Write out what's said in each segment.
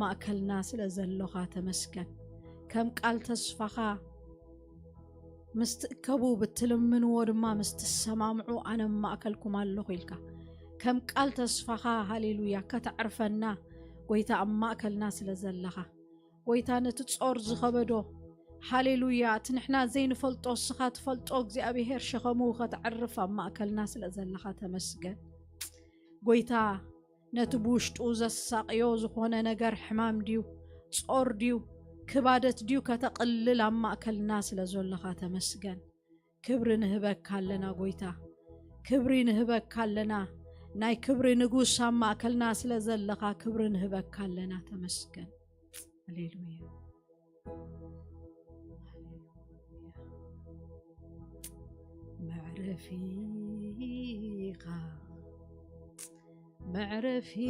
ማእከልና ስለ ዘሎኻ ተመስገን። ከም ቃል ተስፋኻ ምስ ትእከቡ ብትልምንዎ ድማ ምስ ትሰማምዑ ኣነ ኣብ ማእከልኩም ኣለኹ ኢልካ ከም ቃል ተስፋኻ ሃሌሉያ ከተዕርፈና ጎይታ ኣብ ማእከልና ስለ ዘለኻ ጎይታ ነቲ ጾር ዝኸበዶ ሃሌሉያ እቲ ንሕና ዘይንፈልጦ እስኻ ትፈልጦ እግዚኣብሔር ሸኸሙ ከተዕርፍ ኣብ ማእከልና ስለ ዘለኻ ተመስገን። ጎይታ ነቲ ብውሽጡ ዘሳቕዮ ዝኾነ ነገር ሕማም ድዩ ጾር ድዩ ክባደት ድዩ ከተቕልል ኣብ ማእከልና ስለ ዘለኻ ተመስገን። ክብሪ ንህበካ ኣለና ጎይታ፣ ክብሪ ንህበካ ኣለና። ናይ ክብሪ ንጉስ ኣብ ማእከልና ስለ ዘለኻ ክብሪ ንህበካ ኣለና። ተመስገን። ሃሌሉያ። መዕረፊኻ፣ መዕረፊኻ፣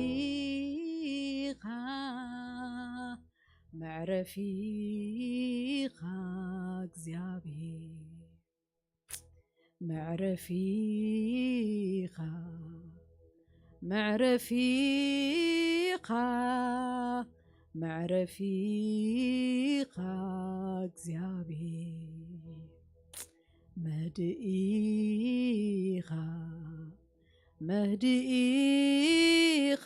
መዕረፊኻ እግዚኣብሔር። መዕረፊኻ፣ መዕረፊኻ፣ መዕረፊኻ እግዚኣብሔር። መህድኢኻ፣ መህድኢኻ፣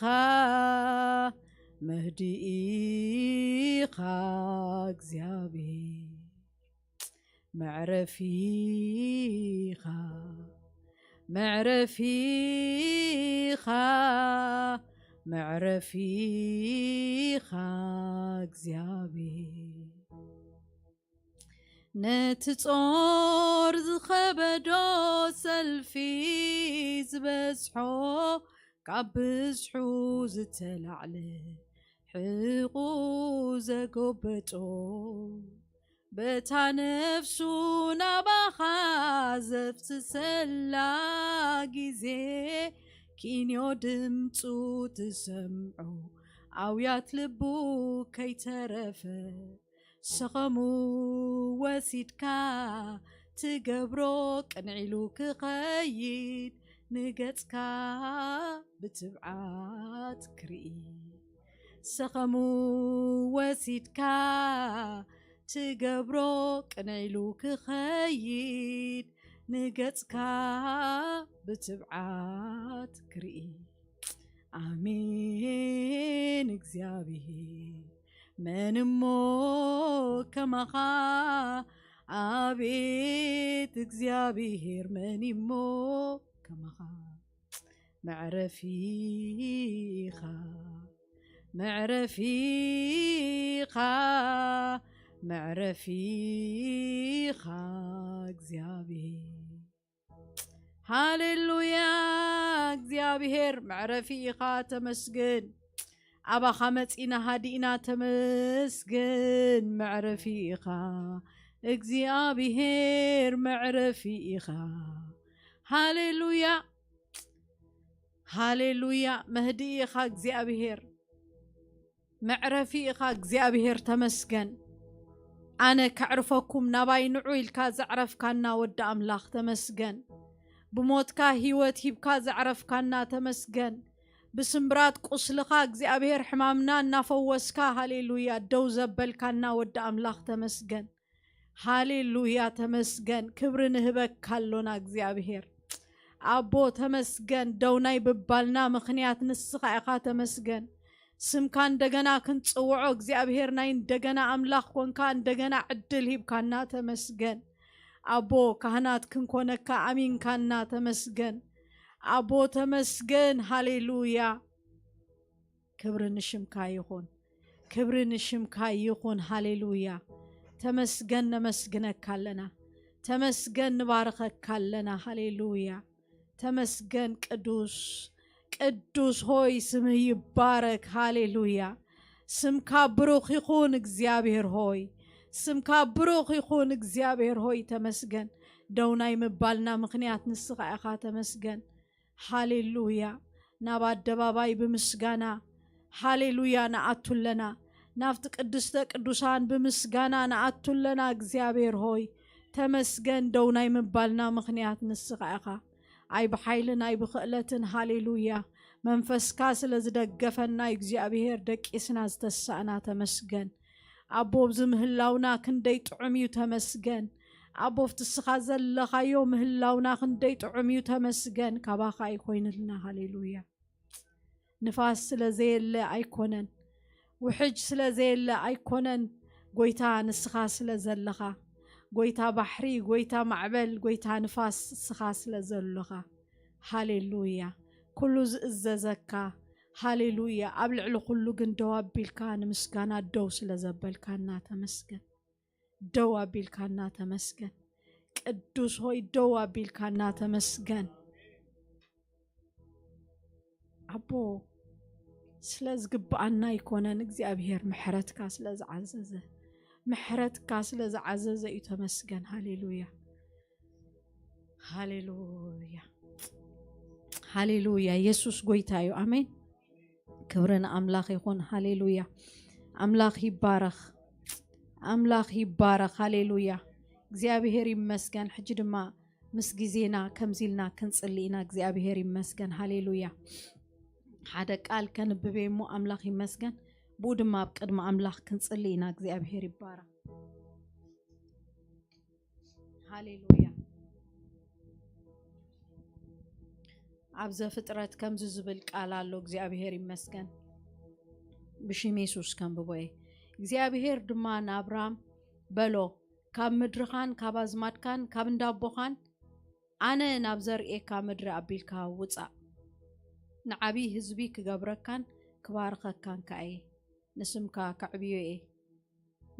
መህድኢኻ እግዚኣብሔር። መዕረፊኻ፣ መዕረፊኻ፣ መዕረፊኻ እግዚኣብሔር። ነቲ ጾር ዝኸበዶ ሰልፊ ዝበዝሖ ካብ ብዝሑ ዝተላዕለ ሕቑ ዘጎበጦ በታ ነፍሱ ናባኻ ዘፍስሰላ ግዜ ኪንዮ ድምፁ ትሰምዖ ኣውያት ልቡ ከይተረፈ ሰኸሙ ወሲድካ ትገብሮ ቅንዒሉ ክኸይድ ንገጽካ ብትብዓት ክርኢ ሰኸሙ ወሲድካ ትገብሮ ቅንዒሉ ክኸይድ ንገጽካ ብትብዓት ክርኢ ኣሜን እግዚኣብሔር መን እሞ ከማኻ ኣቤት እግዚኣብሔር መን እሞ ከማኻ መዕረፊኻ መዕረፊኻ መዕረፊኻ እግዚኣብሔር ሃሌሉያ እግዚኣብሔር መዕረፊ ኢኻ ተመስግን ኣባኻ መጺና ሃዲእና ተመስግን መዕረፊ ኢኻ እግዚኣብሔር መዕረፊ ኢኻ ሃሌሉያ ሃሌሉያ መህዲ ኢኻ እግዚኣብሔር መዕረፊ ኢኻ እግዚኣብሔር ተመስገን ኣነ ከዕርፈኩም ናባይ ንዑ ኢልካ ዘዕረፍካና ወዲ ኣምላኽ ተመስገን ብሞትካ ህይወት ሂብካ ዘዕረፍካና ተመስገን ብስምብራት ቁስልኻ እግዚኣብሔር ሕማምና እናፈወስካ ሃሌሉያ ደው ዘበልካና ወዲ ኣምላኽ ተመስገን ሃሌሉያ ተመስገን ክብሪ ንህበካ ኣሎና እግዚኣብሔር ኣቦ ተመስገን ደው ናይ ብባልና ምኽንያት ንስኻ ኢኻ ተመስገን ስምካ እንደገና ክንጽውዖ እግዚኣብሔር ናይ እንደገና ኣምላኽ ኮንካ እንደገና ዕድል ሂብካና ተመስገን ኣቦ ካህናት ክንኮነካ ኣሚንካና ተመስገን ኣቦ ተመስገን ሃሌሉያ ክብሪ ንሽምካ ይኹን ክብሪ ንሽምካ ይኹን ሃሌሉያ ተመስገን ነመስግነካ ኣለና ተመስገን ንባርኸካ ኣለና ሃሌሉያ ተመስገን ቅዱስ ቅዱስ ሆይ ስምህ ይባረክ ሃሌሉያ ስምካ ብሩኽ ይኹን እግዚኣብሔር ሆይ ስምካ ብሩኽ ይኹን እግዚኣብሔር ሆይ ተመስገን ደው ናይ ምባልና ምኽንያት ንስኻ ኢኻ ተመስገን ሃሌሉያ ናብ ኣደባባይ ብምስጋና ሃሌሉያ ንኣቱ ኣለና ናብቲ ቅድስተ ቅዱሳን ብምስጋና ንኣቱ ኣለና እግዚኣብሔር ሆይ ተመስገን ደው ናይ ምባልና ምኽንያት ንስኻ ኢኻ ኣይ ብሓይልን ኣይ ብኽእለትን ሃሌሉያ መንፈስካ ስለ ዝደገፈና እዩ እግዚኣብሔር ደቂስና ዝተሳእና። ተመስገን ኣቦ፣ ኣብዚ ምህላውና ክንደይ ጥዑም እዩ። ተመስገን ኣቦ፣ ኣብቲ እስኻ ዘለኻዮ ምህላውና ክንደይ ጥዑም እዩ። ተመስገን ካባኻ እዩ ኮይንልና። ሃሌሉያ። ንፋስ ስለ ዘየለ ኣይኮነን፣ ውሕጅ ስለ ዘየለ ኣይኮነን። ጎይታ ንስኻ ስለ ዘለኻ፣ ጎይታ ባሕሪ፣ ጎይታ ማዕበል፣ ጎይታ ንፋስ ንስኻ ስለ ዘለኻ። ሃሌሉያ። ኩሉ ዝእዘዘካ። ሃሌሉያ። ኣብ ልዕሊ ኩሉ ግን ደው ኣቢልካ ንምስጋና ደው ስለ ዘበልካና ተመስገን። ደው ኣቢልካና ተመስገን። ቅዱስ ሆይ ደው ኣቢልካና ተመስገን። ኣቦ፣ ስለ ዝግብኣና ኣይኮነን እግዚኣብሔር፣ ምሕረትካ ስለ ዝዓዘዘ፣ ምሕረትካ ስለ ዝዓዘዘ እዩ። ተመስገን። ሃሌሉያ፣ ሃሌሉያ፣ ሃሌሉያ። የሱስ ጎይታ እዩ። ኣሜን። ክብሪ ንኣምላኽ ይኹን። ሃሌሉያ። ኣምላኽ ይባረኽ። ኣምላኽ ይባረኽ። ሃሌሉያ። እግዚኣብሔር ይመስገን። ሕጂ ድማ ምስ ግዜና ከምዚ ኢልና ክንጽሊ ኢና። እግዚኣብሔር ይመስገን። ሃሌሉያ። ሓደ ቃል ከንብብ እየ እሞ ኣምላኽ ይመስገን። ብኡ ድማ ኣብ ቅድሚ ኣምላኽ ክንጽሊ ኢና። እግዚኣብሔር ይባረኽ። ሃሌሉያ። ኣብ ዘፍጥረት ከምዚ ዝብል ቃል ኣሎ። እግዚኣብሔር ይመስገን። ብሽም የሱስ ከንብቦ እየ። እግዚኣብሔር ድማ ንኣብራም በሎ፣ ካብ ምድርኻን ካብ ኣዝማድካን ካብ እንዳቦኻን ኣነ ናብ ዘርእየካ ምድሪ ኣቢልካ ውጻእ። ንዓብዪ ህዝቢ ክገብረካን ክባርኸካን ከኣ እየ። ንስምካ ከዕብዮ እየ፣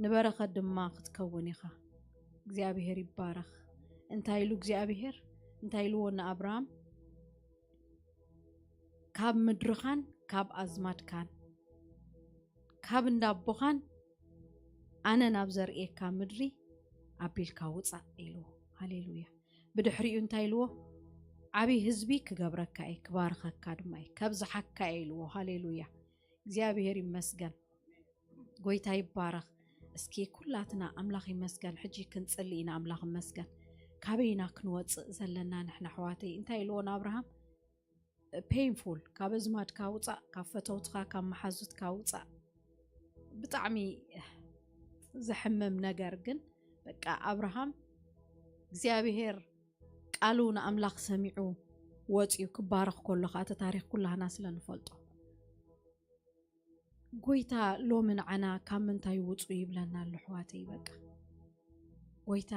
ንበረኸት ድማ ክትከውን ኢኻ። እግዚኣብሔር ይባረኽ። እንታይ ኢሉ እግዚኣብሔር? እንታይ ኢልዎ ንኣብርሃም? ካብ ምድርኻን ካብ ኣዝማድካን ካብ እንዳቦኻን ኣነ ናብ ዘርእየካ ምድሪ ኣቢልካ ውጻእ ኢልዎ። ሃሌሉያ። ብድሕሪኡ እንታይ ኢልዎ? ዓብዪ ህዝቢ ክገብረካ እየ፣ ክባርኸካ ድማ እየ፣ ከብዝሓካ እየ ኢልዎ። ሃሌሉያ። እግዚኣብሔር ይመስገን። ጎይታ ይባረኽ። እስኪ ኩላትና ኣምላኽ ይመስገን። ሕጂ ክንጽሊ ኢና። ኣምላኽ ይመስገን። ካበይና ክንወጽእ ዘለና ንሕና ኣሕዋተይ? እንታይ ኢልዎ ንኣብርሃም? ፔይንፉል፣ ካብ ኣዝማድካ ውጻእ፣ ካብ ፈተውትኻ፣ ካብ መሓዙትካ ውጻእ። ብጣዕሚ ዘሕምም ነገር ግን በቃ ኣብርሃም እግዚኣብሔር ቃሉ ንኣምላኽ ሰሚዑ ወጺኡ ክባረኽ ከሎ ኸዓ እቲ ታሪኽ ኩላህና ስለ ንፈልጦ። ጎይታ ሎሚ ንዓና ካብ ምንታይ ውጹ ይብለና ኣሎ ኣሕዋተይ? በቃ ጎይታ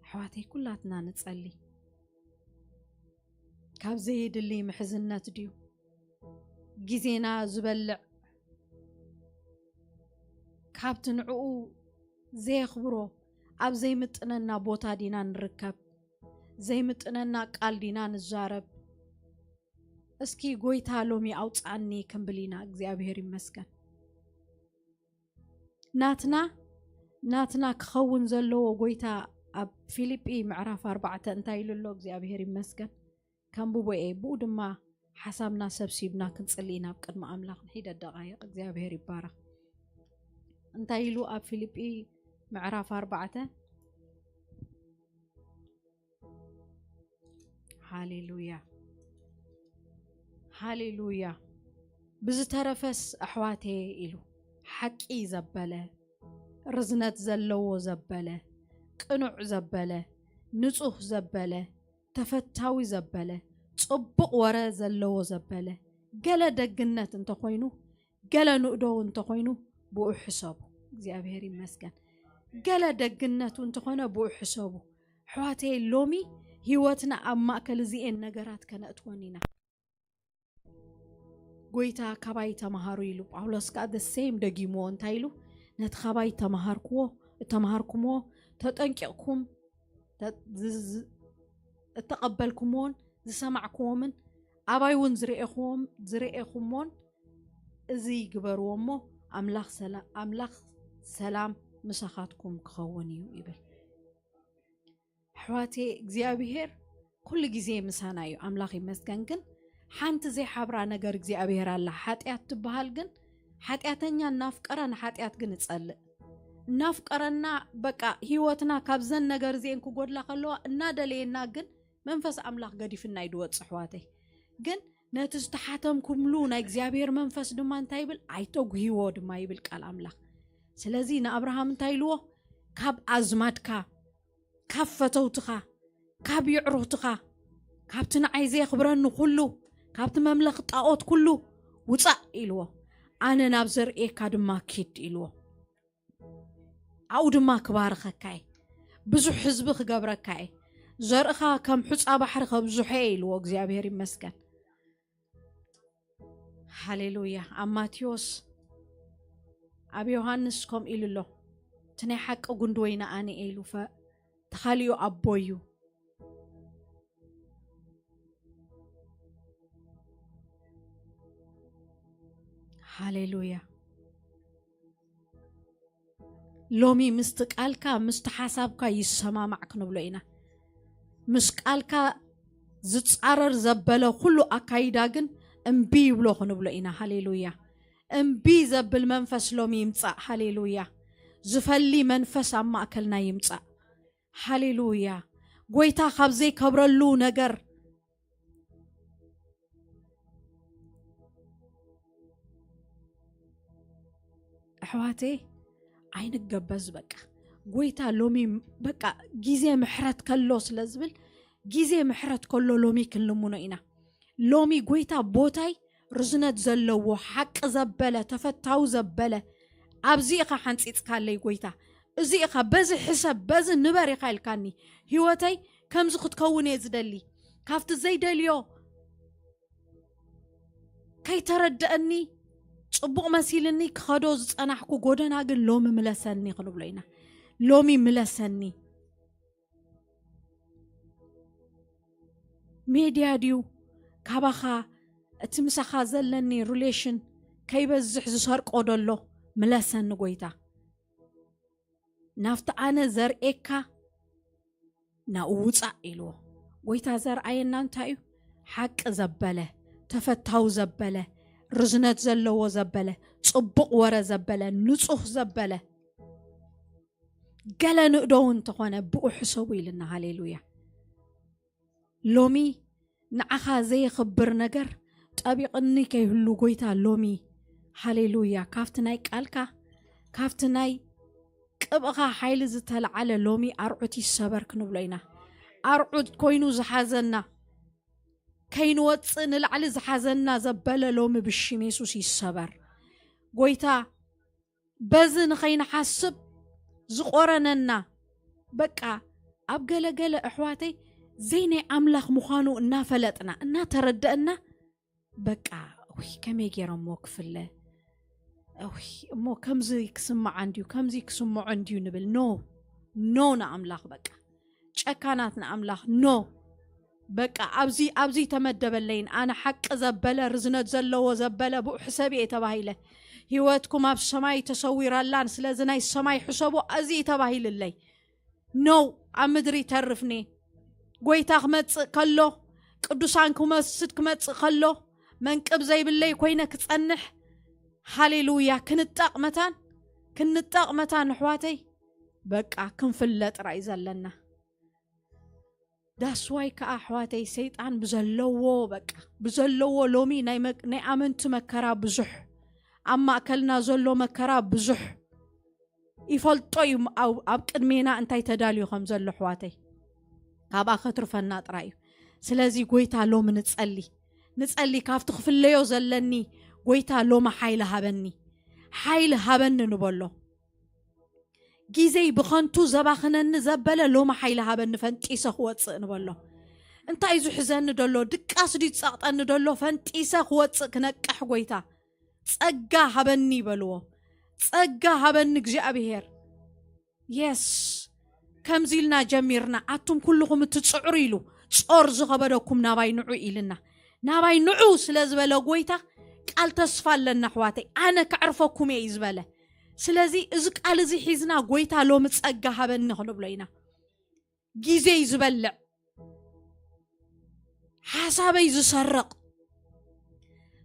ኣሕዋተይ ኩላትና ንጸሊ። ካብ ዘየድሊ ምሕዝነት ድዩ ግዜና ዝበልዕ? ካብቲ ንዕኡ ዘየኽብሮ ኣብ ዘይምጥነና ቦታ ዲና ንርከብ? ዘይምጥነና ቃል ዲና ንዛረብ? እስኪ ጎይታ ሎሚ ኣውጽኣኒ ክንብል ኢና። እግዚኣብሔር ይመስገን። ናትና ናትና ክኸውን ዘለዎ ጎይታ ኣብ ፊልጲ ምዕራፍ ኣርባዕተ እንታይ ኢሉ ኣሎ? እግዚኣብሔር ይመስገን። ከንብቦ እየ፣ ብኡ ድማ ሓሳብና ሰብሲብና ክንጽሊ ኢና ኣብ ቅድሚ ኣምላኽ ንሒደት ደቓይቕ። እግዚኣብሔር ይባረኽ። እንታይ ኢሉ ኣብ ፊልጲ ምዕራፍ ኣርባዕተ? ሃሌሉያ፣ ሃሌሉያ። ብዝተረፈስ ኣሕዋተየ ኢሉ፣ ሓቂ ዘበለ፣ ርዝነት ዘለዎ ዘበለ፣ ቅኑዕ ዘበለ፣ ንጹህ ዘበለ፣ ተፈታዊ ዘበለ፣ ጽቡቕ ወረ ዘለዎ ዘበለ፣ ገለ ደግነት እንተኾይኑ፣ ገለ ንእዶ እንተኾይኑ፣ ብኡ ሕሰቡ። እግዚኣብሔር ይመስገን። ገለ ደግነቱ እንተኾነ፣ ብኡ ሕሰቡ። ኣሕዋተይ፣ ሎሚ ህይወትና ኣብ ማእከል እዚኤን ነገራት ከነእትወን ኢና። ጎይታ ካባይ ተማሃሩ ኢሉ ጳውሎስ ከኣ the same ደጊምዎ። እንታይ ኢሉ? ነቲ ካባይ ተማሃርክዎ፣ እተማሃርኩምዎ፣ ተጠንቂቕኩም፣ ተ-፣ ዝ-፣ ዝ-፣ እተቐበልኩምዎን ዝሰማዕኩዎምን ኣባይ እውን ዝረኤኹዎም-፣ ዝረኤኹምዎን እዚ ግበርዎ እሞ ኣምላኽ ሰላ-፣ ኣምላኽ ሰላም ምሳኻትኩም ክኸውን እዩ ይብል። ኣሕዋተይ፣ እግዚኣብሄር ኩሉ ግዜ ምሳና እዩ፣ ኣምላኽ ይመስገን። ግን ሓንቲ ዘይሓብራ ነገር እግዚኣብሄር ኣላ። ሓጢኣት ትበሃል ግን ሓጢኣተኛ እናፍቀረ ንሓጢኣት ግን እጸልእ። እናፍቀረና በቃ ህይወትና ካብዘን ነገር እዚኤን ክጎድላ ከለዋ እናደለየና ግን መንፈስ ኣምላኽ ገዲፍና እዩ ድወጽእ ኣሕዋተይ። ግን ነቲ ዝተሓተምኩምሉ ናይ እግዚኣብሔር መንፈስ ድማ እንታይ ይብል? ኣይተጉህይዎ ድማ ይብል ቃል ኣምላኽ። ስለዚ ንኣብርሃም እንታይ ኢልዎ? ካብ ኣዝማድካ፣ ካብ ፈተውትኻ፣ ካብ ይዕሩኽትኻ፣ ካብቲ ንዓይ ዘየኽብረኒ ኩሉ፣ ካብቲ መምለኽ ጣዖት ኩሉ ውጻእ ኢልዎ። ኣነ ናብ ዘርእየካ ድማ ኪድ ኢልዎ። ኣብኡ ድማ ክባርኸካ እየ፣ ብዙሕ ህዝቢ ክገብረካ እየ፣ ዘርእኻ ከም ሑጻ ባሕሪ ከብዝሖ እየ ኢልዎ። እግዚኣብሔር ይመስገን። ሃሌሉያ። ኣብ ማቴዎስ፣ ኣብ ዮሃንስ ከምኡ ኢሉ ኣሎ። እቲ ናይ ሓቂ ጉንዲ ወይኒ ኣነ እየ ኢሉ፣ ፈ-፣ ተኻሊኡ ኣቦ እዩ። ሃሌሉያ። ሎሚ ምስቲ ቃልካ፣ ምስቲ ሓሳብካ ይሰማማዕ ክንብሎ ኢና። ምስ ቃልካ ዝጻረር ዘበለ ኩሉ ኣካይዳ ግን እምቢ ይብሎ ክንብሎ ኢና። ሃሌሉያ። እምቢ ዘብል መንፈስ ሎሚ ይምጻእ። ሃሌሉያ። ዝፈሊ መንፈስ ኣብ ማእከልና ይምጻእ። ሃሌሉያ። ጎይታ ካብ ዘይከብረሉ ነገር፣ ኣሕዋተይ፣ ኣይንገበዝ። በቃ ጎይታ ሎሚ፣ በቃ ግዜ ምሕረት ከሎ ስለ ዝብል፣ ግዜ ምሕረት ከሎ ሎሚ ክንልምኖ ኢና። ሎሚ ጎይታ ቦታይ ርዝነት ዘለዎ፣ ሓቂ ዘበለ፣ ተፈታዊ ዘበለ፣ ኣብዚ ኢኻ ሓንጺጽካለይ ጎይታ፣ እዚ ኢኻ፣ በዚ ሕሰብ፣ በዚ ንበር ኢኻ ኢልካኒ። ህይወተይ ከምዚ ክትከውን እየ ዝደሊ። ካብቲ ዘይደልዮ፣ ከይተረድአኒ፣ ጽቡቕ መሲልኒ ክኸዶ ዝጸናሕኩ ጎደና ግን ሎሚ ምለሰኒ ክንብሎ ኢና። ሎሚ ምለሰኒ። ሜድያ ድዩ? ካባኻ እቲ ምሳኻ ዘለኒ ሪሌሽን ከይበዝሕ ዝሰርቆ ደሎ ምለሰኒ ጎይታ። ናብቲ ኣነ ዘርእየካ ናብኡ ውጻእ ኢልዎ። ጎይታ ዘርኣየና እንታይ እዩ? ሓቂ ዘበለ፣ ተፈታዊ ዘበለ፣ ርዝነት ዘለዎ ዘበለ፣ ጽቡቕ ወረ ዘበለ፣ ንጹህ ዘበለ፣ ገለ ንእዶ እውን እንተኾነ ብኡ ሕሰቡ ኢልና። ሃሌሉያ። ሎሚ ንዓኻ ዘየኽብር ነገር ጠቢቕኒ ከይህሉ ጎይታ ሎሚ፣ ሃሌሉያ፣ ካብቲ ናይ ቃልካ፣ ካብቲ ናይ ቅብእኻ ሓይሊ ዝተለዓለ ሎሚ ኣርዑት ይሰበር ክንብሎ ኢና። ኣርዑት ኮይኑ ዝሓዘና፣ ከይንወጽእ ንላዕሊ ዝሓዘና ዘበለ ሎሚ ብሽም የሱስ ይሰበር። ጎይታ በዚ ንኸይንሓስብ ዝቖረነና፣ በቃ ኣብ ገለገለ ኣሕዋተይ ዘይናይ ኣምላኽ ምዃኑ እናፈለጥና፣ እናተረደእና፣ በቃ፣ ውይ፣ ከመይ ገይረሞ ክፍለ? ውይ፣ እሞ ከምዚ ክስምዓ እንድዩ፣ ከምዚ ክስምዖ እንድዩ ንብል። ኖ፣ ኖ ንኣምላኽ፣ በቃ ጨካናት ንኣምላኽ፣ ኖ። በቃ ኣብዚ፣ ኣብዚ ተመደበለይን፣ ኣነ ሓቂ ዘበለ፣ ርዝነት ዘለዎ ዘበለ ብኡ ሕሰብ እየ ተባሂለ። ህይወትኩም ኣብ ሰማይ ተሰዊራላን፣ ስለዚ ናይ ሰማይ ሕሰቡ፣ እዚ እዩ ተባሂልለይ። ኖ፣ ኣብ ምድሪ ይተርፍኒ። ጎይታ ክመጽእ ከሎ፣ ቅዱሳን ክወስድ ክመጽእ ከሎ፣ መንቅብ ዘይብለይ ኮይነ ክጸንሕ፣ ሃሌሉያ፣ ክንጣቕ መታን፣ ክንጣቕ መታን ኣሕዋተይ፣ በቃ ክንፍለ ጥራይ ዘለና። ዳስዋይ ከኣ ኣሕዋተይ፣ ሰይጣን ብዘለዎ፣ በቃ ብዘለዎ፣ ሎሚ ናይ መ-፣ ናይ ኣመንቲ መከራ ብዙሕ፣ ኣብ ማእከልና ዘሎ መከራ ብዙሕ ይፈልጦ እዩ። ኣብ፣ ኣብ ቅድሜና እንታይ ተዳልዩ ከም ዘሎ ኣሕዋተይ፣ ካብኣ ከትርፈና ጥራይ እዩ። ስለዚ ጎይታ ሎሚ ንጸሊ፣ ንጸሊ፣ ካብቲ ክፍለዮ ዘለኒ ጎይታ ሎሚ ሓይሊ ሃበኒ፣ ሓይሊ ሃበኒ ንበሎ። ግዜይ ብኸንቱ ዘባኽነኒ ዘበለ ሎሚ ሓይሊ ሃበኒ፣ ፈንጢሰ ክወጽእ ንበሎ። እንታይ እዩ ዝሕዘኒ ደሎ? ድቃስ ድዩ ዝጸቕጠኒ ደሎ? ፈንጢሰ ክወጽእ ክነቅሕ ጎይታ ጸጋ ሃበኒ በልዎ። ጸጋ ሃበኒ እግዚኣብሔር። የስ፣ ከምዚ ኢልና ጀሚርና፣ ኣቱም ኩልኹም እትጽዕሩ ኢሉ፣ ጾር ዝኸበደኩም ናባይ ንዑ ኢልና። ናባይ ንዑ ስለ ዝበለ ጎይታ፣ ቃል ተስፋ ኣለና ኣሕዋተይ። ኣነ ከዕርፈኩም እየ እዩ ዝበለ። ስለዚ እዚ ቃል እዚ ሒዝና፣ ጎይታ ሎሚ ጸጋ ሃበኒ ክንብሎ ኢና። ግዜይ ዝበልዕ፣ ሓሳበይ ዝሰርቕ፣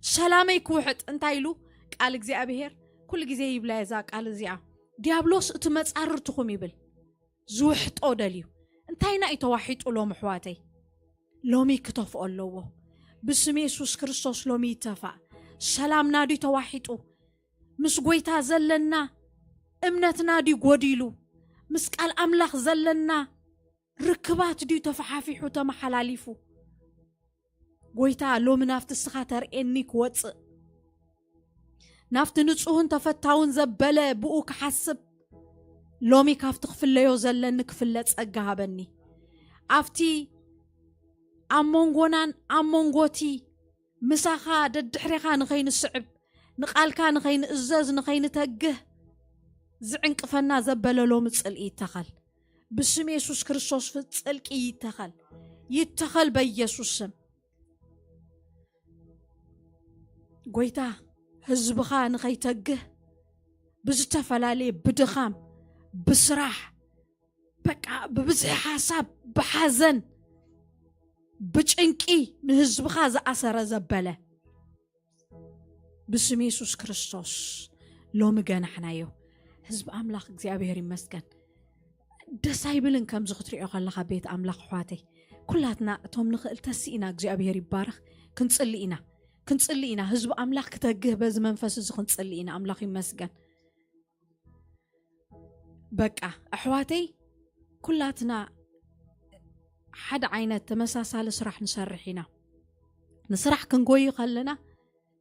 ሰላመይ ክውሕጥ እንታይ ኢሉ ቃል እግዚኣብሔር ኩሉ ግዜ ይብላ እዛ ቃል እዚኣ። ዲያብሎስ እቲ መጻርርትኹም ይብል፣ ዝውሕጦ ደልዩ። እንታይና እዩ ተዋሒጡ ሎም ኣሕዋተይ? ሎሚ ክተፍኦ ኣለዎ። ብስም የሱስ ክርስቶስ ሎሚ ይተፋእ። ሰላምና ድዩ ተዋሒጡ? ምስ ጎይታ ዘለና እምነትና ድዩ ጎዲሉ? ምስ ቃል ኣምላኽ ዘለና ርክባት ድዩ ተፈሓፊሑ ተመሓላሊፉ? ጎይታ ሎሚ ናብቲ እስኻ ተርእየኒ ክወፅእ፣ ናብቲ ንጹህን ተፈታውን ዘበለ ብኡ ክሓስብ፣ ሎሚ ካብቲ ክፍለዮ ዘለኒ ክፍለ ጸጋ ሃበኒ። ኣብቲ ኣብ መንጎናን ኣብ መንጎቲ ምሳኻ ደድሕሬኻ ንኸይንስዕብ፣ ንቓልካ ንኸይንእዘዝ፣ ንኸይንተግህ ዝዕንቅፈና ዘበለ ሎሚ ጽልኢ ይተኸል። ብስም የሱስ ክርስቶስ ፍ-፣ ጽልቂ ይተኸል። ይተኸል በኢየሱስ ስም። ጎይታ፣ ህዝብኻ ንኸይተግህ ብዝተፈላለየ ብድኻም፣ ብስራሕ፣ በቃ ብብዝሒ ሓሳብ፣ ብሓዘን፣ ብጭንቂ ንህዝብኻ ዝኣሰረ ዘበለ፣ ብስም የሱስ ክርስቶስ ሎሚ ገናሕናዮ። ህዝቢ ኣምላኽ እግዚኣብሔር ይመስገን። ደስ ኣይብልን ከምዚ ክትሪኦ ከለኻ ቤት ኣምላኽ ኣሕዋተይ? ኩላትና እቶም ንኽእል ተስኢና እግዚኣብሔር ይባረኽ። ክንጽሊ ኢና። ክንጽሊ ኢና። ህዝቢ ኣምላኽ ክተግህ በዚ መንፈስ እዚ ክንጽሊ ኢና። ኣምላኽ ይመስገን። በቃ ኣሕዋተይ ኩላትና ሓደ ዓይነት ተመሳሳሊ ስራሕ ንሰርሕ ኢና። ንስራሕ ክንጎይ ከለና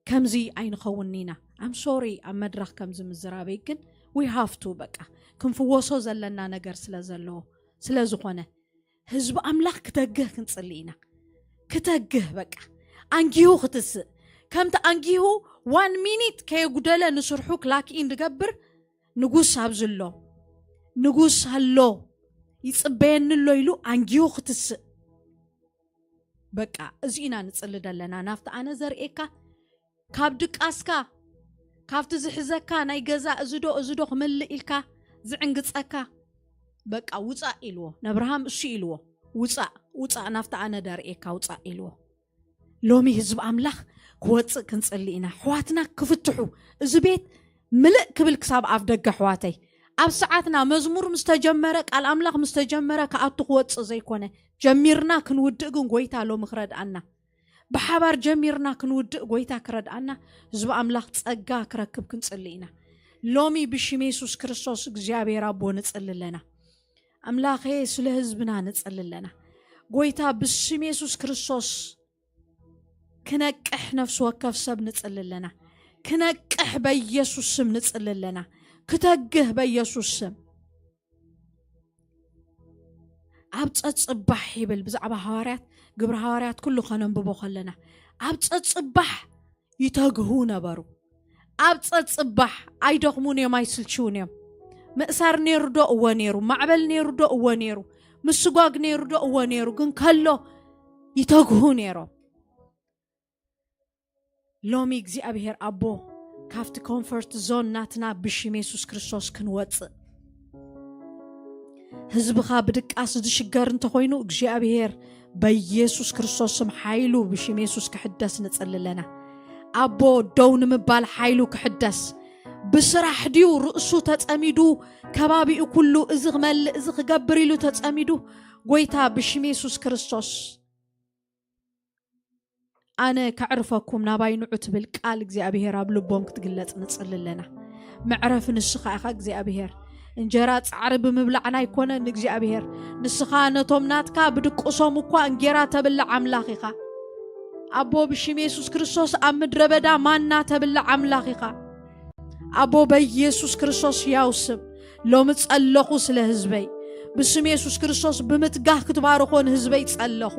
ከምዚ ኣይንኸውን ኢና። I'm sorry ኣብ መድረኽ ከምዚ ምዝራበይ ግን we have to በቃ ክንፍወሶ ዘለና ነገር ስለ ዘለዎ ስለ ዝኾነ ህዝቢ ኣምላኽ ክተግህ ክንጽሊ ኢና። ክተግህ በቃ ኣንጊሁ ክትስእ ከምቲ ኣንጊሁ one minute ከየጉደለ ንስርሑ ክላኪ እንድገብር ንጉስ ኣብዚ ኣሎ ንጉስ ኣሎ ይጽበየኒ ኣሎ ኢሉ ኣንጊሁ ክትስእ በቃ እዚ ኢና ንጽሊ ደለና ናብቲ ኣነ ዘርእየካ ካብ ድቃስካ ካብቲ ዝሕዘካ ናይ ገዛ እዚ ዶ እዚ ዶ ክምልእ ኢልካ ዝዕንግጸካ በቃ ውጻእ ኢልዎ ነብርሃም እሱ ኢልዎ ውጻእ ውጻእ ናብቲ ኣነ ደርእየካ ውጻእ ኢልዎ ሎሚ ህዝቢ ኣምላኽ ክወጽእ ክንጽሊ ኢና ኣሕዋትና ክፍትሑ እዚ ቤት ምልእ ክብል ክሳብ ኣፍ ደገ ኣሕዋተይ ኣብ ሰዓትና መዝሙር ምስ ተጀመረ ቃል ኣምላኽ ምስ ተጀመረ ክኣቱ ክወጽእ ዘይኮነ ጀሚርና ክንውድእ ግን ጎይታ ሎሚ ክረድኣና ብሓባር ጀሚርና ክንውድእ ጎይታ ክረድኣና ህዝቢ ኣምላኽ ጸጋ ክረክብ ክንጽሊ ኢና ሎሚ ብሽም የሱስ ክርስቶስ እግዚኣብሔር ኣቦ ንጽሊ ኣለና ኣምላኸ ስለ ህዝብና ንጽሊ ኣለና ጎይታ ብስም የሱስ ክርስቶስ ክነቅሕ ነፍሲ ወከፍ ሰብ ንጽሊ ኣለና ክነቅሕ በኢየሱስ ስም ንጽሊ ኣለና ክተግህ በኢየሱስ ስም ኣብ ጸጽባሕ ይብል ብዛዕባ ሃዋርያት ግብሪ ሃዋርያት ኩሉ ከነንብቦ ከለና ኣብ ጸጽባሕ ይተግሁ ነበሩ ኣብ ጸጽባሕ ኣይደኽሙን እዮም ኣይስልችውን እዮም ምእሳር ነይሩ ዶ እወ ነይሩ ማዕበል ነይሩ ዶ እወ ነይሩ ምስጓግ ነይሩ ዶ እወ ነይሩ ግን ከሎ ይተግሁ ነይሮም ሎሚ እግዚኣብሔር ኣቦ ካብቲ ኮንፈርት ዞን ናትና ብሽም የሱስ ክርስቶስ ክንወፅእ ህዝብኻ ብድቃስ ዝሽገር እንተኾይኑ እግዚኣብሔር በኢየሱስ ክርስቶስ ስም ሓይሉ ብሽም የሱስ ክሕደስ ንጽሊ ኣለና ኣቦ ደው ንምባል ሓይሉ ክሕደስ ብስራሕ ድዩ ርእሱ ተጸሚዱ ከባቢኡ ኩሉ እዚ ክመልእ እዚ ክገብር ኢሉ ተጸሚዱ ጎይታ ብሽም የሱስ ክርስቶስ ኣነ ከዕርፈኩም ናባይ ንዑ ትብል ቃል እግዚኣብሔር ኣብ ልቦም ክትግለጽ ንጽሊ ኣለና መዕረፊ ንስኻ ኢኻ እግዚኣብሔር እንጀራ ጻዕሪ ብምብላዕና ኣይኮነን እግዚኣብሔር ንስኻ ነቶም ናትካ ብድቅሶም እኳ እንጌራ ተብልዕ ኣምላኽ ኢኻ ኣቦ ብሽም የሱስ ክርስቶስ ኣብ ምድረ በዳ ማና ተብልዕ ኣምላኽ ኢኻ ኣቦ በኢየሱስ ክርስቶስ ያው ስም ሎሚ ጸለኹ ስለ ህዝበይ ብስም የሱስ ክርስቶስ ብምትጋህ ክትባርኾ ንህዝበይ ጸለኹ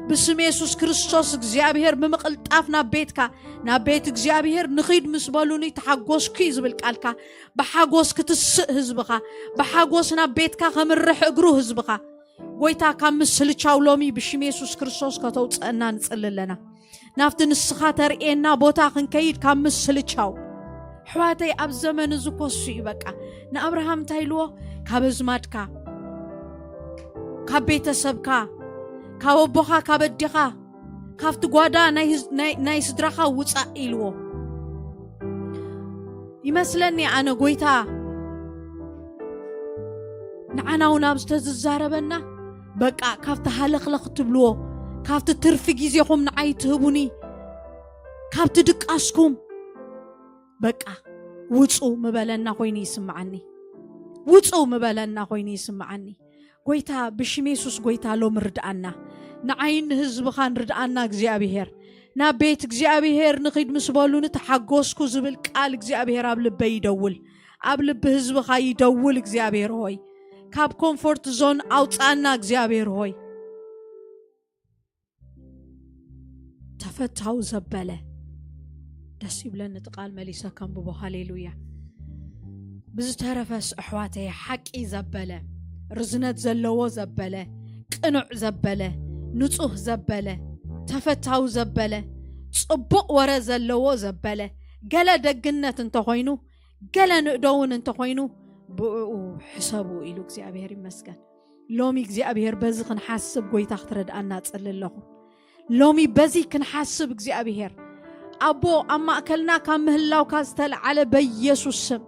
ብስም የሱስ ክርስቶስ እግዚኣብሔር ብምቕልጣፍ ናብ ቤትካ ናብ ቤት እግዚኣብሔር ንኺድ ምስ በሉኒ ተሓጎስኩ እዩ ዝብል ቃልካ ብሓጎስ ክትስእ ህዝብኻ ብሓጎስ ናብ ቤትካ ከምርሕ እግሩ ህዝብኻ ጎይታ ካብ ምስልቻው ሎሚ ብሽም የሱስ ክርስቶስ ከተውፅአና ንፅሊ ኣለና ናብቲ ንስኻ ተርእየና ቦታ ክንከይድ ካብ ምስልቻው ኣሕዋተይ ኣብ ዘመን እዚ ኮሱ እዩ በቃ ንኣብርሃም እንታይ ኢልዎ ካብ ኣዝማድካ ካብ ቤተሰብካ ካብ ኣቦኻ ካብ ኣዴኻ ካብቲ ጓዳ ናይ ህዝ- ናይ- ናይ ስድራኻ ውፃእ ኢልዎ ይመስለኒ ኣነ ጎይታ ንዓና እውን ኣብ ዝተዝዛረበና በቃ ካብቲ ሃለኽለኽ ትብልዎ ካብቲ ትርፊ ግዜኹም ንዓይ ትህቡኒ፣ ካብቲ ድቃስኩም በቃ ውጹ ምበለና ኮይኑ ይስምዓኒ። ውጹ ምበለና ኮይኑ ይስምዓኒ። ጎይታ፣ ብሽም የሱስ ጎይታ፣ ሎም ርድኣና። ንዓይን ንህዝብኻን ርድኣና እግዚኣብሔር። ናብ ቤት እግዚኣብሔር ንኺድ ምስ በሉኒ ተሓጎስኩ ዝብል ቃል እግዚኣብሔር ኣብ ልበይ ይደውል። ኣብ ልቢ ህዝብኻ ይደውል እግዚኣብሔር ሆይ። ካብ ኮምፎርት ዞን ኣውጻና እግዚኣብሔር ሆይ። ተፈታው ዘበለ። ደስ ይብለኒ እቲ ቃል መሊሰ ከንብቦ። ሃሌሉያ። ብዝተረፈስ ኣሕዋተይ፣ ሓቂ ዘበለ፣ ርዝነት ዘለዎ ዘበለ፣ ቅኑዕ ዘበለ፣ ንጹህ ዘበለ፣ ተፈታው ዘበለ፣ ጽቡቕ ወረ ዘለዎ ዘበለ፣ ገለ ደግነት እንተኾይኑ፣ ገለ ንእዶ እውን እንተኾይኑ፣ ብእኡ ሕሰቡ ኢሉ እግዚኣብሔር ይመስገን። ሎሚ እግዚኣብሔር በዚ ክንሓስብ ጎይታ ክትረድኣና እጽሊ ኣለኹ። ሎሚ በዚ ክንሓስብ እግዚኣብሔር ኣቦ ኣብ ማእከልና ካብ ምህላውካ ዝተልዓለ በኢየሱስ ስም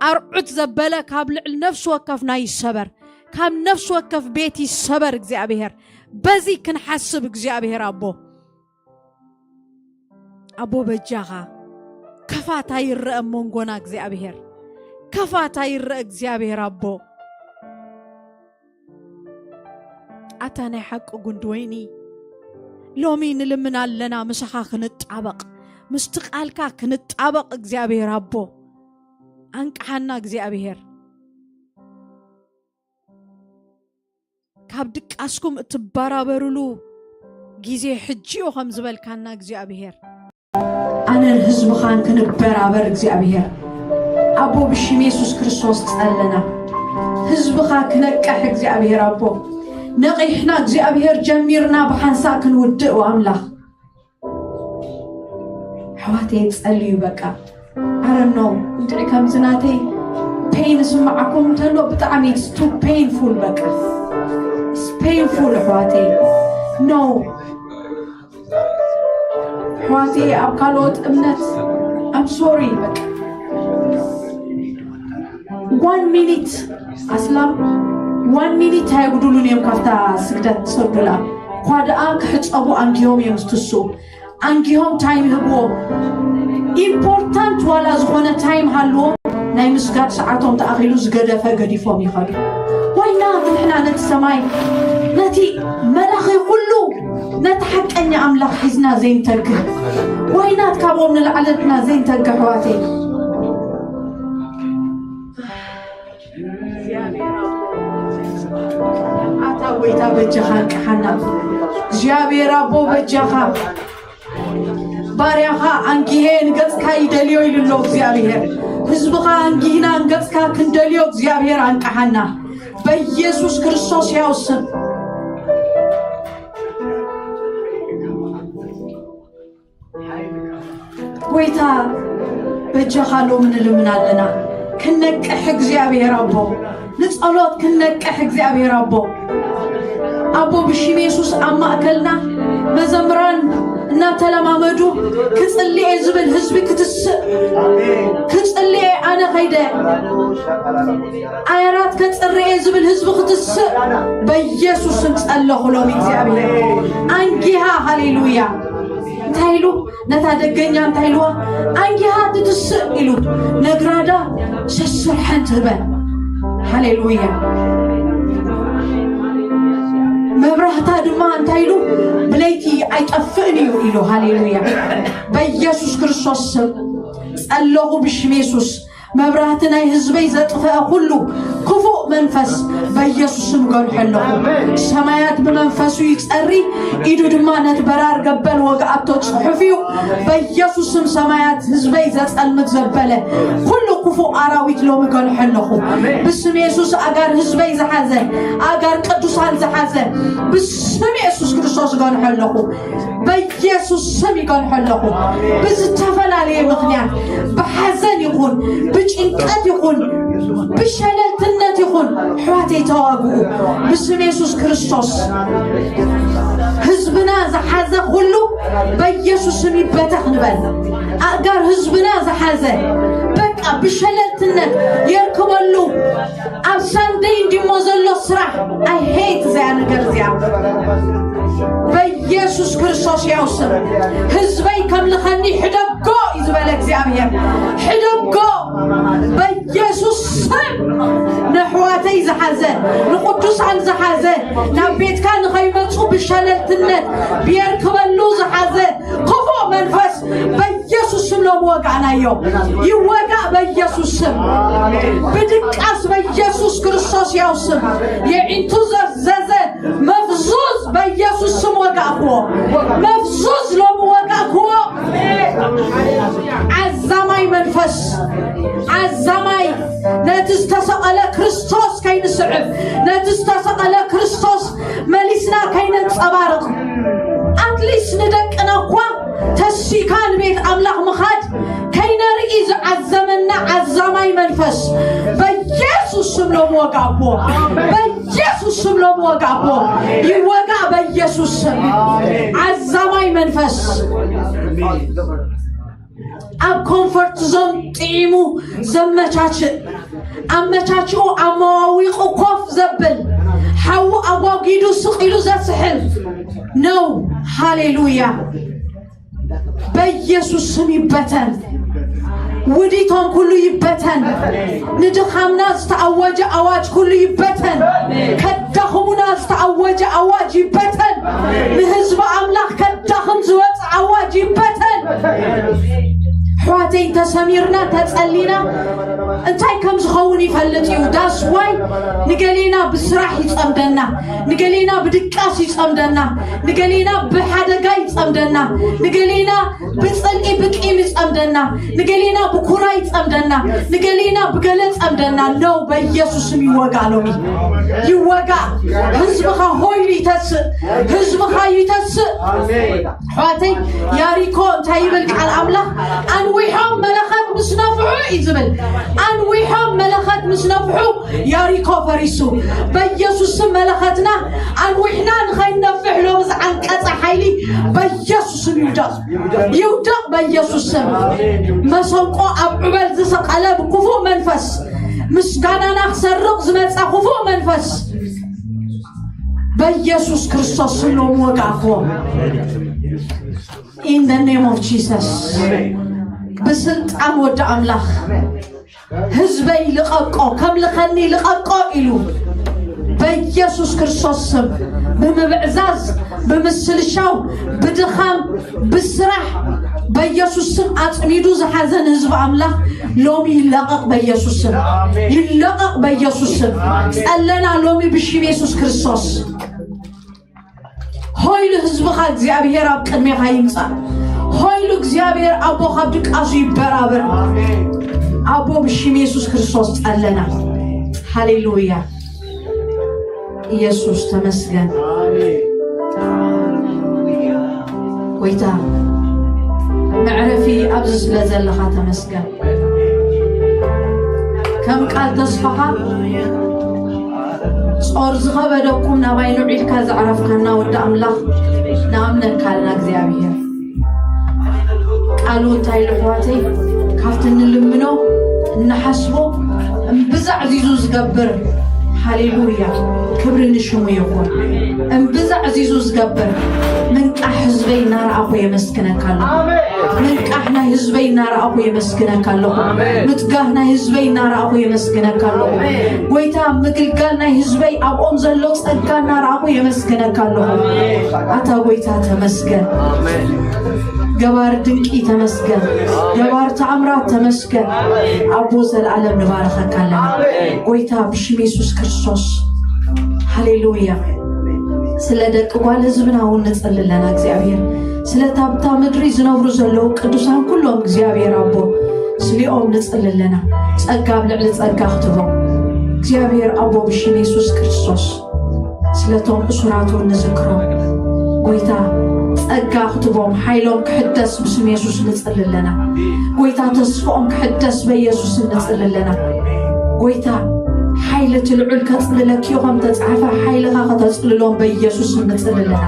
ኣርዑት ዘበለ ካብ ልዕሊ ነፍሲ ወከፍና ይሰበር፣ ካብ ነፍሲ ወከፍ ቤት ይሰበር እግዚኣብሔር። በዚ ክንሓስብ እግዚኣብሔር ኣቦ ኣቦ በጃኻ ክፋት ኣይረአ ኣብ መንጎና እግዚኣብሔር፣ ክፋት ኣይረአ እግዚኣብሔር ኣቦ። ኣታ ናይ ሓቂ ጉንዲ ወይኒ፣ ሎሚ ንልምን ኣለና ምሳኻ ክንጣበቕ፣ ምስቲ ቃልካ ክንጣበቕ እግዚኣብሔር ኣቦ። ኣንቅሓና እግዚኣብሔር። ካብ ድቃስኩም እትበራበሩሉ ግዜ ሕጂ እዩ ከም ዝበልካና እግዚኣብሔር። ኣነን ህዝብኻን ክንበራበር እግዚኣብሔር ኣቦ ብሽም የሱስ ክርስቶስ ጸለና። ህዝብኻ ክነቅሕ እግዚኣብሔር ኣቦ ነቒሕና እግዚኣብሔር ጀሚርና ብሓንሳእ ክንውድእ ኣምላኽ ኣሕዋተይ ጸልዩ በቃ ኣረኖ እንድዒ ከምዚ ናተይ ፔን ስምዓኩም እንተሎ ብጣዕሚ it's too painful በቃ it's painful ኣሕዋተይ no ኣሕዋተይ ኣብ ካልኦት እምነት I'm sorry በቃ one minute ኣስላም one minute ኣየጉድሉን እዮም ካብታ ስግደት ትሰግዱላ እኳ ደኣ ክሕፀቡ ኣንጊሆም እዮም ዝትስኡ ኣንጊሆም ታይም ይህብዎም ኢምፖርታንት ዋላ ዝኾነ ታይም ሃልዎም ናይ ምስጋድ ሰዓቶም ተኣኺሉ ዝገደፈ ገዲፎም ይኸዱ ዋይና ንሕና ነቲ ሰማይ ነቲ መላኺ ኩሉ ነቲ ሓቀኛ ኣምላኽ ሒዝና ዘይንተግህ ዋይናት ካብኦም ንላዕለትና ዘይንተግህ ኣሕዋተይ ኣታ ጎይታ በጃኻ እንቅሓና እግዚኣብሔር ኣቦ በጃኻ ባርያኻ ኣንጊሄ ንገጽካ ይደልዮ ኢሉ ኣሎ እግዚኣብሔር ህዝብኻ ኣንጊህና ንገጽካ ክንደልዮ እግዚኣብሔር ኣንቅሓና በኢየሱስ ክርስቶስ ያው ስም ጎይታ በጃኻ ሎሚ ንልምን ኣለና ክነቅሕ እግዚኣብሔር ኣቦ ንጸሎት ክነቅሕ እግዚኣብሔር ኣቦ ኣቦ ብሽም የሱስ ኣብ ማእከልና መዘምራን እናተለማመዱ ክጽልየ ዝብል ህዝቢ ክትስእ ክጽልየ ኣነ ኸይደ ኣያራት ከጽርየ ዝብል ህዝቢ ክትስእ በኢየሱስን ጸለኹ ሎም እግዚኣብሔር ኣንጊሃ ሃሌሉያ እንታይ ኢሉ ነታ ደገኛ እንታይ ኢልዋ ኣንጊሃ ትትስእ ኢሉ ነግራዳ ሰስርሐን ትህበን ሃሌሉያ መብራህታ ድማ እንታይ ኢሉ ብለይቲ ኣይጠፍእን እዩ ኢሉ ሃሌሉያ በኢየሱስ ክርስቶስ ስም ጸለኹ ብሽም የሱስ መብራህቲ ናይ ህዝበይ ዘጥፈአ ኩሉ ክፉእ መንፈስ በኢየሱስ ስም ገልሖ ኣለኹ። ሰማያት ብመንፈሱ ይጸሪ፣ ኢዱ ድማ ነቲ በራር ገበል ወግኣቶ ጽሑፍ እዩ። በኢየሱስ ስም ሰማያት ህዝበይ ዘጸልምት ዘበለ ኩሉ ክፉእ ኣራዊት ሎሚ ገልሖ ኣለኹ። ብስም የሱስ ኣጋር ህዝበይ ዝሓዘ ኣጋር ቅዱሳን ዝሓዘ ብስም የሱስ ክርስቶስ ገልሖ ኣለኹ። በኢየሱስ ስም ይገንሖ ኣለኹ። ብዝተፈላለየ ምኽንያት ብሓዘን ይኹን ብጭንቀት ይኹን ብሸለልትነት ይኹን ኣሕዋተይ ተዋግኡ ብስም የሱስ ክርስቶስ። ህዝብና ዝሓዘ ኩሉ በኢየሱስ ስም ይበተኽ ንበል። ኣእጋር ህዝብና ዝሓዘ በቃ ብሸለልትነት የርክበሉ። ኣብ ሳንደይ እንዲሞ ዘሎ ስራሕ፣ I hate እዚኣ ነገር እዚኣ። በኢየሱስ ክርስቶስ ያው ስም ህዝበይ ከምልኸኒ ሕደጎ እዩ ዝበለ እግዚኣብሔር። ሕደጎ በኢየሱስ ስም። ነሕዋተይ ዝሓዘ፣ ንቅዱሳን ዝሓዘ፣ ናብ ቤትካ ንኸይመፁ ብሸለልትነት ብየርክበሉ ዝሓዘ ክፉእ መንፈስ በኢየሱስ ስም ሎሚ ወጋእናዮ። ይወጋእ በኢየሱስ ስም። ብድቃስ በኢየሱስ ክርስቶስ ያው ስም የዒንቱ ዘዘዘ መፍዙዝ በኢየሱስ ስም ወጋእክዎ። መፍዙዝ ሎሚ ወጋእክዎ። ዓዛማይ መንፈስ፣ ዓዛማይ፣ ነቲ ዝተሰቐለ ክርስቶስ ከይንስዕብ፣ ነቲ ዝተሰቐለ ክርስቶስ መሊስና ከይነንጸባርቕ፣ ኣትሊስት ንደቅና እኳ ተሲካ ንቤት ኣምላኽ ምኻድ ከይነርኢ ዝዓዘመና ዓዛማይ መንፈስ በኢየሱስ ስም ሎሚ ወጋእክዎ። በኢየሱስ ስም ሎሚ ወጋእክዎ። ይወጋእ በኢየሱስ ስም። ዓዛማይ መንፈስ ኣብ ኮምፎርት ዞን ጥዒሙ ዘመቻችእ፣ ኣመቻችኡ ኣመዋዊቑ ኮፍ ዘብል፣ ሓዉ ኣጓጊዱ ስቕ ኢሉ ዘስሕል ነው። ሃሌሉያ። በኢየሱስ ስም ይበተን። ውዲቶም ኩሉ ይበተን። ንድኻምና ዝተኣወጀ ኣዋጅ ኩሉ ይበተን። ከዳኽሙና ዝተኣወጀ ኣዋጅ ይበተን። ንህዝቢ ኣምላኽ ከዳኽም ዝወፅ ኣዋጅ ይበተን። ኣሕዋተይ፣ እንተሰሚርና፣ እንተጸሊና፣ እንታይ ከም ዝኸውን ይፈልጥ እዩ። ዳስዋይ ንገሌና ብስራሕ ይጸምደና፣ ንገሌና ብድቃስ ይጸምደና፣ ንገሌና ብሓደጋ ይጸምደና፣ ንገሌና ብጽልኢ ብቂም ይጸምደና፣ ንገሌና ብኩራ ይጸምደና፣ ንገሌና ብገለ ጸምደና። ነው፣ በኢየሱስ ስም ይወጋ ሎሚ። ይወጋ። ህዝብኻ ሆይሉ ይተስእ። ህዝብኻ ይተስእ። ኣሕዋተይ፣ ያሪኮ እንታይ ይብል ቃል ኣምላኽ? ኣንዊሖም መለኸት ምስ ነፍሑ እዩ ዝብል። ኣንዊሖም መለኸት ምስ ነፍሑ ያሪኮ ፈሪሱ። በኢየሱስ ስም መለኸትና ኣንዊሕና ንኸይንነፍሕ ሎሚ ዝዓንቀጸ ሓይሊ በኢየሱስ ስም ይውደቕ። ይውደቕ በኢየሱስ ስም። መሰንቆ ኣብ ዑበል ዝሰቐለ ብክፉእ መንፈስ፣ ምስጋናና ክሰርቕ ዝመጸ ክፉእ መንፈስ በኢየሱስ ክርስቶስ ስም ሎሚ ወጋእክዎ። In the name of Jesus። ብስልጣን ወዲ ኣምላኽ ህዝበይ ልቐቆ፣ ከምልኸኒ ልቐቆ ኢሉ በኢየሱስ ክርስቶስ ስም ብምብዕዛዝ፣ ብምስልሻው፣ ብድኻም፣ ብስራሕ በኢየሱስ ስም ኣጽሚዱ ዝሓዘን ህዝቢ ኣምላኽ ሎሚ ይለቐቕ በኢየሱስ ስም። ይለቐቕ በኢየሱስ ስም። ጸለና ሎሚ ብሽም የሱስ ክርስቶስ። ሆይሉ ህዝብኻ እግዚኣብሔር ኣብ ቅድሜኻ ይምጻእ። ሆይሉ እግዚኣብሔር ኣቦ ካብ ድቃሱ ይበራበር። ኣቦ ብሽም የሱስ ክርስቶስ ጸለና። ሃሌሉያ። ኢየሱስ ተመስገን። ጎይታ መዕረፊ ኣብዚ ስለ ዘለኻ ተመስገን። ከም ቃል ተስፋኻ ጾር ዝኸበደኩም ናባይ ንዑ ኢልካ ዘዕረፍካና ወዲ ኣምላኽ ንኣምነካ ኣለና እግዚኣብሔር። ቃሉ እንታይ ኢሉ ኣሕዋተይ? ካብቲ እንልምኖ እንሓስቦ እምብዛ ዕዚዙ ዝገብር፣ ሃሌሉያ፣ ክብሪ ንሽሙ ይኹን። እምብዛ ዕዚዙ ዝገብር ምንቃሕ ህዝበይ እናረኣኹ የመስግነካ ኣለኹ። ምንቃሕ ናይ ህዝበይ እናረኣኹ የመስግነካ ኣለኹ። ምትጋህ ናይ ህዝበይ እናረኣኹ የመስግነካ ኣለኹ። ጎይታ፣ ምግልጋል ናይ ህዝበይ ኣብኦም ዘሎ ጸጋ እናረኣኹ የመስግነካ ኣለኹ። ኣታ ጎይታ ተመስገን። ገባር ድንቂ ተመስገን። ገባር ተኣምራት ተመስገን። ኣቦ ዘልኣለም ንባረኸካ ኣለና። ጎይታ ብሽም የሱስ ክርስቶስ። ሃሌሉያ። ስለ ደቂ ጓል ህዝብና እውን ንጽሊ ኣለና እግዚኣብሔር። ስለታ ኣብታ ምድሪ ዝነብሩ ዘለዉ ቅዱሳን ኩሎም እግዚኣብሔር ኣቦ ስሊኦም ንጽሊ ኣለና። ጸጋ ኣብ ልዕሊ ጸጋ ክትቦም እግዚኣብሔር ኣቦ ብሽም የሱስ ክርስቶስ። ስለቶም እሱራት እውን ንዝክሮም። ጎይታ ጸጋ ክትቦም፣ ሓይሎም ክሕደስ ብስም የሱስ ንጽሊ ኣለና። ጎይታ ተስፍኦም ክሕደስ በየሱስ ንጽሊ ኣለና። ጎይታ ሓይሊ እቲ ልዑል ከጽልለኪ እዩ ከም ተጻሕፈ ሓይልኻ ከተጽልሎም በየሱስ ንጽሊ ኣለና።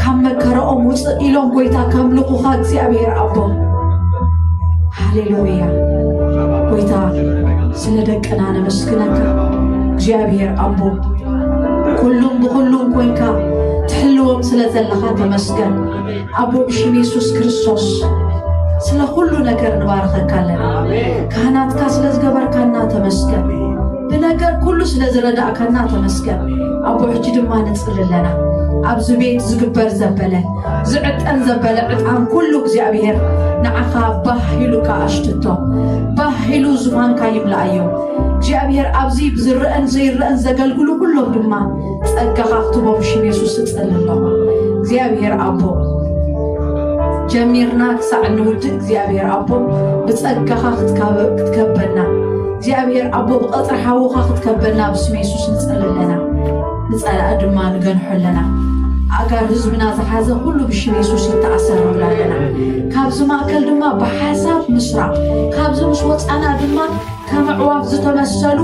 ካብ መከረኦም ውጽእ ኢሎም ጎይታ ከምልኹኻ እግዚኣብሔር ኣቦ። ሃሌሉያ። ጎይታ፣ ስለ ደቅና ነመስግነካ። እግዚኣብሔር ኣቦ፣ ኩሉም ብኹሉም ኮንካ ትሕልዎም ስለ ዘለኻ ተመስገን። ኣቦ፣ ብሽም የሱስ ክርስቶስ ስለ ኩሉ ነገር ንባርኸካ ኣለና። ካህናትካ ስለ ዝገበርካና ተመስገን። ብነገር ኩሉ ስለ ዝረዳእካና ተመስገን። ኣቦ፣ ሕጂ ድማ ንጽሊ ኣለና። ኣብዚ ቤት ዝግበር ዘበለ፣ ዝዕጠን ዘበለ ዕጣን ኩሉ እግዚኣብሔር ንዓኻ ባህ ኢሉካ ኣሽትቶ። ባህ ኢሉ ዙፋንካ ይምላኣዮ። እግዚኣብሔር ኣብዚ ብዝረአን ዘይረአን ዘገልግሉ ኩሎም ድማ ጸጋኻ ክትቦም ሽም የሱስ እጸሊ ኣለኹ። እግዚኣብሔር ኣቦ፣ ጀሚርና ክሳዕ እንውድእ እግዚኣብሔር ኣቦ ብጸጋኻ ክትካበ-፣ ክትከበና እግዚኣብሔር ኣቦ ብቐጽሪ ሓውኻ ክትከበና ብስም የሱስ ንጸሊ ኣለና። ንጸላኢ ድማ ንገንሖ ኣለና። ኣጋር ህዝብና ዝሓዘ ኩሉ ብሽም የሱስ ይተኣሰር ንብል ኣለና። ካብዚ ማእከል ድማ ብሓሳብ ምስራቕ፣ ካብዚ ምስ ወጻና ድማ ከም ኣዕዋፍ ዝተመሰሉ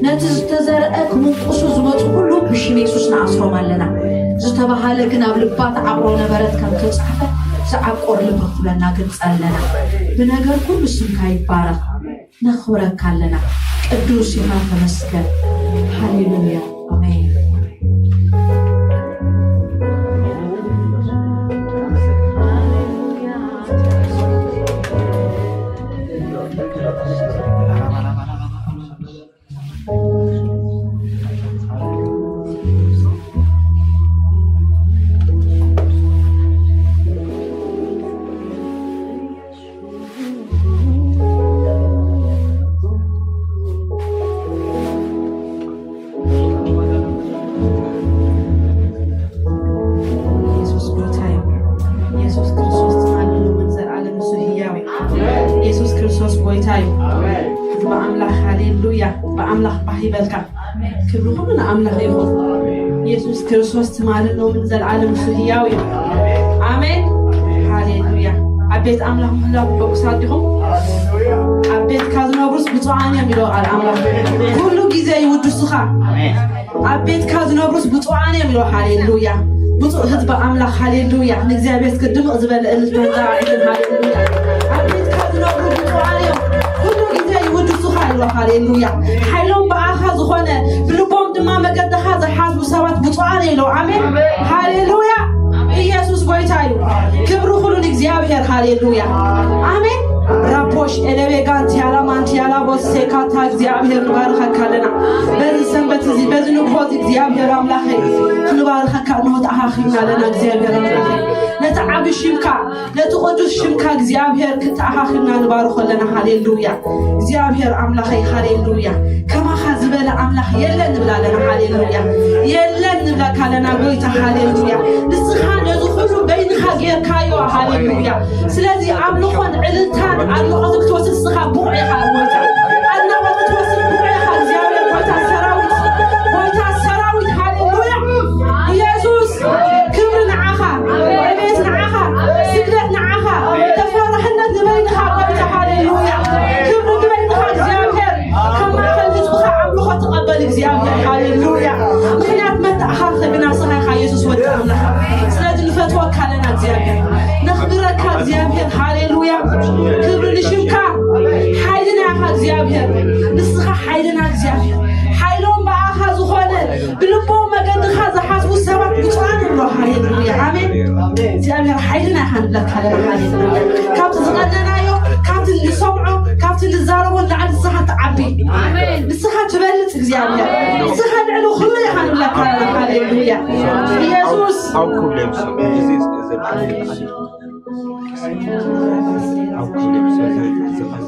ነቲ ዝተዘርአ ክምንቁሱ ዝመጹ ኩሉ ብሽም የሱስ ንኣስሮም ኣለና። ዝተባሃለ ግን ኣብ ልባ ተዓቕሮ ነበረት ከም ተጻሕፈ ዝዓቆር ልቢ ክትበና ግልጽ ኣለና። ብነገር ኩሉ ስምካ ይባረኽ። ነኽብረካ ኣለና። ቅዱስ ኢኻ፣ ተመስገን። ሃሌሉያ። ኣሜን። የሱስ ጎይታ እዩ። የሱስ ክርስቶስ ትማሊ፣ ሎምን ዘልኣለም ንሱ ህያው እዩ። የሱስ ክርስቶስ ጎይታ እዩ። እዚ ብኣምላኽ፣ ሃሌሉያ፣ ብኣምላኽ ባህ ይበልካ። ክብሪ ኩሉ ንኣምላኽ ይኹን። የሱስ ክርስቶስ ትማሊ፣ ሎምን ዘልኣለም ንሱ ህያው እዩ። ኣሜን። ሃሌሉያ። ኣብ ቤት ኣምላኽ ምህላው ሕጉሳት ዲኹም? ኣብ ቤትካ ዝነብሩስ ብፁዓን እዮም ይብሎ ቃል ኣምላኽ። ኩሉ ግዜ ይውድሱኻ። ኣብ ቤትካ ዝነብሩስ ብፁዓን እዮም ይብሎ። ሃሌሉያ። ብፁዕ ህዝቢ ኣምላኽ፣ ሃሌሉያ። ንእግዚኣብሔር እስከ ድምቕ ዝበለ እልልታ ዘራዒትን፣ ሃሌሉያ። ኣብ ቤትካ ዝነብሩ ብፁዓን እዮም። ኩሉ ግዜ ይውድሱኻ ይብሎ። ሃሌሉያ። ሓይሎም ብኣኻ ዝኾነ፣ ብልቦም ድማ መገድኻ ዝሓስቡ ሰባት ብፁዓን እዮም። ኣሜን። ሃሌሉያ። ኢየሱስ ጎይታ እዩ። ክብሪ ኩሉ ንእግዚኣብሔር። ሃሌሉያ። ኣሜን። ራፖሽ ኤለቤጋን ቲያላ ማንቲያላ ቦሴካታ፣ እግዚኣብሔር ንባርኸካ ኣለና። በዚ ሰንበት እዚ፣ በዚ ንግሆ እዚ እግዚኣብሔር ኣምላኸይ ክንባርኸካ እንሆ ተኣኻኺብና ኣለና። እግዚኣብሔር ኣምላኸይ ነቲ ዓቢ ሽምካ፣ ነቲ ቅዱስ ሽምካ እግዚኣብሔር ክተኣኻኺብና ንባርኾ ኣለና። ሃሌሉያ። እግዚኣብሔር ኣምላኸይ፣ ሃሌሉያ። ከማኻ ዝበለ ኣምላኽ የለን ንብላ ኣለና። ሃሌሉያ። የለን ንብለካ ኣለና ጎይታ። ሃሌሉያ። ንስኻ ነዚ ኩሉ በይንኻ ጌርካዮ። ሃሌሉያ። ስለዚ ኣምልኾን ዕልልታን ኣድናቖትን ክትወስድ ንስኻ ብቑዕ ኢኻ ጎይታ። ኣድናቖት ክትወስድ ብቑዕ ኢኻ እግዚኣብሔር ጎይታ ሰራዊት። ጎይታ ሰራዊት። ሃሌሉያ። ኢየሱስ ክብሪ ንዓኻ፣ ዕቤት ንዓኻ፣ ስግደት ንዓኻ፣ ተፈራሕነት ንበይንኻ ጎይታ። ሃሌሉያ። ክብሪ ንበይንኻ እግዚኣብሔር። ካብ ማእከል ህዝብኻ ኣምልኾ ተቐበል እግዚኣብሔር። ሃሌሉያ። ምኽንያት መተኣኻኸብና ንስኻ ኢኻ የሱስ ወዲ ኣምላኽ። ስለዚ ንፈትወካ ኣለና እግዚኣብሔር። ነኽብረካ እግዚኣብሔር። ሃሌሉያ። ክብሪ ንሽምካ። ሓይልና ኢኻ እግዚኣብሔር። ንስኻ ሓይልና እግዚኣብሔር። ሓይሎም ብኣኻ ዝኾነ ብልቦም መገድኻ ዝሓስቡ ሰባት ብፁዓን እዮም። ሃሌሉያ። ኣሜን። እግዚኣብሔር ሓይልና ኢኻ ንብለካ ኣለና። ሃሌሉያ። ካብቲ ዝቐነናዮ፣ ካብቲ ንሰምዖ፣ ካብቲ ንዛረቦ ንላዕሊ ንስኻ ትዓቢ። ኣሜን። ንስኻ ትበልጽ እግዚኣብሔር። ንስኻ ልዕሊ ኩሉ ኢኻ ንብለካ ኣለና። ሃሌሉያ። ኢየሱስ። ኣብ ክብሎም ሰብ እዚ ዘልዓለ ኣብ ክብሎም ሰብ ዘልዓለ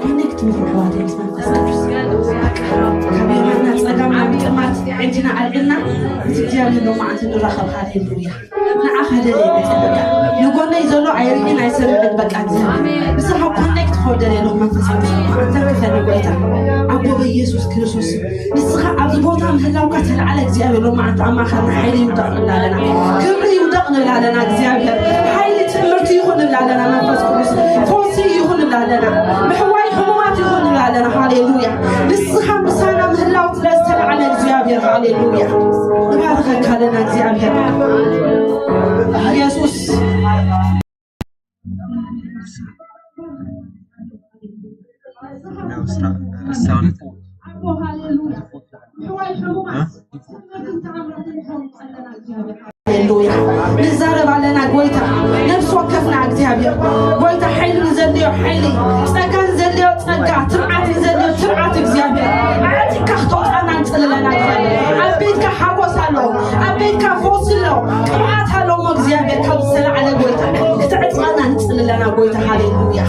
ኮኔክት ንኹን ኣሕዋተይ ምስ መንፈስ ቅዱስ። ካሜራና ጸጋም ናብ ጥማት ዕድና ኣልዕልና ምስ እግዚኣብሔር ሎማዓንቲ ንራኸብ። ሃሌሉያ። ንዓኻ ደለየ መጸ በቃ ንጎነይ ዘሎ ኣይርእን ኣይሰምዕን በቃ እግዚኣብሔር ንስኻ ኮኔክት ክወደለየ ኣለኹ መንፈስ ቅዱስ ኣንተርክፈኒ ጎይታ ኣቦ በኢየሱስ ክርስቶስ ንስኻ ኣብዚ ቦታ ምህላውካ ተላዓለ እግዚኣብሔር ሎማዓንቲ ኣብ ማእኸልና ሓይሊ ይውደቕ ንብላ ኣለና ክብሪ ይውደቕ ንብላ ኣለና እግዚኣብሔር ሓይሊ ትምህርቲ ይኹን ንብላ ኣለና መንፈስ ቅዱስ ፈውሲ ይኹን ንብላ ኣለና ምሕዋይ ሕሙማት ይኹን ንብላ ኣለና ሃሌሉያ ንስኻ ምሳና ምህላው ስለ ዝተላዓለ እግዚኣብሔር ሃሌሉያ ንባርኸካ ኣለና እግዚኣብሔር ኢየሱስ ሃሌሉያ ንዛረብ ኣለና ጎይታ ነፍሲ ወከፍና እግዚኣብሔር ጎይታ ሓይሊ ንዘድልዮ ሓይሊ ጸጋ ንዘድልዮ ጸጋ ትብዓት ንዘድልዮ ትብዓት እግዚኣብሔር ዓቲካ ክተውፃና ንፅልለና እግዚኣብሔር ኣብ ቤትካ ሓጎስ ኣሎ ኣብ ቤትካ ፈውሲ ኣሎ ቅብኣት ኣሎ እሞ እግዚኣብሔር ካብ ዝተላዓለ ጎይታ ክተዕፅቐና ንፅልለና ጎይታ ሃሌሉያ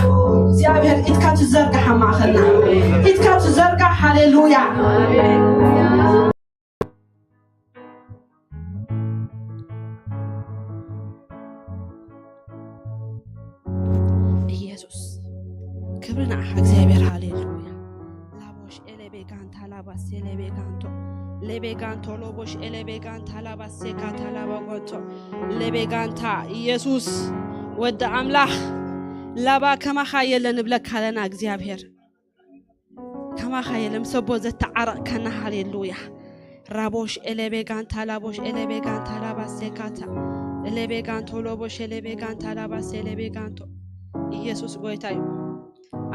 እግዚኣብሔር ኢድካ ትዘርጋሕ ኣብ ማእኸልና ኢድካ ትዘርጋሕ ሃሌሉያ ኢየሱስ ክብሪ ንዓኻ እግዚኣብሔር ሃሌሉያ ላቦሽ ኤሌቤጋንታ ላባሴ ሌቤጋንቶ ሌቤጋንቶ ሎቦሽ ኤሌቤጋንታ ላባሴካ ታላባጎቶ ሌቤጋንታ ኢየሱስ ወዲ ኣምላኽ ላባ ከማኻ የለ ንብለካ ኣለና እግዚኣብሔር ከማኻ የለ ምስ ኣቦ ዘተዓረቕካና ሃሌሉያ ራቦሽ ኤሌቤጋንታ ላቦሽ ኤሌቤጋንታ ላባሴካታ ኤሌቤጋንቶ ሎቦሽ ኤሌቤጋንታ ላባሴ ኤሌቤጋንቶ ኢየሱስ ጎይታ እዩ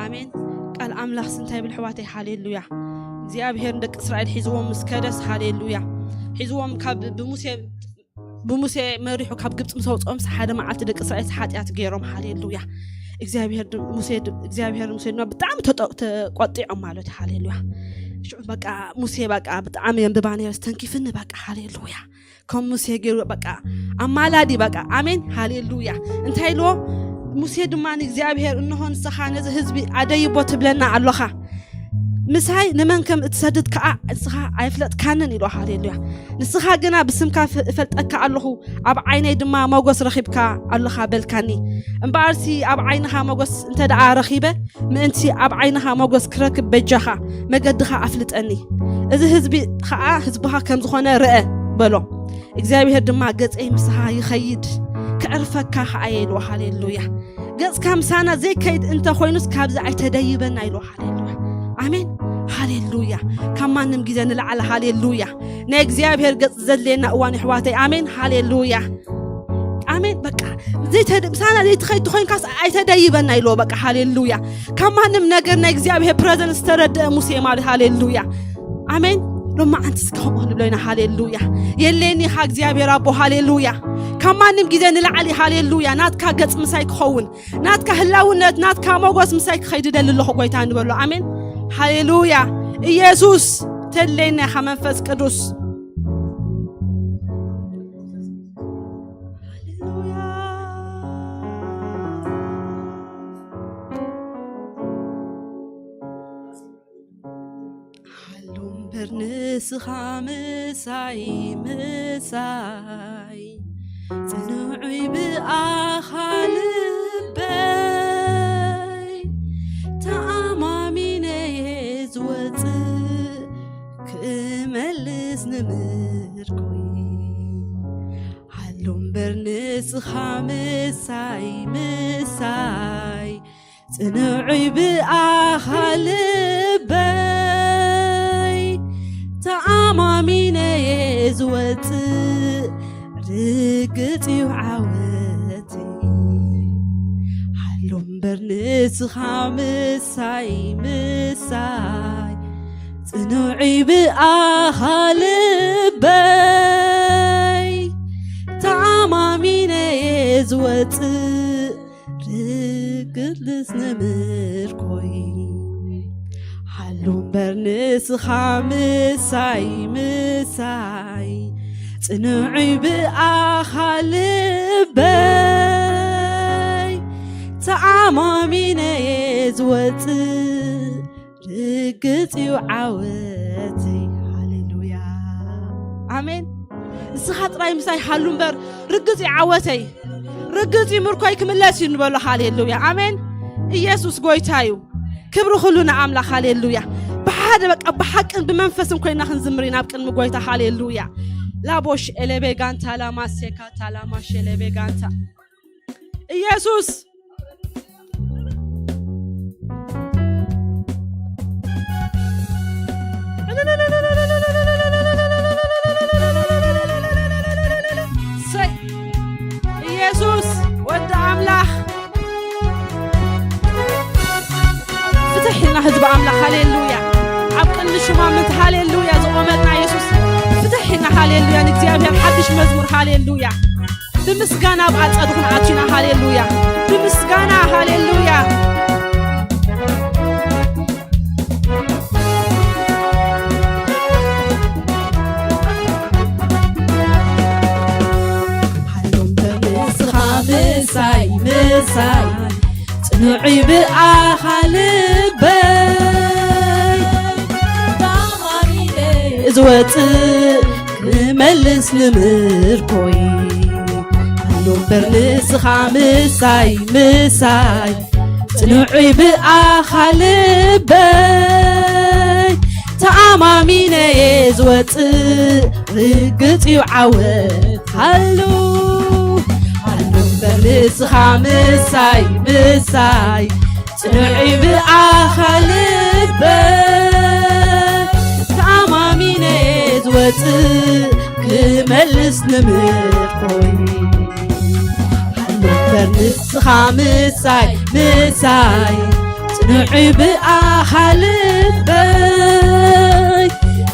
ኣሜን ቃል ኣምላኽስ እንታይ ይብል ኣሕዋተይ ሃሌሉያ እግዚኣብሔር ንደቂ እስራኤል ሒዝዎም ምስ ከደስ ሃሌሉያ ሒዝዎም ካብ ብሙሴ ብሙሴ መሪሑ ካብ ግብፂ ምስ ኣውፅኦምስ ሓደ መዓልቲ ደቂ እስራኤል ሓጢኣት ገይሮም ሃሌሉያ እግዚኣብሔር ድ- ሙሴ ድ- እግዚኣብሔር ሙሴ ድማ ብጣዕሚ ተጠ- ተቆጢዖም ማለት እዩ ሃሌሉያ ሽዑ በቃ ሙሴ በቃ ብጣዕሚ የንብባ ነይረ ስተንኪፍኒ በቃ ሃሌሉያ ከም ሙሴ ገይሩ በቃ ኣማላዲ በቃ ኣሜን ሃሌሉያ እንታይ ኢልዎ ሙሴ ድማ ንእግዚኣብሔር እንሆ ንስኻ ነዚ ህዝቢ ኣደይቦ ትብለና ኣሎኻ ምሳይ ንመን ከም እትሰድድ ከኣ ንስኻ ኣይፍለጥካንን ኢልዎ ሃሌሉያ ንስኻ ግና ብስምካ ፍ- እፈልጠካ ኣለኹ ኣብ ዓይነይ ድማ መጎስ ረኺብካ ኣለኻ በልካኒ እምበኣርሲ ኣብ ዓይንኻ መጎስ እንተ ደኣ ረኺበ ምእንቲ ኣብ ዓይንኻ መጎስ ክረክብ በጃኻ መገድኻ ኣፍልጠኒ እዚ ህዝቢ ኸዓ ህዝብኻ ከም ዝኾነ ርአ በሎ እግዚኣብሔር ድማ ገጸይ ምሳኻ ይኸይድ ክዕርፈካ ኸዓ እየ ኢልዎ ሃሌሉያ ገጽካ ምሳና ዘይከይድ እንተ ኮይኑስ ካብዚ ኣይተደይበና ኢልዎ ሃሌሉያ ኣሜን ሃሌሉያ ካብ ማንም ግዜ ንላዕሊ ሃሌሉያ ናይ እግዚኣብሔር ገጽ ዘድልየና እዋን ኣሕዋተይ ኣሜን ሃሌሉያ ኣሜን በቃ ዘይተድ- ምሳና ዘይትኸይድ ተኾይንካስ ኣይተደይበና ኢልዎ በቃ ሃሌሉያ ካብ ማንም ነገር ናይ እግዚኣብሔር ፕረዘንስ ዝተረድአ ሙሴ ማለት ሃሌሉያ ኣሜን ሎማዓንትስ ከምኡ ንብሎ ኢና ሃሌሉያ የለየኒ ኢኻ እግዚኣብሔር ኣቦ ሃሌሉያ ካብ ማንም ግዜ ንላዕሊ ሃሌሉያ ናትካ ገጽ ምሳይ ክኸውን ናትካ ህላውነት ናትካ ሞጎስ ምሳይ ክኸይድ እደሊ ኣለኹ ጎይታ ንበሎ ኣሜን ሃሌሉያ ኢየሱስ ተድለየና ኢኻ መንፈስ ቅዱስ ሃሉ እምበር ንስኻ ምሳይ ምሳይ ጽንዑይ ብኣኻ ልበይ ተኣማሚነየ ዝወጽእ ክመልስ ንምርኮይ ሃሉ እምበር ንስኻ ምሳይ ምሳይ ጽንዑይ ብኣኻ ልበይ ተኣማሚነየ ዝወጽእ ርግጽ እዩ ዓወተይ ሃሉ እምበር ንስኻ ምሳይ ምሳይ ጽንዑይ ብኣኻ ልበይ ተኣማሚነየ ዝወጽእ ርግጽ ንምርኮይ ሃሉ እምበር ንስኻ ምሳይ ምሳይ ጽንዑይ ብኣኻ ልበይ ተኣማሚነየ ዝወጽእ ርግጽ እዩ ዓወተይ ሃሌሉያ ኣሜን ንሳ ንኻ ጥራይ ምሳይ ሃሉ እምበር፣ ርግጽ እዩ ዓወተይ፣ ርግጽ እዩ ምርኮይ ክምለስ እዩ ንበሎ። ሃሌሉያ፣ ኣሜን። ኢየሱስ ጎይታ እዩ። ክብሪ ኩሉ ንኣምላኽ። ሃሌሉያ። ብሓደ በቃ ብሓቅን ብመንፈስን ኮይና ክንዝምር ኢና ኣብ ቅድሚ ጎይታ። ሃሌሉያ። ላቦሽ ኤሌቤ ጋንታ ላማሴካ ታላማሽ ኤሌቤ ጋንታ። ኢየሱስ። ሰይ። ኢየሱስ ወዲ ኣምላኽ። ፍትሕ ኢልና ህዝቢ ኣምላኽ። ሃሌሉያ። ኣብ ቅድሚ ሹማምንቲ ሃሌሉያ ዝቖመና ኢየሱስ። ፍትሕ ኢልና ሃሌሉያ። ንእግዚኣብሔር ሓድሽ መዝሙር ሃሌሉያ። ብምስጋና ኣብ ኣጸዱ ክንኣቱ ኢና። ሃሌሉያ። ብምስጋና ሃሌሉያ። ሃሎ እምበር ንስኻ ምሳይ፣ ምሳይ፣ ጽኑዕ'ዩ ብኣኻ ልበይ። ተኣማሚነ ዝወጽእ ክመልስ ንምርኮይ። ሃሎ እምበር ንስኻ ምሳይ፣ ምሳይ፣ ጽኑዕ'ዩ ብኣኻ ልበይ። ተኣማሚነ'የ ዝወጽእ ርግጽ እዩ ዓወት። ሃሎ፣ ሃሎ እምበር ንስኻ ምሳይ፣ ምሳይ፣ ጽኑዕ'ዩ ብኣኻ ልበይ። ተኣማሚነ'የ ዝወጽእ ክመልስ ንምርኮይ። ሃሎ እምበር ንስኻ ምሳይ፣ ምሳይ፣ ጽኑዕ'ዩ ብኣኻ ልበይ።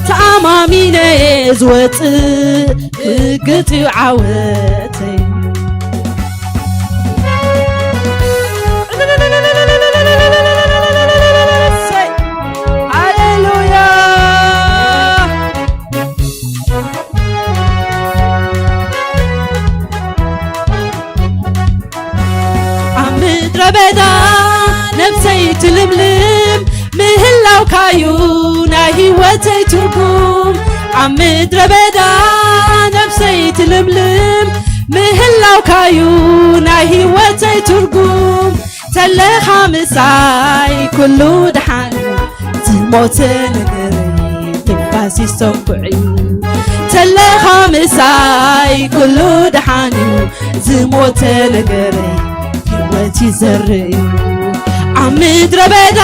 ተኣማሚነ'የ ዝወጽእ ርግጽ እዩ ዓወተይ። ሃሌሉያ። ኣብ ምድረ በዳ ነብሰይ ትልምልም ምህላውካዩ ናይ ህይወተይ ትርጉም። ኣብ ምድረ በዳ ነብሰይ ትልምልም ምህላውካዩ ናይ ህይወተይ ትርጉም። ተለኻ ምሳይ ኩሉ ደሓን እዩ፣ ዝሞተ ነገረይ ትንፋስ ይሰኩዕ እዩ። ተለኻ ምሳይ ኩሉ ደሓን እዩ፣ ዝሞተ ነገረይ ህይወት ይዘርእ እዩ። ኣብ ምድረ በዳ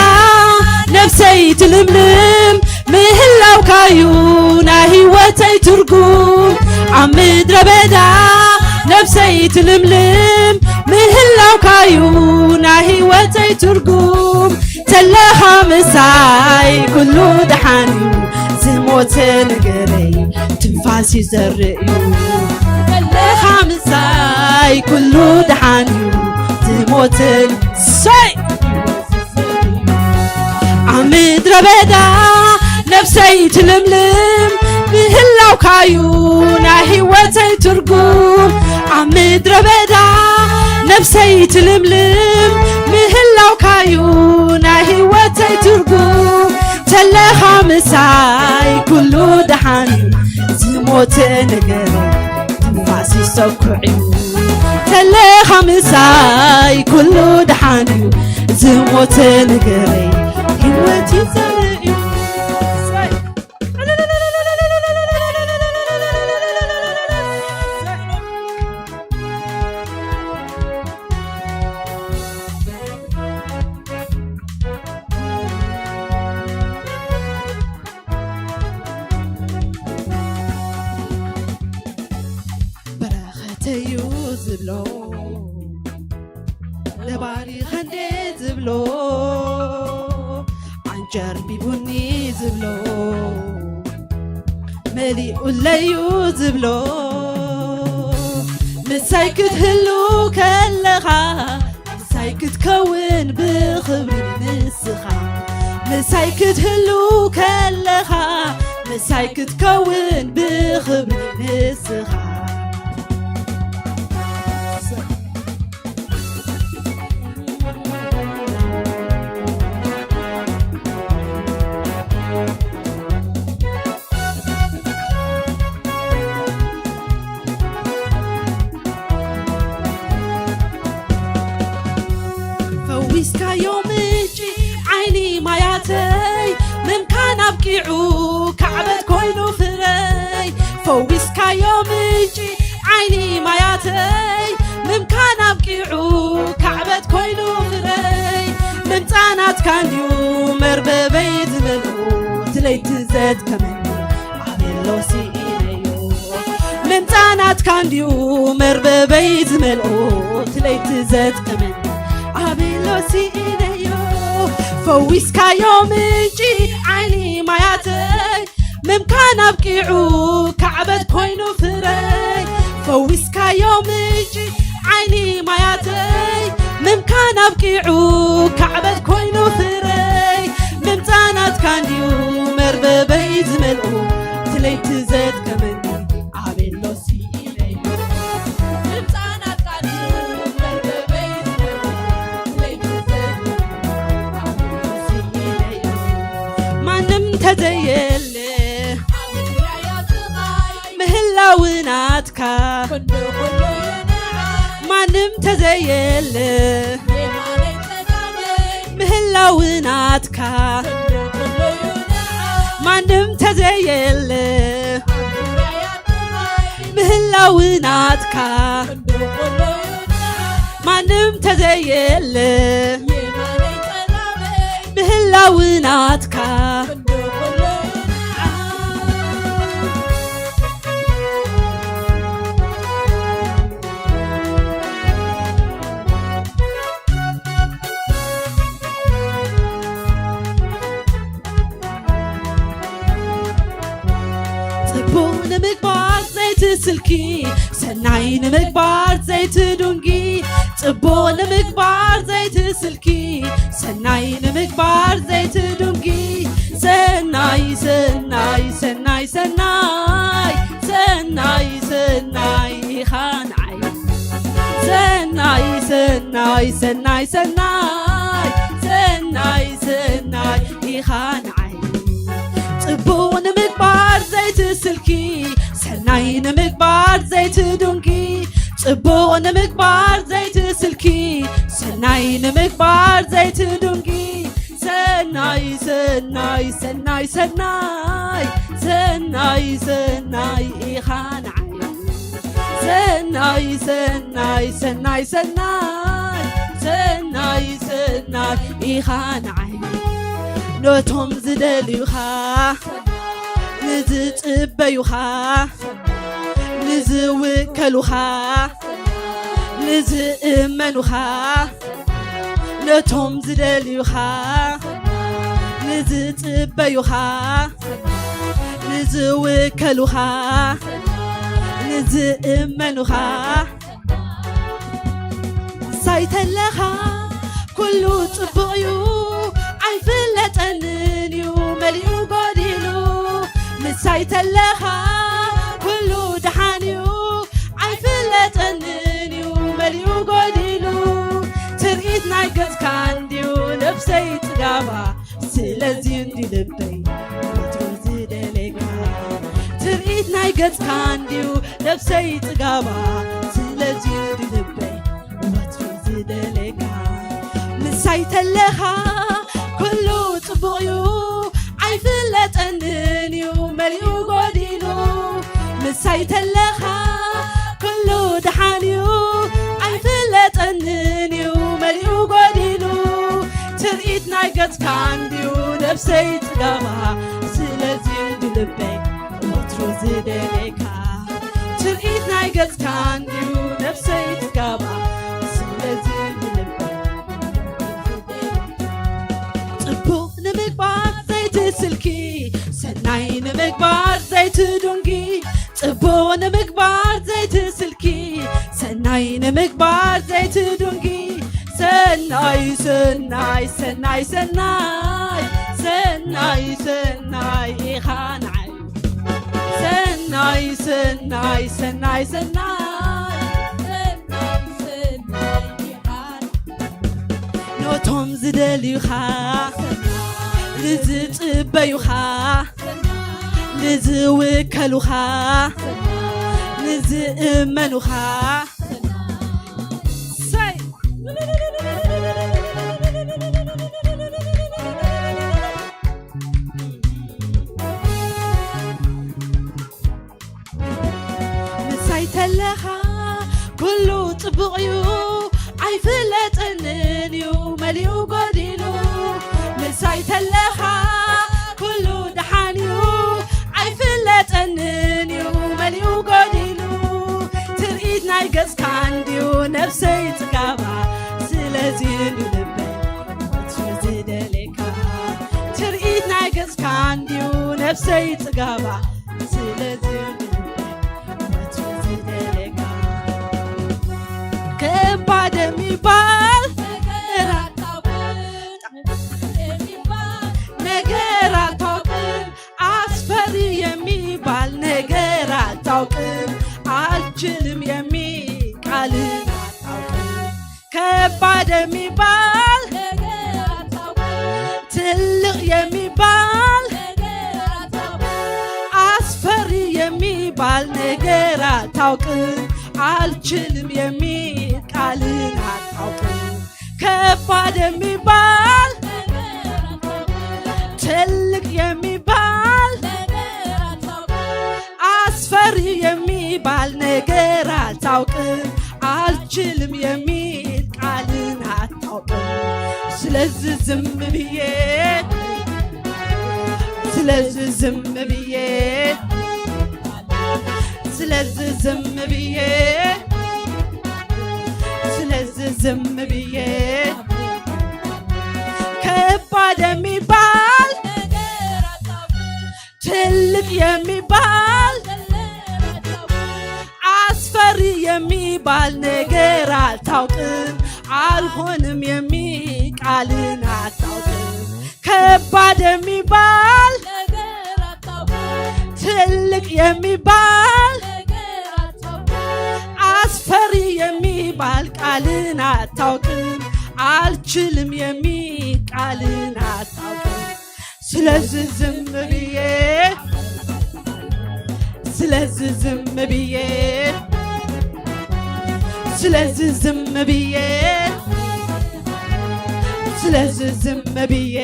ነብሰይ ትልምልም ምህላውካዩ ናይ ህይወተይ ትርጉም። ኣብ ምድረ በዳ ነብሰይ ትልምልም ምህላውካዩ ናይ ህይወተይ ትርጉም። ተለኻ ምሳይ ኩሉ ደሓን እዩ፣ ዝሞተ ነገረይ ትንፋስ ይዘርእ እዩ። ተለኻ ምሳይ ኩሉ ደሓን እዩ፣ ዝሞተ ሰይ ኣብ ምድረ በዳ ነብሰይ ትልምልም ምህላውካዩ ናይ ህይወተይ ትርጉም። ኣብ ምድረ በዳ ነብሰይ ትልምልም ምህላውካዩ ናይ ህይወተይ ትርጉም። ተለኻ ምሳይ ኩሉ ደሓን እዩ፣ ዝሞተ ነገር ትንፋስ ይሰኩዕ እዩ። ተለኻ ምሳይ ኩሉ ደሓን እዩ፣ ዝሞተ ነገረይ ህይወት ይዘርእ እዩ። በረኸተዩ ዝብሎ ነባሪ ኸንዴ ዝብሎ ዓንጀር ቢቡኒ ዝብሎ መሊኡለዩ ዝብሎ ምሳይ ክትህሉ ከለኻ ምሳይ ክትከውን ብኽብሪ ንስኻ ምሳይ ክትህሉ ከለኻ ምሳይ ክትከውን ብኽብሪ ንስኻ ማያተይ ምምካን ኣብቂዑ ካዕበት ኮይኑ ፍረይ ምምፃናትካ እንድዩ መርበበይ ዝመልኡ እቲ ለይቲ ዘጥቀመኒ ኣቤሎ ስኢነዮ ምምፃናትካ እንድዩ መርበበይ ዝመልኡ እቲ ለይቲ ዘጥቀመኒ ኣቤሎ ስኢነዮ ፈዊስካዮ ምንጪ ዓይኒ ማያተይ ምምካን ኣብቂዑ ካዕበት ኮይኑ ፍረይ ፈዊስካዮ ምንጪ ዓይኒ ማያተይ ምምካን ኣብቂዑ ካዕበት ኮይኑ ፍረይ ምምፃናትካ እንድዩ መርበበይ ዝመልኡ እቲ ለይቲ ዘጥቀመኒ ኣቤሎ ስኢነዮ ምምፃናትካ እንድዩ መርበበይ ዝመልኡ እቲ ለይቲ ዘጥቀመኒ ኣቤሎ ስኢነዮ ማንም ተዘየለ ምህላው ናትካ ማንም ተዘየለ ምህላው ናትካ ማንም ተዘየለ ምህላው ናትካ ማንም ተዘየለ ምህላው ናትካ ጽቡቕ ንምግባር ዘይትስልኪ ሰናይ ንምግባር ዘይትዱንጊ ጽቡቕ ንምግባር ዘይትስልኪ ሰናይ ንምግባር ዘይትዱንጊ ሰናይ ሰናይ ሰናይ ሰናይ ሰናይ ሰናይ ኢኻ ንዓይ ሰናይ ሰናይ ሰናይ ሰናይ ሰናይ ሰናይ ኢኻ ንዓይ ጽቡቕ ንምግባር ዘይትስልኪ ሰናይ ንምግባር ዘይትዱንጊ ጽቡቕ ንምግባር ዘይትስልኪ ሰናይ ንምግባር ዘይትዱንጊ ሰናይ ሰናይ ሰናይ ሰናይ ሰናይ ሰናይ ኢኻ ንዓይ ሰናይ ሰናይ ሰናይ ሰናይ ሰናይ ሰናይ ኢኻ ንዓይ ነቶም ዝደልዩኻ ንዝጽበዩኻ ንዝውከሉኻ ንዝእመኑኻ ነቶም ዝደልዩኻ ንዝጽበዩኻ ንዝውከሉኻ ንዝእመኑኻ ሳይተለኻ ኩሉ ጽቡቕ እዩ ኣይፍለጠንን እዩ መሊኡ ጎዲሉ ምሳይ ተለኻ ኩሉ ደሓን እዩ ኣይፍለጠንን እዩ መሊኡ ጎዲሉ ትርኢት ናይ ገጽካ እንድዩ ነፍሰይ ጽጋባ ስለዚ እንዲ ልበይ ወትሩ ዝደለካ ትርኢት ናይ ገጽካ እንድዩ ነፍሰይ ጽጋባ ስለዚ እንዲ ልበይ ወትሩ ዝደለካ ምሳይ ተለኻ ኩሉ ጽቡቕ እዩ ኣይፍለጠንን እዩ መሊኡ ጎዲሉ ምሳይ ተለኻ ኩሉ ደሓን እዩ ኣይፍለጠንን እዩ መሊኡ ጎዲሉ ትርኢት ናይ ገጽካ እንድዩ ነፍሰይ ጽጋባ ስለዚ እንዲ ልበይ ወትሩ ዝደለካ ትርኢት ናይ ገጽካ እንድዩ ነፍሰይ ትጋባ ስለዚ ብልበይ ጽቡቕ ንምግባር ዘይትስልኪ ሰናይ ንምግባር ዘይትዱንጊ ጽቡቕ ንምግባር ዘይትስልኪ ሰናይ ንምግባር ዘይትዱንጊ ሰናይ ሰናይ ሰናይ ሰናይ ሰናይ ሰናይ ኢኻ ንዓይ ሰናይ ሰናይ ሰናይ ሰናይ ሰናይ ሰናይ ኢኻ ንዓይ ነቶም ዝደልዩኻ ንዝጽበዩኻ ንዝውከሉኻ ንዝእመኑኻ ሰይ ምሳይ ተለኻ ኩሉ ጽቡቕ እዩ ኣይፍለጠንን እዩ መሊኡ ጎዲሉ። ምሳይ ተለኻ ኩሉ ደሓን እዩ ኣይፍለጠንን እዩ መሊኡ ጎዲሉ። ትርኢት ናይ ገጽካ እንድዩ ነፍሰይ ጽጋባ ስለዚ እዩ ልበይ ወትሩ ዝደሌካ። ትርኢት ናይ ገጽካ እንድዩ ነፍሰይ ጽጋባ ስለዚ እዩ ልበይ ወትሩ ዝደሌካ። ከባድ የሚባል ነገር አታውቅም። አስፈሪ የሚባል ነገር አታውቅም። አልችልም የሚል ቃልን አታውቅም። ከባድ የሚባል ትልቅ የሚባል አስፈሪ የሚባል ነገር አታውቅም። አልችልም የሚል ቃልን አታውቅም። ከባድ የሚባል ትልቅ የሚባል አስፈሪ የሚባል ነገር አታውቅም። አልችልም የሚል ቃልን አታውቅም። ስለዚህ ዝም ብዬ ስለዚህ ዝም ብዬ ስለዚህ ዝም ብዬ ስለዚህ ዝም ብዬ ከባድ የሚባል ትልቅ የሚባል አስፈሪ የሚባል ነገር አታውቅም። አልሆንም የሚል ቃልን አታውቅም። ከባድ የሚባል ትልቅ የሚባል አስፈሪ የሚባል ቃልን አታውቅም። አልችልም የሚል ቃልን አታውቅም። ስለዚህ ዝም ብዬ ስለዚህ ዝም ብዬ ስለዚህ ዝም ብዬ ስለዚህ ዝም ብዬ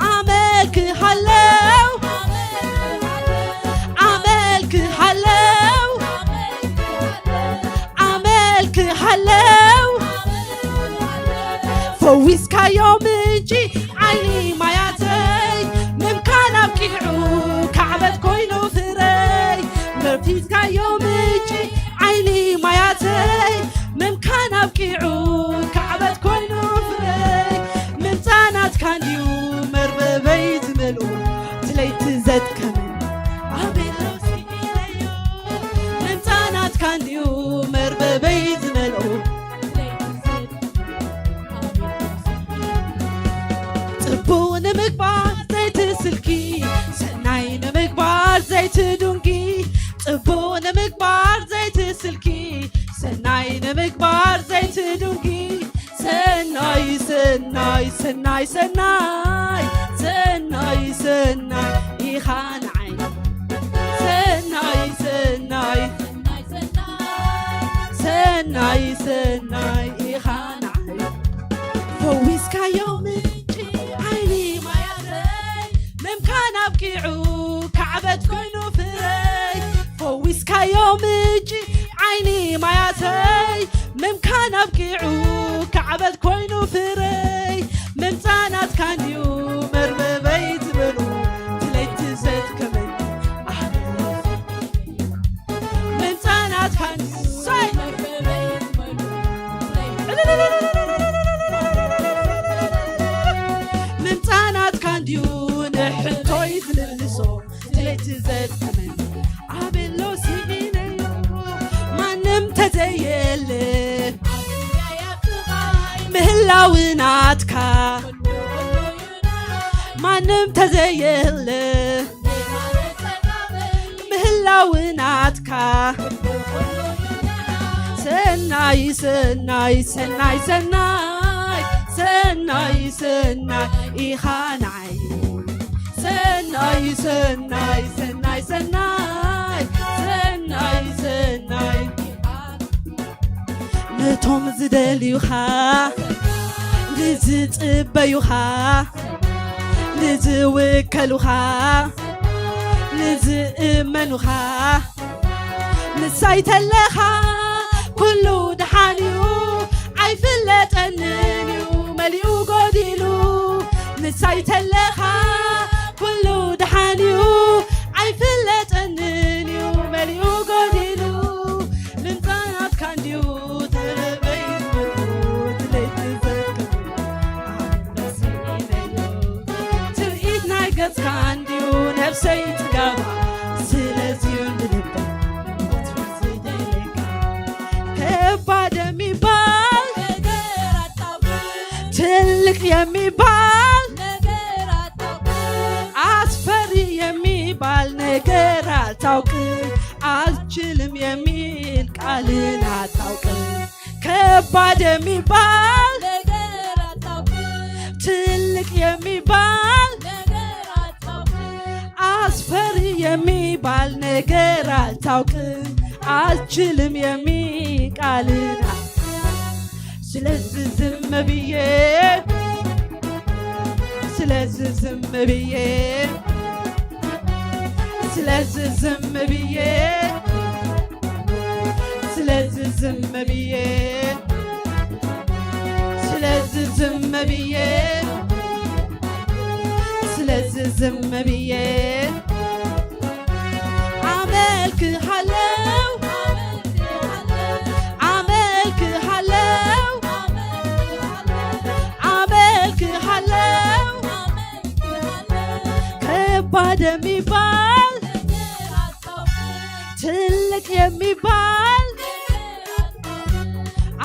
አመልክሃለው አመልክሃለው አመልክሃለው ፈዊስካዮ ምንጪ ዓይኒ ማያተይ ምምካን ኣብቂዑ ካዕበት ኮይኑ ፍረይ መርቲትካዮ ምንጪ ዓይኒ ማያተይ ምምካን ኣብቂዑ ካዕበት ኮይኑ ፍረይ ምምጻናትካ እንድዩ መርበበይ ዝመልኦ ትለይቲ ዘድከመ ኣቤት ለውሲ ኢለዮ ምምጻናትካ እንድዩ መርበበይ ዝመልኦ ጽቡቕ ንምግባር ዘይትስልኪ ሰናይ ንምግባር ዘይትዱንጊ ጽቡቕ ንምግባር ዘይትስልኪ ሰናይ ንምግባር ዘይትዱንጊ ሰናይ ሰናይ ሰናይ ሰናይ ሰናይ ሰናይ ኢኻ ንዓይ ሰናይ ሰናይ ሰናይ ሰናይ ኢኻ ንዓይ ፈዊስካዮ ምንጪ ዓይኒ ማያተይ ምምካን ኣብቂዑ ካዕበት ኮይኑ ፍረይ ፈዊስካዮ ምንጪ ዓይኒ ማያተይ ምምካን ኣብቂዑ ካዕበት ኮይኑ ፍረይ ምምጻናትካ እንድዩ መርበበይ ዝበሉ ትለይቲ ዘድከመኝ ምምጻናትካ እንድዩ ሳይ ምምጻናትካ እንድዩ ንሕቶይ ዝምልሶ ትለይቲ ዘድከመኝ ኣቤሎ ሲኢነዮ ማንም ተዘየለ ምህላው ናትካ ማንም ተዘየለ ምህላው ናትካ ሰናይ ሰናይ ሰናይ ሰናይ ሰናይ ሰናይ ኢኻ ንዓይ ሰናይ ሰናይ ሰናይ ሰናይ ሰናይ ሰናይ ነቶም ዝደልዩኻ ንዝጽበዩኻ ንዝውከሉኻ ንዝእመኑኻ ንሳይ ተለኻ ኩሉ ደሓን እዩ፣ ኣይፍለጠንን እዩ መሊኡ ጎዲሉ። ንሳይ ተለኻ ኩሉ ደሓን እዩ፣ ኣይፍለጠንን እዩ መሊኡ ጎዲሉ። ምምጻእ ናትካ እንድዩ ተረበይ ትለይቲ ዘክር ትርኢት ናይ ገጽካ እንድዩ ነፍሰይ ጽጋባ። ስለዚዩ ንልበይ ወትሩ ዝደልየካ። ከባድ የሚባል ትልቅ የሚባል አስፈሪ የሚባል ነገር አታውቅም። አልችልም የሚል ቃልን አታውቅም። ከባድ የሚባል ትልቅ የሚባል አስፈሪ የሚባል ነገር አታውቅም። አልችልም የሚል ቃልን አ- ስለዚህ ዝም ብዬ ስለዚህ ዝም ብዬ ስለዚህ ዝም ብዬ ስለዚህ ዝም ብዬ ስለዚህ ዝም ብዬ ስለዚህ ዝም ብዬ አመልክሃለው አመልክሃለው አመልክሃለው ከባድ የሚባል ትልቅ የሚባል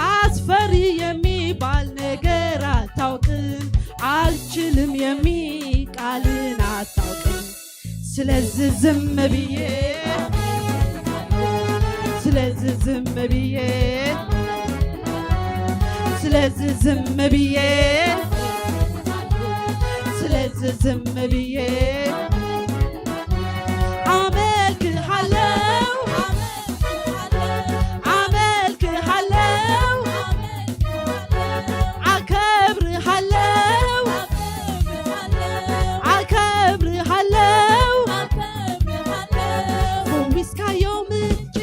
አስፈሪ የሚባል ነገር አታውቅም። አልችልም የሚል ቃልን አታውቅም። ስለዚህ ዝም ብዬ ስለዚህ ዝም ብዬ ስለዚህ ዝም ብዬ ስለዚህ ዝም ብዬ አመልክሃለው አመልክሃለው አከብርሃለው አከብርሃለው ፈዊስካዮ ምንጪ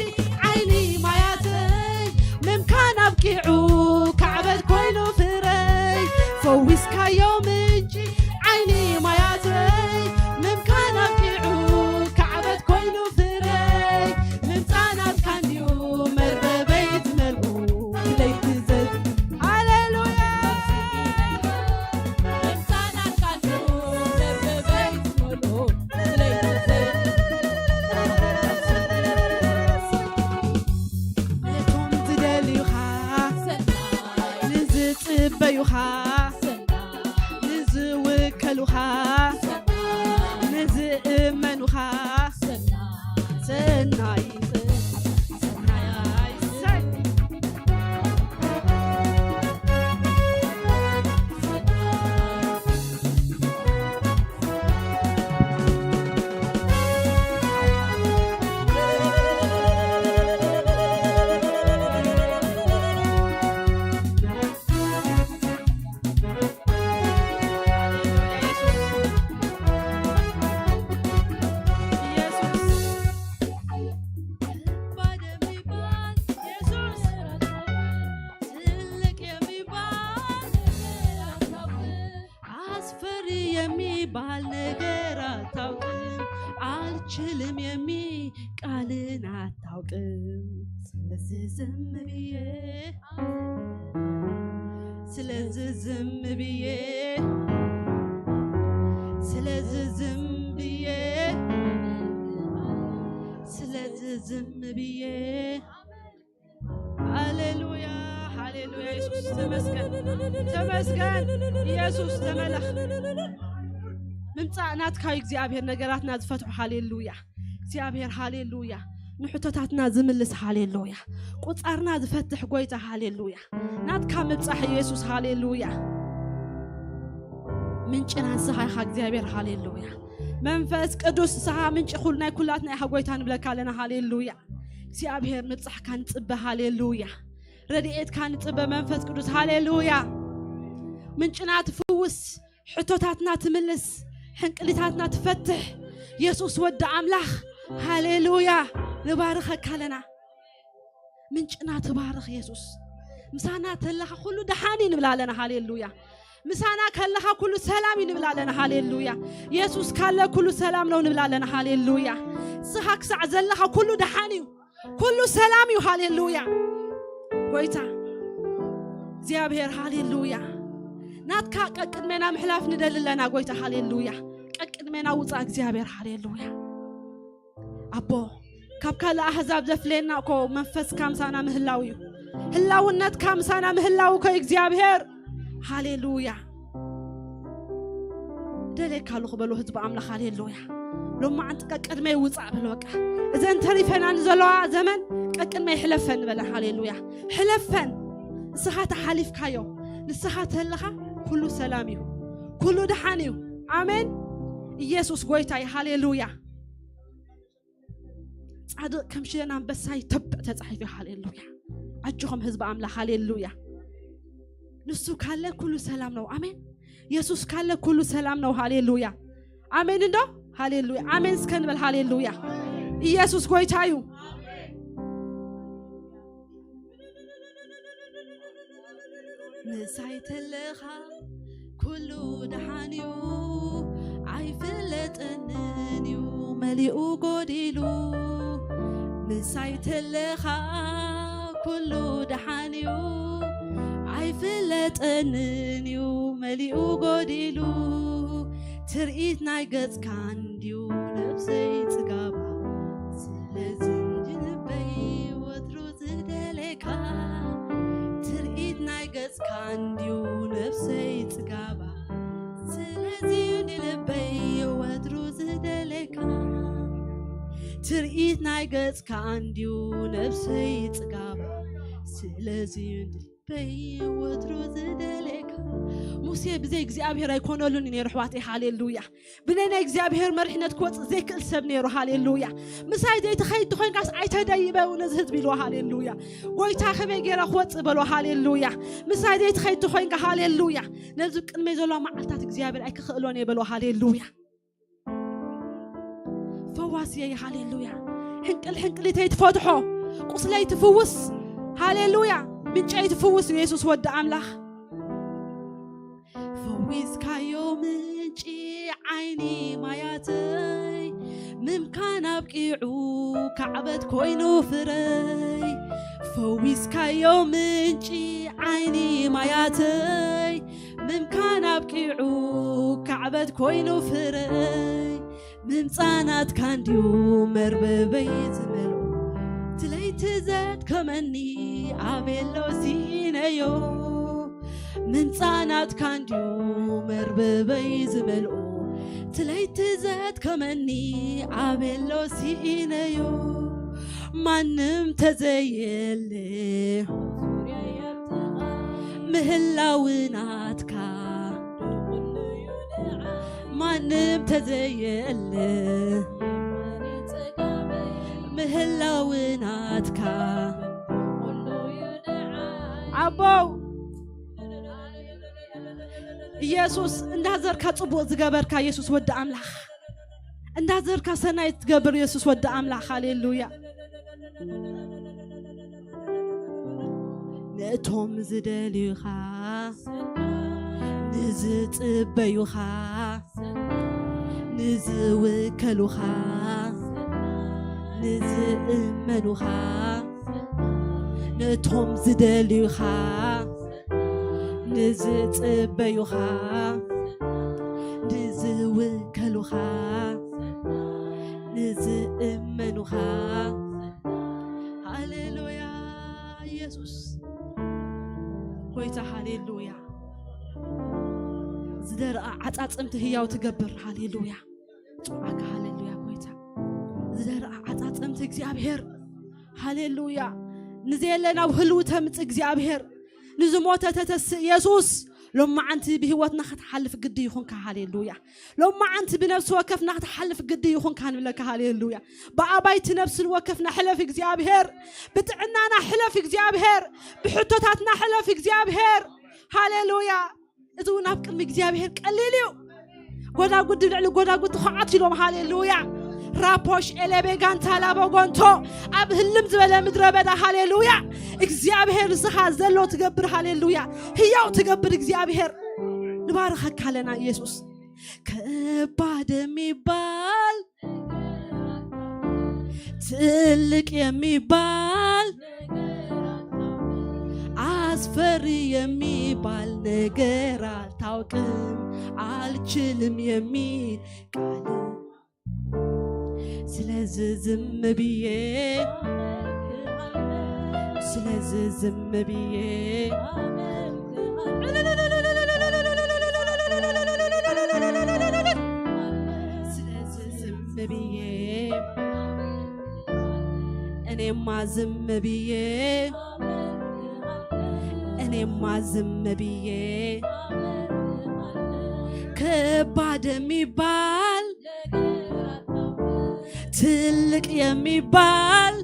ዓይኒ ማያተይ ምምካን ኣብቂዑ ካዕበት ኮይኑ ፍረይ ፈዊስካዮ ምንጪ ዓይኒ ማያተይ ምምካን ኣብቂዑ ካዕበት ኮይኑ ፍረይ ምምጻእ ናትካ እንድዩ መርበበይ ትመልኡ ለይቲ ዘት ሃሌሉያ ምምጻእ ናትካ እንድዩ መርበበይ ትመልኡ ለይቲ ዘት ነቶም ዝደልዩኻ ንዝጽበዩኻ ንዝውከሉኻ ንዝእመኑኻ ሰናይ ሰናይ ሰናይ አስፈሪ የሚባል ነገር አታውቅም። አልችልም የሚል ቃልን አታውቅም። ስለዚህ ዝም ብዬ ስለዚህ ዝም ብዬ ስለዚህ ዝም ብዬ ስለዚህ ዝም ብዬ ሃሌሉያ ሃሌሉያ ኢየሱስ ተመስገን ተመስገን ኢየሱስ ተመለኽ ምምጻእ ናትካ እዩ እግዚኣብሔር ነገራትና ዝፈትሑ ሃሌሉያ እግዚኣብሔር ሃሌሉያ ንሕቶታትና ዝምልስ ሃሌሉያ ቁጻርና ዝፈትሕ ጎይታ ሃሌሉያ ናትካ ምብጻሕ ኢየሱስ ሃሌሉያ ምንጭና ንስኻ ኢኻ እግዚኣብሔር ሃሌሉያ መንፈስ ቅዱስ ንስኻ ምንጪ ኩሉ ናይ ኩላትና ኢኻ ጎይታ ንብለካ ኣለና ሃሌሉያ እግዚኣብሔር ምብጻሕካ ንጽበ ሃሌሉያ ረድኤትካ ንጽበ መንፈስ ቅዱስ ሃሌሉያ ምንጭና ትፍውስ ሕቶታትና ትምልስ ሕንቅሊታትና ትፈትሕ የሱስ ወዲ ኣምላኽ ሃሌሉያ ንባርኸካ ኣለና ምንጭና ትባረኽ የሱስ። ምሳና ተለኻ ኩሉ ደሓን እዩ ንብል ኣለና። ሃሌሉያ። ምሳና ከለኻ ኩሉ ሰላም እዩ ንብል ኣለና። ሃሌሉያ። የሱስ ካለ ኩሉ ሰላም ነው ንብል ኣለና። ሃሌሉያ። ንስኻ ክሳዕ ዘለኻ ኩሉ ደሓን እዩ፣ ኩሉ ሰላም እዩ። ሃሌሉያ። ጎይታ እግዚኣብሔር፣ ሃሌሉያ። ናትካ ቀቅድሜና ምሕላፍ ንደሊ ኣለና ጎይታ። ሃሌሉያ። ቀቅድሜና ውፃእ እግዚኣብሔር። ሃሌሉያ። ኣቦ፣ ካብ ካልእ ኣህዛብ ዘፍለየና እኮ መንፈስካ ምሳና ምህላው እዩ። ህላውነትካ ምሳና ምህላው እኮ እዩ እግዚኣብሔር። ሃሌሉያ። ደልየካ ኣለኹ በሎ ህዝቢ ኣምላኽ። ሃሌሉያ። ሎማዓንቲ ቀቅድመይ ውፃእ በሎ። በቃ እዘን ተሪፈና ንዘለዋ ዘመን ቀቅድመይ ሕለፈን በለ። ሃሌሉያ። ሕለፈን። ንስኻ ተሓሊፍካዮ። ንስኻ ተለኻ ኩሉ ሰላም እዩ፣ ኩሉ ደሓን እዩ። ኣሜን። ኢየሱስ ጎይታ እዩ። ሃሌሉያ። ጻድቕ ከም ሽደን ኣንበሳ ይተብዕ ተጻሒፉ። ሃሌሉያ። ኣጆኹም ህዝቢ ኣምላኽ። ሃሌሉያ። ንሱ ካለ ኩሉ ሰላም ነው። ኣሜን። የሱስ ካለ ኩሉ ሰላም ነው። ሃሌሉያ። ኣሜን እንዶ? ሃሌሉያ። ኣሜን እስከ ንበል። ሃሌሉያ። ኢየሱስ ጎይታ እዩ። ምሳይ ተለኻ ኩሉ ደሓን እዩ፣ ኣይፍለጠንን እዩ መሊኡ ጎዲሉ። ምሳይ ተለኻ ኩሉ ደሓን እዩ፣ ኣይፍለጠንን እዩ መሊኡ ጎዲሉ። ትርኢት ናይ ገጽካ እንድዩ ነብሰይ ጽጋባ፣ ስለዚ እንድዩ ልበይ ወትሩ ዝደሌካ። ትርኢት ናይ ገጽካ እንድዩ ነብሰይ ጽጋባ፣ ስለዚ እንድዩ ልበይ ወትሩ ዝደሌካ። ትርኢት ናይ ገጽካ እንድዩ ነብሰይ ጽጋባ፣ ስለዚ እንድዩ ልበይ ወትሩ ዝደሌካ። ሙሴ ብዘይ እግዚኣብሔር ኣይኮነሉን ነይሩ ኣሕዋተይ። ሃሌሉያ። ብናይ ናይ እግዚኣብሔር መሪሕነት ክወጽእ ዘይክእል ሰብ ነይሩ። ሃሌሉያ። ምሳይ ዘይትኸይድ ተኾይንካስ ኣይተደይበው ነዚ ህዝቢ ኢልዎ። ሃሌሉያ። ጎይታ ከመይ ገይረ ክወጽእ በሎ። ሃሌሉያ። ምሳይ ዘይትኸይድ ተኾይንካ፣ ሃሌሉያ፣ ነዚ ቅድመይ ዘሎ መዓልታት እግዚኣብሔር ኣይክኽእሎን እየ በሎ። ሃሌሉያ። ፈዋስየይ፣ ሃሌሉያ። ሕንቅል ሕንቅሊተይ ትፈትሖ፣ ቁስለይ ትፍውስ። ሃሌሉያ። ምንጨይ ትፍውስ፣ የሱስ ወዲ ኣምላኽ። ፈዊስካዮ ምንጪ ዓይኒ ማያተይ፣ ምምካን ኣብቂዑ ካዕበት ኮይኑ ፍረይ። ፈዊስካዮ ምንጪ ዓይኒ ማያተይ፣ ምምካን ኣብቂዑ ካዕበት ኮይኑ ፍረይ። ምምጻእ ናትካ እንድዩ መርበበይ ዝመልኦ፣ እቲ ለይቲ ዘድከመኒ ኣበይ ኣሎ ስኢነዮ። ምምጻእ ናትካ እንድዩ መርበበይ ዝመልኦ፣ እቲ ለይቲ ዘድከመኒ ኣበይ ኣሎ ስኢነዮ። ማንም ተዘየለ ምህላው ናትካ፣ ማንም ተዘየለ ምህላው ናትካ። ኣቦው ኢየሱስ፣ እንዳዘርካ ጽቡቕ ዝገበርካ ኢየሱስ ወዲ ኣምላኽ፣ እንዳዘርካ ሰናይ ትገብር ኢየሱስ ወዲ ኣምላኽ። ሃሌሉያ። ነቶም ዝደልዩኻ፣ ንዝጽበዩኻ፣ ንዝውከሉኻ፣ ንዝእመኑኻ፣ ነቶም ዝደልዩኻ፣ ንዝጽበዩኻ፣ ንዝውከሉኻ፣ ንዝእመኑኻ። ሃሌሉያ። ኢየሱስ ጎይታ። ሃሌሉያ። ዝደረቐ ዓጻጽምቲ ህያው ትገብር። ሃሌሉያ። ጽውዓካ። ሃሌሉያ ጎይታ። ዝደረቐ ዓጻጽምቲ እግዚኣብሔር። ሃሌሉያ። ንዘየለ ናብ ህልው ተምጽእ እግዚኣብሔር። ንዝሞተ ተተስእ ኢየሱስ። ሎማዓንቲ ብህይወትና ክትሓልፍ ግዲ ይኹንካ። ሃሌሉያ። ሎማዓንቲ ብነብሲ ወከፍና ክትሓልፍ ግዲ ይኹንካ ንብለካ። ሃሌሉያ። ብኣባይቲ ነብስን ወከፍና ሕለፍ እግዚኣብሔር። ብጥዕናና ሕለፍ እግዚኣብሔር። ብሕቶታትና ሕለፍ እግዚኣብሔር። ሃሌሉያ። እዚ እውን ኣብ ቅድሚ እግዚኣብሔር ቀሊል እዩ። ጎዳጉዲ ልዕሊ ጎዳጉዲ ኹዓት ኢሎም። ሃሌሉያ። ራፖሽ ኤሌቤጋንታ ላቦጎንቶ ኣብ ህልም ዝበለ ምድረ በዳ። ሃሌሉያ። እግዚኣብሔር ንስኻ ዘሎ ትገብር። ሃሌሉያ። ህያው ትገብር እግዚኣብሔር። ንባርኸካ ኣለና ኢየሱስ። ከባድ የሚባል ትልቅ የሚባል አስፈሪ የሚባል ነገር አታውቅም፣ አልችልም የሚል ቃል። ስለዚህ ዝም ብዬ ስለዚህ ዝም ብዬ ስለዚህ ዝም ብዬ እኔማ ዝም ብዬ እኔማ ዝም ብዬ ከባድ የሚባል ትልቅ የሚባል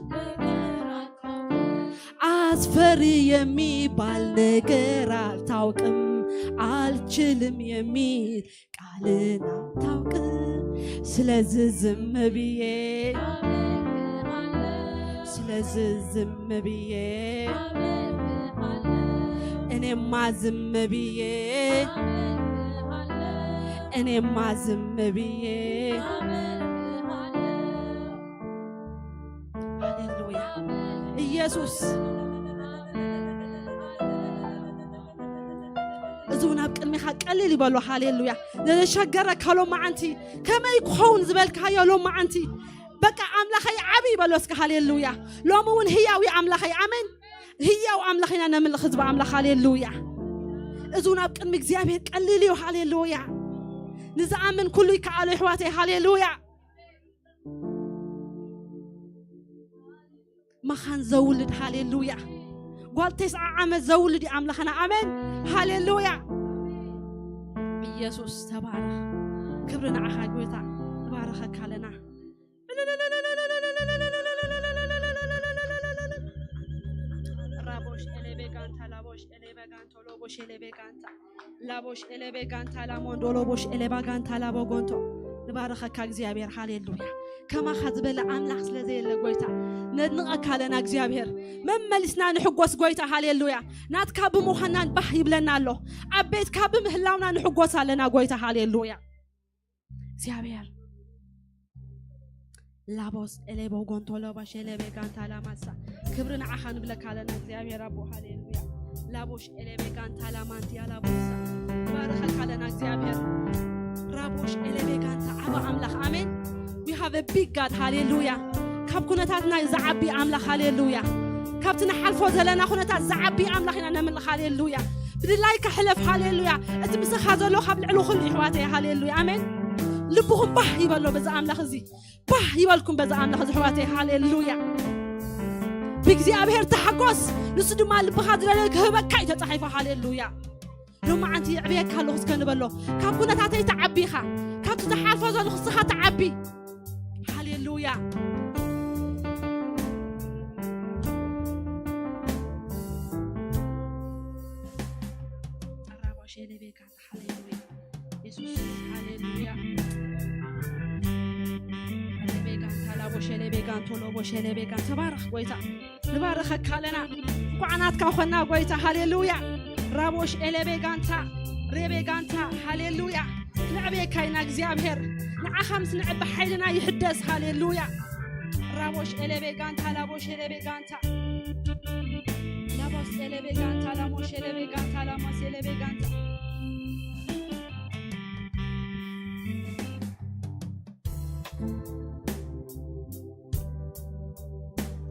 አስፈሪ የሚባል ነገር አታውቅም፣ አልችልም የሚል ቃልን አታውቅም። ስለዚህ ዝም ብዬ ስለዚህ ዝም ብዬ እኔማ ዝም ብዬ እኔማ ዝም ብዬ ሃሌሉያ ኢየሱስ። እዚ እውን ኣብ ቅድሚኻ ቀሊል ይበሎ። ሃሌሉያ። ንዘሸገረካ ሎማዓንቲ ከመይ ክኸውን ዝበልካዮ ሎማዓንቲ በቃ ኣምላኸይ ዓብዪ ይበሎ እስከ። ሃሌሉያ። ሎሚ እውን ህያው እዩ ኣምላኸይ። ኣሜን። ህያው ኣምላኽ ኢና ነምልኽ ህዝቢ ኣምላኽ። ሃሌሉያ። እዚ እውን ኣብ ቅድሚ እግዚኣብሔር ቀሊል እዩ። ሃሌሉያ። ንዝኣምን ኩሉ ይከኣሎ ይሕዋተይ። ሃሌሉያ። መኻን ዘውልድ። ሃሌሉያ። ጓል ተስዓ ዓመት ዘውልድ እዩ ኣምላኽና። ኣሜን። ሃሌሉያ። ኢየሱስ ተባረኽ። ክብሪ ንዓኻ ጎይታ። ንባረኸካ ኣለና። ራቦሽ ኤሌቤጋንታ ላቦሽ ኤሌቤጋንቶ ሎቦሽ ኤሌቤጋንታ ላቦሽ ኤሌቤጋንታ ላሞንዶ ሎቦሽ ኤሌባጋንታ ላቦጎንቶ። ንባረኸካ እግዚኣብሔር። ሃሌሉያ። ከማኻ ዝበለ ኣምላኽ ስለ ዘየለ ጎይታ ነድንቐካ ኣለና እግዚኣብሔር። መመሊስና ንሕጎስ ጎይታ። ሃሌሉያ። ናትካ ብምዃንና ባህ ይብለና ኣሎ። ኣብ ቤትካ ብምህላውና ንሕጎስ ኣለና ጎይታ። ሃሌሉያ። እግዚኣብሔር ላቦስ ኤሌቦ ጎንቶ ሎባሽ ኤሌቤ ጋንታ ላማሳ። ክብሪ ንዓኻ ንብለካ ኣለና እግዚኣብሔር ኣቦ። ሃሌሉያ። ላቦሽ ኤሌቤ ጋንታ ላማንቲያ ላቦሳ። ባረኸካ ኣለና እግዚኣብሔር። ራቦሽ ኤሌቤ ጋንታ ዓባ ኣምላኽ። ኣሜን። We have a big God. ሃሌሉያ። ካብ ኩነታትና ዝዓቢ ኣምላኽ። ሃሌሉያ። ካብቲ ንሓልፎ ዘለና ኩነታት ዝዓቢ ኣምላኽ ኢና ነምልኽ። ሃሌሉያ። ብድላይካ ሕለፍ። ሃሌሉያ። እቲ ምሳኻ ዘሎ ካብ ልዕሊ ኩሉ ይሕዋተይ። ሃሌሉያ። ኣሜን። ልብኹም ባህ ይበሎ በዛ ኣምላኽ እዚ። ባህ ይበልኩም በዛ ኣምላኽ እዚ ኣሕዋተይ። ሃሌሉያ። ብእግዚኣብሔር ተሓጎስ፣ ንሱ ድማ ልብኻ ዝደለዮ ክህበካ እዩ ተጻሒፉ። ሃሌሉያ። ሎማዓንቲ የዕብየካ ኣለኹ እስከ ንበሎ። ካብ ኩነታተይ ትዓቢ ኢኻ፣ ካብቲ ዝሓልፎ ዘለኹ ንስኻ ትዓቢ። ሃሌሉያ። ሃሌሉያ። የሱስ፣ ሃሌሉያ። ሸሌቤጋን ታላቦ ሸሌቤጋን ቶሎቦ ሸሌቤጋን። ተባረኽ ጎይታ፣ ንባረኸካ ኣለና። እንኳዕ ናትካ ኾና ጎይታ። ሃሌሉያ። ራቦሽ ኤሌቤጋንታ ሬቤጋንታ። ሃሌሉያ። ነዕብየካ ኢና እግዚኣብሔር። ንዓኻ ምስ ንዕቢ ሓይልና ይሕደስ። ሃሌሉያ። ራቦሽ ኤሌቤጋንታ ላቦሽ ኤሌቤጋንታ ላቦስ ኤሌቤጋንታ ላሞሽ ኤሌቤጋንታ ላሞስ ኤሌቤጋንታ።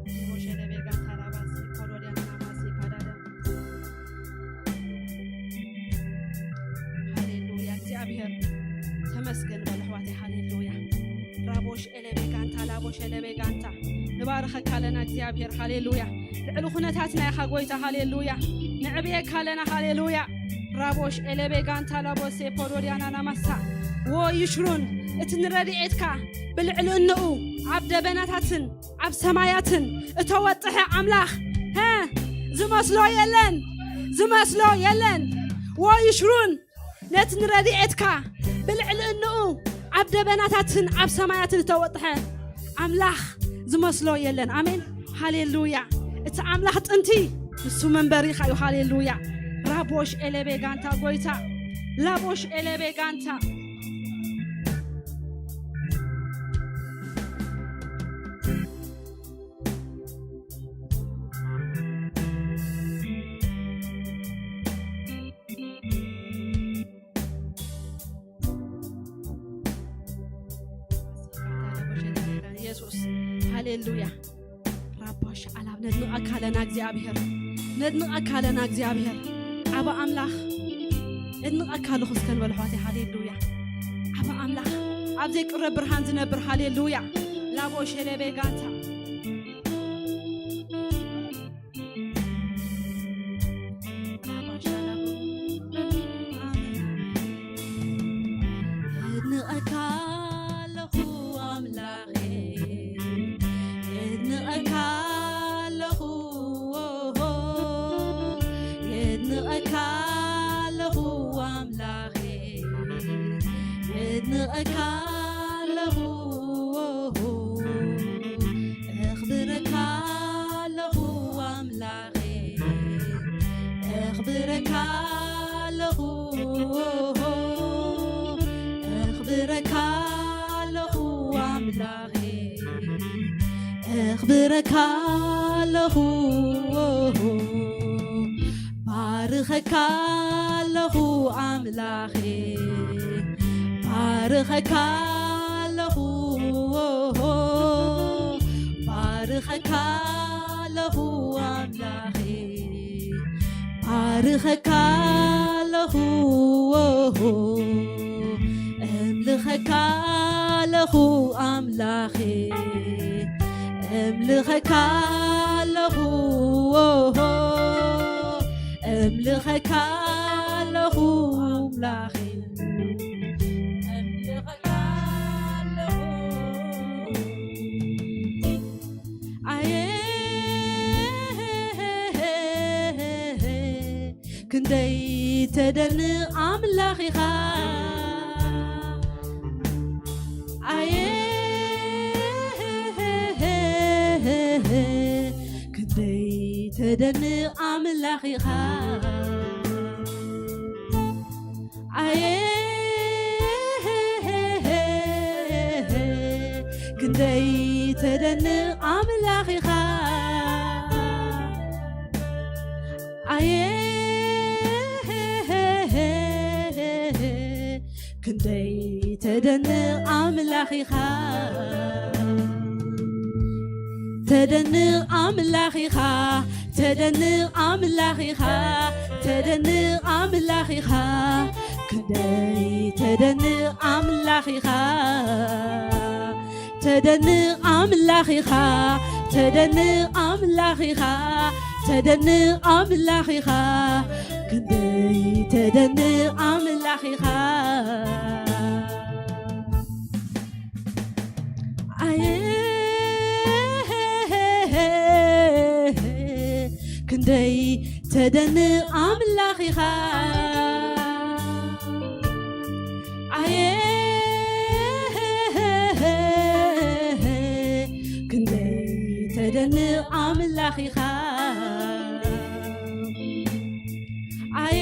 ላቦሽ ኤሌቤጋንታ ላባስ ኮሮዲያና ላማስ ካዳዳ። ሃሌሉያ። እግዚኣብሔር ተመስገን በሉ ኣሕዋተይ። ሃሌሉያ። ራቦሽ ኤሌቤጋንታ ላቦሽ ኤሌቤጋንታ። ንባርኸካ ኣለና እግዚኣብሔር። ሃሌሉያ። ልዕሊ ኩነታትና ኢኻ ጎይታ። ሃሌሉያ። ንዕብየካ ኣለና። ሃሌሉያ። ራቦሽ ኤሌቤጋንታ ላቦሴ ፖዶድያና ናማሳ። ዎ ይሽሩን፣ እቲ ንረድኤትካ ብልዕሊ እንኡ ኣብ ደበናታትን ኣብ ሰማያትን እተወጥሐ ኣምላኽ፣ ሀ፣ ዝመስሎ የለን፣ ዝመስሎ የለን። ዎ ይሽሩን፣ ነቲ ንረድኤትካ ብልዕሊ እንኡ ኣብ ደበናታትን ኣብ ሰማያትን እተወጥሐ ኣምላኽ ዝመስሎ የለን። ኣሜን፣ ሃሌሉያ። እቲ ኣምላኽ ጥንቲ ንሱ መንበሪኻ እዩ። ሃሌሉያ። ራቦሽ ኤሌቤ ጋንታ ጎይታ፣ ላቦሽ ኤሌቤ ጋንታ። ኢየሱስ፣ ሃሌሉያ። ራባሽ ዓላብ ነድንቐካ ኣለና እግዚኣብሔር፣ ነድንቐካ ኣለና እግዚኣብሔር። ዓባ ኣምላኽ ነድንቐካ ኣለኹ እስከ ንበል ኣሕዋተይ። ሃሌሉያ። ዓባ ኣምላኽ ኣብ ዘይቅረብ ብርሃን ዝነብር፣ ሃሌሉያ። ላቦ ሸለቤ ጋንታ። ኣድንቐካ ኣለኹ ኣምላኸ፣ የድንቐካ ኣለኹ፣ የድንቐካ ኣለኹ ኣምላኸ፣ የድንቐካ ኣለኹ፣ የኽብረካ ኣለኹ ኣምላኸ፣ የኽብረካ ኣለኹ፣ የኽብረካ ኣለኹ ኣምላኸ፣ የኽብረካ ኣለኹ፣ ባርኸካ ኣለኹ ኣምላኸ፣ ባርኸካ ኣለኹ፣ ባርኸካ ኣለኹ ኣምላኸ፣ ባርኸካ ኣለኹ፣ እምልኸካ ኣለኹ ኣምላኸ፣ እምልኸካ ኣለኹ፣ እምልኸካ ኣለኹ ኣምላኸ፣ እምልኸካ ኣለኹ። ኣየ ክንደይ ተደንቕ ኣምላኽ ኢኻ። ኣየ ክንደይ ተደንቕ ኣምላኽ ኢኻ። ኣየ ክንደይ ተደንቕ ኣምላኽ ኢኻ። ኣየ ክንደይ ተደንቕ ኣምላኽ ኢኻ። ተደንቕ ኣምላኽ ኢኻ፣ ተደንቕ ኣምላኽ ኢኻ፣ ተደንቕ ኣምላኽ ኢኻ። ክንደይ ተደንቕ ኣምላኽ ኢኻ። ተደንቕ ኣምላኽ ኢኻ፣ ተደንቕ ኣምላኽ ኢኻ፣ ተደንቕ ኣምላኽ ኢኻ። ክንደይ ተደንቕ ኣምላኽ ኢኻ። ኣየ ክንደይ ተደንቕ ኣምላኽ ኢኻ። ኣየ ክንደይ ተደንቕ ኣምላኽ ኢኻ። ኣየ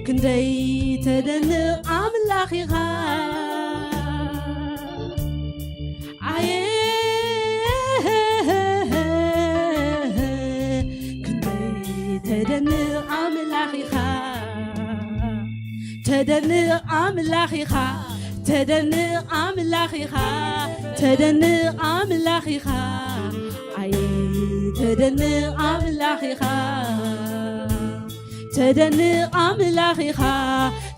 ክንደይ ተደንቕ ኣምላኽ ኢኻ። ኣየ ክንደይ ተደንቕ ኣምላኽ ኢኻ። ተደንቕ ኣምላኽ ኢኻ። ተደንቕ ኣምላኽ ኢኻ። ተደንቕ ኣምላኽ ኢኻ። ኣየ ተደንቕ ኣምላኽ ኢኻ። ተደንቕ ኣምላኽ ኢኻ።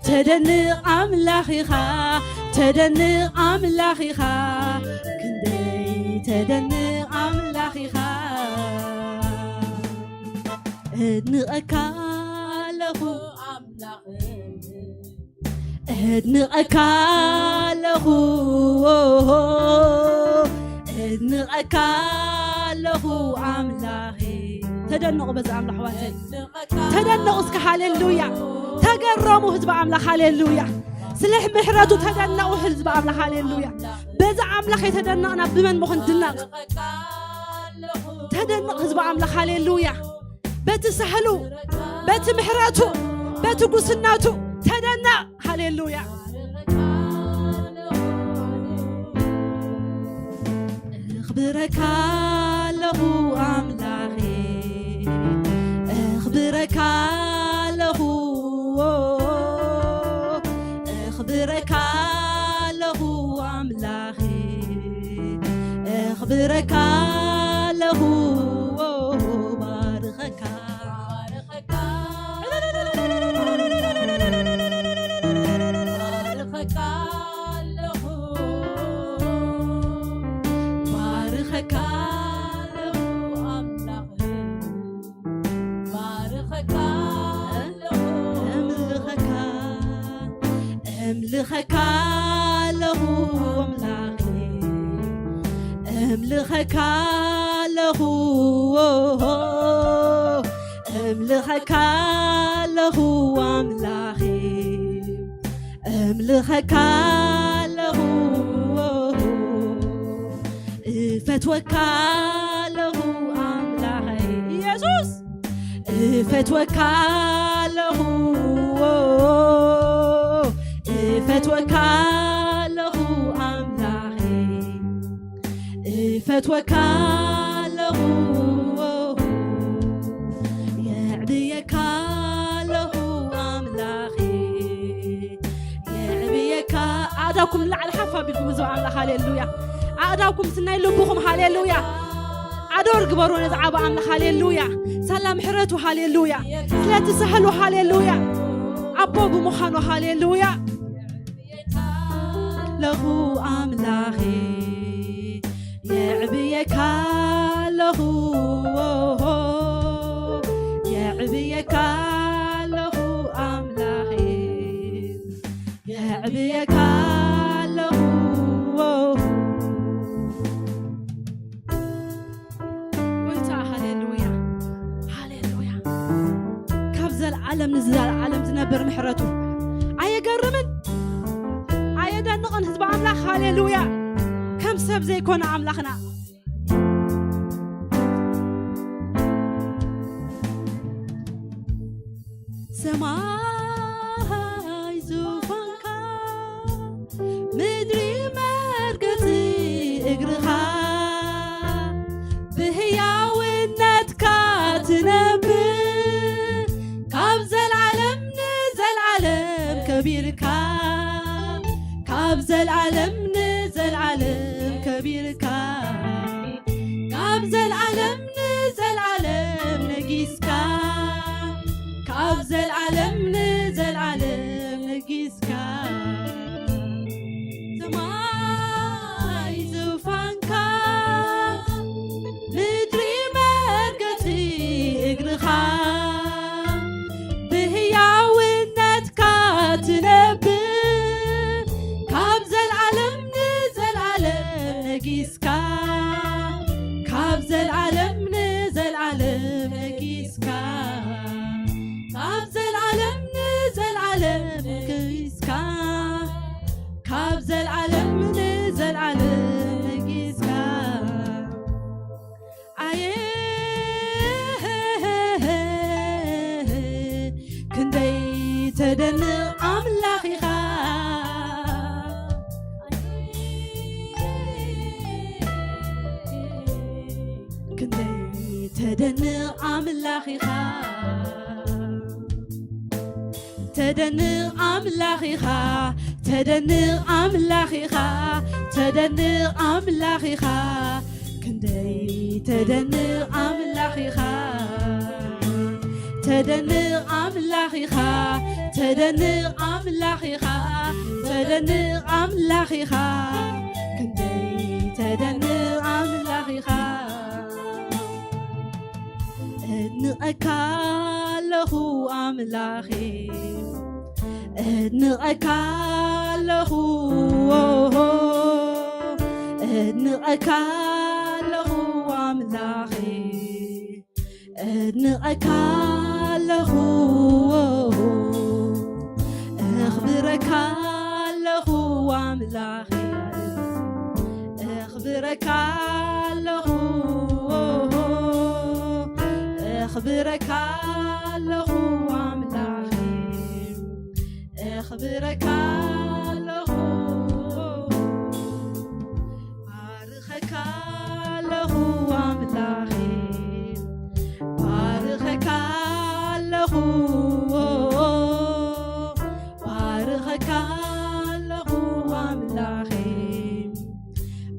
ተደንቕ ኣምላኽ ኢኻ። ተደንቕ ኣምላኽ ኢኻ። ክንደይ ተደንቕ ኣምላኽ ኢኻ። እድንቐካ ኣለኹ ኣምላኽ፣ እድንቐካ ኣለኹ፣ እድንቐካ ኣለኹ ኣምላኸይ። ተደነቑ በዛ ኣምላኽ ኣሕዋተይ። ተደነቑ እስከ፣ ሃሌሉያ። ተገረሙ ህዝቢ ኣምላኽ፣ ሃሌሉያ። ስለ ምሕረቱ ተደነቑ ህዝቢ ኣምላኽ። ሃሌሉያ። በዚ ኣምላኽ የተደነቕና ብመን ምኹን ድነቕ? ተደነቕ ህዝቢ ኣምላኽ። ሃሌሉያ። በቲ ሳህሉ፣ በቲ ምሕረቱ፣ በቲ ጉስነቱ ተደነቕ። ሃሌሉያ። እኽብረካ ኣለኹ ኣምላኸይ፣ እኽብረካ ኣለኹ፣ እኽብረካ ኣለኹ ኣምላኸይ፣ እኽብረካ ኣለኹ፣ ባርኸካ። ባርኸካ ኣለኹ፣ ባርኸካ ኣለኹ ኣምላኽ፣ ባርኸካ ኣለኹ፣ እምልኸካ፣ እምልኸካ ኣለኹ ኣምላኽ፣ እምልኸካ ኣለኹ፣ እምልኸካ ኣለኹ ኣምላኸይ፣ እምልኸካ ኣለኹ፣ እፈትወካ ኣለኹ ኣምላኸይ ኢየሱስ፣ እፈትወካ ኣለኹ፣ እፈትወካ ኣለኹ ኣምላኸይ፣ እፈትወካ ኣለኹ፣ የዕብየካ ኣለኹ ኣምላኸ፣ የዕብየካ። ኣእዳውኩም ንላዕሊ ሓፍ ኣቢልኩም ህዝቢ ኣምላኽ፣ ሃሌሉያ። ኣእዳውኩም ስናይ ልብኹም፣ ሃሌሉያ። ኣዶር ግበሩ ነዚ ዓቢ ኣምላኽ፣ ሃሌሉያ። ሳላ ምሕረቱ፣ ሃሌሉያ። ስለቲ ሳህሉ፣ ሃሌሉያ። ኣቦ ብምዃኑ፣ ሃሌሉያ። ኣለኹ ኣምላኸ፣ የዕብየካ ኣለኹ፣ የዕብየካ ኣለኹ ኣምላኸ፣ የዕብየካ ኣለኹ። ጎይታ፣ ሃሌሉያ፣ ሃሌሉያ። ካብ ዘለዓለም ንዘለዓለም ዝነብር ምሕረቱ ኣየገርምን? ኣየደንቕን? ህዝቢ ኣምላኽ፣ ሃሌሉያ። ከም ሰብ ዘይኮነ ኣምላኽና። ሰማይ ዙፋንካ፣ ምድሪ መርገጺ እግርኻ፣ ብህያውነትካ ትነብር፣ ካብ ዘልዓለም ንዘልዓለም ከቢርካ፣ ካብ ዘልዓለም ንዘልዓለም ከቢርካ፣ ካብ ዘልዓለም ንዘልዓለም ነጊስካ፣ ካብ ዘልዓለም ንዘልዓለም ነጊስካ። ሰማይ ዙፋንካ፣ ምድሪ መርገጺ እግርኻ፣ ብህያውነትካ ትነብር፣ ካብ ዘልዓለም ንዘልዓለም ነጊስካ፣ ካብ ዘልዓለም ንዘልዓለም ነጊስካ፣ ካብ ዘልዓለም ንዘልዓለም ነጊስካ፣ ካብ ዘልዓለም ንዘልዓለም ነጊስካ። ኣየ ክንደይ ተደንቕ ኣምላኽ ኢኻ፣ ክንደይ ተደንቕ ኣምላኽ ኢኻ፣ ተደንቕ ኣምላኽ ኢኻ፣ ተደንቕ ኣምላኽ ኢኻ፣ ተደንቕ ኣምላኽ ኢኻ። ክንደይ ተደንቕ ኣምላኽ ኢኻ፣ ተደንቕ ኣምላኽ ኢኻ፣ ተደንቕ ኣምላኽ ኢኻ፣ ተደንቕ ኣምላኽ ኢኻ። ክንደይ ተደንቕ ኣምላኽ ኢኻ። እድንቐካ ኣለኹ ኣምላኸ፣ እድንቐካ ኣለኹ፣ እድንቐካ ኣለኹ ኣምላኸ፣ እድንቐካ ኣለኹ፣ እኽብረካ ኣምላኽ ኣኽብረካ ኣለኹ ኣኽብረካ ኣለኹ ኣምላኽ ኣኽብረካ ኣለኹ ባርኸካ ኣለኹ ኣምላኽ ባርኸካ ኣለኹ ባርኸካ ኣለኹ ኣምላኽ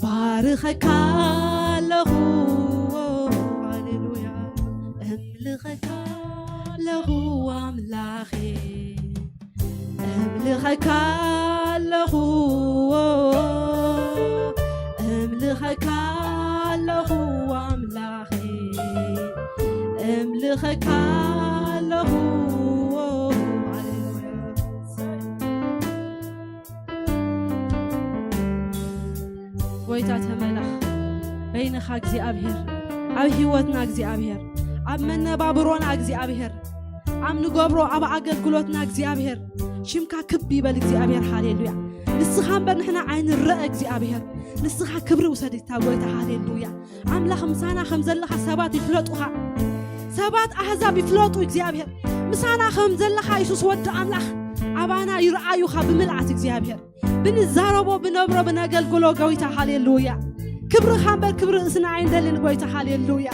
ባርኸካ ኣለኹ ሃሌሉያ እምልኸካ ኣለኹ ኣምላኽ እምልኸካ ኣለኹ እምልኸካ ኣለኹ ኣምላኽ እምልኸካ ኣለኹ ሃሌሉያ ጎይታ ተመለኽ በይንኻ እግዚኣብሔር ኣብ ህይወትና እግዚኣብሔር ኣብ መነባብሮና እግዚኣብሔር ኣብ ንገብሮ ኣብ ኣገልግሎትና እግዚኣብሔር ሽምካ ክብ ይበል እግዚኣብሔር ሃሌሉያ ንስኻ እምበር ንሕና ኣይንረአ እግዚኣብሔር ንስኻ ክብሪ ውሰድ እታ ጎይታ ሃሌሉያ ኣምላኽ ምሳና ከም ዘለኻ ሰባት ይፍለጡኻ ሰባት ኣህዛብ ይፍለጡ እግዚኣብሔር ምሳና ከም ዘለኻ የሱስ ወዲ ኣምላኽ ኣባና ይረኣዩኻ ብምልኣት እግዚኣብሔር ብንዛረቦ ብነብሮ ብነገልግሎ ጎይታ ሃሌሉያ ክብርኻ እምበር ክብሪ ርእስና ኣይንደልን ጎይታ ሃሌሉያ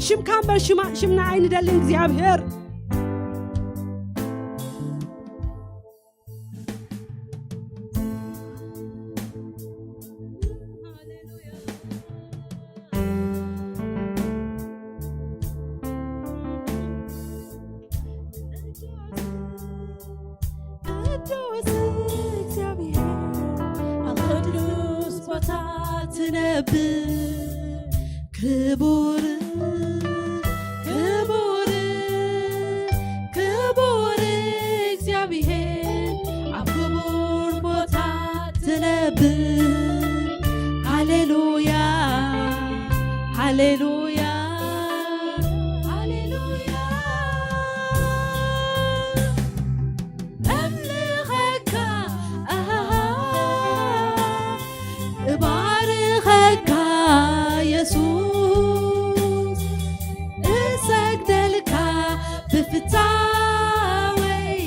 ሽምካ እምበር ሽምና ኣይንደልን እግዚኣብሔር ቅዱስ እግዚኣብሔር ኣብ ቅዱስ ቦታ ትነብር ክቡር ክቡር ክቡር እግዚኣብሔር ኣብ ክቡር ቦታ ትነብር ሃሌሉያ ሃሌሉያ ሃሌሉያ እምልኸካ እባርኸካ የሱስ እሰግደልካ ብፍታወይ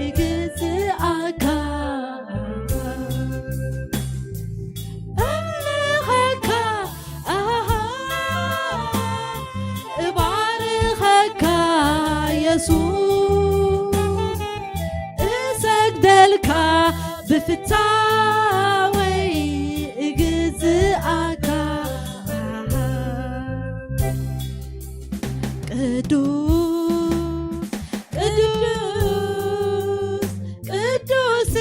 እግዝኣካ እምልኸካ እባርኸካ የሱስ እሰግደልካ ብፍታወይ እግዝኣካ ቅዱስ ቅዱስ ቅዱስ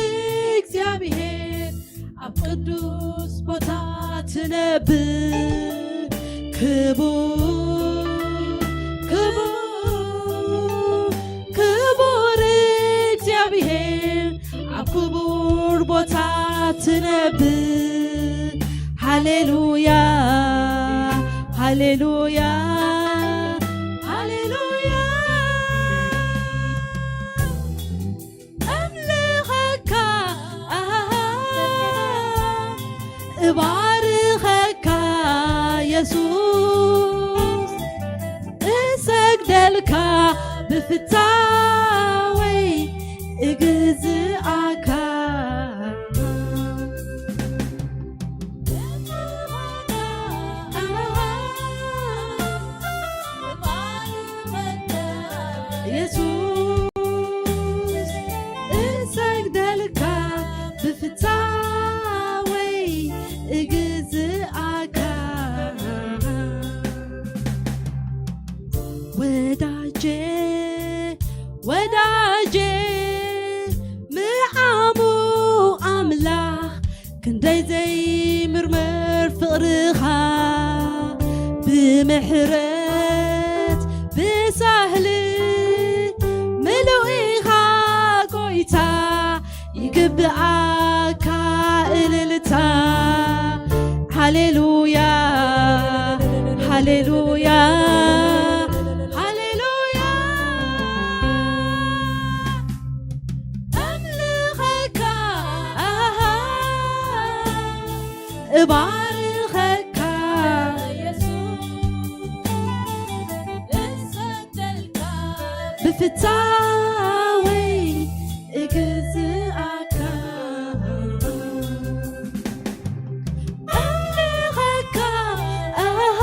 እግዚኣብሔር ኣብ ቅዱስ ቦታ ትነብር ክቡር ክቡር ክቡር እግዚኣብሔር ኣብ ክቡር ቦታ ትነብር ሃሌሉያ ሃሌሉያ ሃሌሉያ እምልኸካ እባርኸካ የሱስ እሰግደልካ ብፍታወይ እግዝኣካ የሱስ እሰግደልካ ብፍታወይ እግዝኣካ ወዳጄ ወዳጄ ምዓሙ ኣምላኽ ክንደይ ዘይምርመር ፍቕርኻ ብምሕረት ብሳህሊ ምሉእ ኢኻ ጎይታ ይግብኣካ እልልታ ሃሌሉያ ሃሌሉያ ሃሌሉያ ኣምልኸካ ኣሃ እባርኸካ ኢየሱስ፣ እሰግደልካ ብፍታወይ እግዝኣካ። ኣምልኸካ፣ ኣሃ፣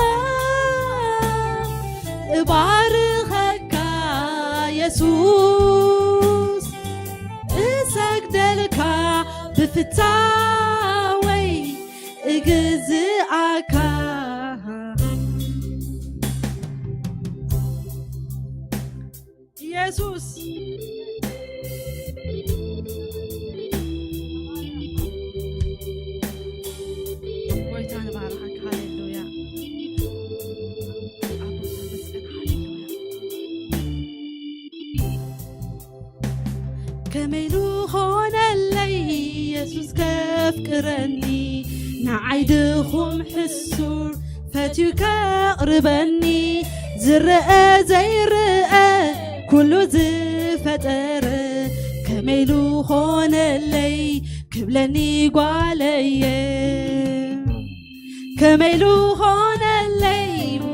እባርኸካ ኢየሱስ፣ እሰግደልካ ብፍታወይ እግዝኣካ። ኢየሱስ ጎይታ ንባርኸካ። ሃሌሉያ። ኣቦ ተመስገን። ሃሌሉያ። ከመይ ኢሉ ኾነለይ ኢየሱስ ከፍቅረኒ፣ ንዓይ ድኹም ሕሱር ፈትዩ ከቕርበኒ፣ ዝረአ ዘይረአ ኩሉ ዝፈጠረ፣ ከመይ ኢሉ ኾነለይ ክብለኒ ጓለየ። ከመይ ኢሉ ኾነለይ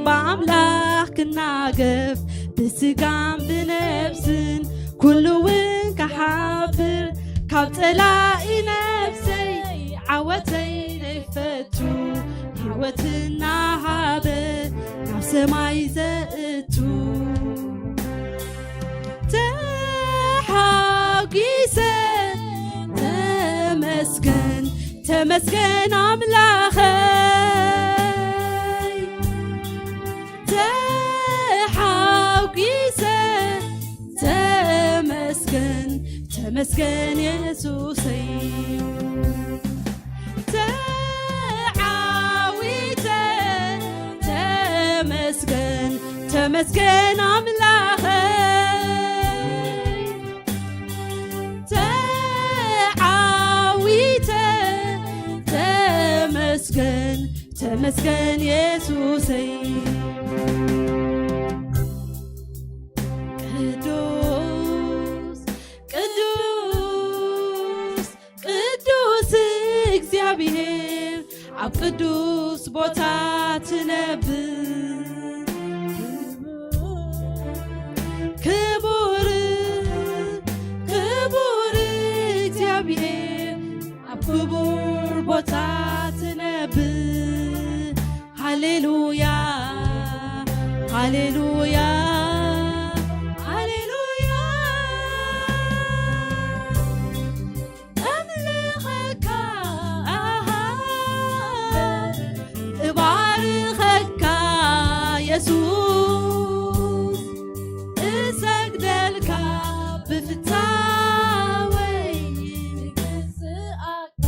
ብኣምላኽ ክናገፍ፣ ብስጋን ብነብስን ኩሉ እውን ክሓብር፣ ካብ ጸላኢ ነብሰይ ዓወተይ ዘይፈቱ፣ ህይወት እናሃበ ናብ ሰማይ ዘእቱ። ተሓጒሰ ተመስገን፣ ተመስገን ኣምላኸይ። ተሓጒሰ ተመስገን፣ ተመስገን የሱሰይ። ተዓዊተ ተመስገን፣ ተመስገን ኣምላኸይ። ተዓዊተ ተመስገን፣ ተመስገን የሱሰይ። ቅዱስ፣ ቅዱስ፣ ቅዱስ እግዚኣብሔር ኣብ ቅዱስ ቦታ ትነብር። ክቡር፣ ክቡር እግዚኣብሔር ኣብ ክቡር ቦታ ትነብር። ሃሌሉያ፣ ሃሌሉያ፣ ሃሌሉያ። ኣምልኸካ፣ ኣሃ፣ እባርኸካ የሱስ፣ እሰግደልካ ብፍታወይ እግዝኣካ።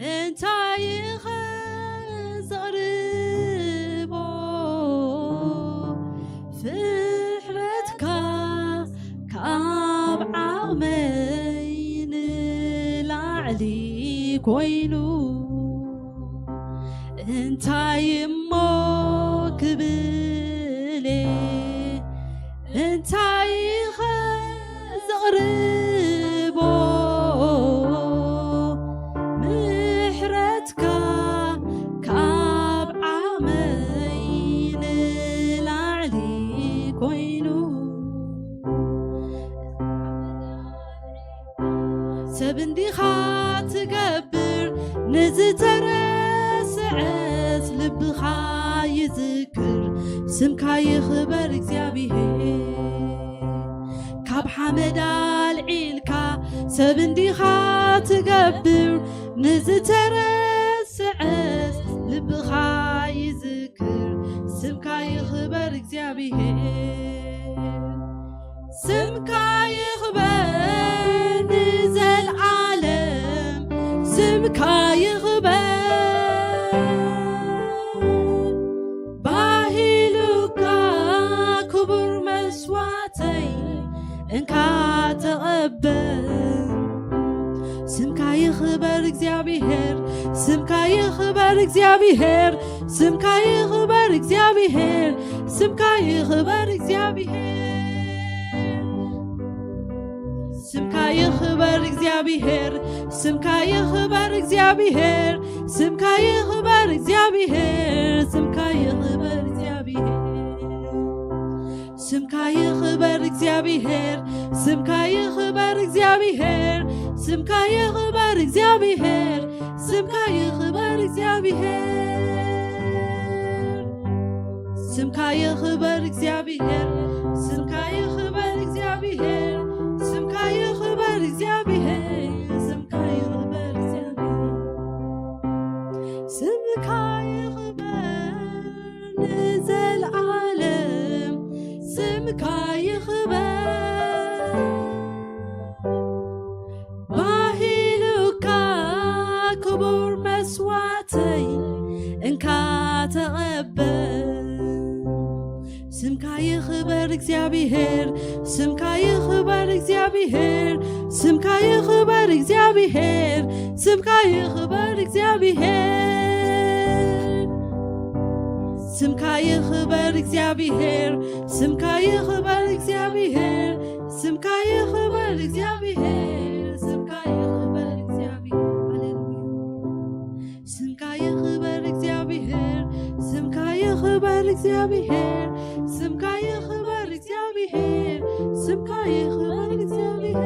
እንታይ ኢኸ ዘቕርቦ ፍሕረትካ ካብ ዓቕመይ ንላዕሊ ኮይኑ፣ እንታይ እሞ ክብል እየ? እንታይ ኢኸ ዘቕርቦ ምሕረትካ ካብ ዓቕመይ ንላዕሊ ኮይኑ። ሰብ እንዲኻ ትገብር ንዝተረስዐስ ልብኻ ይዝክር። ስምካ ይኽበር እግዚኣብሔር። ካብ ሓመድ ኣልዒልካ ሰብ እንዲኻ ትገብር ንዝተረስዐስ ልብኻ ይዝክር። ስምካ ይኽበር እግዚኣብሔር። ስምካ ይኽበር ንዘልዓለም። ስምካ ይኽበር። ስምካ ይኽበር እግዚኣብሔር፣ ስምካ ይኽበር እግዚኣብሔር፣ ስምካ ይኽበር እግዚኣብሔር። ስምካ ይኽበር እግዚኣብሔር፣ ስምካ ይኽበር እግዚኣብሔር፣ ስምካ ይኽበር እግዚኣብሔር፣ ስምካ ይኽበር እግዚኣብሔር። ስምካ ይኽበር እግዚኣብሔር፣ ስምካ ይኽበር እግዚኣብሔር፣ ስምካ ይኽበር እግዚኣብሔር፣ ስምካ ይኽበር እግዚኣብሔር። ስምካ ይኽበር እግዚኣብሔር፣ ስምካ ይኽበር እግዚኣብሔር፣ ስምካ ይኽበር እግዚኣብሔር፣ ስምካ ይኽበር እግዚኣብሔር። ስምካ ይኽበር ንዘለዓለም፣ ስምካ ይኽበር። ባሂሉካ ክቡር መስዋዕተይ እንካ ተቐበል። ስምካ ይኽበር እግዚኣብሔር፣ ስምካ ይኽበር እግዚኣብሔር፣ ስምካ ይኽበር እግዚኣብሔር፣ ስምካ ይኽበር እግዚኣብሔር። ስምካ ይኽበር እግዚኣብሔር፣ ስምካ ይኽበር እግዚኣብሔር፣ ስምካ ይኽበር እግዚኣብሔር፣ ስምካ ይኽበር እግዚኣብሔር። ሃሌሉያ። ስምካ ይኽበር እግዚኣብሔር፣ ስምካ ይኽበር እግዚኣብሔር፣ ስምካ ይኽበር እግዚኣብሔር፣ ስምካ ይኽበር እግዚኣብሔር።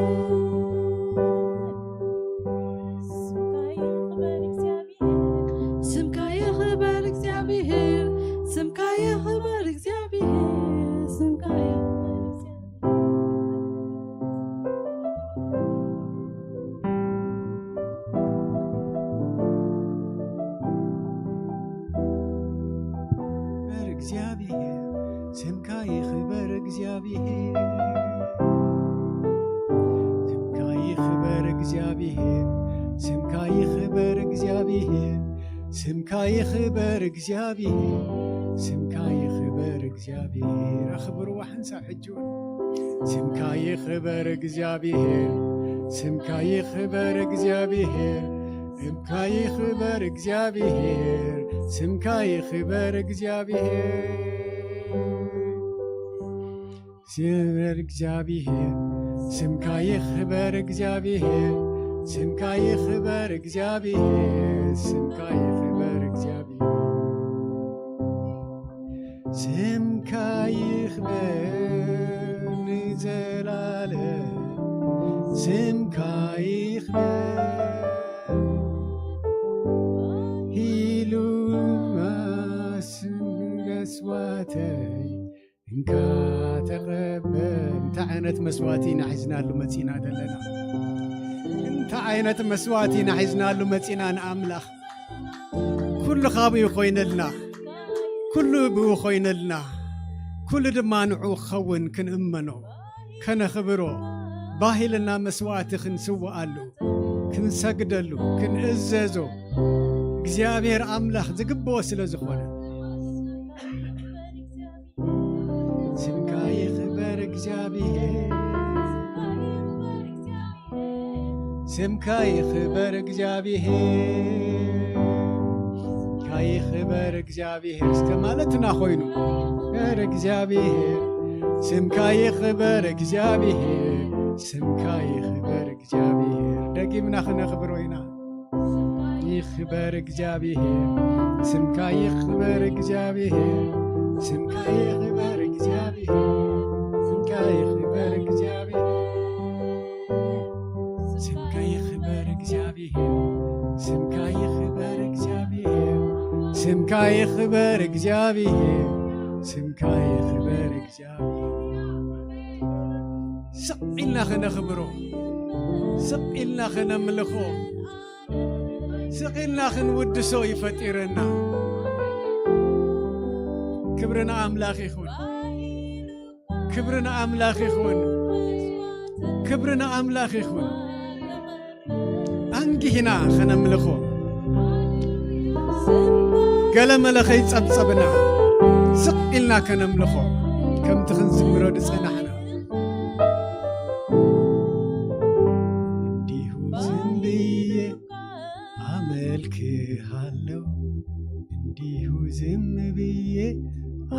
ስምካ ይኽበር እግዚኣብሔር፣ ስምካ ይኽበር እግዚኣብሔር፣ ስምካ ይኽበር እግዚኣብሔር። ክበር እግዚኣብሔር፣ ስምካ ይኽበር እግዚኣብሔር። ስምካ ይኽበር እግዚኣብሔር፣ ስምካ ይኽበር እግዚኣብሔር፣ ስምካ ይኽበር እግዚኣብሔር፣ ስምካ ይኽበር እግዚኣብሔር። ኣኽብርዋ ሓንሳብ ሕጂ እውን። ስምካ ይኽበር እግዚኣብሔር፣ ስምካ ይኽበር እግዚኣብሔር፣ ስምካ ይኽበር እግዚኣብሔር፣ ስምካ ይኽበር እግዚኣብሔር። ክበር እግዚኣብሔር፣ ስምካ ይኽበር እግዚኣብሔር፣ ስምካ ይኽበር እግዚኣብሔር፣ ስምካ ይኽበር እግዚኣብሔር። ስምካ ይኽበር ንዘላለም፣ ስምካ ይኽበር። ሂሉማ ስም መስዋዕተይ እንካ ተቐበል። እንታይ ዓይነት መስዋዕቲ ኢና ሒዝናሉ መጺና ዘለና? እንታይ ዓይነት መስዋዕቲ ኢና ሒዝናሉ መጺና ንኣምላኽ? ኩሉ ካብኡ ኮይነልና፣ ኩሉ ብኡ ኮይነልና፣ ኩሉ ድማ ንዑ ክኸውን ክንእመኖ፣ ከነኽብሮ፣ ባህልና መስዋዕቲ ክንስውኣሉ፣ ክንሰግደሉ፣ ክንእዘዞ እግዚኣብሔር ኣምላኽ ዝግብኦ ስለ ዝኾነ። ስምካ ይኽበር እግዚኣብሔር፣ ስምካ ይኽበር እግዚኣብሔር፣ ስምካ ይኽበር እግዚኣብሔር እስከ ማለትና ኮይኑ፣ በር እግዚኣብሔር፣ ስምካ ይኽበር እግዚኣብሔር፣ ስምካ ይኽበር እግዚኣብሔር። ደጊምና ክነኽብሮ ኢና። ይኽበር እግዚኣብሔር፣ ስምካ ይኽበር እግዚኣብሔር፣ ስምካ ይኽበር እግዚኣብሔር፣ ስምካ ይኽበር እግዚኣብሔር፣ ስምካ ይኽበር እግዚኣብሔር፣ ስምካ ይኽበር እግዚኣብሔር፣ ስምካ ይኽበር እግዚኣብሔር፣ ስምካ ይኽበር እግዚኣብሔር። ስቕ ኢልና ኸነኽብሮ፣ ስቕ ኢልና ኸነምልኾ፣ ስቕ ኢልና ክንውድሶ እዩ ፈጢረና። ክብሪ ንኣምላኽ ይኹን። ክብሪ ንኣምላኽ ይኹን። ክብሪ ንኣምላኽ ይኹን። ኣንጊህና ኸነምልኾ። ገለ መለ ኸይጸብጸብና ስቕ ኢልና ከነምልኾ ከምቲ ክንዝምሮ ዝጸናሕና። እንዲሁ ዝም ብዬ አመልክሃለሁ እንዲሁ ዝም ብዬ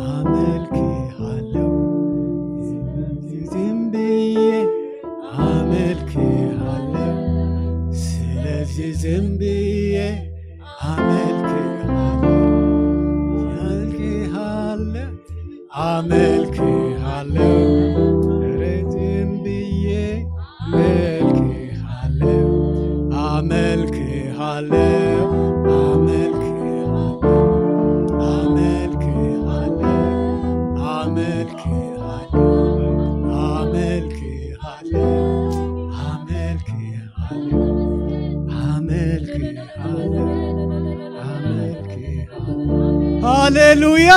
አመልክሃለሁ፣ ዝም ብዬ አመልክሃለሁ። ስለዚህ ዝም ብዬ አመልክሃለሁ፣ አመልክሃለሁ፣ አመልክሃለሁ። ኧረ ዝም ብዬ አመልክሃለሁ፣ አመልክሃለሁ፣ አመልክሃለሁ፣ አመልክሃለሁ፣ አመልክሃለሁ፣ አመልክሃለሁ፣ አመልክሃለሁ፣ አመልክሃለሁ፣ አመልክሃለሁ። ሃሌሉያ፣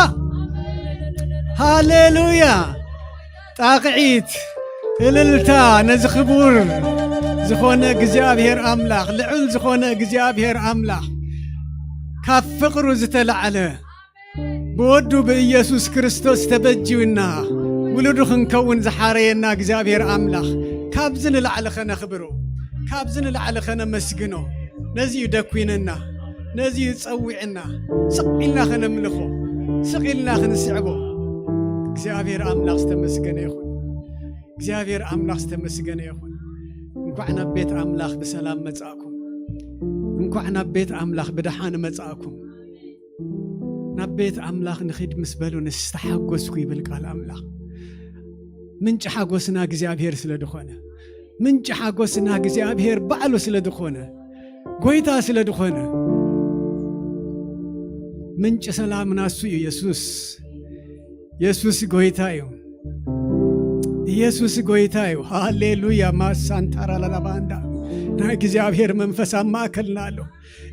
ሃሌሉያ። ጣቕዒት፣ እልልታ ነዚ ክቡር ዝኾነ እግዚኣብሔር ኣምላኽ፣ ልዑል ዝኾነ እግዚኣብሔር ኣምላኽ፣ ካብ ፍቕሩ ዝተላዕለ ብወዱ ብኢየሱስ ክርስቶስ ተበጅዩና ውሉዱ ክንከውን ዝሓረየና እግዚኣብሔር ኣምላኽ፣ ካብዚ ንላዕሊ ኸነኽብሮ፣ ካብዚ ንላዕሊ ኸነመስግኖ፣ ነዚ እዩ ደኲንና፣ ነዚ እዩ ጸዊዕና። ስቕ ኢልና ኸነምልኾ፣ ስቕ ኢልና ኽንስዕቦ። እግዚኣብሔር ኣምላኽ ዝተመስገነ ይኹን። እግዚኣብሔር ኣምላኽ ዝተመስገነ ይኹን። እንኳዕ ናብ ቤት ኣምላኽ ብሰላም መጻእኩም። እንኳዕ ናብ ቤት ኣምላኽ ብደሓን መጻእኩም። ናብ ቤት ኣምላኽ ንኺድ ምስ በሉ ንስተሓጎስኩ ይብል ቃል ኣምላኽ። ምንጪ ሓጎስና እግዚኣብሔር ስለ ዝኾነ፣ ምንጪ ሓጎስና እግዚኣብሔር ባዕሉ ስለ ዝኾነ፣ ጎይታ ስለ ዝኾነ፣ ምንጪ ሰላምና እሱ እዩ። የሱስ፣ የሱስ ጎይታ እዩ። ኢየሱስ ጎይታ እዩ። ሃሌሉያ። ማሳንታራ ላላባንዳ፣ ናይ እግዚኣብሔር መንፈስ ኣብ ማእከልና ኣሎ።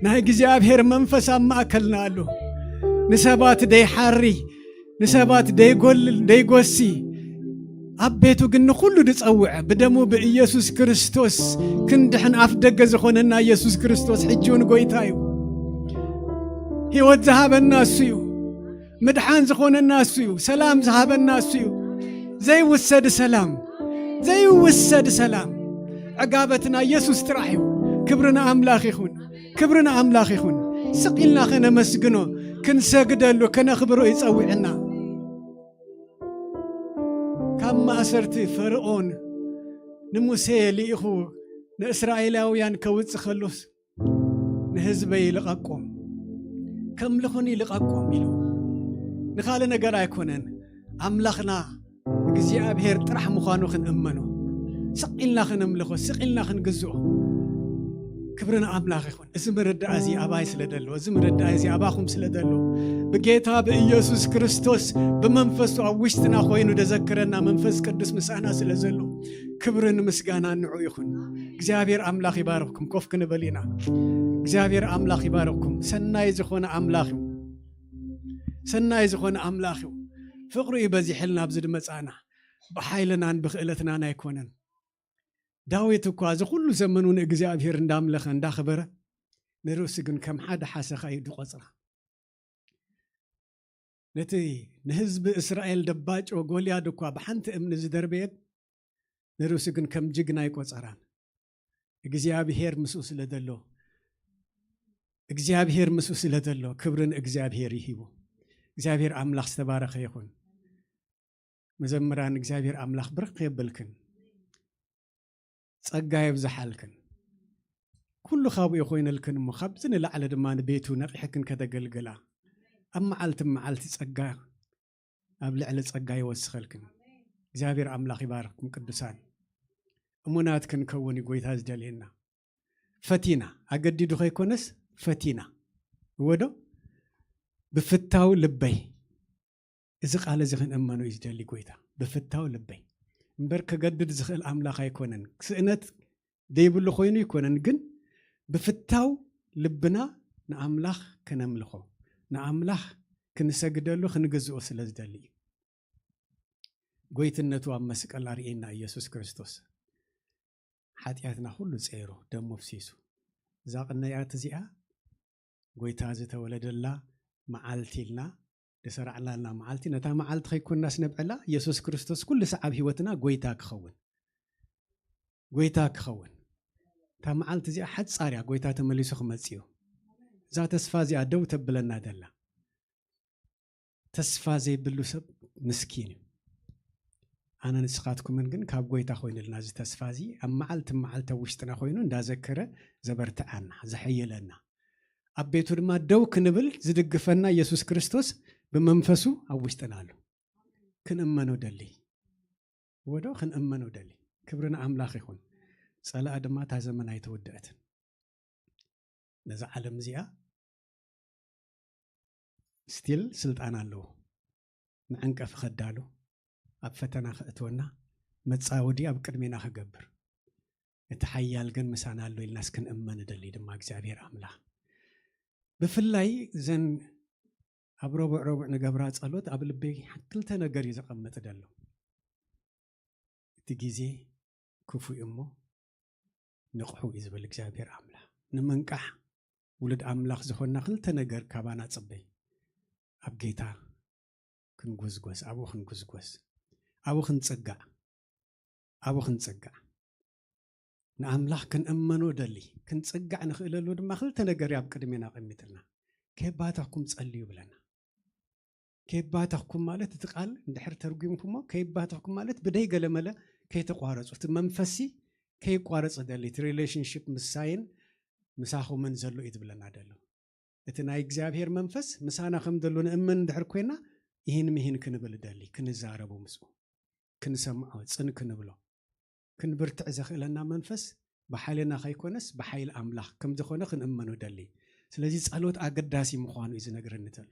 ናይ እግዚኣብሔር መንፈስ ኣብ ማእከልና ኣሎ። ንሰባት ደይሓሪ፣ ንሰባት ደይጎልል፣ ደይጎሲ፣ ኣብ ቤቱ ግን ንኹሉ ድጸውዕ፣ ብደሙ ብኢየሱስ ክርስቶስ ክንድሕን ኣፍ ደገ ዝኾነና ኢየሱስ ክርስቶስ ሕጂ እውን ጎይታ እዩ። ህይወት ዝሃበና እሱ እዩ። ምድሓን ዝኾነና እሱ እዩ። ሰላም ዝሃበና እሱ እዩ። ዘይውሰድ ሰላም፣ ዘይውሰድ ሰላም። ዕጋበትና ኢየሱስ ጥራሕ እዩ። ክብሪ ንኣምላኽ ይኹን፣ ክብሪ ንኣምላኽ ይኹን። ስቕ ኢልና ከነመስግኖ፣ ክንሰግደሉ፣ ከነኽብሮ እዩ ጸዊዕና። ካብ ማእሰርቲ ፈርኦን ንሙሴ ልኢኹ ንእስራኤላውያን ከውጽእ ከሎስ፣ "ንህዝበይ ልቐቆም፣ ከምልኹኒ ልቐቆም" ኢሉ። ንኻልእ ነገር ኣይኮነን። ኣምላኽና እግዚኣብሔር ጥራሕ ምዃኑ ክንእመኖ፣ ስቕ ኢልና ክንምልኾ፣ ስቕ ኢልና ክንግዝኦ። ክብሪ ንኣምላኽ ይኹን። እዚ ምርዳእ እዚ ኣባይ ስለ ደሎ፣ እዚ ምርዳእ እዚ ኣባኹም ስለ ደሎ፣ ብጌታ ብኢየሱስ ክርስቶስ ብመንፈሱ ኣብ ውሽጥና ኮይኑ ደዘክረና መንፈስ ቅዱስ ምሳና ስለ ዘሎ፣ ክብርን ምስጋናን ንዑ ይኹን። እግዚኣብሔር ኣምላኽ ይባርኽኩም። ኮፍ ክንብል ኢና። እግዚኣብሔር ኣምላኽ ይባርኽኩም። ሰናይ ዝኾነ ኣምላኽ እዩ። ሰናይ ዝኾነ ኣምላኽ እዩ። ፍቕሩ እዩ በዚሕልና ኣብዚ ድመጻና። ብሓይልናን ብኽእለትናን ኣይኮነን። ዳዊት እኳ እዚ ኩሉ ዘመኑ ንእግዚኣብሔር እንዳምለኸ እንዳኸበረ፣ ንርእሱ ግን ከም ሓደ ሓሰኻ እዩ ድቆጽራ። ነቲ ንህዝቢ እስራኤል ደባጮ ጎልያድ እኳ ብሓንቲ እምኒ ዝደርበየት፣ ንርእሱ ግን ከም ጅግና ኣይቆጸራን። እግዚኣብሔር ምስኡ ስለ ዘሎ፣ እግዚኣብሔር ምስኡ ስለ ዘሎ፣ ክብሪ ንእግዚኣብሔር ይሂቡ። እግዚኣብሔር ኣምላኽ ዝተባረኸ ይኹን። መዘምራን፣ እግዚኣብሔር ኣምላኽ ብርኽ የብልክን። ጸጋ የብዝሓልክን። ኩሉ ካብኡ ይኾይነልክን እሞ፣ ካብዚ ንላዕሊ ድማ ንቤቱ ነቒሕክን ከተገልግላ፣ ኣብ መዓልቲ መዓልቲ ጸጋ ኣብ ልዕሊ ጸጋ ይወስኸልክን። እግዚኣብሔር ኣምላኽ ይባርኽኩም ቅዱሳን። እሙናት ክንከውን እዩ ጎይታ ዝደልየና። ፈቲና፣ ኣገዲዱ ከይኮነስ ፈቲና። እወ ዶ? ብፍታው ልበይ። እዚ ቃል እዚ ክንእመኖ እዩ ዝደሊ ጎይታ። ብፍታው ልበይ። እምበር ከገድድ ዝኽእል ኣምላኽ ኣይኮነን። ስእነት ዘይብሉ ኮይኑ ኣይኮነን፣ ግን ብፍታው ልብና ንኣምላኽ ከነምልኾ፣ ንኣምላኽ ክንሰግደሉ፣ ክንግዝኦ ስለ ዝደሊ እዩ። ጎይትነቱ ኣብ መስቀል ኣርእየና ኢየሱስ ክርስቶስ። ሓጢኣትና ኩሉ ጸይሩ፣ ደሙ ኣፍሲሱ። እዛ ቅነያት እዚኣ ጎይታ ዝተወለደላ መዓልቲ ኢልና ዝሰራዕናላ መዓልቲ፣ ነታ መዓልቲ ከይኮንናስ ነብዕላ፣ ኢየሱስ ክርስቶስ ኩሉ ሰዓብ ህይወትና ጎይታ ክኸውን፣ ጎይታ ክኸውን። እታ መዓልቲ እዚኣ ሓጻር እያ፣ ጎይታ ተመሊሱ ክመጽእ እዩ። እዛ ተስፋ እዚኣ ደው ተብለና ደላ። ተስፋ ዘይብሉ ሰብ ምስኪን እዩ። ኣነ ንስኻትኩምን ግን ካብ ጎይታ ኮይኑልና እዚ ተስፋ እዚ ኣብ መዓልቲ መዓልቲ ኣብ ውሽጥና ኮይኑ እንዳዘከረ ዘበርትዓና፣ ዘሐየለና፣ ኣብ ቤቱ ድማ ደው ክንብል ዝድግፈና ኢየሱስ ክርስቶስ ብመንፈሱ ኣብ ውሽጥና ኣሎ። ክንእመኖ ደሊ። ወዶ ክንእመኖ ደሊ። ክብሪ ንኣምላኽ ይኹን። ጸላእ ድማ እታ ዘመን ኣይተወደአትን። ነዛ ዓለም እዚኣ ስቲል ስልጣን ኣለዎ። መዐንቀፊ ከዳሉ፣ ኣብ ፈተና ከእትወና፣ መጻወዲ ኣብ ቅድሜና ከገብር። እቲ ሓያል ግን ምሳና ኣሎ ኢልናስ ክንእመን እደሊ ድማ እግዚኣብሔር ኣምላኽ። ብፍላይ ዘን ኣብ ረቡዕ ረቡዕ ንገብራ ጸሎት ኣብ ልበይ ክልተ ነገር እዩ ዘቐምጥ ደሎ። እቲ ግዜ ክፉእ እሞ ንቕሑ እዩ ዝብል እግዚኣብሔር ኣምላኽ። ንምንቃሕ ውሉድ ኣምላኽ ዝኾንና ክልተ ነገር ካባና ጽበይ። ኣብ ጌታ ክንጉዝጎዝ፣ ኣብኡ ክንጉዝጎዝ፣ ኣብኡ ክንጽጋዕ፣ ኣብኡ ክንጽጋዕ። ንኣምላኽ ክንእመኖ ደሊ፣ ክንጽጋዕ ንኽእለሉ ድማ ክልተ ነገር እዩ ኣብ ቅድሜና ኣቐሚጥልና። ከየባተኽኩም ጸልዩ ብለና። ከየባተኽኩም ማለት እቲ ቃል እንድሕር ተርጉምኩሞ፣ ከየባተኽኩም ማለት ብደይ ገለመለ ከይተቋረጹ፣ እቲ መንፈሲ ከይቋረጽ ደሊ፣ እቲ ሪሌሽንሺፕ ምሳይን ምሳኹምን ዘሎ እዩ ዝብለና ደሎ። እቲ ናይ እግዚኣብሔር መንፈስ ምሳና ከም ዘሎ ንእመን እንድሕር ኮይና፣ ይህን ምሂን ክንብል ደሊ፣ ክንዛረቦ ምስኡ፣ ክንሰምዖ፣ ጽን ክንብሎ። ክንብርትዕ ዘኽእለና መንፈስ ብሓይልና ከይኮነስ ብሓይሊ ኣምላኽ ከም ዝኾነ ክንእመኖ ደሊ። ስለዚ ጸሎት ኣገዳሲ ምዃኑ እዩ ዝነግረኒ ዘሎ።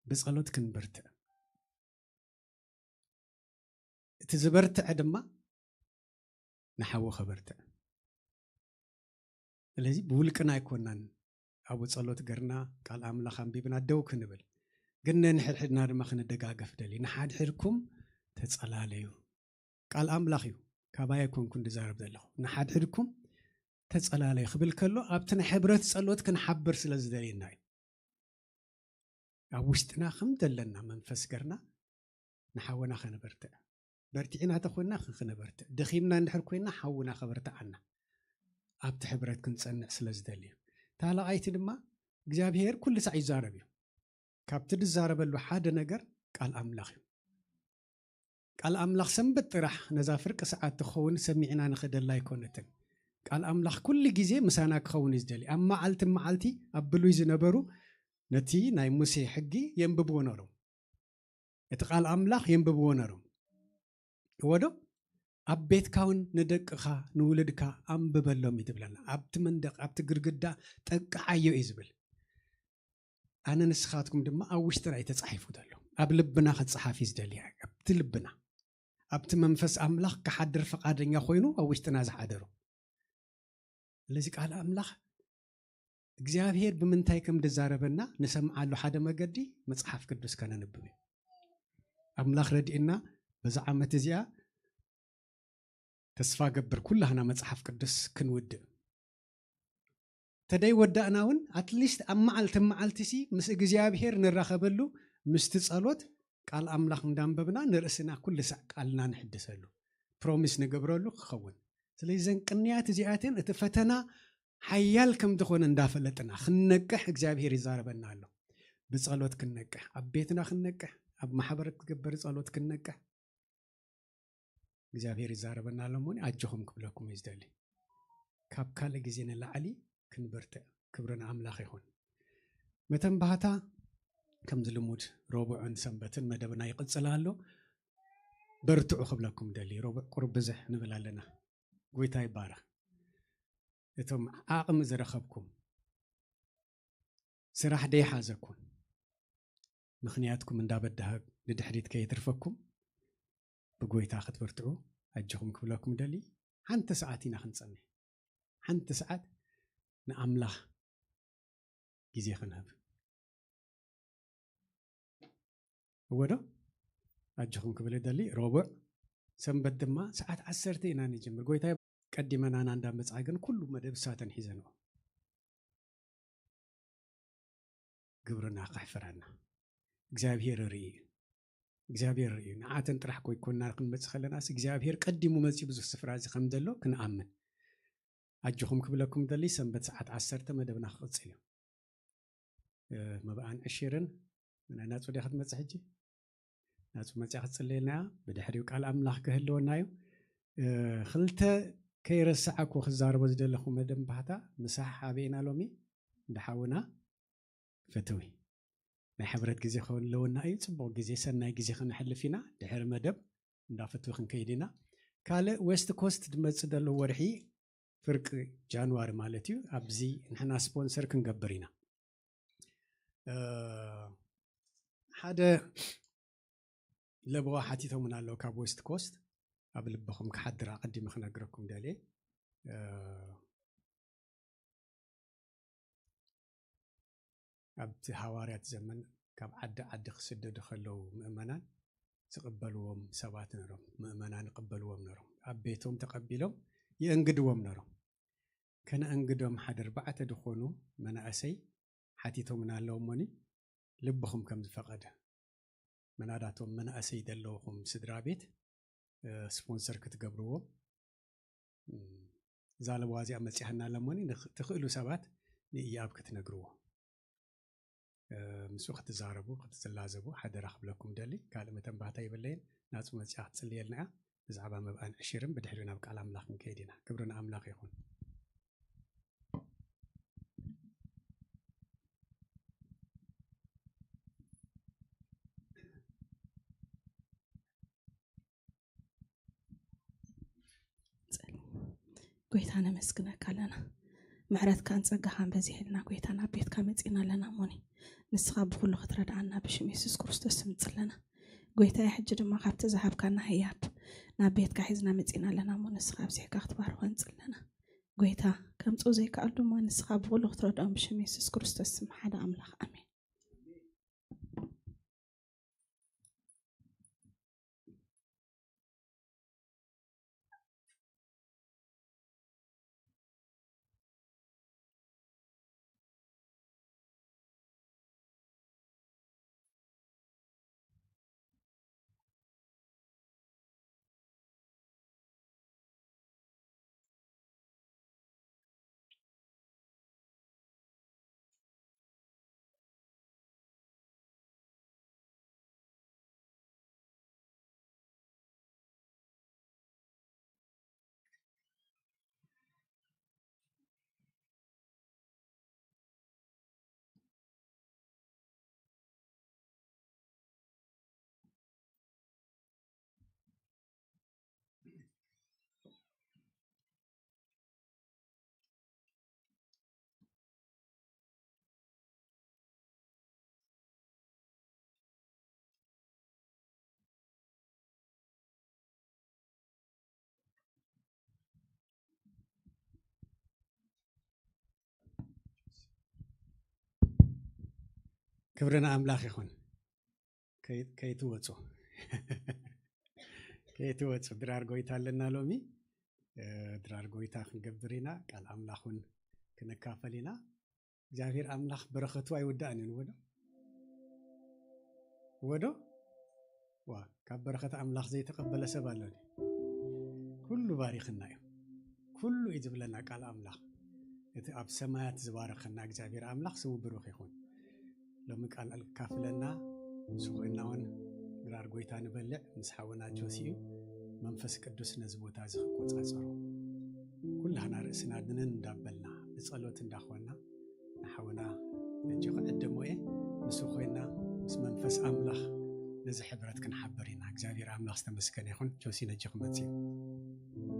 ብጸሎት ክንብርትዕ። እቲ ዝበርትዐ ድማ ንሓዊ ከበርትዕ። ስለዚ ብውልቅና ኣይኮናን ኣብኡ ጸሎት ገርና ቃል ኣምላኽ ኣንቢብና ደው ክንብል፣ ግን ነንሕድሕድና ድማ ክንደጋገፍ ደሊ። ንሓድሕድኩም ተጸላለዩ። ቃል ኣምላኽ እዩ፣ ካባይ ኣይኮንኩን ዝዛረብ ዘለኹ። ንሓድሕድኩም ተጸላለዩ ክብል ከሎ ኣብቲ ናይ ሕብረት ጸሎት ክንሓብር ስለ ዝደልየና እዩ። ኣብ ውሽጥና ከም ዘለና መንፈስ ገርና ንሓውና ከነበርትዕ፣ በርቲዕና ተኾንና ኽ-፣ ከነበርትዕ፣ ደኺምና እንድሕር ኮይና ሓውና ከበርትዓና ኣብቲ ሕብረት ክንጸንዕ ስለ ዝደሊ እዩ። ታላቓይቲ ድማ እግዚኣብሔር ኩሉ ሳዕ ይዛረብ እዩ። ካብቲ ዝዛረበሉ ሓደ ነገር ቃል ኣምላኽ እዩ። ቃል ኣምላኽ ሰንበት ጥራሕ ነዛ ፍርቂ ሰዓት ትኸውን ሰሚዕና ንኸደላ ኣይኮነትን። ቃል ኣምላኽ ኩሉ ግዜ ምሳና ክኸውን እዩ ዝደሊ። ኣብ መዓልቲ መዓልቲ ኣብ ብሉይ ዝነበሩ ነቲ ናይ ሙሴ ሕጊ የንብብዎ ነሮም። እቲ ቃል ኣምላኽ የንብብዎ ነሮም። እወ ዶ? ኣብ ቤትካ እውን ንደቅኻ ንውልድካ ኣንብበሎም እዩ ዝብለና። ኣብቲ መንደቕ ኣብቲ ግድግዳ ጠቅዓዮ እዩ ዝብል። ኣነ ንስኻትኩም ድማ ኣብ ውሽጥና እዩ ተጻሒፉ ዘሎ። ኣብ ልብና ክጸሓፍ እዩ ዝደሊ። ኣብቲ ልብና ኣብቲ መንፈስ ኣምላኽ ክሓድር ፈቓደኛ ኮይኑ ኣብ ውሽጥና ዝሓደሩ። ስለዚ ቃል ኣምላኽ እግዚኣብሔር ብምንታይ ከም ዝዛረበና ንሰምዓሉ ሓደ መገዲ መጽሓፍ ቅዱስ ከነንብብ እዩ። ኣምላኽ ረድእና በዛ ዓመት እዚኣ ተስፋ ገብር ኩላህና መጽሓፍ ቅዱስ ክንውድእ። ተደይ ወዳእና እውን ኣትሊስት ኣብ መዓልቲ መዓልቲ ሲ ምስ እግዚኣብሔር ንራኸበሉ ምስቲ ጸሎት ቃል ኣምላኽ እንዳንበብና ንርእስና ኩሉ ሳዕ ቃልና ንሕድሰሉ ፕሮሚስ ንገብረሉ ክኸውን። ስለዚ ዘን ቅንያት እዚኣትን እቲ ፈተና ሓያል ከም ዝኾነ እንዳፈለጥና ክንነቅሕ እግዚኣብሔር ይዛረበና ኣሎ። ብጸሎት ክንነቅሕ፣ ኣብ ቤትና ክንነቅሕ፣ ኣብ ማሕበረ ትገበር ጸሎት ክንነቅሕ እግዚኣብሔር ይዛረበና ኣሎ። እሞ ኣጆኹም ክብለኩም እዩ ዝደሊ። ካብ ካልእ ግዜ ንላዕሊ ክንበርትዕ ክብሪ ንኣምላኽ ይኹን። መተንባህታ ከምዚ ልሙድ ረቡዕን ሰንበትን መደብና ይቕጽል ኣሎ። በርትዑ ክብለኩም ደሊ። ረቡዕ ቁሩብ ብዝሕ ንብል ኣለና። ጎይታ ይባረኽ። እቶም ዓቕሚ ዝረኸብኩም ስራሕ ደይሓዘኩም ምኽንያትኩም እንዳበደሃ ንድሕሪት ከየትርፈኩም ብጎይታ ክትበርትዑ ኣጆኹም ክብለኩም ደሊ። ሓንቲ ሰዓት ኢና ክንጸንሕ። ሓንቲ ሰዓት ንኣምላኽ ግዜ ክንህብ። እወ ዶ? ኣጆኹም ክብል ደሊ። ረቡዕ ሰንበት ድማ ሰዓት ዓሰርተ ኢና ንጅምር። ጎይታ ቀዲመናና እንዳመጽኣ ግን ኩሉ መደብ ሳተን ሒዘንኦ። ግብርና ከሕፍረና። እግዚኣብሔር ርኢ እዩ። እግዚኣብሔር ርኢ እዩ። ንዓተን ጥራሕ ኮይኮንና ክንመጽእ ከለናስ እግዚኣብሔር ቀዲሙ መጺኡ ብዙ ስፍራ እዚ ከም ዘሎ ክንኣምን። ኣጆኹም ክብለኩም ደሊ ሰንበት ሰዓት ዓሰርተ መደብና ክቕጽል እዩ። መብኣን ዕሽርን ናይ ናጹ ዲያ ክትመጽእ ሕጂ? ናጹ መጽያ ክትጽልየልና እያ። ብድሕሪኡ ቃል ኣምላኽ ክህልወና እዩ። ክልተ ከይረሳዕኩ ክዛረቦ ዝደለኹ መደምባህታ ምሳሕ ኣበይና ሎሚ? እንዳ ሓውና ፈትዊ ናይ ሕብረት ግዜ ክህልወና እዩ። ጽቡቕ ግዜ፣ ሰናይ ግዜ ክነሕልፍ ኢና። ድሕሪ መደብ እንዳ ፈትዊ ክንከይድ ኢና። ካልእ ዌስት ኮስት ድመጽእ ዘሎ ወርሒ ፍርቂ ጃንዋሪ ማለት እዩ። ኣብዚ ንሕና ስፖንሰር ክንገብር ኢና። ሓደ ለበዋ ሓቲቶምና ኣለዉ ካብ ዌስት ኮስት። ኣብ ልብኹም ክሓድር ኣቐዲመ ክነግረኩም ደልየ። ኣብቲ ሃዋርያት ዘመን ካብ ዓዲ ዓዲ ክስደዱ ከለዉ ምእመናን ዝቕበልዎም ሰባት ነሮም፣ ምእመናን ይቕበልዎም ነሮም፣ ኣብ ቤቶም ተቐቢሎም የእንግድዎም ነሮም። ከነእንግዶም ሓደ ኣርባዕተ ዝኾኑ መናእሰይ ሓቲቶምና ኣለዉ እሞኒ፣ ልብኹም ከም ዝፈቐደ መናዳቶም መናእሰይ ዘለውኹም ስድራ ቤት ስፖንሰር ክትገብርዎም እዛ ለበዋ እዚኣ መፂኣና ኣለሞኒ ትኽእሉ ሰባት ንእያብ ክትነግርዎ ምስኡ ክትዛረቡ ክትዝላዘቡ ሓደራ ክብለኩም ደሊ። ካልእ መተንባህታ ይብለይን። ናጹ መፂኣ ክትፅልየልና እያ። ብዛዕባ መብኣን ዕሽርን ብድሕሪኡ ናብ ቃል ኣምላኽ ክንከይድ ኢና። ክብሪ ንኣምላኽ ይኹን። ጎይታ ነመስግነካ ኣለና። ምሕረትካን ጸጋኻን በዚሕልና ጎይታ ናብ ቤትካ መጺና ኣለና እሞኒ። ንስኻ ብኹሉ ክትረድኣና ብሽም የሱስ ክርስቶስ ስም ንጽለና። ጎይታየ ሕጂ ድማ ካብቲ ዝሃብካና ህያብ ናብ ቤትካ ሒዝና መጺና ኣለና እሞ ንስኻ ኣብዚሕካ ክትባርኾ ንጽለና። ጎይታ ከምጽኡ ዘይከኣሉ ድማ ንስኻ ብኹሉ ክትረድኦም ብሽም የሱስ ክርስቶስ ስም ሓደ ኣምላኽ ኣሜን። ክብሪ ንኣምላኽ ይኹን። ከይትወፁ ከይትወፁ ድራር ጎይታ ኣለና። ሎሚ ድራር ጎይታ ክንገብር ኢና። ቃል ኣምላኽ እውን ክንካፈል ኢና። እግዚኣብሔር ኣምላኽ በረኸቱ ኣይውዳእን እዩ። ንወዶ ወዶ ዋ ካብ በረኸት ኣምላኽ ዘይተቐበለ ሰብ ኣሎ? ኩሉ ባሪኽና እዩ። ኩሉ እዩ ዝብለና ቃል ኣምላኽ። እቲ ኣብ ሰማያት ዝባረኸና እግዚኣብሔር ኣምላኽ ስሙ ብሩኽ ይኹን። ሎሚ ቃል ኣካፍለና ምስ ኮይና እውን ድራር ጎይታ ንበልዕ ምስ ሓውና ጆሲ እዩ። መንፈስ ቅዱስ ነዚ ቦታ እዚ ክቆፃፀሮ ኩላህና ርእስና ድንን እንዳበልና ብፀሎት እንዳኾና ንሓውና እጅ ክዕድሞ እየ። ምስ ኮይና ምስ መንፈስ ኣምላኽ ነዚ ሕብረት ክንሓብር ኢና። እግዚኣብሔር ኣምላኽ ዝተመስገነ ይኹን። ጆሲ ነጂ ክመፅእ እዩ።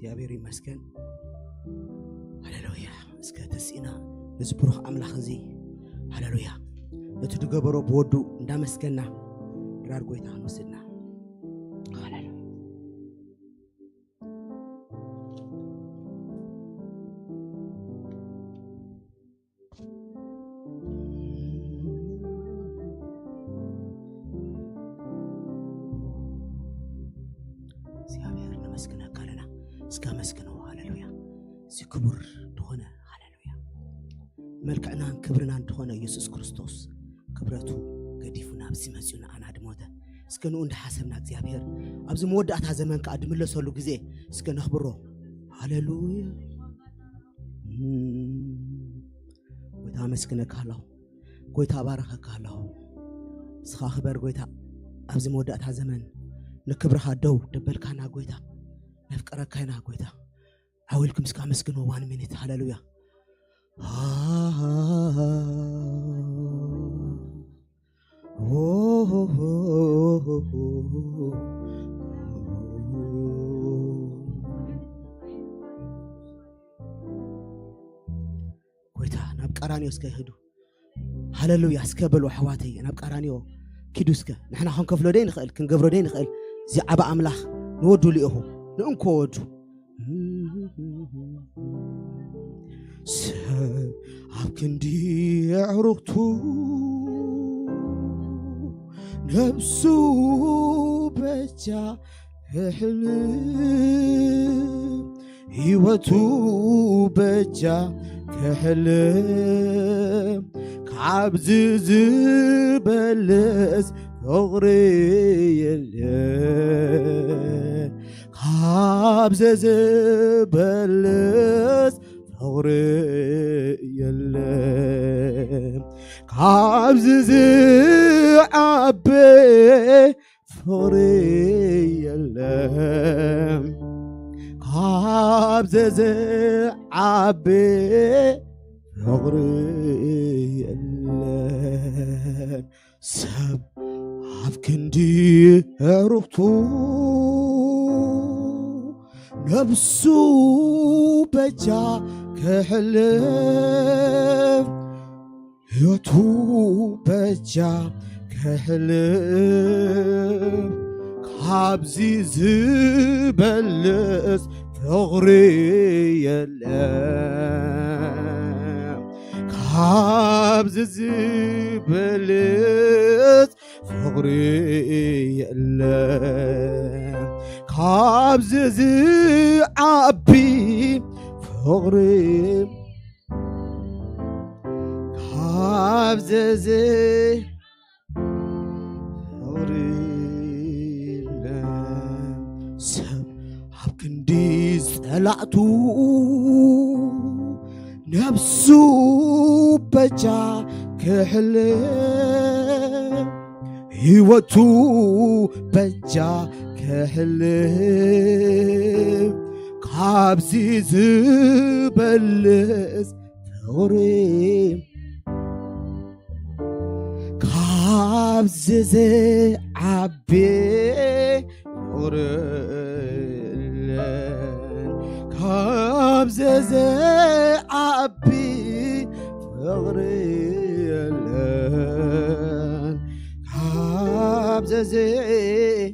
እግዚኣብሔር ይመስገን። ሃሌሉያ። እስከ ተስኢና ነዚ ብሩኽ ኣምላኽ እዚ ሃሌሉያ ነቲ ዝገበሮ ብወዱ እንዳመስገና ድራር ጎይታ ክንወስድና ሃሌሉያ። እስከ ኣመስግንዎ። ሃሌሉያ። እዚ ክቡር ዝኾነ፣ ሃሌሉያ፣ መልክዕናን ክብርናን ዝኾነ ኢየሱስ ክርስቶስ ክብረቱ ገዲፉ ናብዚ መጺኡ ንኣና ድሞተ። እስከ ንኡ እንዳሓሰብና እግዚኣብሔር ኣብዚ መወዳእታ ዘመን ከኣ ድምለሰሉ ግዜ እስከ ነኽብሮ። ሃሌሉያ። ጎይታ ኣመስግነካ ኣለኹ። ጎይታ ኣባረኸካ ኣለኹ። እስኻ ክበር ጎይታ። ኣብዚ መወዳእታ ዘመን ንክብርኻ ደው ደበልካና ጎይታ፣ ነፍቀረካይና ጎይታ። ዓው ኢልኩም እስከ ኣመስግንዎ። One minute። ሃሌሉያ። ጎይታ ናብ ቀራንዮ እስከ ይኸዱ። ሃሌሉያ እስከ በሉ ኣሕዋተይ፣ ናብ ቀራንዮ ኪዱ እስከ። ንሕና ክንከፍሎ ደይ ንኽእል፣ ክንገብሮ ደይ ንኽእል። እዚ ዓቢ ኣምላኽ ንወዱ ልኢኹ፣ ንእንኮ ወዱ። ሰብ ኣብ ክንዲ ኣዕሩኽቱ ነብሱ በጃ ክሕልፍ፣ ህይወቱ በጃ ክሕልፍ፣ ካብዚ ዝበልጽ ፍቕሪ የለ፣ ካብዚ ዝበልጽ ፍቕሪ የለ፣ ካብዚ ዝዓቢ ፍቕሪ የለ፣ ካብዚ ዝዓቢ ፍቕሪ የለ። ሰብ ኣብ ክንዲ ኣዕሩኽቱ ነብሱ በጃ ክሕልፍ፣ ህይወቱ በጃ ክሕልፍ፣ ካብዚ ዝበልጽ ፍቕሪ የለ፣ ካብዚ ዝበልጽ ፍቕሪ የለ፣ ካብዚ ዝዓቢ ፍቕሪ፣ ካብዚ ዝ- ፍቕሪ የለ። ሰብ ኣብ ክንዲ ጸላእቱ ነብሱ በጃ ክሕልፍ፣ ህይወቱ በጃ ክሕልፍ፣ ካብዚ ዝበልጽ ፍቕሪ፣ ካብዚ ዝዓቢ ፍቕሪ የለን፣ ካብዚ ዝዓቢ ፍቕሪ የለን፣ ካብዚ ዝ-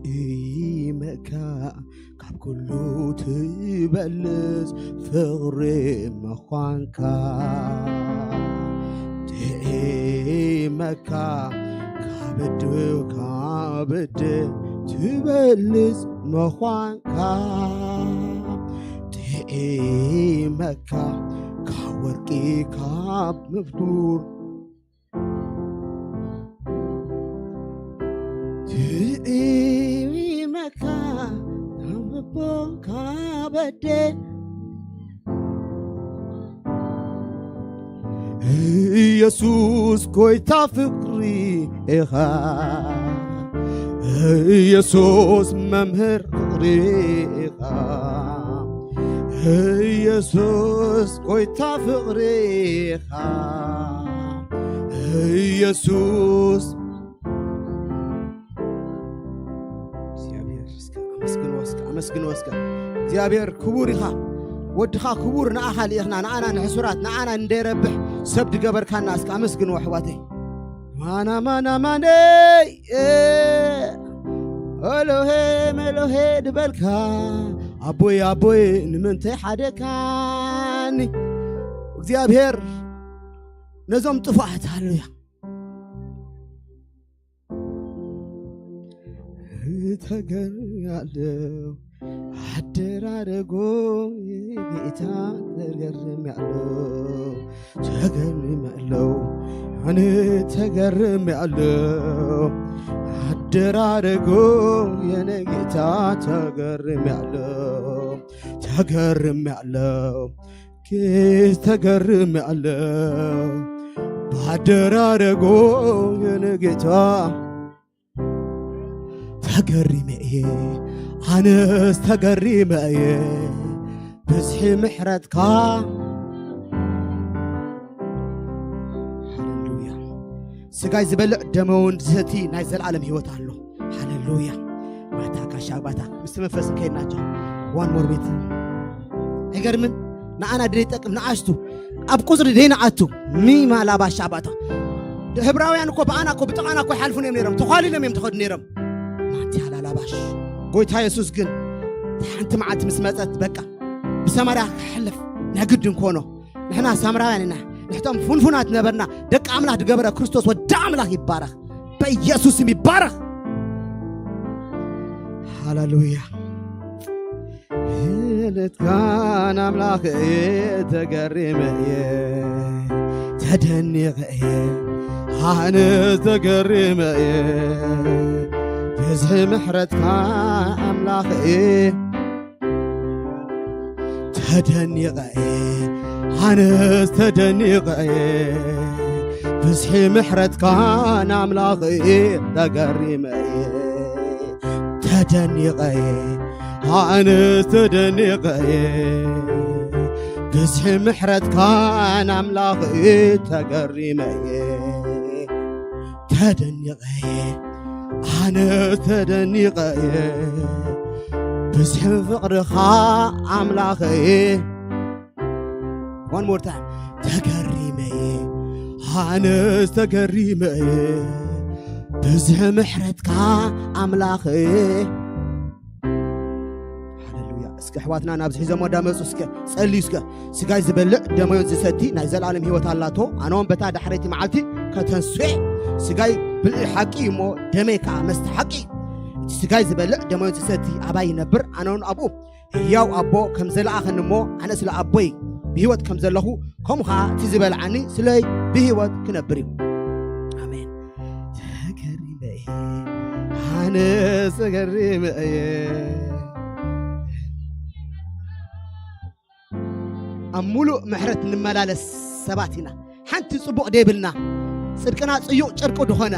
ጥዒመካ ካብ ኩሉ ትበልጽ ፍቕሪ ምዃንካ፣ ጥዒመካ ካብ እድ፣ ካብ እድ ትበልጽ ምዃንካ፣ ጥዒመካ ካብ ወርቂ ካብ ምብዱር ትእይመካ ካብ ልቦ ካብ ኣደ ኢየሱስ ጎይታ ፍቕሪ ኢኻ፣ ኢየሱስ መምህር ፍቕሪ ኢኻ፣ ኢየሱስ ጎይታ ፍቕሪ ኢኻ፣ ኢየሱስ እግዚኣብሔር እስከ ኣመስግንዎ፣ እስከ ኣመስግንዎ፣ እስከ እግዚኣብሔር ክቡር ኢኻ። ወድኻ ክቡር፣ ንኣኻ ልኢኽና፣ ንኣና ንሕሱራት፣ ንኣና እንደይረብሕ ሰብ ድገበርካና፣ እስከ ኣመስግንዎ ኣሕዋተይ። ማና ማና ማነይ ኤሎሄ መሎሄ ድበልካ፣ ኣቦይ ኣቦይ ንምንታይ ሓደካኒ እግዚኣብሔር ነዞም ጥፉኣት። ሃሌሉያ። ተገርሜያለሁ። አደራረጎ ጌታ ተገርሜያለሁ። ተገርሜያለሁ። እኔ ተገርሜያለሁ። አደራረጎ የኔ ጌታ ተገርሜያለሁ። ተገርሜያለሁ። ጌታ ተገርሜያለሁ። ባደራረጎ የኔ ጌታ ተገሪመ እየ፣ ኣነስ ተገሪመ እየ፣ ብዝሒ ምሕረትካ። ሃሌሉያ። ስጋይ ዝበልዕ ደመውን ዝሰቲ ናይ ዘለዓለም ህይወት ኣሎ። ሃሌሉያ። ማታ ካሻባታ ምስቲ መንፈስ ከይናቸው ዋን ሞር ቤት ኣይገርምን? ንኣና ድደ ይጠቅም ንኣሽቱ ኣብ ቁፅሪ ደይ ንኣቱ ሚማ ላባሻባታ። ህብራውያን እኮ ብኣና እኮ ብጥቓና እኮ ይሓልፉ እዮም ነይሮም፣ ተዃሊሎም እዮም ትኸዱ ነይሮም። ማትያ ላላባሽ። ጎይታ የሱስ ግን ሓንቲ መዓልቲ ምስ መፀት በቃ ብሰማርያ ክሕልፍ ናይ ግድን ኮኖ። ንሕና ሳምራውያን ኢና፣ ንሕቶም ፍንፉናት ነበርና፣ ደቂ ኣምላኽ ዝገበረ ክርስቶስ ወዲ ኣምላኽ ይባረኽ። በኢየሱስ ስም ይባረኽ። ሃሌሉያ። ምሕረትካን ኣምላኽ እየ ተገሪመ እየ፣ ተደኒቐ እየ፣ ኣነ ተገሪመ እየ፣ ብዝሒ ምሕረትካ ኣምላኽ እየ። ተደኒቐ እየ፣ ኣነስ ተደኒቐ እየ፣ ብዝሒ ምሕረትካን ኣምላኽ እየ ተገሪመ እየ። ተደኒቐ እየ፣ ኣነስ ተደኒቐ እየ፣ ብዝሒ ምሕረትካን ኣምላኽ እየ ተገሪመ እየ። ተደኒቐ እየ፣ ኣነ ተደኒቐ እየ፣ ብዝሒ ፍቕርኻ ኣምላኸ እየ። One more time። ተገሪመ እየ፣ ኣነስ ተገሪመ እየ፣ ብዝሒ ምሕረትካ ኣምላኸ እየ። ሃሌሉያ። እስከ ኣሕዋትና ናብዚ ሒዞሞ እንዳመፁ እስከ ጸልዩ እስከ። ስጋይ ዝበልዕ ደመዮን ዝሰቲ ናይ ዘላለም ህይወት ኣላቶ። ኣነ እውን በታ ዳሕረይቲ መዓልቲ ከተንስኤ። ስጋይ ብልዒ ሓቂ እዩ እሞ ደመይ ከዓ መስተ ሓቂ እዩ። እቲ ስጋይ ዝበልዕ ደመዮን ዝሰቲ ኣባይ ይነብር፣ ኣነ እውን ኣብኡ። ህያው ኣቦ ከም ዘለኣኸኒ እሞ ኣነ ስለ ኣቦይ ብህይወት ከም ዘለኹ፣ ከምኡ ከዓ እቲ ዝበልዓኒ ስለይ ብህይወት ክነብር እዩ። ኣሜን። ተገሪመ እየ፣ ኣነ ተገሪመ እየ። ኣብ ሙሉእ ምሕረት እንመላለስ ሰባት ኢና። ሓንቲ ጽቡቕ ደይብልና፣ ጽድቅና ጽዩቕ ጨርቂ ዝኾነ።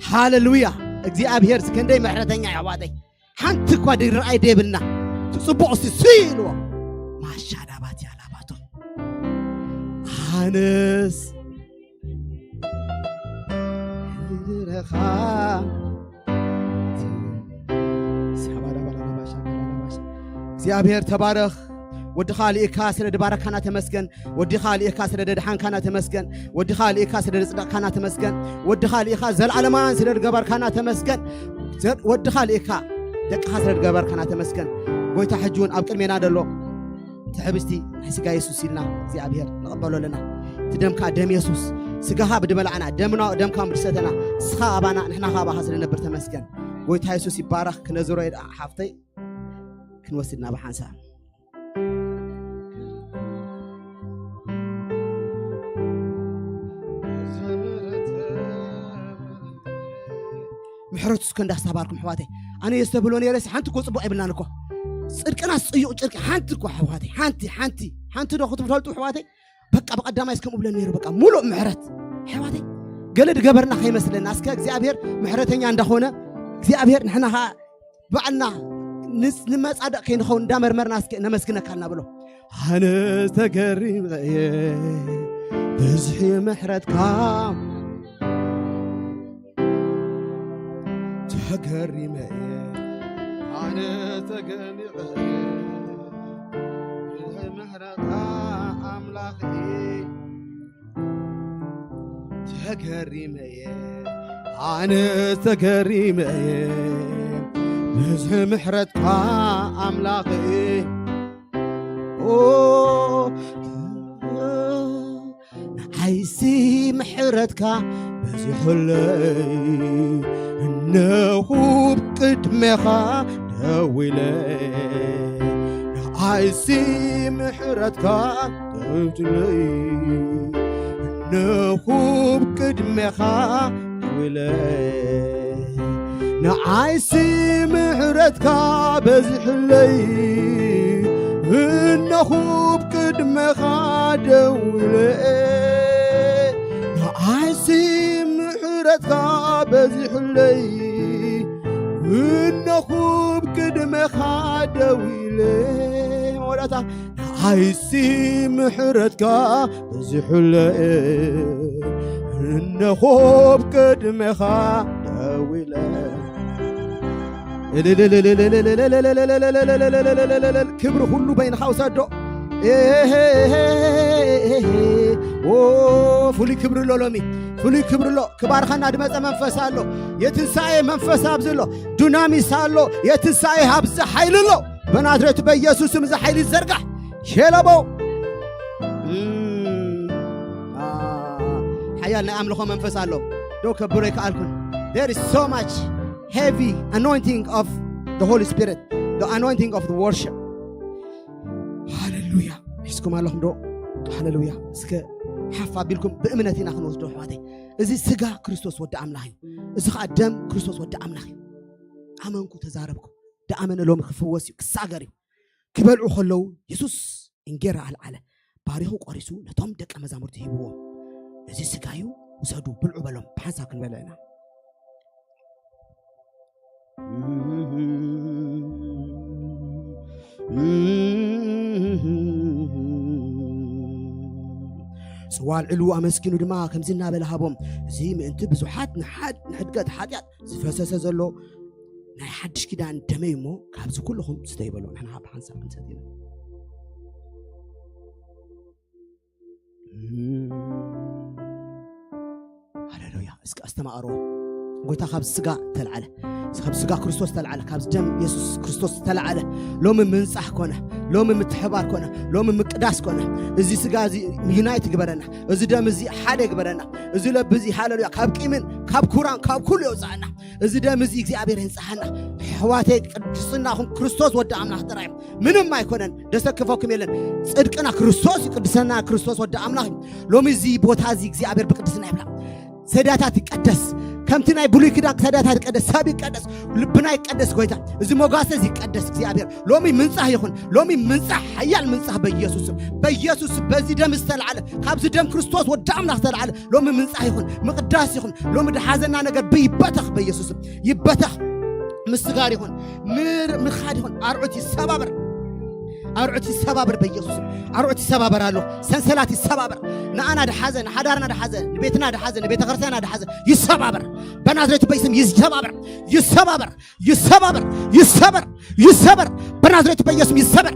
ሃሌሉያ። እግዚኣብሔር ክንደይ ምሕረተኛ እዩ ኣሕዋተይ። ሓንቲ እኳ ድርኣይ ደይብልና። እቲ ጽቡቕ እስቲ ስይ ኢልዎ። ማሻዳባት ያላባቶ። ኣነስ ድረኻ። እግዚኣብሔር ተባረኽ። ወድኻ ልኢካ ስለ ድባረካና ተመስገን። ወድኻ ልኢካ ስለ ደድሓንካና ተመስገን። ወድኻ ልኢካ ስለ ደጽደቕካና ተመስገን። ወድኻ ልኢካ ዘልዓለማን ስለ ድገበርካና ተመስገን። ዘ-፣ ወድኻ ልኢካ ደቅኻ ስለ ድገበርካና ተመስገን። ጎይታ ሕጂ እውን ኣብ ቅድሜና ደሎ እቲ ሕብስቲ ናይ ስጋ የሱስ ኢልና እግዚኣብሔር ንቐበሎ ኣለና። እቲ ደምካ ደም የሱስ፣ ስጋኻ ብድበላዕና፣ ደምና፣ ደምካ ብድሰተና፣ ንስኻ ኣባና፣ ንሕና ኻባኻ ስለ ነብር ተመስገን። ጎይታ የሱስ ይባረኽ። ክነዝሮ የድኣ ሓፍተይ ክንወስድና ብሓንሳብ። ምሕረቱ እስከ እንዳስተባርኩም ኣሕዋተይ። ኣነ የስተብሎ ነይረ፣ ሓንቲ እኮ ጽቡቕ ኣይብልናን እኮ። ጽድቅና ጽዩቕ ጨርቂ፣ ሓንቲ እኮ ኣሕዋተይ፣ ሓንቲ፣ ሓንቲ፣ ሓንቲ ዶ ክትፈልጡ ኣሕዋተይ? በቃ ብቐዳማይ እስከ ምብለን ነይሩ፣ በቃ ሙሉእ ምሕረት ኣሕዋተይ። ገለ ድገበርና ከይመስለና፣ እስከ እግዚኣብሔር ምሕረተኛ እንዳኾነ፣ እግዚኣብሔር ንሕና ኸዓ ባዕልና ንስ-፣ ንመጻድቕ ከይንኸውን እንዳመርመርና እስከ ነመስግነካ እናብሎ። ኣነ ተገሪመ እየ ብዝሒ ምሕረትካ፣ ተገሪመ እየ፣ ኣነ ተገሪመ እየ ብዝሒ ምሕረትካ ኣምላኽ እየ። ተገሪመ እየ፣ ኣነ ተገሪመ እየ ብዝሒ ምሕረትካ ኣምላኽ እየ። ኦ፣ ንዓይሲ ምሕረትካ በዚሑለይ፣ እነኹ ብቅድሜኻ ደው ኢለ፣ ንዓይሲ ምሕረትካ ደውትለይ፣ እነኹ ብቅድሜኻ ደው ኢለ፣ ንዓይሲ ምሕረትካ በዚሑለይ፣ እነኹ ብቅድሜኻ ደው ኢለ፣ ንዓይሲ ምሕረትካ በዚሑለይ፣ እነኹ ብቅድሜኻ ደው ኢለ፣ መወዳእታ፣ ንዓይሲ ምሕረትካ በዚሑለይ፣ እነኹ ብቅድሜኻ ደው ኢለ። ክብሪ ኩሉ በይንኻ ውሰዶ። ኤሄ፣ ኦ፣ ፍሉይ ክብሪ ኣሎ ሎሚ፣ ፍሉይ ክብሪ ኣሎ። ክባርኸና ድመጸ መንፈስ ኣሎ። የትንሳኤ መንፈስ ኣብዚ ኣሎ። ዱናሚስ ኣሎ። የትንሳኤ ኣብዚ ሓይሊ ኣሎ። በናዝሬቱ በኢየሱስ ስም እዚ ሓይሊ ይዘርጋሕ። ሸለቦ። እም፣ አ፣ ሓያል ናይ ኣምልኾ መንፈስ ኣሎ። ዶ ከብሮ ይከኣልኩን። There is so much heavy anointing of the Holy Spirit, the anointing of the worship. ሃሌሉያ። ሒዝኩም ኣለኹም ዶ? ሃሌሉያ። እስከ ሓፍ ኣቢልኩም ብእምነት ኢና ክንወስዶ ኣሕዋተይ። እዚ ስጋ ክርስቶስ ወዲ ኣምላኽ እዩ። እዚ ኸኣ ደም ክርስቶስ ወዲ ኣምላኽ እዩ። ኣመንኩ፣ ተዛረብኩ። ደኣመነ ሎሚ ክፍወስ እዩ፣ ክሳገር እዩ። ክበልዑ ከለዉ የሱስ እንጌራ ኣልዓለ፣ ባሪኹ ቆሪሱ ነቶም ደቀ መዛሙርቲ ሂብዎም። እዚ ስጋ እዩ፣ ውሰዱ፣ ብልዑ በሎም። ብሓንሳብ ክንበልዕ ኢና። ጽዋ ኣልዒሉ ኣመስጊኑ ድማ ከምዚ እናበለ ሃቦም፣ እዚ ምእንቲ ብዙሓት ንሓድ-፣ ንሕድገት ሓጢኣት ዝፈሰሰ ዘሎ ናይ ሓድሽ ኪዳን ደመይ እሞ ካብዚ ኩልኹም ስተዩ በሎ። ንሕና ብሓንሳብ ክንሰቲ ኢና። ሃሌሉያ። እስከ ኣስተማቕርዎ። ጎይታ ካብ ስጋ ተልዓለ፣ ካብ ስጋ ክርስቶስ ተልዓለ፣ ካብ ደም የሱስ ክርስቶስ ተልዓለ። ሎሚ ምንጻህ ኮነ፣ ሎሚ ምትሕባር ኮነ፣ ሎሚ ምቅዳስ ኮነ። እዚ ስጋ እዚ ዩናይት ይግበረና፣ እዚ ደም እዚ ሓደ ይግበረና፣ እዚ ለብ እዚ ሃሌሉያ ካብ ቂምን ካብ ኩራን ካብ ኩሉ የውፅኣና። እዚ ደም እዚ እግዚኣብሔር የንጽሃና። ኣሕዋተይ ቅድስናኹም ክርስቶስ ወዲ ኣምላኽ ጥራይ እዩ። ምንም ኣይኮነን፣ ደሰክፈኩም የለን። ጽድቅና ክርስቶስ እዩ፣ ቅድስና ክርስቶስ ወዲ ኣምላኽ እዩ። ሎሚ እዚ ቦታ እዚ እግዚኣብሔር ብቅድስና ይብላ። ሰዳታት ይቀደስ፣ ከምቲ ናይ ብሉይ ኪዳን ሰዳታት ይቀደስ፣ ሰብ ይቀደስ፣ ልብና ይቀደስ። ጎይታ እዚ ሞጋሰ እዚ ይቀደስ እግዚኣብሔር። ሎሚ ምንጻህ ይኹን፣ ሎሚ ምንጻህ፣ ሓያል ምንጻህ በኢየሱስ ስም፣ በኢየሱስ ስም፣ በዚ ደም ዝተልዓለ፣ ካብዚ ደም ክርስቶስ ወዲ ኣምላኽ ዝተልዓለ ሎሚ ምንጻህ ይኹን፣ ምቕዳስ ይኹን። ሎሚ ድሓዘና ነገር ብይበተኽ በኢየሱስ ስም ይበተኽ። ምስጋር ይኹን፣ ምር-፣ ምኻድ ይኹን። ኣርዑት ይሰባበር፣ ኣርዑት ይሰባበር በኢየሱስ ስም። ኣርዑት ይሰባበር ኣሎ። ሰንሰላት ይሰባበር። ንኣና ድሓዘ፣ ንሓዳርና ድሓዘ፣ ንቤትና ድሓዘ፣ ንቤተ ክርስቲያና ድሓዘ ይሰባበር። በናዝሬቱ በኢየሱስ ስም ይሰባበር፣ ይሰባበር፣ ይሰባበር፣ ይሰበር፣ ይሰበር። በናዝሬቱ በኢየሱስ ስም ይሰበር።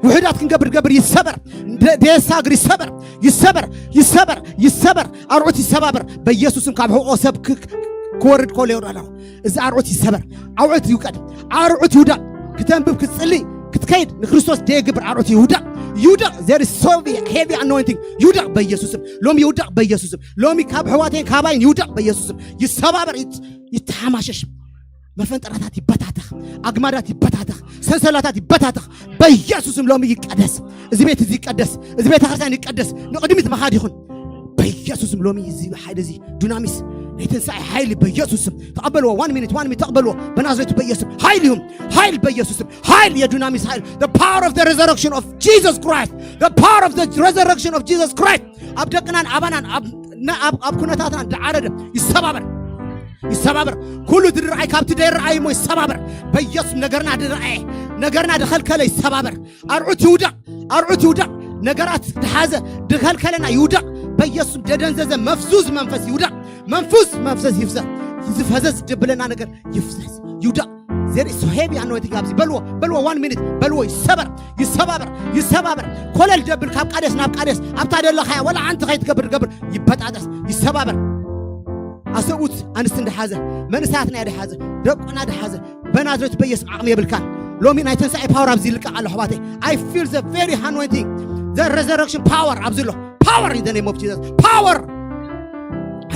ውሑዳት ክንገብር ገብር ይሰበር። ደ-፣ ደየሳግር ይሰበር፣ ይሰበር፣ ይሰበር፣ ይሰበር። ኣርዑት ይሰባበር በኢየሱስ ስም። ካብ ሕቖ ሰብ ክ-፣ ክ-፣ ክወርድ ከሎ ይወርድ ኣለኹ። እዚ ኣርዑት ይሰበር። ኣርዑት ይውቀድ። ኣርዑት ይውደቕ። ክተንብብ፣ ክትጽሊ፣ ክትከይድ ንክርስቶስ ደየግብር ኣርዑት ይውደቕ። ይውደቕ። There is so heavy anointing። ይውደቕ በኢየሱስ ስም። ሎሚ ይውደቕ በኢየሱስ ስም። ሎሚ ካብ ኣሕዋተይን ካባይን ይውደቕ በኢየሱስ ስም። ይሰባበር፣ ይት-፣ ይተሓማሸሽ። መፈንጠራታት ይበታተኽ። ኣግማዳት ይበታተኽ። ሰንሰላታት ይበታተኽ። በኢየሱስ ስም ሎሚ ይቀደስ። እዚ ቤት እዚ ይቀደስ። እዚ ቤተ ክርስቲያን ይቀደስ። ንቕድሚት ምኻድ ይኹን። በኢየሱስ ስም ሎሚ እዚ ሓይሊ እዚ ዱናሚስ ናይ ትንሳኤ ሓይሊ በኢየሱስ ስም ተቐበልዎ። One minute፣ one minute ተቐበልዎ። በናዝሬቱ በኢየሱስ ስም ሓይል ይሁን። ሓይል በኢየሱስ ስም። ሓይል የዱናሚስ ሓይል። The power of the resurrection of Jesus Christ. The power of the resurrection of Jesus Christ. ኣብ ደቅናን ኣባናን ኣብ፣ ና-፣ ኣብ፣ ኣብ ኩነታትናን ዝዓረደ ይሰባበር። ይሰባበር። ኩሉ ዝድረኣይ ካብቲ ዘይረኣይ እሞ ይሰባበር። በኢየሱስ ነገርና ዝረኣየ፣ ነገርና ዝኸልከለ ይሰባበር። ኣርዑት ይውደቕ፣ ኣርዑት ይውደቕ። ነገራት ድሓዘ፣ ድኸልከለና ይውደቕ። በኢየሱስ ደደንዘዘ መፍዙዝ መንፈስ ይውደቕ። መንፉዝ መንፈስ ይፍሰስ። ዝፈዘዝ ድብለና ነገር ይፍሰስ፣ ይውደቕ። There is so heavy anointing ኣብዚ። በልዎ፣ በልዎ፣ one minute በልዎ። ይሰበር፣ ይሰባበር፣ ይሰባበር። ኮለል ደብል ካብ ቃዴስ ናብ ቃዴስ፣ ኣብታ ደለኻያ ወላ ሓንቲ ከይትገብር ገብር፣ ይበጣጠስ፣ ይሰባበር። ኣሰብኡት ኣንስቲ እንደሓዘ፣ መንእሰያትና እንደሓዘ፣ ደቁና እንደሓዘ፣ በናዝሬት በኢየሱስ ዓቕሚ የብልካን። ሎሚ ናይ ትንሳኤ ፓወር ኣብዚ ይልቀቕ ኣሎ ኣሕዋተይ። I feel the very anointing, the resurrection power ኣብዚ ኣሎ። Power in the name of Jesus. Power.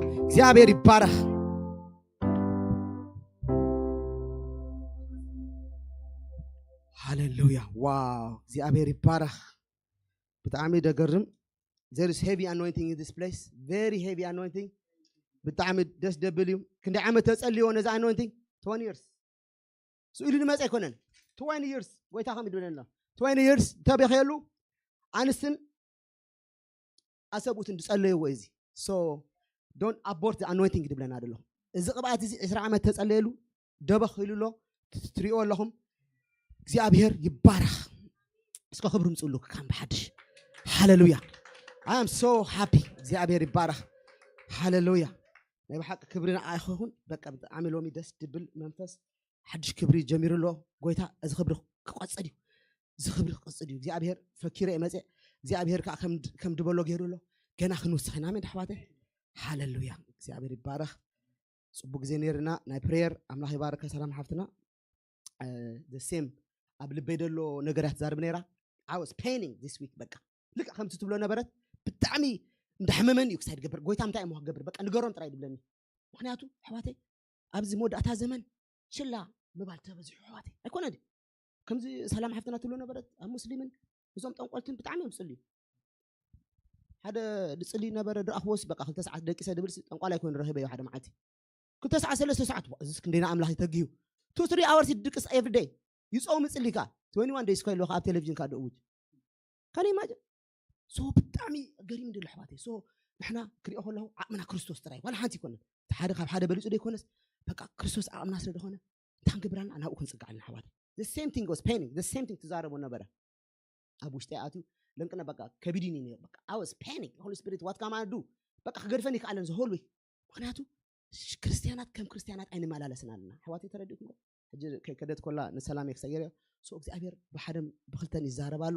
ኣለኹም። እግዚኣብሔር ይባረኽ። ሃሌሉያ። ዋው፣ እግዚኣብሔር ይባረኽ። ብጣዕሚ ደገርም። There is heavy anointing in this place, very heavy anointing። ብጣዕሚ ደስ ደብል እዩ። ክንደይ ዓመት ተጸልዮ ነዚ anointing? Twenty years። ስኡ ኢሉ ዝመጸ ኣይኮነን። Twenty years ጎይታ ከም ይድብለና። Twenty years ተበኸየሉ ኣንስትን ኣሰብኡትን ዝጸለይዎ እዚ። So don't abort the anointing ድብለና ደሎ። እዚ ቅብኣት እዚ ዕስራ ዓመት ተጸለየሉ፣ ደበኽ ኢሉ ኣሎ። ትሪእዎ ኣለኹም። እግዚኣብሔር ይባረኽ። እስከ ክብሪ ምጽሉ ከም ብሓድሽ። ሃሌሉያ። I am so happy። እግዚኣብሔር ይባረኽ። ሃሌሉያ። ናይ ብሓቂ ክብሪ ንዓይ ይኹን። በቃ ብጣዕሚ ሎሚ ደስ ድብል መንፈስ፣ ሓድሽ ክብሪ ጀሚሩ ኣሎ። ጎይታ እዚ ክብሪ ክቐጽል እዩ። እዚ ክብሪ ክቐጽል እዩ። እግዚኣብሔር ፈኪረ እየ መጽእ። እግዚኣብሔር ከዓ ከም ከም ድበሎ ገይሩ ኣሎ። ገና ክንውስኽ ኢና። ኣሜን ኣሕዋተይ። ሃሌሉያ። እግዚኣብሔር ይባረኽ። ጽቡቅ ግዜ ነይርና ናይ ፕሬየር። ኣምላኽ ይባረከ። ሰላም ሓፍትና። The same ኣብ ልበይ ደሎ ነገራት ዛርብ ነይራ። I was paining this week። በቃ ልክዕ ከምቲ ትብሎ ነበረት። ብጣዕሚ እንዳሕመመኒ እዩ ክሳይ ድገብር። ጎይታ እንታይ እሞ ክገብር? በቃ ንገሮም ጥራይ ድብለኒ። ምክንያቱ ኣሕዋተይ ኣብዚ መወዳእታ ዘመን ችላ ምባል ተበዚሑ ኣሕዋተይ። ኣይኮነ ድዩ? ከምዚ ሰላም ሓፍትና ትብሎ ነበረት ኣብ ሙስሊምን እዞም ጠንቆልትን ብጣዕሚ እዮም ዝጽልዩ። ሓደ ድጽሊ ነበረ ድኣኽቦስ በቃ ክልተ ሰዓት ደቂሰ ድብል ጠንቋላይ ኮይኑ ረኺበዮ ሓደ መዓልቲ። ክልተ ሰዓት ሰለስተ ሰዓት፣ ዋ፣ እዚስ ክንደይና ኣምላኽ ይተግዩ። Two three hours ይድቅስ every day። ይጾም ይጽሊ ከኣ። Twenty one days ኮይሉ ከኣ ኣብ ቴሌቪዥን ከኣ ደእውጅ። Can you imagine? So ብጣዕሚ ገሪም ድሎ ኣሕዋተይ። So ንሕና ክሪኦ ከለኹ ዓቕምና ክርስቶስ ጥራይ ዋላ ሓንቲ ይኮነን። እቲ ሓደ ካብ ሓደ በሊጹ ዶ ይኮነስ? በቃ ክርስቶስ ዓቕምና ስለ ዝኾነ እንታይ ክንገብር ኣለና? ናብኡ ክንጽጋዕ ኣለና ኣሕዋተይ። The same thing was paining. The same thing ትዛረቦ ነበረ። ኣብ ውሽጢ ኣትዩ ለንቅነ በቃ ከቢድኒ ነይሩ። በቃ I was panic. Holy Spirit, what can I do? በቃ ክገድፈኒ ይከኣለን the whole week። ምክንያቱ ሽ- ክርስትያናት ከም ክርስትያናት ኣይንመላለስን ኣለና። ኣሕዋተይ ተረዲእኩም ዶ? ሕጂ ከ- ከደት ኮላ ንሰላም እየ ክሰገር እየ። So እግዚኣብሔር ብሓደን ብክልተን ይዛረብ ኣሎ።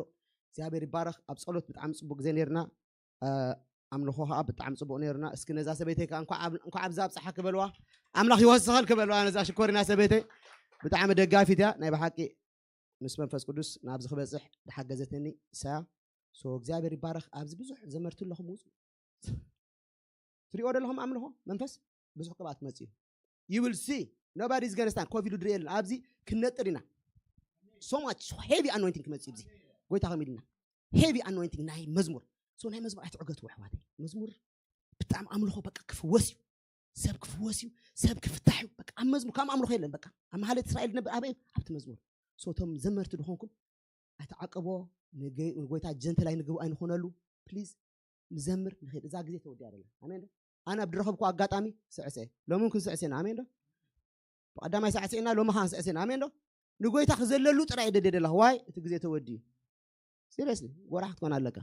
እግዚኣብሔር ይባረኽ። ኣብ ጸሎት ብጣዕሚ ጽቡቅ ግዜ ነርና። ኣምልኾ ከዓ ብጣዕሚ ጽቡቅ ነርና። እስኪ ነዛ ሰበይተይ ከዓ እንኳዕ ኣብዛ ኣብፀሓ ክበልዋ፣ ኣምላኽ ይወስኸል ክበልዋ ነዛ ሽኮሪና ሰበይተይ። ብጣዕሚ ደጋፊት እያ ናይ ብሓቂ። ምስ መንፈስ ቅዱስ ናብዚ ክበፅሕ ዝሓገዘትኒ እሳያ። ሶ እግዚኣብሔር ይባረኽ። ኣብዚ ብዙሕ ዘመርቲ ኣለኹም፣ ውፁ። ትሪኦ ዘለኹም ኣምልኾ መንፈስ ብዙሕ ቅብኣት ክመፅእ እዩ። You will see, nobody is gonna stand። ኮፍ ኢሉ ድርኢ የለን። ኣብዚ ክንነጥር ኢና። So much heavy anointing ክመፅእ እዩ። እዚ ጎይታ ከም ኢልና heavy anointing ናይ መዝሙር። ሶ ናይ መዝሙር ኣይትዕገቱ ኣሕዋተይ። መዝሙር ብጣዕሚ ኣምልኾ በቃ ክፍወስ እዩ። ሰብ ክፍወስ እዩ። ሰብ ክፍታሕ እዩ። በቃ ኣብ መዝሙር ከም ኣምልኾ የለን። በቃ ኣብ መሓልየት እስራኤል ዝነብር ኣበይ? ኣብቲ መዝሙር። ሶ እቶም ዘመርቲ ዝኾንኩም ኣይተዓቀቦ። ንጎይታ ጀንተል ኣይንግብ ኣይንኾነሉ። ፕሊዝ ንዘምር ንኽድ። እዛ ግዜ ተወዲያ ደላ። ኣሜን ዶ? ኣነ ኣብ ድረኸብኩ ኣጋጣሚ ስዕስዐ። ሎሚ እውን ክንስዕስዕና። ኣሜን ዶ? ብቐዳማይ ሳዕስዕና፣ ሎሚ ኸዓ ንስዕስዕና። ኣሜን ዶ? ንጎይታ ክዘለሉ ጥራይ ደደ ደላ። ዋይ እቲ ግዜ ተወዲዩ። ሲሪየስሊ ጎራሕ ክትኮን ኣለካ።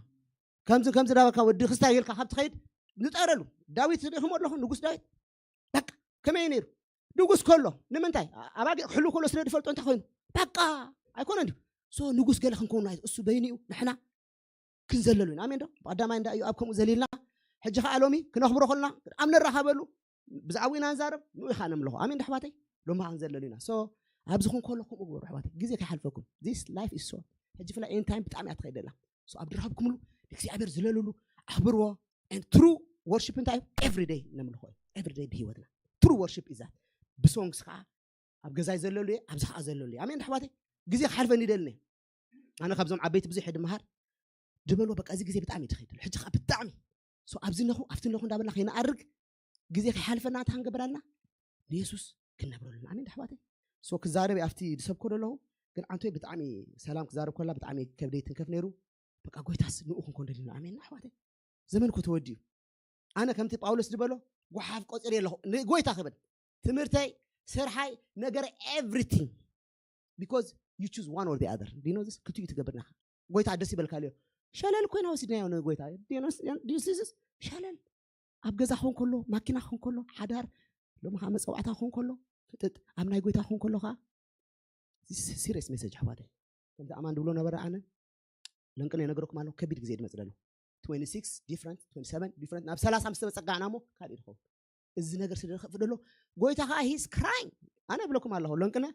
ከምዚ ከምዚ ዳበካ ወዲ ክስታይ ኢልካ ካብ ትኸይድ ንጠረሉ። ዳዊት ርኢኹም ኣለኹ፣ ንጉስ ዳዊት በቃ ከመይ ነይሩ? ንጉስ ከሎ ንምንታይ? ኣባጊዕ ክሕሉ ከሎ ስለ ዝፈልጦ እንታይ ኮይኑ? በቃ ኣይኮነን ድዩ? ሶ ንጉስ ገለ ክንከውን ናይ እሱ በይኑ እዩ። ንሕና ክንዘለሉ ኢና። ኣሜን ዶ? ብቐዳማይ እንዳ እዩ ኣብ ከምኡ ዘሊልና። ሕጂ ኸዓ ሎሚ ክነኽብሮ ከልና ኣብ ንራኸበሉ ብዛዕባኡ ኢና ንዛረብ። ንኡ ኢኻ ነምልኾ። ኣሜን ዶ ኣሕዋተይ? ሎሚ ኸዓ ክንዘለሉ ኢና። ሶ ኣብዚ ኹን ከሎ ከምኡ ግበሩ ኣሕዋተይ። ግዜ ከይሓልፈኩም። This life is short። ሕጂ ፍላይ ኤን ታይም ብጣዕሚ እያ ትኸይድ ዘላ። ሶ ኣብ ድረኸብኩምሉ ንእግዚኣብሔር ዝለልሉ፣ ኣኽብርዎ። And true worship እንታይ እዩ? Every day ነምልኾ እዩ። Every day ብህይወትና true worship is that። ብሶንግስ ከዓ ኣብ ገዛይ ዘለሉ እየ፣ ኣብዚ ከዓ ዘለሉ እየ። ኣሜን ኣሕዋተይ። ግዜ ክሓልፈኒ ይደልን እየ። ኣነ ካብዞም ዓበይቲ ብዙሕ እየ ድመሃር። ድበልዎ በቃ እዚ ግዜ ብጣዕሚ እዩ ትኸይድ ዘሎ። ሕጂ ከዓ ብጣዕሚ ሶ ኣብዚ ነኹ ኣብቲ ነኹ እንዳበልና ከይንኣርግ፣ ግዜ ከይሓልፈና እንታይ ክንገብር ኣለና? ንየሱስ ክንነብረሉ ኣለና። ኣሜን ኣሕዋተይ። ሶ ክዛረብ እየ ኣብቲ ዝሰብኮ ዘለኹ፣ ግን ዓንቶይ ብጣዕሚ ሰላም ክዛረብ ከላ ብጣዕሚ ከብደይ ትንከፍ ነይሩ። በቃ ጎይታስ ንኡ ክንኮን ደሊና። ኣሜን ኣሕዋተይ። ዘመን እኮ ተወዲኡ። ኣነ ከምቲ ጳውሎስ ዝበሎ ጓሓፍ ቆፂረ ኣለኹ ንጎይታ ክብል። ትምህርተይ፣ ስርሓይ፣ ነገር everything። Because you choose one or the other። Do you know this? ክልቲኡ ትገብር ናኻ። ጎይታ ደስ ይበልካ ልዮ። ሸለል ኮይና ወሲድናዮ ንጎይታ። Do you know this? ሸለል። ኣብ ገዛ ክኾን ከሎ፣ ማኪና ክኾን ከሎ፣ ሓዳር፣ ሎሚ ከዓ መፀዋዕታ ክኾን ከሎ፣ ፍጥጥ፣ ኣብ ናይ ጎይታ ክኾን ከሎ ከዓ፣ ሲሪየስ ሜሴጅ ኣሕዋተይ። ከምቲ ኣማን ድብሎ ነበረ ኣነ፣ ለንቅነ የነገረኩም ኣለኹ፣ ከቢድ ግዜ ድመፅ ደሎ። ትዌንቲ ሲክስ ዲፍረንት፣ ትዌንቲ ሰቨን ዲፍረንት፣ ናብ ሰላሳ ምስ ተበፀጋዕና እሞ ካልእ ድኸውን። እዚ ነገር ስለ ዝኸፍ ደሎ፣ ጎይታ ከዓ he's crying። ኣነ እብለኩም ኣለኹ፣ ለንቅነ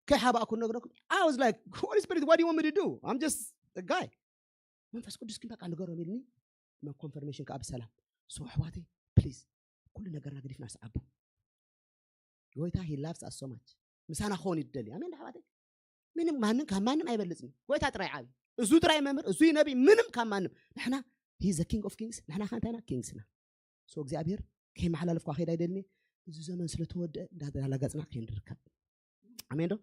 ከይሓባእኩ ነግረኩም። I was like, Holy Spirit, what do you want me to do? I'm just a guy። መንፈስ ቅዱስ ግን በቃ ንገሮም ኢልኒ፣ ኮንፈርሜሽን ከዓ ብሰላም። ሶ ኣሕዋተይ፣ ፕሊዝ፣ ኩሉ ነገርና ገዲፍና ንስዓቦ። ጎይታ he loves us so much። ምሳና ክኸውን እዩ ዝደሊ። ኣሜን ኣሕዋተይ። ምንም ማንም ካብ ማንም ኣይበልጽን። ጎይታ ጥራይ ዓቢ። እሱ ጥራይ መምህር፣ እሱ እዩ ነቢ፣ ምንም ካብ ማንም። ንሕና he is the king of kings። ንሕና ከ እንታይ ኢና? ኪንግስ ኢና። ሶ እግዚኣብሔር ከይመሓላለፍኳ ከይድ ኣይደልኒ። እዚ ዘመን ስለ ተወድአ እንዳተላገጽና ከይንርከብ። ኣሜን ዶ?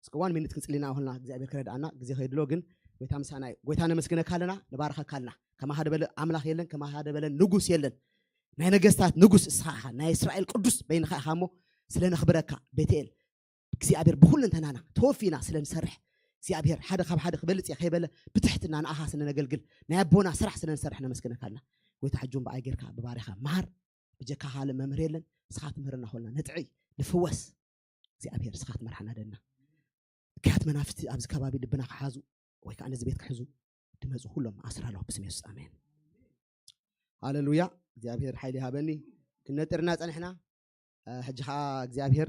እስከ ዋን ሚኒት ክንጽሊ ኢና። ኣሁልና እግዚኣብሔር ክረድኣና ግዜ ከይድሎ ግን ጎይታ ምሳና እዩ። ጎይታ ነመስግነካ ኣለና፣ ንባርኸካ ኣለና። ከማኻ ደበለ ኣምላኽ የለን፣ ከማኻ ደበለ ንጉስ የለን። ናይ ነገስታት ንጉስ እስኻ ኢኻ፣ ናይ እስራኤል ቅዱስ በይንኻ ኢኻ እሞ ስለ ነኽብረካ ቤትኤል እግዚኣብሔር ብኹለንተናና ተወፊና ስለ ንሰርሕ እግዚኣብሔር ሓደ ካብ ሓደ ክበልጽ እየ ከይበለ ብትሕትና ንኣኻ ስለ ነገልግል ናይ ኣቦና ስራሕ ስለ ንሰርሕ ነመስግነካ ኣለና። ጎይታ ሕጂ እውን ብኣይ ጌርካ ብባሪኻ መሃር። ብጀካ ካልእ መምህር የለን። ንስኻ ትምህርና ኮልና ንጥዕይ ንፍወስ። እግዚኣብሔር ንስኻ ክትመርሓና ደልና። እክያት መናፍስቲ ኣብዚ ከባቢ ልብና ክሓዙ ወይ ከዓ ነዚ ቤት ክሕዙ ድመፁ ኩሎም ኣስራሎ ብስም የሱስ ኣሜን። ሃሌሉያ። እግዚኣብሔር ሓይሊ ይሃበኒ። ክንነጥርና ፀንሕና። ሕጂ ከዓ እግዚኣብሔር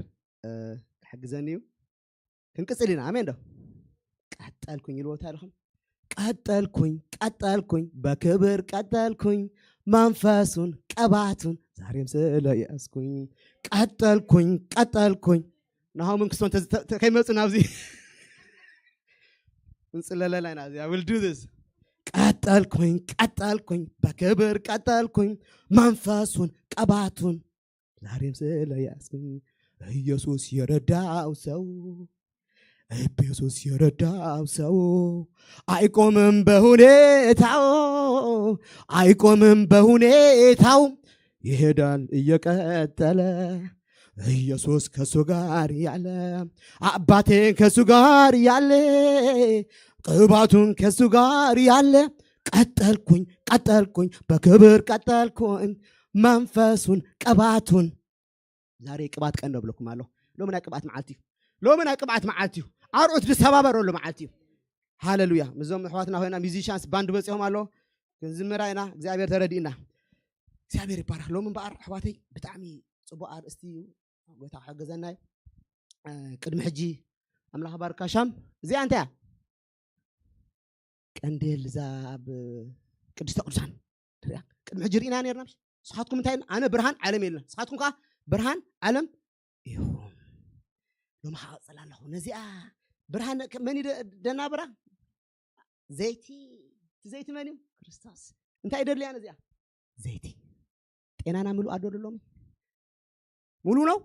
ክሕግዘኒ እዩ። ክንቅፅል ኢና። ኣሜን ዶ? ቀጠልኩኝ ኢልዎ እንታይ ኢልኹም? ቀጠልኩኝ ቀጠልኩኝ በክብር ቀጠልኩኝ መንፈሱን ቀባቱን ዛሬም ስለያዝኩኝ ቀጠልኩኝ ቀጠልኩኝ ናሆምን ክስቶን ከይመፁ ናብዚ እንፅለለላ ኢና። እዚኣ will do this። ቀጠልኩኝ ቀጠልኩኝ በክብር ቀጠልኩኝ መንፈሱን ቀባቱን ዛሬም ስለያዝኩኝ ኢየሱስ የረዳው ሰው ኢየሱስ የረዳው ሰው አይቆምም በሁኔታው አይቆምም በሁኔታው ይሄዳል እየቀጠለ ኢየሱስ ከሱ ጋር ያለ አባቴ ከሱ ጋር ያለ ቅባቱን ከሱ ጋር ያለ ቀጠልኩኝ ቀጠልኩኝ በክብር ቀጠልኩኝ መንፈሱን ቅባቱን ዛሬ ቅባት ቀን ነው ብለኩም ኣለኹ። ሎሚ ናይ ቅብኣት መዓልቲ እዩ። ሎሚ ናይ ቅብኣት መዓልቲ እዩ። ኣርዑት ዝሰባበረሉ መዓልቲ እዩ። ሃለሉያ። ምስዞም ኣሕዋትና ኮይና ሚዚሽያንስ ባንድ በፂኦም ኣሎ። ክንዝምራ ኢና፣ እግዚኣብሔር ተረዲእና። እግዚኣብሔር ይባረክ። ሎም እምበኣር ኣሕዋተይ ብጣዕሚ ፅቡቅ ኣርእስቲ እዩ። ጎይታ ክሕግዘና እዩ። ቅድሚ ሕጂ ኣምላኽ ባርካ ሻም እዚኣ እንታይ እያ? ቀንዴል እዛ ኣብ ቅድስተ ቅዱሳን ትሪኣ። ቅድሚ ሕጂ ርኢና ነርና። ንስኻትኩም እንታይ? ኣነ ብርሃን ዓለም የለን፣ ንስኻትኩም ከዓ ብርሃን ዓለም ኢኹም። ሎሚ ከዓ ቀፅል ኣለኹ ነዚኣ ብርሃን። መን እዩ ደናብራ? ዘይቲ። እቲ ዘይቲ መን እዩ? ክርስቶስ። እንታይ ደልያ ነዚኣ? ዘይቲ። ጤናና ምሉእ ኣዶ ሎሚ ሙሉ ነው።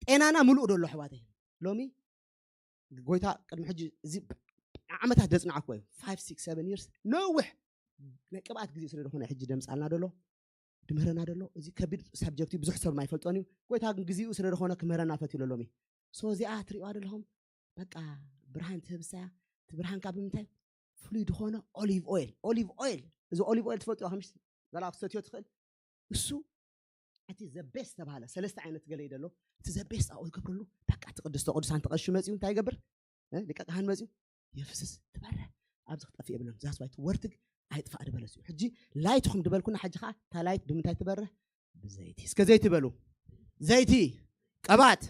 ጤናና ምሉእ ዶ ኣሎ ኣሕዋተይ? ሎሚ ጎይታ ቅድሚ ሕጂ እዚ ዓመታት ዘጽናዕኩ እዩ። Five, six, seven years ነዊሕ ናይ ቅብኣት ግዜ ስለ ዝኾነ ሕጂ ደምጻልና ደሎ ድምህረና ደሎ። እዚ ከቢድ ሳብጀክት ብዙሕ ሰብ ኣይፈልጦን እዩ። ጎይታ ግን ግዜኡ ስለ ዝኾነ ክምህረና ፈትዩ ሎሚ። ሶ እዚኣ ትሪእዋ ደለኹም በቃ ብርሃን ትህብሳ። እቲ ብርሃን ካብ ምንታይ? ፍሉይ ዝኾነ ኦሊቭ ኦይል። ኦሊቭ ኦይል፣ እዚ ኦሊቭ ኦይል ትፈልጥዋ ከምሽ ዘላ ክትሰትዮ ትኽእል። እሱ እቲ ዘ ቤስት ተባሃለ። ሰለስተ ዓይነት ገለ እዩ ደሎ። እቲ ዘ ቤስት ኣብኡ ይገብረሉ። በቃ እቲ ቅድስተ ቅዱሳን ተቐሹ መፅዩ እንታይ ይገብር? ሊቀ ካህን መፅዩ የፍስስ። ትበርህ፣ ኣብዚ ክጠፍእ የብለን። ዛስባይ ትወርትግ ኣይጥፋእ ድበለስ እዩ። ሕጂ ላይትኹም ድበልኩና። ሕጂ ከዓ እታ ላይት ብምንታይ ትበርህ? ብዘይቲ። እስከ ዘይቲ በሉ። ዘይቲ፣ ቅብኣት።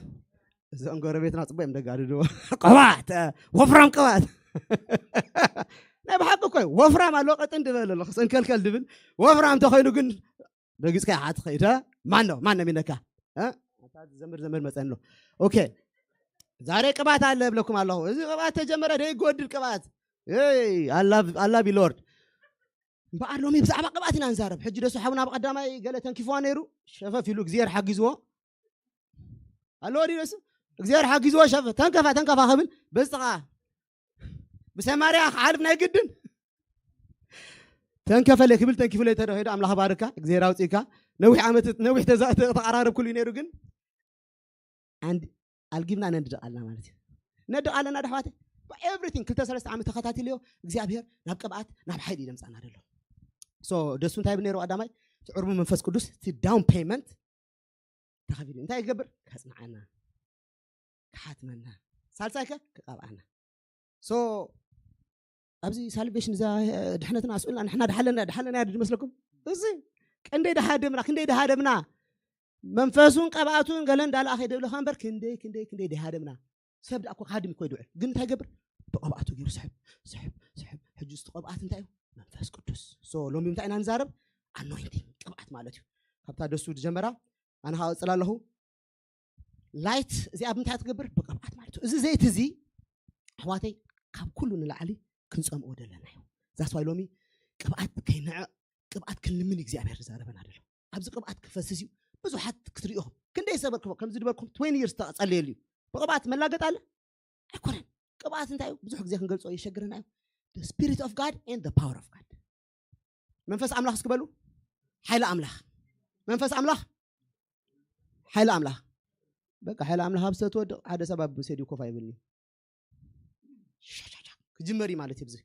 እዞም ጎረቤትና ፅቡቅ እዮም ደጋድድዎ። ቅብኣት፣ ወፍራም ቅብኣት። ናይ ብሓቂ እኮ እዩ። ወፍራም ኣሎ ቀጥን ድበል ኣሎ ክሰንከልከል ድብል። ወፍራም ተኮይኑ ግን ረጊፅካ ይሓት ኸይደ። ማን ነው ማን ነው የሚነካ? ዘምር ዘምር መፀን ነው። ኦኬ፣ ዛሬ ቅብኣት ኣለ ብለኩም ኣለኹ። እዚ ቅብኣት ተጀመረ ደይጎድል ቅብኣት። ኣላ ቢሎርድ እምበኣር ሎሚ ብዛዕባ ቅብኣት ኢና ንዛረብ። ሕጂ ደሱ ሓውና ኣብ ቀዳማይ ገለ ተንኪፍዋ ነይሩ፣ ሸፈፍ ኢሉ እግዚኣብሔር ሓጊዝዎ ኣሎ። ወዲ ደሱ እግዚኣብሔር ሓጊዝዎ ሸፈ ተንከፋ ተንከፋ ክብል በዚ ጥቓ ብሰማርያ ክሓልፍ ናይ ግድን ተንከፈለ ክብል ተንኪፍለ ተደኺዱ ኣምላኽ ባርካ እግዚኣብሔር ኣውፅእካ። ነዊሕ ዓመት ነዊሕ ተዛ- ተቐራረብኩሉ እዩ ነይሩ ግን ኣንድ ኣልጊብና ነንድቕ ኣለና ማለት እዩ። ነድቕ ኣለና ዶ ኣሕዋተይ? ኤቭሪቲንግ ክልተ ሰለስተ ዓመት ተኸታቲልዮ እግዚኣብሔር ናብ ቅብኣት ናብ ሓይሊ ይደምፃና ደሎ። ሶ ደሱ እንታይ ብል ነይሩ ቀዳማይ? እቲ ዕርቡ መንፈስ ቅዱስ እቲ ዳውን ፔይመንት ተኸፊሉ እንታይ ይገብር? ከጽንዓና፣ ክሓትመና፣ ሳልሳይ ከ ክቐብኣና። ሶ ኣብዚ ሳልቬሽን እዛ ድሕነትና ኣስኡልና ንሕና ድሓለና ድሓለና ያ ድመስለኩም? እዚ ክንደይ ድሃደምና ክንደይ ድሃደምና መንፈሱን ቀብኣቱን ገለ እንዳለኣኸ ይደብለኻ እምበር ክንደይ ክንደይ ክንደይ ድሃደምና። ሰብ ደኣ እኮ ክሃድም እኮ ይድውዕል ግን እንታይ ይገብር? ብቐብኣቱ ገይሩ ስሕብ ስሕብ ስሕብ። ሕጂ እዚ ቅብኣት እንታይ እዩ? መንፈስ ቅዱስ። ሶ ሎሚ እንታይ ኢና ንዛረብ? ኣኖይንቲንግ ቅብኣት ማለት እዩ። ካብታ ደሱ ዝጀመራ ኣነ ከዓ እቕፅል ኣለኹ። ላይት እዚኣ ብምንታይ ትገብር? ብቅብኣት ማለት እዩ። እዚ ዘይቲ እዚ ኣሕዋተይ ካብ ኩሉ ንላዕሊ ክንፀምኦ ደለና እዩ። ዛስዋይ ሎሚ ቅብኣት ከይንዕ ቅብኣት ክንልምን እግዚኣብሔር ዝዛረበና ደሎ። ኣብዚ ቅብኣት ክፈስስ እዩ። ብዙሓት ክትሪኢኹም ክንደይ ሰበር ክበ- ከምዚ ድበልኩም ትዌንቲ ይርስ ተፀለየሉ እዩ። ብቅብኣት መላገጥ ኣለ ኣይኮነን። ቅብኣት እንታይ እዩ? ብዙሕ ግዜ ክንገልፆ የሸግረና እዩ። ስፒሪት ኦፍ ጋድ ኤንድ ፓወር ኦፍ ጋድ። መንፈስ ኣምላኽ እስኪ በሉ። ሓይሊ ኣምላኽ። መንፈስ ኣምላኽ። ሓይሊ ኣምላኽ። በቃ ሓይሊ ኣምላኽ ኣብ ዝተወድቕ ሓደ ሰብ ኣብ ሰድዩ ኮፍ ኣይብልኒ። ሻሻሻ ክጅመር እዩ ማለት እዩ። ብዚ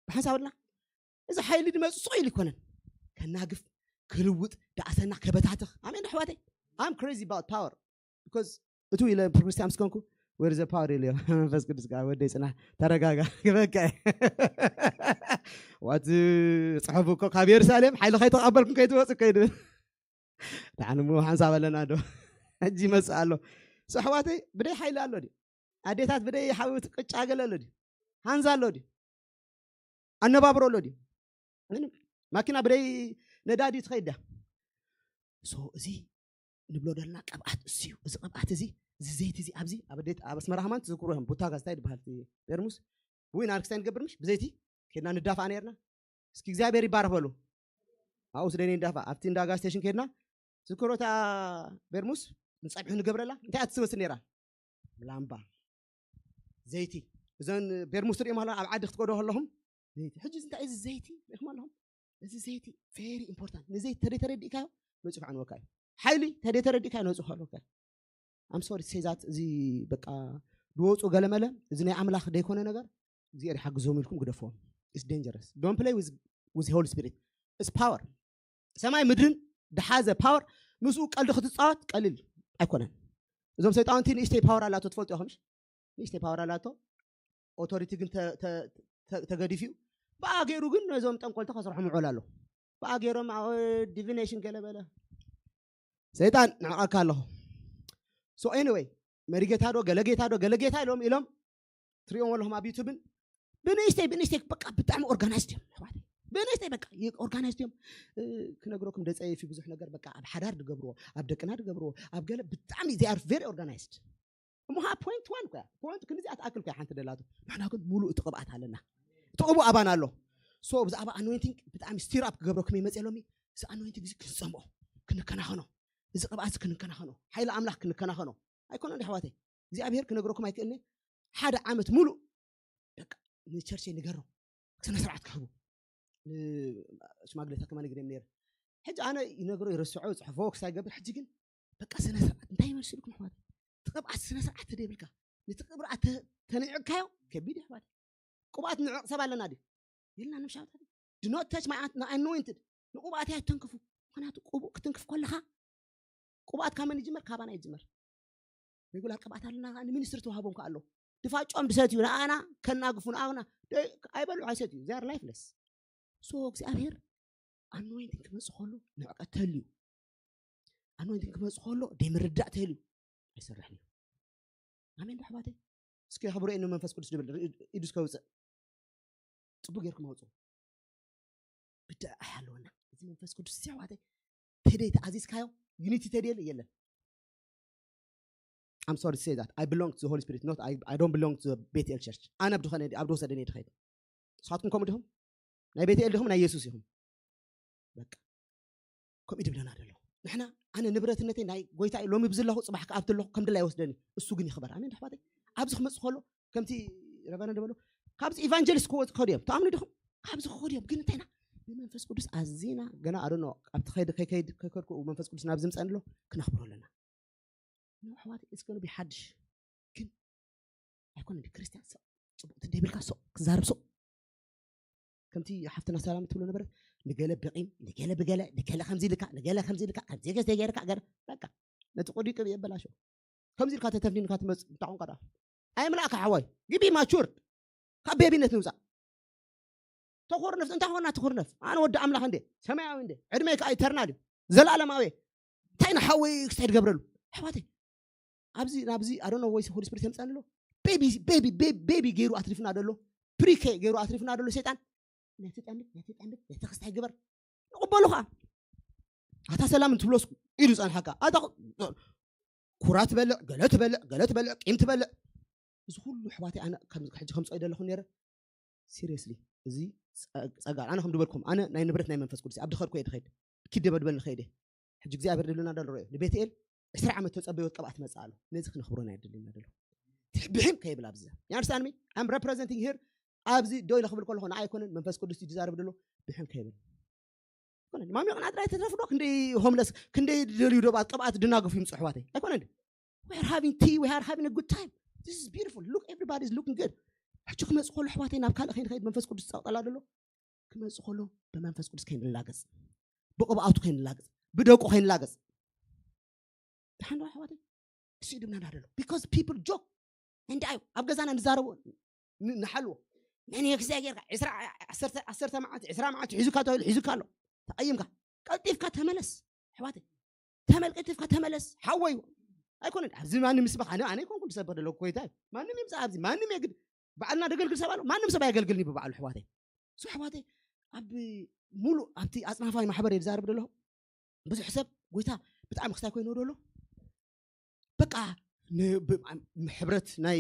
ብሓንሳብ ኣልና እዚ ሓይሊ ድመፅእ ስቕ ኢሉ ይኮነን። ከናግፍ፣ ክልውጥ፣ ዳእሰና፣ ከበታትኽ። ኣሜን ኣሕዋተይ። I'm crazy about power because እቱ ኢለ ፕሮቴስታንት ምስ ኮንኩ where is the power ኢለዮ። መንፈስ ቅዱስ ከዓ ወደይ ፅናሕ ተረጋጋ ክበካ ዋት ፅሑፍ እኮ ካብ የሩሳሌም ሓይሊ ከይተቐበልኩም ከይትወፁ ከይዱ። ዳዕንሙ ሓንሳብ ኣለና ዶ? ሕጂ ይመፅእ ኣሎ። ኣሕዋተይ ብደይ ሓይሊ ኣሎ ድዩ? ኣዴታት ብደይ ሓውት ቅጫ ገለ ኣሎ ድዩ? ሃንዛ ኣሎ ድዩ? ኣነባብሮ ኣሎ ድዩ? ምንም። ማኪና ብደይ ነዳዲ ትኸይድ ድያ? ሶ እዚ ንብሎ ዘለና ቅብኣት እሱ እዩ። እዚ ቅብኣት እዚ እዚ ዘይቲ እዚ ኣብዚ ኣብ ኣዴት ኣብ ኣስመራ ከማን ትዝክሩ እዮም። ቡታ ጋዝታይ ዝበሃል እቲ ፔርሙስ ብዊን ኣርክስታይ ንገብር ምሽ ብዘይቲ ኬድና ንዳፋ ነርና። እስኪ እግዚኣብሔር ይባረክ በሉ። ኣብኡ ስደኔ ንዳፋ ኣብቲ እንዳ ጋዝ ስቴሽን ኬድና ዝክሮታ ቤርሙስ ንፀብሒ ንገብረላ እንታይ እያ ትመስል ነይራ? ላምባ ዘይቲ እዘን ቤርሙስ ትሪኦም ኣለኹም ኣብ ዓዲ ክትከዶ ከለኹም ዘይቲ ሕጂ እንታይ እዚ ዘይቲ ሪኢኹም ኣለኹም? እዚ ዘይቲ ቬሪ ኢምፖርታንት። ንዘይቲ ተደይ ተረዲእካዮ ነፂሑ ኣንወካ እዩ። ሓይሊ ተደይ ተረዲእካዮ ነፂሑ ኣንወካ እዩ። ኣም ሶሪ ሴዛት እዚ በቃ ድወፁ ገለመለ እዚ ናይ ኣምላኽ ደይኮነ ነገር እግዚኣብሔር ሓግዞም ኢልኩም ግደፍዎም። It's dangerous. Don't play with Holy Spirit. It's power. ሰማይ ምድርን ድሓዘ ፓወር ምስኡ ቀልዲ ክትፃወት ቀሊል ኣይኮነን። እዞም ሰይጣውንቲ ንእሽተይ ፓወር ኣላቶ ትፈልጡ ኢኹም። ንእሽተይ ፓወር ኣላቶ ኦቶሪቲ ግን ተ- ተ- ተ- ተገዲፉ እዩ። ብኣ ገይሩ ግን ነዞም ጠንቆልቲ ከስርሖም ይውዕል ኣሎ። ብኣ ገይሮም ዲቪኔሽን ገለ በለ። ሰይጣን ንዕቐካ ኣለኹ። So anyway፣ መሪ ጌታ ዶ ገለ ጌታ ዶ ገለ ጌታ ኢሎም ኢሎም ትሪኦም ኣለኹም ኣብ ዩቱብን። ብንእሽተይ ብንእሽተይ በቃ ብጣዕሚ ኦርጋናይዝድ እዮም ኣሕዋተይ። ብንእሽተይ በቃ ኦርጋናይዝድ እዮም። ክነግረኩም ደፀየፊ ብዙሕ ነገር በቃ ኣብ ሓዳር ድገብርዎ፣ ኣብ ደቅና ድገብርዎ፣ ኣብ ገለ ብጣዕሚ they are very organized። እሞ ፖይንት ዋን ኮያ ፖይንት ክንዚኣ ትኣክል ኮያ ሓንቲ ደላቱ። ንሕና ግን ሙሉእ እቲ ቅብኣት ኣለና። እቲ ቅቡእ ኣባና ኣሎ። So ብዛዕባ ኣኖይንቲንግ ብጣዕሚ ስቲር ኣፕ ክገብረኩም ይመፅእ ሎሚ። እዚ ኣኖይንቲንግ እዚ ክንፀምኦ፣ ክንከናኸኖ፣ እዚ ቅብኣት እዚ ክንከናኸኖ፣ ሓይሊ ኣምላኽ ክንከናኸኖ ኣይኮነ እንዲ ኣሕዋተይ። እግዚኣብሔር ክነግረኩም ኣይክእልኒ። ሓደ ዓመት ሙሉእ በቃ ንቸርቸይ ንገሮም ስነ ስርዓት ክህቡ ሽማግሌታት ከማ ነግሬም ነይረ። ሕጂ ኣነ ይነግሮ ይረስዖ ይፅሕፎ ክሳይ ገብር። ሕጂ ግን በቃ ስነ ስርዓት እንታይ ይመስልኩም ኣሕዋት? እቲ ቅብኣት ስነ ስርዓት ተደይብልካ ነቲ ቅብኣት ተንዕቅካዮ ከቢድ እዩ ኣሕዋት። ቅብኣት ንዕቕ ሰብ ኣለና ድዩ? የልና ንምሻውታት ድኖት ተች ማይ ኣኖይንትድ ንቅብኣት እያ ትተንክፉ። ምክንያቱ ቅቡእ ክትንክፍ ከለካ ቅብኣት ካብ መን ይጅመር? ካባና ይጅመር። ሬጉላር ቅብኣት ኣለና። ከኣ ንሚኒስትሪ ተዋህቦም ከኣ ኣሎ ድፋጮም ድሰት እዩ ንኣና ከናግፉ ንኣና ኣይበሉ ኣይሰት እዩ ዚር ላይፍለስ። So እግዚኣብሔር ኣኖይንቲንግ ክመፅእ ከሎ ንዕቀት ተልዩ ኣኖይንቲንግ ክመፅእ ከሎ ደይምርዳእ ተልዩ ኣይሰርሕን እዩ። ኣሜን ዶ ኣሕዋተይ? እስኪ ክብሮ ንመንፈስ ቅዱስ ድብል ኢዱ እስከ ውፅእ። ፅቡቅ ጌርኩም ኣውፅኡ። ብድዐ ኣይሃለወና እዚ መንፈስ ቅዱስ እዚ ኣሕዋተይ። ተደይ ተኣዚዝካዮ ዩኒቲ ተደየለ የለን። I'm sorry to say that I belong to the Holy Spirit, not I, I don't belong to the ቤትኤል ቸርች። ኣነ ኣብ ድኸነ ኣብ ድወሰደኒ ድኸይድ። ንስኻትኩም ከምኡ ዲኹም? ናይ ቤትኤል ዲኹም ናይ የሱስ ኢኹም? በቃ ከምኡ ድብለና ደሎ። ንሕና ኣነ ንብረትነተይ ናይ ጎይታ እዩ። ሎሚ ብዝለኹ ፅባሕ ከኣብቲ ኣለኹ ከም ድላይ ይወስደኒ። እሱ ግን ይኽበር። ኣሜን ኣሕዋተይ። ኣብዚ ክመፅእ ከሎ ከምቲ ረቨረንድ በሎ ካብዚ ኢቫንጀሊስት ክወፅ ክኸዱ እዮም። ተኣምኑ ዲኹም? ካብዚ ክኸዱ እዮም። ግን እንታይና ንመንፈስ ቅዱስ ኣዚና ገና ኣደኖ ኣብቲ ከይድ ከይከይድ ከይከድኩ መንፈስ ቅዱስ ናብ ዝምፀን ኣሎ ክነኽብሮ ኣለና። ንኣሕዋት እስከ ንቢ ሓድሽ ግን ኣይኮነ እንዲ ክርስቲያን ሰው ፅቡቅ ትደይብልካ ሰው ክዛረብ ሰው ከምቲ ሓፍትና ሰላም ትብሎ ነበረት ንገለ ብቂም ንገለ ብገለ ንገለ ከምዚ ኢልካ ንገለ ከምዚ ኢልካ ከምዚ ገዘ ገይርካ ገር በቃ ነቲ ቆዲቅ ብየበላሾ ከምዚ ኢልካ ተተፍኒንካ ትመጽእ እንታይ ቋንቋ ደኣ ኣይምላእካ ሓዋይ ግቢ ማቹርድ ካብ ቤቢነት ንውፃእ ተኮርነፍ እንታይ ኾና ትኮርነፍ ኣነ ወዲ ኣምላኽ እንደ ሰማያዊ እንደ ዕድመይ ከዓ ኢተርናል እዩ ዘላለማዊ እንታይ ንሓወይ ክስታይ ትገብረሉ ኣሕዋተይ ኣብዚ ናብዚ ኣዶኖ ወይ ሆሊ ስፒሪት የምፃኒ ኣሎ ቤቢ ቤቢ ቤቢ ቤቢ ገይሩ ኣትሪፍና ደሎ ፕሪኬ ገይሩ ኣትሪፍና ደሎ ሰይጣን ነቲ ጠምት ነቲ ጠምት ነቲ ክስታይ ግበር ንቕበሉ ከዓ ኣታ ሰላም እንትብሎስ ኢሉ ፀንሓካ ኣታ ኩራ ትበልዕ ገለ ትበልዕ ገለ ትበልዕ ቂም ትበልዕ እዚ ኩሉ ኣሕዋተይ ኣነ ሕጂ ከምፅኦ ይደለኹ ነይረ ሲሪየስሊ እዚ ፀጋ ኣነ ከም ዝበልኩም ኣነ ናይ ንብረት ናይ መንፈስ ቅዱስ ኣብ ድኸድኩ እየ ድኸይድ ኪድ ደበድበኒ ኸይደ ሕጂ እግዚኣብሔር ድብልና ዳል ርኦ ንቤትኤል ዕስራ ዓመት ተፀበዮ ቅብኣት መፅእ ኣሎ ነዚ ክነኽብሮ ናይ ድልና ደሎ ብሕም ከይብል ኣብዚ ያንስታን ሚ ኣም ሬፕሬዘንቲንግ ሄር ኣብዚ ደው ኢለ ክብል ከለኹ ንኣይ ኣይኮነን መንፈስ ቅዱስ እዩ ዝዛረብ ደሎ ብሕም ከይብል ኣይኮነን ማሚ ቅናት ናይ ተትረፍዶ ክንደይ ሆምለስ ክንደይ ደልዩ ዶ ቅብኣት ድናገፉ ይምፁ ኣሕዋተይ ኣይኮነን we are having tea we are having a good time this is beautiful look everybody is looking good ሕጂ ክመፅእ ከሎ ኣሕዋተይ ናብ ካልእ ከይንኸይድ መንፈስ ቅዱስ ዝፀቕጠላ ደሎ ክመፅእ ከሎ ብመንፈስ ቅዱስ ከይንላገፅ ብቅብኣቱ ከይንላገፅ ብደቁ ከይንላገፅ ደሓን ዶ ኣሕዋተይ እሱ እዩ ድብና ደሎ because people joke እንታይ ኣብ ገዛና ንዛረቦ ንሓልዎ መን የክስያ ጌርካ ዓሰርተ መዓልቲ ዕስራ መዓልቲ ሒዙካ ተባሂሉ ሒዙካ ኣሎ ተቐይምካ ቀልጢፍካ ተመለስ ኣሕዋተይ ተመልቀልጢፍካ ተመለስ ሓወይ ኣይኮነን ኣብዚ ማንም ይስበኽ ኣነ ኣነ ይኮንኩ ዝሰብኽ ደለኩ ኮይታ እዩ ማንም ይምፃእ ኣብዚ ማንም የግድ ባዕልና ደገልግል ሰብ ኣሎ ማንም ሰብ ኣየገልግልኒ ብባዕሉ ኣሕዋተይ እሱ ኣሕዋተይ ኣብ ሙሉእ ኣብቲ ኣፅናፋይ ማሕበር እየ ዝዛረብ ደለኹ ብዙሕ ሰብ ጎይታ ብጣዕሚ ክስታይ ኮይኑ ደሎ በቃ ሕብረት ናይ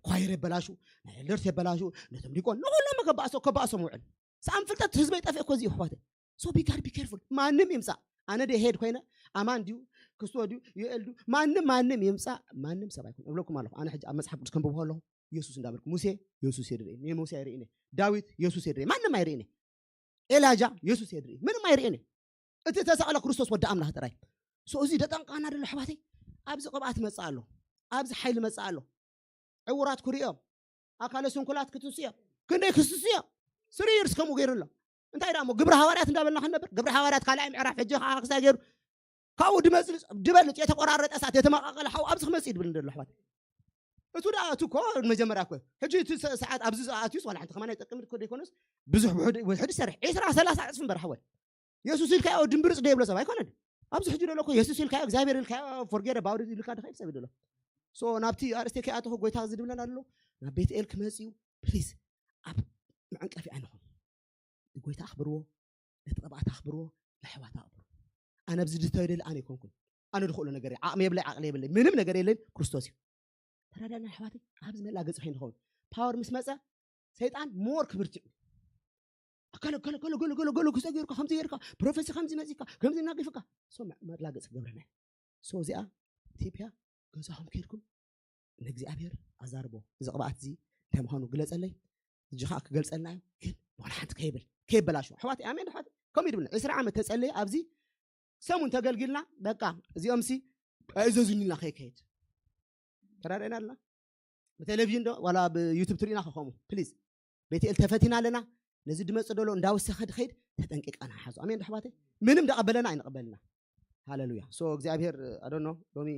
ኳየር የበላሹ ናይ ኤልደርስ የበላሹ ነቶም ዲቆን ንኩሎም ከበኣሶ ከበኣሶም ውዕል ሰኣም ፍልጠት ህዝበይ ጠፍእ እኮ እዚ ኣሕዋተይ so be God be careful ማንም ይምፃእ ኣነ ደ ሄድ ኮይነ ኣማን ድዩ ክስቶ ድዩ ዩኤል ድዩ ማንም ማንም ይምፃእ ማንም ሰብ ኣይኮን እብለኩም ኣለኹ ኣነ ሕጂ ኣብ መፅሓፍ ቅዱስ ከንብብ ከለኹ የሱስ እንዳበልኩ ሙሴ የሱስ የድርኢ ናይ ሙሴ ኣይርእነ ዳዊት የሱስ የድርኢ ማንም ኣይርእነ ኤላጃ የሱስ የድርኢ ምንም ኣይርእነ እቲ ተሰቕለ ክርስቶስ ወዲ ኣምላኽ ጥራይ so እዚ ደጠንቃና ደሎ ኣሕዋተይ ኣብዚ ቅብኣት መፅእ ኣሎ ኣብዚ ሓይሊ መፅእ ኣሎ ዕውራት ክርእዮም ኣካለ ስንኩላት ክትንስዮ ክንደይ ክስስዮ ስሪር እስከምኡ ገይሩ ኣሎ እንታይ ደሞ ግብረ ሃዋርያት እንዳበልና ክንነብር ግብረ ሃዋርያት ካልኣይ ምዕራፍ ሕጂ ከዓ ክሳይ ገይሩ ካብኡ ድመፅእ ድበልፅ የተቆራረጠ እሳት የተመቃቀለ ሓው ኣብዚ ክመፅእ ድብል እንደሎ ኣሕዋት እቱ ደኣ እቱ እኮ መጀመርያ እኮ ሕጂ እቲ ሰ- ሰዓት ኣብዚ ኣትዩስ ዋላ ሓንቲ ከማን ኣይጠቅም እኮ ደይኮነስ ብዙሕ ውሕድ ውሕድ ይሰርሕ ዕስራ ሰላሳ ዕፅፊ እምበር ሓወል የሱስ ኢልካዮ ድምብርፅ ደይብሎ ሰብ ኣይኮነን። ኣብዚ ሕጂ ደሎ እኮ የሱስ ኢልካዮ እግዚኣብሔር ኢልካዮ forget about it ኢልካ ድኸይድ ሰብ ደሎ። So ናብቲ ኣርእስተ ከይኣተኹ ጎይታ እዚ ድብለና ኣሎ ናብ ቤትኤል ክመፅኡ ፕሊዝ ኣብ መዕንቀፊ ኣይንኹን። ንጎይታ ኣኽብርዎ፣ ነቲ ቅብኣት ኣኽብርዎ፣ ንኣሕዋት ኣኽብሩ። ኣነ ኣብዚ ድተደሊ ኣነ ኣይኮንኩን። ኣነ ድኽእሎ ነገር እየ። ዓቕሚ የብለይ፣ ዓቕሊ የብለይ፣ ምንም ነገር የለን፣ ክርስቶስ እዩ። ተረዳና ኣሕዋተይ፣ ኣብዚ መላገፂ ከይንኸውን። ፓወር ምስ መፀ ሰይጣን ሞር ክብርትዑ። ገለ ገለ ገለ ገለ ገለ ገለ ክሰ ገይርካ ከምዚ ገይርካ ፕሮፌሲ ከምዚ መፂካ ከምዚ እናገፍካ ሶ መላገፂ ክገብረና እዩ። ሶ እዚኣ ኢትዮጵያ ገዛኹም ከይድኩም ንእግዚኣብሔር ኣዛርቦ እዚ ቅብኣት እዚ እንታይ ምዃኑ ግለፀለይ። እጂ ከዓ ክገልፀልና እዩ ግን ዋላ ሓንቲ ከይብል ከይበላሹ ኣሕዋት ኣሜን ኣሕዋት ከምኡ ይድብልና ዕስራ ዓመት ተፀለየ ኣብዚ ሰሙን ተገልጊልና በቃ እዚኦም ሲ ኣይዘዙኒ ኢልና ከይከይድ ተራዳይና ኣለና ብቴሌቪዥን ዶ ዋላ ብዩቱብ ትሪእና ከኸሙ ፕሊዝ ቤትኤል ተፈቲና ኣለና ነዚ ድመፅ ደሎ እንዳወሰኸ ድኸይድ ተጠንቂቃና ሓዙ ኣሜን ኣሕዋተይ ምንም ደቐበለና ኣይንቐበልና ሃሌሉያ ሶ እግዚኣብሔር ኣዶኖ ሎሚ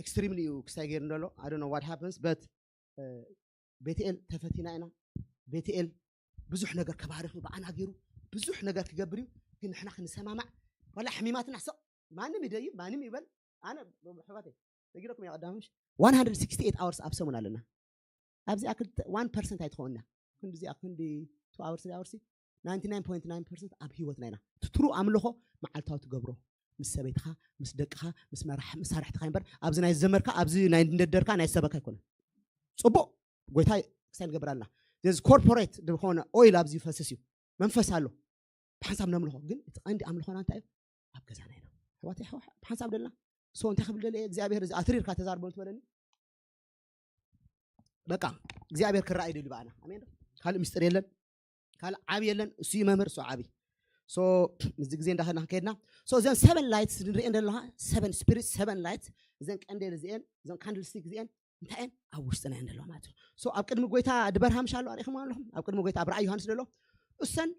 ኤክስትሪምሊ እዩ ክስታይ ገይሩ እንደሎ ኣዶኖ ዋት ሃፕንስ በት ቤትኤል ተፈቲና ኢና ቤትኤል ብዙሕ ነገር ከባርኽ እዩ ብኣና ገይሩ ብዙሕ ነገር ክገብር እዩ ግን ንሕና ክንሰማማዕ ዋላ ሕሚማትና ሰቕ ማንም ይደይብ ማንም ይበል ኣነ ሕዋተይ ነጊረኩም እያ ቀዳምሽ one hundred sixty eight hours ኣብ ሰሙን ኣለና ኣብዚኣ ክልተ one percent ኣይትኸውን እያ ክንዲዚኣ ክንዲ two hours three hours ninety nine point nine percent ኣብ ህይወትና ኢና ትትሩ ኣምልኾ መዓልታዊ ትገብሮ ምስ ሰበይትኻ ምስ ደቅኻ ምስ መራሕ- መሳርሕትኻ እምበር ኣብዚ ናይ ዘመርካ ኣብዚ ናይ እንደደርካ ናይ ሰበካ ኣይኮነን ፅቡቅ ጎይታ ክሳይ ንገብር ኣለና እዚ ኮርፖሬት ዝኾነ ኦይል ኣብዚ ይፈስስ እዩ መንፈስ ኣሎ ብሓንሳብ ነምልኾ ግን እቲ ቀንዲ ኣምልኾና እንታይ እዩ ኣብ ገዛና ኢና ኣሕዋተይ ሓዋ ብሓንሳብ ደልና ሶ እንታይ ክብል ደለ እግዚኣብሔር እዚ ኣትሪርካ ተዛርቦ ትበለኒ በቃ እግዚኣብሔር ክረኣይ ደሊ በኣና ኣሜን ካልእ ምስጢር የለን ካልእ ዓብ የለን እሱ እዩ መምህር እሱ ዓብ ሶ እዚ ግዜ እንዳኸድና ከድና ሶ እዘን ሰቨን ላይትስ ንሪኤን ዘለኻ ሰቨን ስፒሪት ሰቨን ላይትስ እዘን ቀንዴል እዚኤን እዘን ካንድል ስቲክ እዚኤን እንታይ እየን ኣብ ውሽጥና እየን ዘለዋ ማለት እዩ ሶ ኣብ ቅድሚ ጎይታ ድበርሃ ምሻ ኣሎ ኣሪኹም ኣለኹም ኣብ ቅድሚ ጎይታ ኣብ ራእይ ዮሃንስ ደሎ እሰን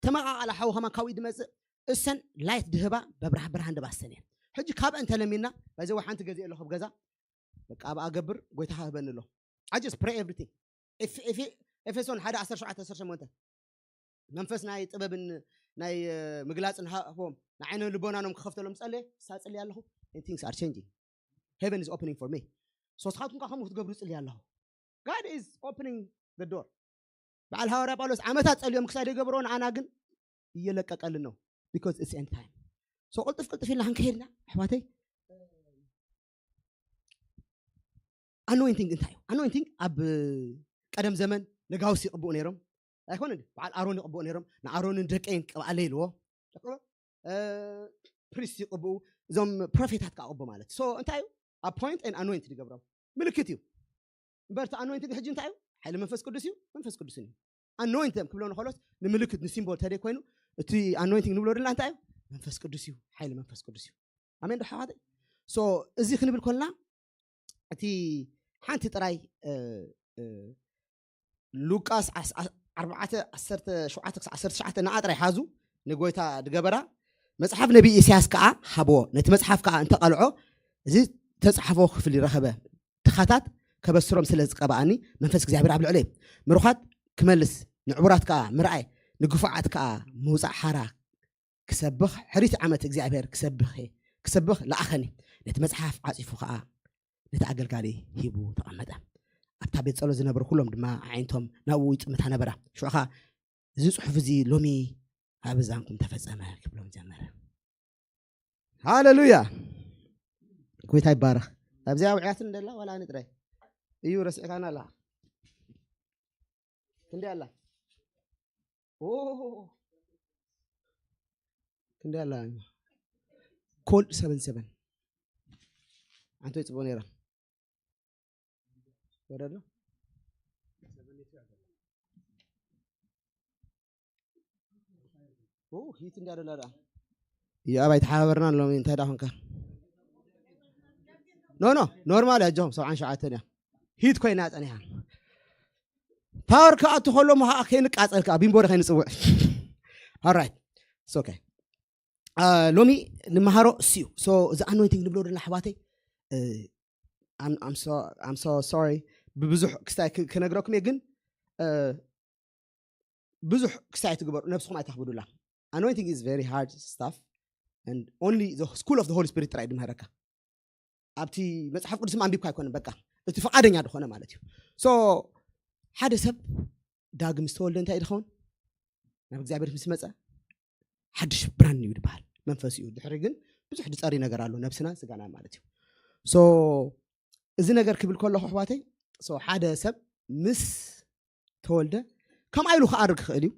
ተመቃቃላ ሓዊ ከማ ካብኡ ድመፅእ እሰን ላይት ድህባ በብርሃ ብርሃን ድባሰን እየን ሕጂ ካብአን ተለሚና ባይዘ ሓንቲ ገዜ ኣለኹ ኣብ ገዛ በቃ ኣብኣ ገብር ጎይታ ክህበኒ ኣሎ I just pray everything ኤፌሶን ሓደ ዓሰርተ ሸውዓተ ዓሰርተ ሸሞንተ መንፈስ ናይ ጥበብን ናይ ምግላፅን ሃቦም ንዓይነ ልቦናኖም ክኸፍተሎም ፀለየ ሳፅሊ ኣለኹ and things are changing heaven is opening for me ሶስኻትኩም ከዓ ከምኡ ክትገብሩ ፅሊ ኣለኹ God is opening the door በዓል ሃዋርያ ጳውሎስ ዓመታት ፀልዮም ክሳይ ደገብሮ ንኣና ግን እየለቀቀልን ነው because it's end time so ቅልጥፍ ቅልጥፍ ኢልና ክንከይድና ኣሕዋተይ ኣኖይንቲንግ እንታይ እዩ ኣኖይንቲንግ ኣብ ቀደም ዘመን ነጋውስ ይቅብኡ ነይሮም ኣይኮነ በዓል ኣሮን ይቅብኡ ነይሮም ንኣሮንን ደቀይን ቅብኣለ ኢልዎ ፕሪስት ይቅብኡ እዞም ፕሮፌታት ከዓ ቅቡ ማለት ሶ እንታይ እዩ ኣፖይንት ን ኣኖይንት ይገብሮም ምልክት እዩ እምበር እቲ ኣኖይንቲንግ ሕጂ እንታይ እዩ ሓይሊ መንፈስ ቅዱስ እዩ መንፈስ ቅዱስን እዩ ኣኖይንት ክብሎ ንኸሎስ ንምልክት ንሲምቦል ተደይ ኮይኑ እቲ ኣኖይንቲንግ ንብሎ ድልና እንታይ እዩ መንፈስ ቅዱስ እዩ ሓይሊ መንፈስ ቅዱስ እዩ ኣሜን ዶ ሓዋተይ ሶ እዚ ክንብል ኮልና እቲ ሓንቲ ጥራይ ሉቃስ ኣርባዕተ ዓሰርተ ሸውዓተ ክሳብ ዓሰርተ ትሽዓተ ንኣ ጥራይ ሓዙ ንጎይታ ድገበራ መፅሓፍ ነቢ ኢሳያስ ከዓ ሃብዎ ነቲ መፅሓፍ ከዓ እንተቐልዖ እዚ ተፅሓፎ ክፍል ይረኸበ ድኻታት ከበስሮም ስለ ዝቀብኣኒ መንፈስ እግዚኣብሔር ኣብ ልዕለይ ምሩኻት ክመልስ ንዕቡራት ከዓ ምርኣይ ንግፉዓት ከዓ ምውፃእ ሓራ ክሰብኽ ሕሪት ዓመት እግዚኣብሔር ክሰብኽ ክሰብኽ ለኣኸኒ ነቲ መፅሓፍ ዓፂፉ ከዓ ነቲ ኣገልጋሊ ሂቡ ተቐመጠ ኣብታ ቤት ጸሎት ዝነበሩ ኩሎም ድማ ዓይነቶም ናብኡ ይጥምታ ነበራ ሽዑኻ እዚ ጽሑፍ እዚ ሎሚ ኣብ እዛንኩም ተፈጸመ ክብሎም ጀመረ ሃሌሉያ ጎይታ ይባረኽ ኣብዚኣ ውዕያትን እንደላ ዋላ ኣነ ጥራይ እዩ ረሲዕካና ኣለኻ ክንደይ ኣላ ክንደይ ኣላ ኮድ ሰቨን ሰቨን ኣንተ ጽቦ ነራ ወረዶ ሂት እንዳደላ ዳ ይኣብ ኣይተሓባበርናን ሎሚ እንታይ ዳ ኮንካ ኖ ኖ ኖርማል እያ ጆም ሰብዓን ሸውዓተን እያ ሂት ኮይና ፀኒሓ ፓወር ክኣቱ ከሎ ሞ ከዓ ከይንቃፀል ከዓ ቢምቦሪ ከይንፅውዕ ኦራይት ኦኬ ሎሚ ንመሃሮ እሱ እዩ እዚ ኣኖይንቲንግ ንብሎ ደና ኣሕዋተይ I'm, I'm so I'm so sorry ብብዙሕ ክስታይ ክ- ክነግረኩም እየ ግን እ፣ ብዙሕ ክስታይ ትግበሩ ነብስኹም ኣይተኽብዱላ። Anointing is very hard stuff and only the school of the Holy Spirit ጥራይ ድምህረካ። ኣብቲ መጽሓፍ ቅዱስ ኣንቢብካ ኣይኮነን በቃ እቲ ፈቃደኛ ዝኾነ ማለት እዩ። So ሓደ ሰብ ዳግም ዝተወልደ እንታይ እዩ ዝኸውን? ናብ እግዚኣብሔር ምስ መጸ ሓድሽ ብራን እዩ ዝበሃል መንፈስ እዩ። ድሕሪ ግን ብዙሕ ዝጸሪ ነገር ኣሎ ነብስና ስጋና ማለት እዩ። So እዚ ነገር ክብል ከለኹ ኣሕዋተይ so ሓደ ሰብ ምስ ተወልደ ከምኣ ኢሉ ክኣርግ ክኽእል እዩ።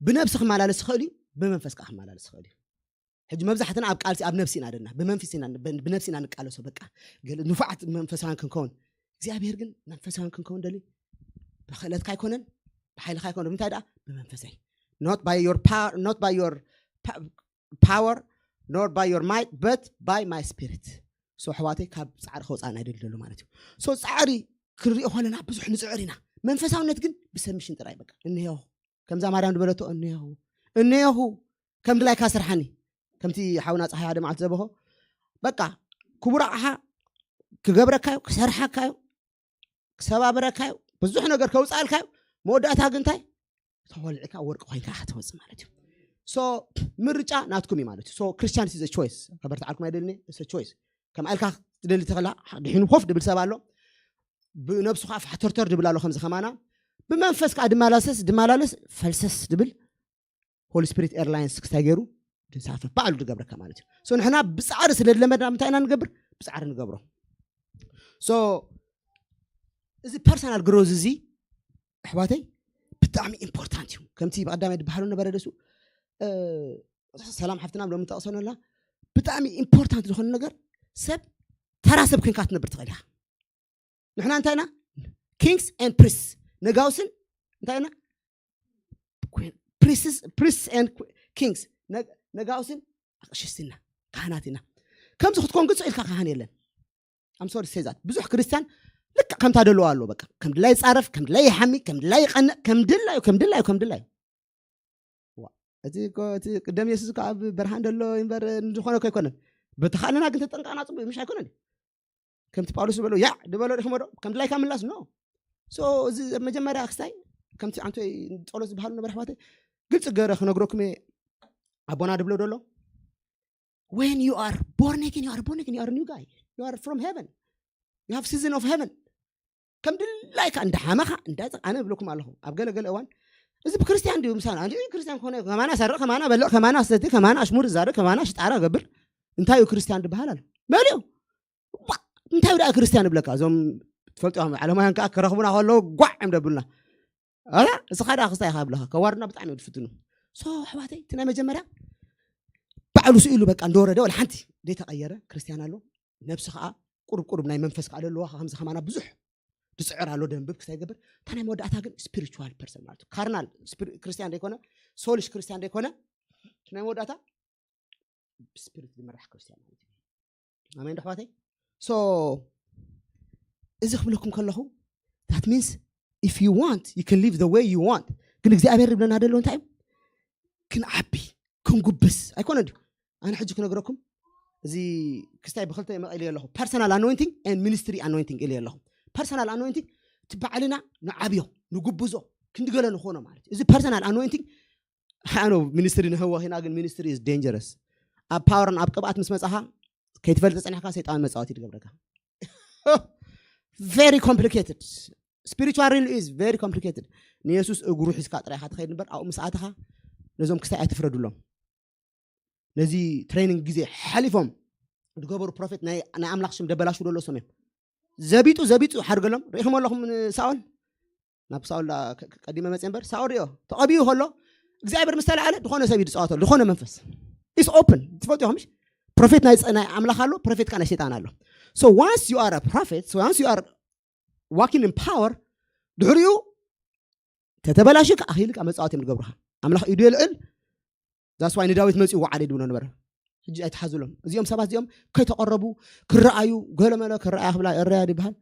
ብነብሲ ክመላለስ ይኽእል እዩ፣ ብመንፈስ ከዓ ክመላለስ ይኽእል እዩ። ሕጂ መብዛሕትና ኣብ ቃልሲ ኣብ ነብሲ ኢና ደና ብመንፈስ ኢና ብነብሲ ኢና ንቃለሶ። በቃ ገለ ንፉዓት መንፈሳውያን ክንከውን እግዚኣብሔር ግን መንፈሳውያን ክንከውን ደሊ ብክእለትካ ኣይኮነን ብሓይልካ ኣይኮነ ብምንታይ ደኣ ብመንፈሰይ not by your power not by your power nor by your might but by my spirit። So ኣሕዋተይ ካብ ፃዕሪ ከውፃእና ይደሊ ዘሎ ማለት እዩ። So ፃዕሪ ክንሪኦ ከለና ብዙሕ ንፅዕር ኢና። መንፈሳውነት ግን ብሰብሚሽን ጥራይ በቃ እንሄኹ ከምዛ ማርያም ዝበለቶ እንሄኹ እንሄኹ ከም ድላይካ ስርሓኒ ከምቲ ሓውና ፀሓይ ሓደ መዓልቲ ዘበኾ በቃ ክቡር ኣቕሓ ክገብረካዩ ክሰርሓካዩ ክሰባብረካዩ ብዙሕ ነገር ከውፃልካዩ መወዳእታ ግንታይ ተወልዕካ ወርቂ ኮይንካ ክትወፅእ ማለት እዩ። So ምርጫ ናትኩም እዩ ማለት እዩ። So Christianity is a choice ከበርትዓልኩም ኣይደልኒ it's a choice ከም ኣልካ ትደሊ ተኸላ ድሒኑ ኮፍ ድብል ሰብ ኣሎ ብነብሱ ከዓ ፋሕተርተር ድብል ኣሎ ከምዚ ከማና ብመንፈስ ከዓ ድመላለስ ድመላለስ ፈልሰስ ድብል Holy Spirit Airlines ክስታይ ገይሩ ድንሳፈፍ ባዕሉ ድገብረካ ማለት እዩ። So ንሕና ብፃዕሪ ስለ ድለመድና ምንታይ ኢና ንገብር ብፃዕሪ ንገብሮ። So እዚ personal growth እዚ ኣሕዋተይ ብጣዕሚ important እዩ። ከምቲ ብቀዳማይ ድበሃሉ ነበረ ደሱ ሰላም ሓፍትና ሎም ጠቕሰኖላ ብጣዕሚ important ዝኾነ ነገር ሰብ ተራ ሰብ ኮንካ ትነብር ትኽእል ኢኻ። ንሕና እንታይ ኢና kings and priests ነጋውስን እንታይ ኢና priests and kings ነጋውስን ኣቅሽስቲ ኢና ካህናት ኢና። ከምዚ ክትኮን ግልፂ ኢልካ ካህን የለን። I'm sorry to say that ብዙሕ ክርስቲያን ልክዕ ከምታ ደለዋ ኣሎ በቃ ከም ድላይ ይፃረፍ ከም ድላይ ይሓሚ ከም ድላይ ይቀንእ ከም ድላዩ ከም ድላዩ ከም ድላዩ እቲ ቅደም የሱስ ከዓ ኣብ በርሃ እንደሎ እምበር ዝኾነ እኮ ኣይኮነን። በተኻእለና ግን ተጠንቀቕና ፅቡቅ ምሽ ኣይኮነን። ከምቲ ጳውሎስ ዝበሎ ያ ድበሎ ዲኹም ዶ ከም ድላይካ ምላስ ኖ። እዚ መጀመርያ ክስታይ ከምቲ ዓንቶይ ፀሎት ዝበሃሉ ነበር ኣሕዋተይ ግልፂ ገረ ክነግረኩም እየ። ኣቦና ድብሎ ደሎ when you are born again you are born again you are new guy you are from heaven you have season of heaven ከም ድላይካ እንዳሓመኻ እንዳ ኣነ ብለኩም ኣለኹ ኣብ ገለ ገለ እዋን እዚ ብክርስቲያን ድዩ ምሳና እንዲ ክርስቲያን ከሆነ ከማና ሰርቕ ከማና በልዕ ከማና ሰቲ ከማና ኣሽሙር ዛረ ከማና ሽጣራ ገብር እንታይ እዩ ክርስቲያን ድበሃል ኣሎ መሊኡ እንታይ ደኣ ክርስቲያን ይብለካ እዞም ትፈልጡ ዓለማውያን ከዓ ክረኽቡና ከለዉ ጓዕ እዮም ደብሉና ኣላ እስኻ ደኣ ክስታይ ኢኻ ብለኻ ከዋርድና ብጣዕሚ እዮም ዝፍትኑ so ኣሕዋተይ እቲ ናይ መጀመርያ ባዕሉ ስኢሉ በቃ እንደወረደ ወላ ሓንቲ ዘይተቐየረ ክርስቲያን ኣሎ ነብሲ ከዓ ቁሩብ ቁሩብ ናይ መንፈስ ከዓ ዘለዋ ከምዚ ከማና ብዙሕ ድፅዕር ኣሎ ደንብብ ክስታይ ይገብር እታ ናይ መወዳእታ ግን spiritual person ማለት እዩ carnal ክርስቲያን ዘይኮነ soulish ክርስቲያን ዘይኮነ ናይ መወዳእታ ብስፒሪት ዝምራሕ ክርስቲያን ማለት እዩ ኣሜን ኣሕዋተይ so እዚ ክብለኩም ከለኹ that means if you want you can live the way you want ግን እግዚኣብሔር ዝብለና ደሎ እንታይ እዩ ክንዓቢ ክንጉብስ ኣይኮነ ድዩ ኣነ ሕጂ ክነግረኩም እዚ ክስታይ ብክልተ መቐል ኣለኹ personal anointing and ministry anointing ኢለ ኣለኹ personal anointing እቲ ባዕልና ንዓብዮ ንጉብዞ ክንድገለ ንኾኖ ማለት እዩ እዚ personal anointing ኣኖ ሚኒስትሪ ንህወኺና ግን ሚኒስትሪ is dangerous ኣብ power ን ኣብ ቅብኣት ምስ መጻኻ ከይትፈልጥ ጸኒሕካ ሰይጣን መጻወቲ ትገብረካ very complicated spiritual realm is very complicated ንየሱስ እግሩ ሒዝካ ጥራይ ኢኻ ትኸይድ እምበር ኣብኡ ምስ ኣተኻ ነዞም ክስታይ ኣይትፍረድሎም ነዚ training ግዜ ሓሊፎም ዝገበሩ prophet ናይ ኣምላኽ ሽም ደበላሹ ደሎ ሰም እዮም ዘቢጡ ዘቢጡ ሓድገሎም ርኢኹም ኣለኹም ንሳኦል ናብ ሳኦል ቀዲመ መፅእ እምበር ሳኦል ሪኦ ተቐቢኡ ከሎ እግዚኣብሔር ምስ ተላዓለ ዝኾነ ሰብ እዩ ዝፃወተሉ ዝኾነ መንፈስ is open ትፈልጡ ኢኹም prophet ናይ ኣምላኽ ኣሎ prophet ካ ናይ ሰይጣን ኣሎ so once you are a prophet so once you are walking in power ድሕሪኡ ተተበላሽካ ኣኺልካ መፃወት እዮም ዝገብሩኻ ኣምላኽ ኢዱ የልዕል that's why ንዳዊት መፂኡ ወዓለ ድብሎ ነበረ ሕጂ ኣይትሓዙሎም እዚኦም ሰባት እዚኦም ከይተቐረቡ ክረኣዩ ገለመለ ክረኣያ ክብላ እረያ ይበሃል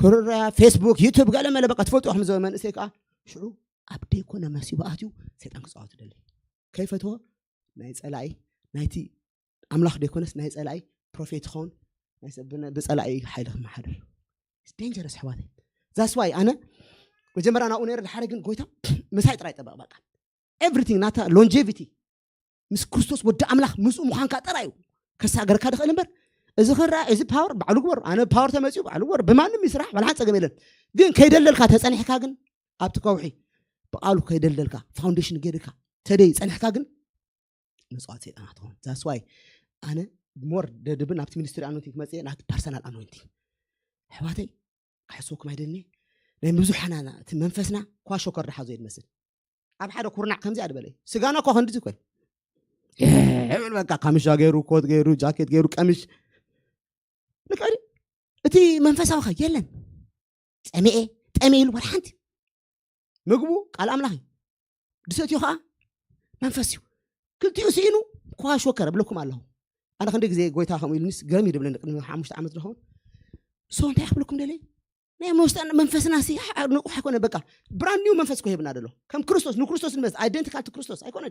ክረያ ፌስቡክ ዩቱብ ገለመለ በቃ ትፈልጡ ከም ዘበ መንእሰይ ከዓ ሽዑ ኣብ ደይኮነ መሲቡ ኣትዩ ሰይጣን ክፃወት ደሊ ከይፈትዎ ናይ ፀላኢ ናይቲ ኣምላኽ ደይኮነስ ናይ ፀላኢ ፕሮፌት ይኸውን ናይ ሰብ ብነ- ብጸላኢ ሓይሊ ክመሓደር ደንጀረስ ኣሕዋተይ። ዛስዋይ ኣነ መጀመርያ ናብኡ ነይረ ድሓረ ግን ጎይታ ምሳይ ጥራይ ጠበቕ በቃ ኤቭሪቲንግ ናታ ሎንጀቪቲ ምስ ክርስቶስ ወዲ ኣምላኽ ምስኡ ምዃንካ ጥራይ እዩ ከሳገርካ ድኽእል እምበር እዚ ክረኣ እዚ ፓወር ባዕሉ ግበሩ ኣነ ፓወር ተመፅኡ ባዕሉ ግበሩ ብማንም ይስራሕ ባልሓን ፀገም የለን ግን ከይደለልካ ተፀኒሕካ ግን ኣብቲ ከውሒ ብቃሉ ከይደለልካ ፋውንዴሽን ገይርካ ተደይ ፀኒሕካ ግን መፅዋት ሰይጣን ኣትኾን ዛስዋይ ኣነ ሞር ደድብን ኣብቲ ሚኒስትሪ ኣኖይንቲንግ ክመፅእ ናቲ ፐርሰናል ኣኖይንቲንግ ኣሕዋተይ ክሕስወኩም ኣይደኒ ናይ ብዙሓና እቲ መንፈስና ኳ ሾከር ድሓዞ እዩ ዝመስል ኣብ ሓደ ኩርናዕ ከምዚ ኣድበለ ስጋና እኳ ክንድዚ ኮይ ብል በቃ ካምሻ ገይሩ ኮት ገይሩ ጃኬት ገይሩ ቀሚሽ ንቀሪ እቲ መንፈሳዊ ኸ የለን ጸሚኤ ጠሜ ኢሉ ወላ ሓንቲ ምግቡ ቃል ኣምላኽ እዩ ድሰትዮ ከዓ መንፈስ እዩ ክልቲኡ ስኢኑ ኳሽ ወከረ ብለኩም ኣለኹ ኣነ ክንደ ግዜ ጎይታ ከምኡ ኢሉኒስ ገርም እዩ ድብለኒ ቅድሚ ሓሙሽተ ዓመት ዝኸውን ሶ እንታይ ክብለኩም ደለይ ናይ መውስጠን መንፈስና ሲ ንቑሕ ኣይኮነ በቃ ብራንድ ኒው መንፈስ ኮ ሂብና ደሎ ከም ክርስቶስ ንክርስቶስ ንመስ ኣይደንቲካል ቱ ክርስቶስ ኣይኮነ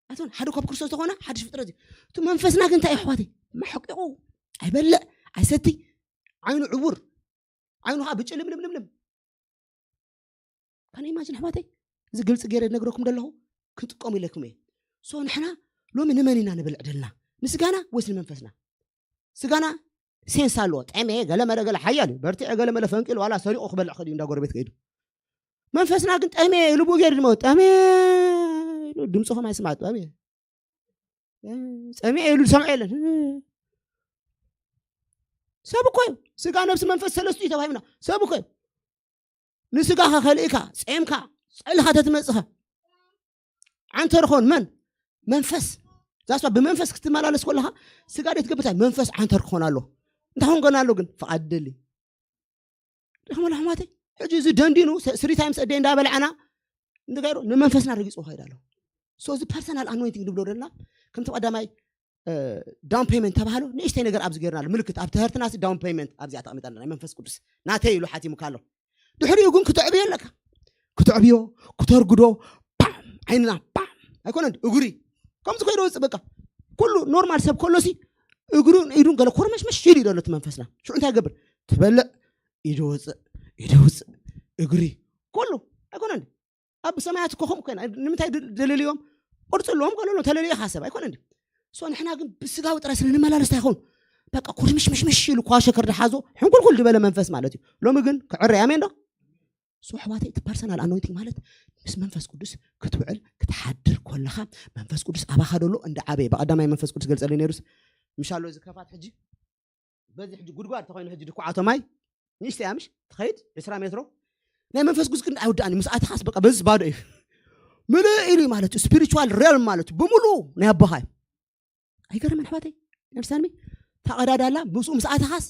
ኣቶን ሓደ ካብ ክርስቶስ ዝኾነ ሓድሽ ፍጥረት እዩ እቲ መንፈስና ግን እንታይ ኣሕዋተይ መሐቂቑ ኣይበልዕ ኣይሰቲ ዓይኑ ዕውር ዓይኑ ከዓ ብጭልምልምልምልም ካን ኢማጅን ኣሕዋተይ እዚ ግልፂ ገይረ ነግረኩም ደለኹ ክንጥቀሙ ኢለኩም እየ ሶ ንሕና ሎሚ ንመን ኢና ንብል ዕደልና ንስጋና ወይስ ንመንፈስና ስጋና ሴንስ ኣለዎ ጠሜ ገለመለ ገለ ሓያል እዩ በርቲዐ ገለመለ ፈንቂሉ ዋላ ሰሪቑ ክበልዕ ከድዩ እንዳ ጎረቤት ከይዱ መንፈስና ግን ጠሜ ኢሉ ብኡ ገይሩ ድማ ጠሜ ኢሉ ድምፂ ከም ኣይስማዕ ጠሜ ጠሜ ኢሉ ዝሰምዖ የለን ሰብ እኮ እዩ ስጋ ነብሲ መንፈስ ሰለስቱ እዩ ተባሂብና ሰብ እኮ እዩ ንስጋኻ ከልእካ ጼምካ ጸልኻ ተትመጽኻ ዓንተር ኾን መን መንፈስ ዛስባ ብመንፈስ ክትመላለስ ከለኻ ስጋ ደት ገብታ መንፈስ ዓንተር ክኾን ኣሎ እንታይ ኾን ገና ኣሎ ግን ፍቓድ ደሊ ደኸመ ኣሕዋተይ ሕጂ እዚ ደንዲኑ ስሪ ታይምስ ኣደይ እንዳበልዓና እንታይ ገይሩ ንመንፈስና ረጊፅዎ ከይዳ ኣሎ ሶ እዚ ፐርሰናል ኣኖይንቲንግ ንብሎ ዘለና ከምቲ ቀዳማይ ዳውን ፔመንት ተባህሎ ንእሽተይ ነገር ኣብዚ ገይርና ኣሎ ምልክት ኣብ ትህርትና ዳውን ፔመንት ኣብዚኣ ተቐሚጣ ናይ መንፈስ ቅዱስ ናተይ ኢሉ ሓቲሙካ ኣሎ ድሕሪኡ ግን ክትዕብዮ ኣለካ ክትዕብዮ ክተርግዶ ፓም ዓይንና ፓም ኣይኮነን እግሪ ከምዚ ኮይዶ ወፅእ በቃ ኩሉ ኖርማል ሰብ ከሎሲ እግሩን ኢዱን ገለ ኮርመሽመሽ ኢሉ ይደሎ እቲ መንፈስና ሽዑ እንታይ ይገብር ትበልዕ ኢዱ ውፅእ ኢዱ ውፅእ እግሪ ኩሉ ኣይኮነን ኣብ ሰማያት እኮ ከምኡ ኮይና ንምንታይ ደለልዮም ቅርፂ ኣለዎም ገለሎ ተለልዮ ሓሰብ ኣይኮነን ሶ ንሕና ግን ብስጋዊ ጥራይ ስለ ንመላለስ እንታይ ይኸውን በቃ ኩርምሽምሽምሽ ኢሉ ኳሸ ክርዳሓዞ ሕንኩልኩል ዝበለ መንፈስ ማለት እዩ ሎሚ ግን ክዕረ ኣሜን ዶ ሶ ኣሕዋተይ እቲ ፐርሰናል ኣኖይንቲንግ ማለት ምስ መንፈስ ቅዱስ ክትውዕል ክትሓድር ከለኻ መንፈስ ቅዱስ ኣባኻ ደሎ እንደ ዓበየ ብቐዳማይ መንፈስ ቅዱስ ገልፀለይ ነይሩስ ምሻሎ እዚ ከፋት ሕጂ በዚ ሕጂ ጉድጓድ ተኾይኑ ሕጂ ድኩዓቶ ማይ ንእሽተይ ኣምሽ ትኸይድ ዕስራ ሜትሮ ናይ መንፈስ ቅዱስ ግን ኣይውዳእን እዩ ምስ ኣተኻስ በቃ በዚ ባዶ እዩ ምልእ ኢሉ ማለት እዩ ስፒሪቹዋል ሬልም ማለት እዩ ብምሉኡ ናይ ኣቦኻ እዩ ኣይገርምን ኣሕዋተይ ነርሳንሚ ታቐዳዳላ ምስኡ ምስ ኣተኻስ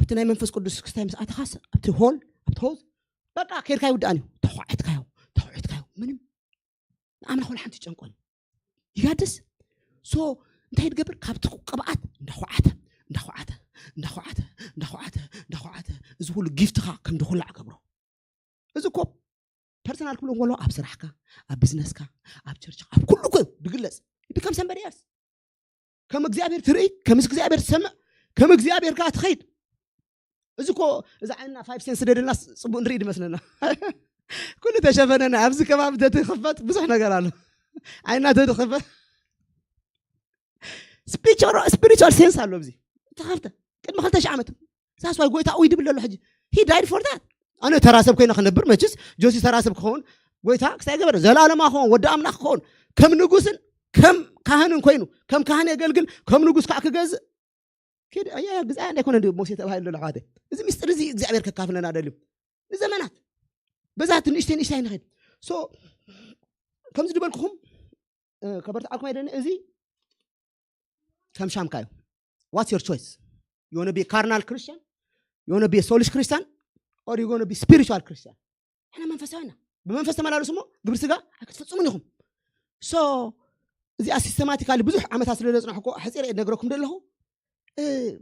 ኣብቲ ናይ መንፈስ ቅዱስ ክስታይ ምስ ኣተኻስ ኣብቲ ሆል ኣብቲ ሆዝ በቃ ከይድካ ይውዳእን እዩ ተኳዒትካዮ ተኳዒትካዮ ምንም ንኣምላኽ ወላ ሓንቲ ይጨንቆን ይጋድስ ሶ እንታይ ትገብር ካብቲ ቅብኣት እንዳኳዓተ እንዳኳዓተ እንዳኳዓተ እንዳኳዓተ እንዳኳዓተ እዚ ኩሉ ጊፍትኻ ከም ድኩላዕ ገብሮ እዚ እኮ ፐርሰናል ክብሎ ከሎ ኣብ ስራሕካ ኣብ ቢዝነስካ ኣብ ቸርችካ ኣብ ኩሉ እኮ ድግለጽ ቢካም ሰምበዲ ኤልስ ከም እግዚኣብሔር ትርኢ ከም እግዚኣብሔር ትሰምዕ ከም እግዚኣብሔር ከዓ ትኸይድ እዚ እኮ እዚ ዓይንና ፋይቭ ሴንስ ደደልና ፅቡቅ ንርኢ ድመስለና ኩሉ ተሸፈነና ኣብዚ ከባቢ ተትክፈት ብዙሕ ነገር ኣሎ ዓይንና ተትክፈት ስፒሪቹዋል ሴንስ ኣሎ ኣብዚ ተኸፍተ ቅድሚ ክልተ ሺህ ዓመት ሳስዋይ ጎይታ ኡይ ድብል ዘሎ ሕጂ ሂ ዳይድ ፎር ዳት ኣነ ተራሰብ ኮይነ ክነብር መችስ ጆሲ ተራሰብ ክኸውን ጎይታ ክሳይ ገበረ ዘላለማ ክኸውን ወዲ ኣምላኽ ክኸውን ከም ንጉስን ከም ካህንን ኮይኑ ከም ካህን የገልግል ከም ንጉስ ከዓ ክገዝእ ኪድ ኣያ ግዛያ እንዳይኮነ እንዲ ሙሴ ተባሂሉ ዘሎ ኣሕዋተይ እዚ ምስጢር እዚ እግዚኣብሔር ከካፍለና ደልዩ ንዘመናት በዛ እቲ ንእሽተይ ንእሽተይ ንኸድ ሶ ከምዚ ዝበልኩኹም ከበርትዓኩም ኣይደኒ እዚ ከም ሻምካ እዩ what's your choice you wanna be a carnal Christian you wanna be a soulish Christian or you gonna be spiritual Christian ሕና መንፈሳዊና ብመንፈስ ተመላለሱ እሞ ግብሪ ስጋ ኣይክትፈፅሙን ኢኹም ሶ እዚኣ ሲስተማቲካሊ ብዙሕ ዓመታት ስለ ዘፅናሕኮ ሕፂረ እየ ነግረኩም ዘለኹ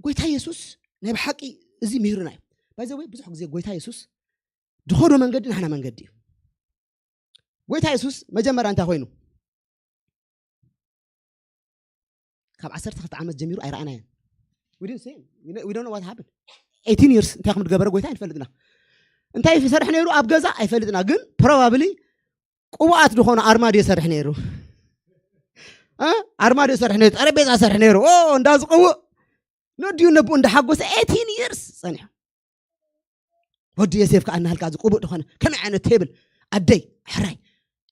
ጎይታ የሱስ ናይ ብሓቂ እዚ ምሂሩና እዩ ባይዘወይ ብዙሕ ግዜ ጎይታ የሱስ ድኸዶ መንገዲ ናህና መንገዲ እዩ ጎይታ የሱስ መጀመርያ እንታይ ኮይኑ ካብ ዓሰርተ ክልተ ዓመት ጀሚሩ ኣይረኣናየን We didn't see him. We don't know what happened. Eighteen years እንታይ ከም ዝገበረ ጎይታ ኣይንፈልጥና። እንታይ ይሰርሕ ነይሩ ኣብ ገዛ ኣይፈልጥና፣ ግን probably ቅቡኣት ዝኾነ ኣርማድዮ ይሰርሕ ነይሩ። እ? ኣርማድዮ ይሰርሕ ነይሩ፣ ጠረጴዛ ይሰርሕ ነይሩ። ኦ፣ እንዳዝቅውእ ነዲኡ ነብኡ እንዳሓጎሰ eighteen years ጸኒሑ። ወዲ ዮሴፍ ከኣ እናሃልካ እዚ ቅቡእ ዝኾነ ከመይ ዓይነት ቴብል ኣደይ ሕራይ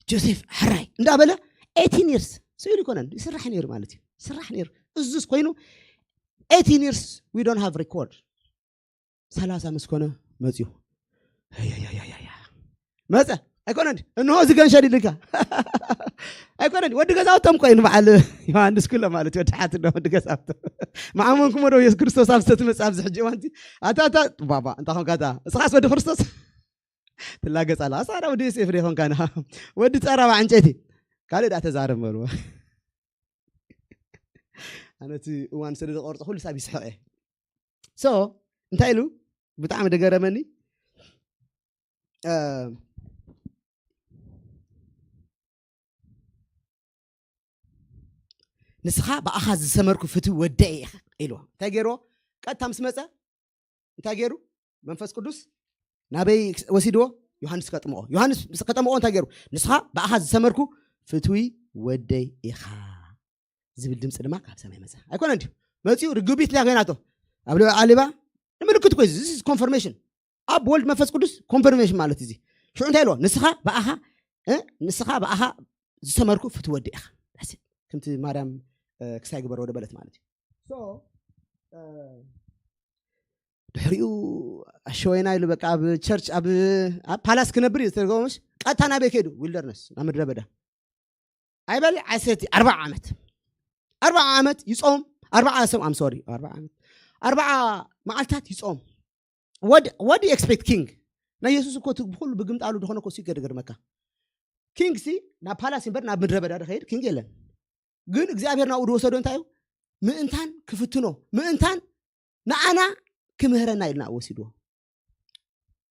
ጆሴፍ ሕራይ እንዳበለ eighteen years ስኢሉ ይኮነን ይስራሕ ነይሩ ማለት እዩ። ይስራሕ ነይሩ። እዙስ ኮይኑ eighteen years we don't have record። ሰላሳ ምስ ኮነ መፅዩ መፀ ኣይኮነ እንዲ እንሆ እዚ ገንሸል ኢልካ ኣይኮነ ወዲ ገዛውቶም ኮይኑ በዓል ዮሃንስ ኩሎ ማለት ወዲ ሓት እንዶ ወዲ ገዛውቶም መዓመንኩም ወደ የሱስ ክርስቶስ ኣብ ዝተትመፅ ኣብዚ ሕጂ እዋንቲ ኣታ ኣታ ባባ እንታይ ኾንካ እታ እስኻስ ወዲ ክርስቶስ ትላገፅ ኣላ ኣሳ ወዲ ዮሴፍ ዶ ይኾንካ ወዲ ፀረባ ዕንጨይቲ ካልእ ዳ ተዛረብ በልዎ ኣነቲ እዋን ስለ ዝቆርፆ ኩሉ ሳብ ይስሕቕ እየ so እንታይ ኢሉ ብጣዕሚ ደገረመኒ ንስኻ ብኣኻ ዝሰመርኩ ፍትዊ ወደይ ኢኻ ኢልዎ እንታይ ገይርዎ ቀጥታ ምስ መፀ እንታይ ገይሩ መንፈስ ቅዱስ ናበይ ወሲድዎ ዮሃንስ ከጥምቆ ዮሃንስ ምስ ከጠምቆ እንታይ ገይሩ ንስኻ ብኣኻ ዝሰመርኩ ፍትዊ ወደይ ኢኻ ዝብል ድምፂ ድማ ካብ ሰማይ መፀ ኣይኮነ እንዲሁ መፂኡ ርግቢት ና ኮይናቶ ኣብ ልበ ኣሊባ ንምልክት ኮይ ዚስ ኮንፈርሜሽን ኣብ ወልድ መንፈስ ቅዱስ ኮንፈርሜሽን ማለት እዚ ሽዑ እንታይ ኢልዎ ንስኻ ብኣኻ ንስኻ ብኣኻ ዝሰመርኩ ፍትወዲ ኢኻ ከምቲ ማርያም ክሳይ ግበሮ ወደ በለት ማለት እዩ ድሕሪኡ ኣሸወይና ኢሉ በቃ ኣብ ቸርች ኣብ ኣብ ፓላስ ክነብር እዩ ዝተደገመሽ ቀጥታ ናበይ ከይዱ ዊልደርነስ ናብ ምድረ በዳ ኣይበል ዓሰቲ ኣርባዓ ዓመት ኣርባዓ ዓመት ይጾም ኣርባዓ ሰም ኣም ሶሪ ኣርባዓ ዓመት ኣርባዓ መዓልታት ይጾም what what do you expect king ናይ የሱስ እኮ ብኩሉ ብግምጣሉ ድኾነ እኮ ሲገ ድገርመካ ኪንግ ሲ ናብ ፓላስ እምበር ናብ ምድረ በዳ ድኸይድ ኪንግ የለን ግን እግዚኣብሔር ናብኡ ድወሰዶ እንታይ እዩ ምእንታን ክፍትኖ ምእንታን ንኣና ክምህረና ኢልና ወሲድዎ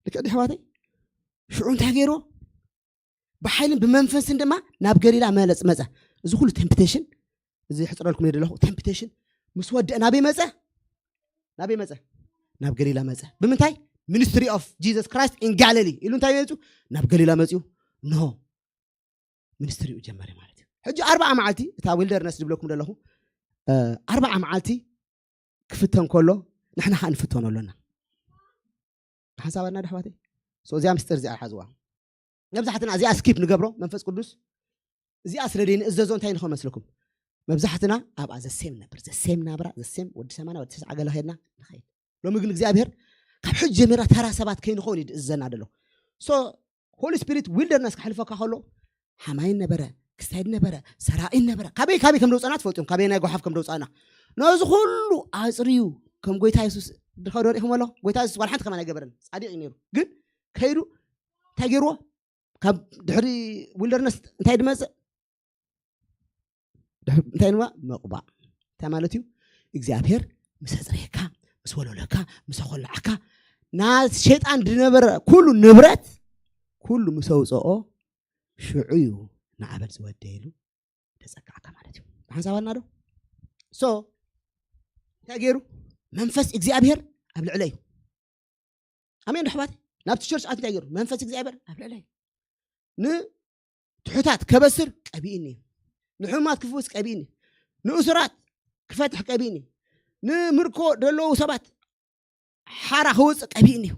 ልክዕ ድሕዋተይ ሽዑ እንታይ ገይርዎ ብሓይልን ብመንፈስን ድማ ናብ ገሊላ መለፅ መፀ እዚ ኩሉ ቴምፕቴሽን እዚ ሕፅረልኩም እየ ዘለኹ ቴምፕቴሽን ምስ ወደአ ናበይ መፀ ናበይ መፀ ናብ ገሊላ መፀ ብምንታይ ሚኒስትሪ ኦፍ ጂሰስ ክራይስት ኢን ጋሊሊ ኢሉ እንታይ መፁ ናብ ገሊላ መፅኡ ኖ ሚኒስትሪኡ ጀመረ ማለት እዩ ሕጂ ኣርባዓ መዓልቲ እታ ዊልደርነስ ዝብለኩም ዘለኹ ኣርባዓ መዓልቲ ክፍተን ከሎ ንሕና ከዓ ንፍተኖ ኣሎና ሓንሳብ ኣና ኣሕዋተይ እዚኣ ምስጢር እዚኣ ሓዝዋ መብዛሕትና እዚኣ ስኪፕ ንገብሮ መንፈስ ቅዱስ እዚኣ ስለ ደይ ንእዘዞ እንታይ ንኸመስልኩም መብዛሕትና ኣብኣ ዘሴም ነብር ዘሴም ናብራ ዘሴም ወዲ ሰማና ወዲ ተስዓ ገለ ኸድና ንኸይድ ሎሚ ግን እግዚኣብሔር ካብ ሕጂ ጀሚራ ተራ ሰባት ከይንኸውን እዩ ዝእዘና ደሎ ሶ ሆሊ ስፒሪት ዊልደርነስ ክሕልፈካ ከሎ ሓማይን ነበረ ክሳይድ ነበረ ሰራኢን ነበረ ካበይ ካበይ ከም ደውፃና ትፈልጡ እዮም ካበይ ናይ ጓሓፍ ከም ደውፃና ነዚ ኩሉ ኣፅርዩ ከም ጎይታ የሱስ ድኸዶ ሪእኹም ኣሎ ጎይታ የሱስ ዋላ ሓንቲ ከማን ኣይገበረን ፃዲቅ እዩ ነይሩ ግን ከይዱ እንታይ ገይርዎ ካብ ድሕሪ ዊልደርነስ እንታይ ድመፅእ እንታይ ንዋ ምቕባእ እንታይ ማለት እዩ እግዚኣብሔር ምስ ኣፅርየካ ምስ ወለለካ ምስ ኣኮላዕካ ና ሸይጣን ዝነበረ ኩሉ ንብረት ኩሉ ምስ ኣውፅኦ ሽዑ እዩ ንዓበል ዝወደ ኢሉ ተፀካዕካ ማለት እዩ ሓንሳብ ኣልና ዶ ሶ እንታይ ገይሩ መንፈስ እግዚኣብሔር ኣብ ልዕለ እዩ ኣሜን ኣሕዋት ናብቲ ቸርች ኣት እንታይ ገይሩ መንፈስ እግዚኣብሔር ኣብ ልዕለ እዩ ንትሑታት ከበስር ቀቢእኒ እዩ ንሕሙማት ክፍውስ ቀቢእኒ ንእሱራት ክፈትሕ ቀቢእኒ ንምርኮ ዘለዉ ሰባት ሓራ ክወፅእ ቀቢእኒ እዩ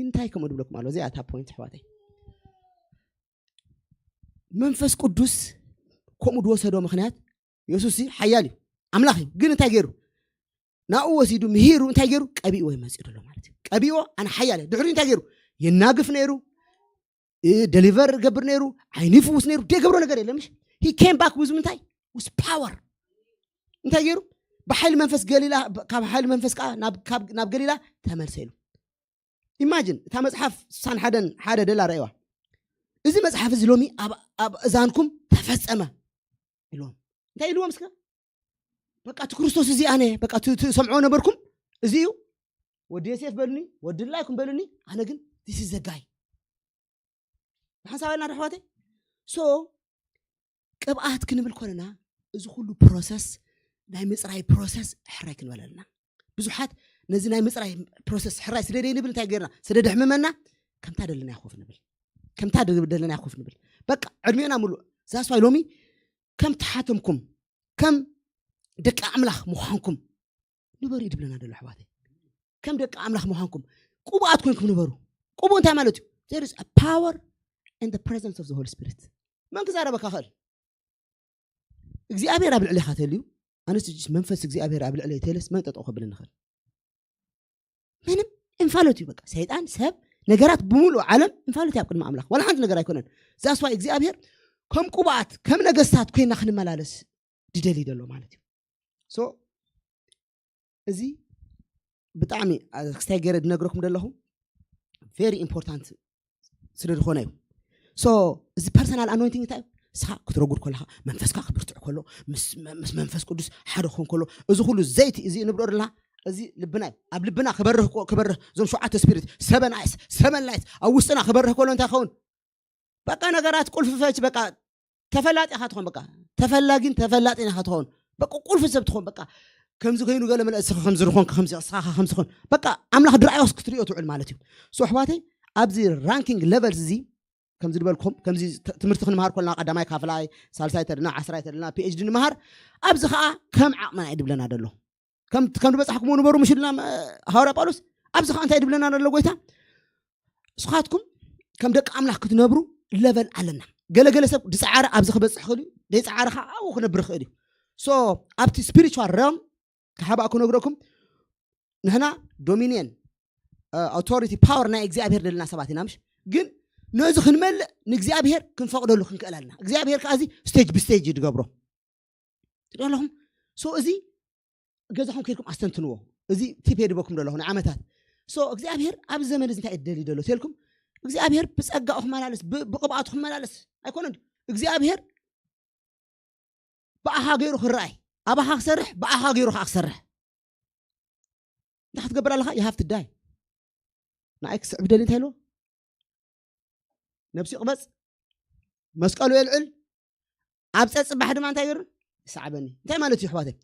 እንታይ ከምኡ ድብለኩም ኣሎ እዚኣ እታ ፖይንት ኣሕዋተይ መንፈስ ቅዱስ ከምኡ ዝወሰዶ ምክንያት የሱስ ሓያል እዩ ኣምላኽ እዩ ግን እንታይ ገይሩ ናብኡ ወሲዱ ምሂሩ እንታይ ገይሩ ቀቢእዎ ይመፅእ ዘሎ ማለት እዩ ቀቢእዎ ኣነ ሓያል እየ ድሕሪ እንታይ ገይሩ የናግፍ ነይሩ ደሊቨር ገብር ነይሩ ዓይኑ ይፍውስ ነይሩ ደገብሮ ነገር የለምሽ ሂ ኬም ባክ ውዝ ምንታይ ውስ ፓወር እንታይ ገይሩ ብሓይሊ መንፈስ ገሊላ ካብ ሓይሊ መንፈስ ከዓ ናብ ገሊላ ተመልሰ ኢሉ ኢማጅን እታ መፅሓፍ ስሳን ሓደን ሓደ ደላ ረእዋ እዚ መፅሓፍ እዚ ሎሚ ኣብ እዛንኩም ተፈፀመ ኢልዎም እንታይ ኢልዎም እስከ በቃ እቲ ክርስቶስ እዚ ኣነ በቃ ትሰምዖ ነበርኩም እዚ እዩ ወዲ ዮሴፍ በሉኒ ወዲ ላይኩም በሉኒ ኣነ ግን ዚስ ዘጋይ ብሓንሳብ ኣልና ኣሕዋተይ ሶ ቅብኣት ክንብል ኮለና እዚ ኩሉ ፕሮሰስ ናይ ምፅራይ ፕሮሰስ ሕራይ ክንበለልና ብዙሓት ነዚ ናይ ምፅራይ ፕሮሰስ ሕራይ ስደደ ንብል እንታይ ገርና ስደደ ሕምመና ከምታ ደለና ይኮፍ ንብል ከምታ ደለና ይኮፍ ንብል በቃ ዕድሜና ሙሉእ ዛስዋይ ሎሚ ከም ተሓተምኩም ከም ደቂ ኣምላኽ ምዃንኩም ንበሩ እዩ ድብለና ደሎ ኣሕዋተይ ከም ደቂ ኣምላኽ ምዃንኩም ቅቡኣት ኮይንኩም ንበሩ ቅቡእ እንታይ ማለት እዩ there is a power in the presence of the Holy Spirit መን ክዛረበካ ኽእል እግዚኣብሔር ኣብ ልዕሌኻ ተልዩ ኣነስ መንፈስ እግዚኣብሔር ኣብ ልዕለ ተለስ መን ጠጠው ከብልን ይኽእል ምንም እንፋሎት እዩ በቃ ሰይጣን ሰብ ነገራት ብምሉእ ዓለም እንፋሎት ኣብ ቅድሚ ኣምላኽ ዋላ ሓንቲ ነገር ኣይኮነን ዛስዋይ እግዚኣብሔር ከም ቅቡኣት ከም ነገስታት ኮይና ክንመላለስ ድደሊ ደሎ ማለት እዩ so እዚ ብጣዕሚ ክስታይ ገይረ ድነግረኩም ዘለኹ very important ስለ ዝኾነ እዩ so እዚ personal anointing እንታይ እዩ እስኻ ክትረጉድ ከለኻ መንፈስካ ክብርትዕ ከሎ ምስ መንፈስ ቅዱስ ሓደ ክኾን ከሎ እዚ ኩሉ ዘይቲ እዚ ንብሎ ደለና እዚ ልብና እዩ ኣብ ልብና ክበርህ ክበርህ እዞም ሸውዓተ spirit seven eyes seven lights ኣብ ውስጥና ክበርህ ከሎ እንታይ ይኸውን በቃ ነገራት ቁልፊ ፈች በቃ ተፈላጢ ኢኻ ትኾን በቃ ተፈላጊን ተፈላጢን ኢኻ ትኾን በቃ ቁልፊ ሰብ ትኾን በቃ ከምዚ ኮይኑ ገለ መለ እስኻ ከምዚ ዝኾንካ ከምዚ እስኻ ከምዚ ኾን በቃ ኣምላኽ ድርኣዮስ ክትሪኦ ትውዕል ማለት እዩ ሶ ኣሕዋተይ ኣብዚ ራንኪንግ ሌቨልስ እዚ ከምዚ ዝበልኩም ከምዚ ትምህርቲ ክንምሃር ኮልና ቀዳማይ ካፍላይ ሳልሳይ ተድና ዓስራይ ተድና ፒኤችዲ ንምሃር ኣብዚ ከዓ ከም ዓቕምና እዩ ድብለና ደሎ ከም ከም ዝበጻሕኩም ንበሩ ምሽልና ሃዋርያ ጳውሎስ ኣብዚ ከዓ እንታይ ድብለና ደሎ ጎይታ ንስኻትኩም ከም ደቂ ኣምላኽ ክትነብሩ ለቨል ኣለና ገለገለ ሰብ ድፀዓረ ኣብዚ ክበፅሕ ክእል እዩ ደይፀዓረ ከዓ ኣብኡ ክነብር ክእል እዩ ሶ ኣብቲ ስፒሪቹዋል ረም ክሓባእ ክነግረኩም ንሕና ዶሚኒየን ኣውቶሪቲ ፓወር ናይ እግዚኣብሔር ደለና ሰባት ኢና ምሽ ግን ነዚ ክንመልእ ንእግዚኣብሔር ክንፈቅደሉ ክንክእል ኣለና እግዚኣብሔር ከዓ እዚ ስቴጅ ብስቴጅ እዩ ድገብሮ ትሪኦ ኣለኹም ሶ እዚ ገዛኹም ከይድኩም ኣስተንትንዎ እዚ ቲፕ የድበኩም ዘለኹ ንዓመታት ሶ እግዚኣብሔር ኣብዚ ዘመን እዚ እንታይ እደሊ ደሎ ተልኩም እግዚኣብሔር ብፀጋኡ ክመላለስ ብቅብኣቱ ክመላለስ ኣይኮነን እግዚኣብሔር ብኣኻ ገይሩ ክረኣይ ኣባኻ ክሰርሕ ብኣኻ ገይሩ ከዓ ክሰርሕ እንታይ ክትገብር ኣለኻ you have to die ንኣይ ክስዕብ ደሊ እንታይ ኣለዎ ነብሲ ይቕበፅ መስቀሉ የልዕል ኣብ ፀፅባሕ ድማ እንታይ ገይሩ ይሰዓበኒ እንታይ ማለት እዩ ኣሕዋተይ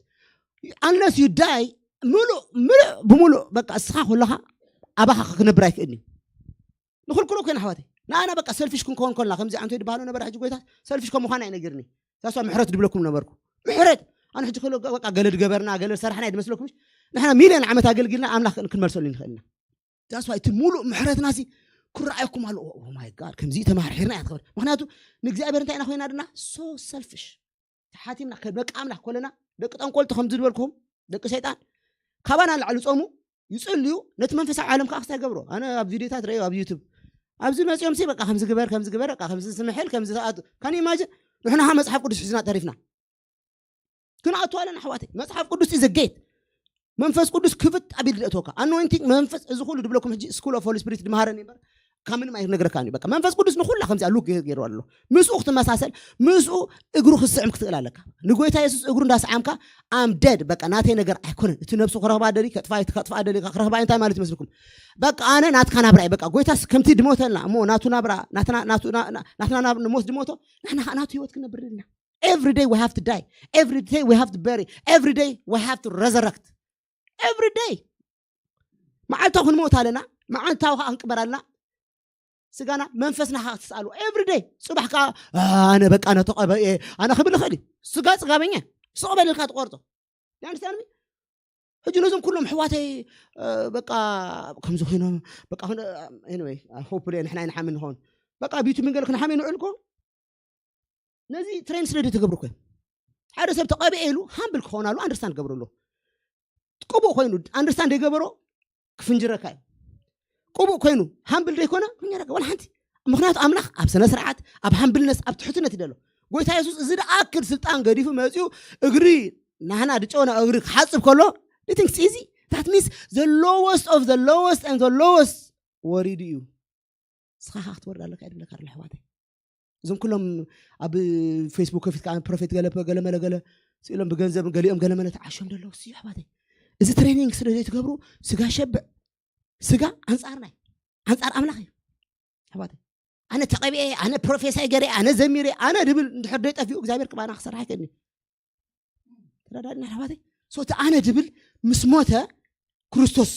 unless you die ምሉእ ምሉእ ብምሉእ በቃ እስኻ ኩለኻ ኣባኻ ክነብር ኣይክእልን እዩ ንኽልክሎ ኮይና ኣሕዋተይ ንኣና በቃ ሰልፊሽ ክንከውን ከልና ከምዚ ኣንቶ ዝበሃሉ ነበረ ሕጂ ጎይታ ሰልፊሽ ከም ምዃን ኣይነገርኒ ሳሷ ምሕረት ድብለኩም ነበርኩ ምሕረት ኣነ ሕጂ ክሎ በቃ ገለ ድገበርና ገለ ዝሰራሕና ይድመስለኩም ንሕና ሚልዮን ዓመት ኣገልግልና ኣምላኽ ክንመልሰሉ ንኽእልና that's why እቲ ሙሉእ ምሕረትና ሲ ክረኣየኩም ኣሎ my God ከምዚ ተማርሒርና እያ ትኸበል ምክንያቱ ንእግዚኣብሔር እንታይ ኢና ኮይና ድና so selfish ተሓቲምና ከም ደቂ ኣምላኽ ኮለና ደቂ ጠንቆልቲ ከም ዝበልኩም ደቂ ሰይጣን ካባና ንላዕሊ ጾሙ ይጽልዩ ነቲ መንፈሳዊ ዓለም ከዓ ክስታይ ገብሮ ኣነ ኣብ ቪዲዮታት ረእዮ ኣብ ዩቱብ ኣብዚ መፅኦም ሲ በቃ ከምዚ ግበር ከምዚ ግበር በቃ ከምዚ ስምሕል ከምዚ ሰኣቱ ካን ኢማጅን ንሕና ካ መፅሓፍ ቅዱስ ሒዝና ተሪፍና ክንኣቱ ኣለና ኣሕዋተይ መፅሓፍ ቅዱስ is a gate መንፈስ ቅዱስ ክፍት ኣቢል ዘእተወካ ኣኖይንቲንግ መንፈስ እዚ ኩሉ ድብለኩም ሕጂ ስኩል ኦፍ ሆሊ ስፒሪት ድመሃረኒ እምበር ካብ ምንም ኣይነግረካን እዩ በቃ መንፈስ ቅዱስ ንኩላ ከምዚኣ ሉክ ገይሩ ኣሎ ምስኡ ክትመሳሰል ምስኡ እግሩ ክስዕም ክትክእል ኣለካ ንጎይታ የሱስ እግሩ እንዳሰዓምካ ኣም ደድ በቃ ናተይ ነገር ኣይኮነን እቲ ነብሱ ክረኽባ ደሊ ከጥፋ ከጥፋ ደሊ ክረኽባ እንታይ ማለት ይመስልኩም በቃ ኣነ ናትካ ናብራ በቃ ጎይታስ ከምቲ ድሞተልና እሞ ናቱ ናብራ ናትና ናቱ ናትና ናብ ሞት ድሞቶ ንሕና ናቱ ህይወት ክነብር ደልና every day we have to die every day we have to bury every day we have to resurrect every day መዓልታዊ ክንሞት ኣለና መዓልታዊ ከዓ ክንቅበር ኣለና ስጋና መንፈስና ከዓ ክትስኣሉ every day ፅባሕ ከዓ ኣነ በቃ ነተቀበ ኣነ ክብል ይኽእል እዩ ስጋ ፅጋበኛ ስቕ በልልካ ትቆርጦ ያንስታን ሕጂ ነዞም ኩሎም ኣሕዋተይ በቃ ከምዚ ኮይኖም በቃ ሆፕ ንሕና ንሓሚ ንኸውን በቃ ቢቱ መንገድ ክንሓሚ ንዕልኮ ነዚ ትሬን ስለ ተገብሩ ኮ ሓደ ሰብ ተቐብኤ ኢሉ ሃምብል ክኾናሉ ኣንደርስታንድ ገብረሉ ቅቡእ ኮይኑ ኣንደርስታንድ የገበሮ ክፍንጅረካ እዩ ቅቡእ ኮይኑ ሃምብል ዘይኮነ ክፍንጅረካ ወላ ሓንቲ ምክንያቱ ኣምላኽ ኣብ ስነ ስርዓት ኣብ ሃምብልነስ ኣብ ትሕትነት ይደሎ ጎይታ የሱስ እዚ ደኣክል ስልጣን ገዲፉ መፅኡ እግሪ ናህና ድጨወና እግሪ ክሓፅብ ከሎ you think it's easy that means the lowest of the lowest and the lowest ወሪዱ እዩ ንስኻ ካ ክትወርድ ኣለካ ይድብለካ ኣሎ ኣሕዋተይ እዞም ኩሎም ኣብ ፌስቡክ ከፊትካ ፕሮፌት ገለ ገለመለ ገለ ስኢሎም ብገንዘብ ገሊኦም ገለመለ ተዓሾም ደለዉ ሲ ኣሕዋተይ እዚ ትሬኒንግ ስለ ዘይትገብሩ ስጋ ሸብዕ ስጋ ኣንፃርና እዩ ኣንፃር ኣምላኽ እዩ ኣሕዋተይ ኣነ ተቐቢኤ ኣነ ፕሮፌሳይ ገረ ኣነ ዘሚረ ኣነ ድብል እንድሕር ደይ ጠፊኡ እግዚኣብሔር ቅባና ክሰርሕ ኣይክእልኒ ተረዳድና ኣሕዋተይ ሶ እቲ ኣነ ድብል ምስ ሞተ ክርስቶስ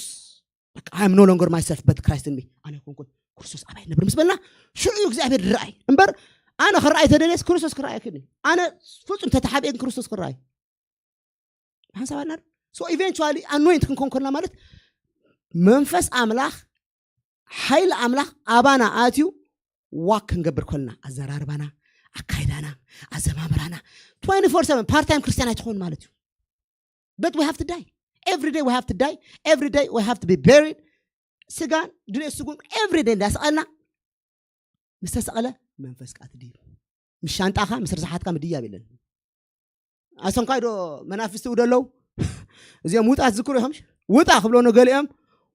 በቃ I am no longer myself but Christ in me ኣነ ኮንኩን ክርስቶስ ኣባይ ነብር ምስ በልና ሽዑ እዩ እግዚኣብሔር ዝረኣይ እምበር ኣነ ክረኣይ ተደልየስ ክርስቶስ ክረኣይ ክኒ ኣነ ፍጹም ተተሓቢኤ ግን ክርስቶስ ክረኣይ ሓንሳብ ኣና so eventually anoint ክንኮን ኮና ማለት መንፈስ ኣምላኽ ሓይሊ ኣምላኽ ኣባና ኣትዩ ዋክ ክንገብር ኮልና ኣዘራርባና ኣካይዳና ኣዘማምራና twenty-four seven part time ክርስቲያን ኣይትኾን ማለት እዩ but we have to die every day we have to die every day we have to be buried ስጋን ድሌት ስጉን every day እንዳሰቐልና ምስ ተሰቐለ መንፈስ ቃ ትድይብ ምስ ሻንጣኻ ምስ ርዝሓትካ ምድያብ የለን ኣሰንኳይ ዶ መናፍስቲ ውደ ኣለዉ እዚኦም ውጣ ትዝክሩ ኢኹም ውጣ ክብሎ ንገሊኦም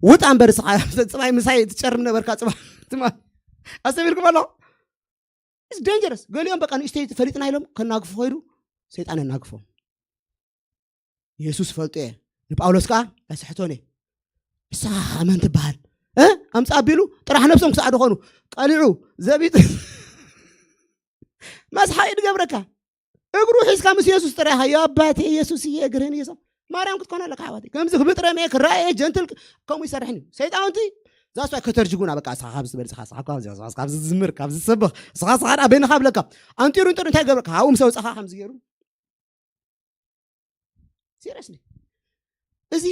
ውጣ እምበር ስኻ ፅባይ ምሳይ ትጨርም ነበርካ ፅባ ትማ ኣስተሚርኩም ኣለኹ It's dangerous ገሊኦም በቃ ንእሽተይ ፈሊጥና ኢሎም ከናግፉ ኮይዱ ሰይጣን የናግፎም የሱስ ፈልጦ እየ ንጳውሎስ ከዓ ኣይስሕቶን እየ ንስኻ መን ትበሃል ኣምፃ ኣቢሉ ጥራሕ ነብሶም ክሳዕ ድኾኑ ቀሊዑ ዘቢጥ መስሓቂ ድገብረካ እግሩ ሒዝካ ምስ የሱስ ጥራይ ሃዮ ኣባቴ የሱስ እየ እግርህን እየሶም ማርያም ክትኮነ ኣለካ ኣሕዋተይ ከምዚ ክብጥረም እየ ክረኣየ ጀንትል ከምኡ ይሰርሕን እዩ ሰይጣውንቲ ዛስዋይ ከተርጅጉና በቃ ስኻ ካብዚ ትበል ስኻ ስኻ ካብዚ ስኻ ካብዚ ዝዝምር ካብዚ ዝሰብኽ ስኻ ስኻ ደኣ በይንኻ ብለካ ኣንጢሩ እንጥሩ እንታይ ገብረካ ካብኡ ምስ ኣውፀኻ ከምዚ ገይሩ seriously እዚ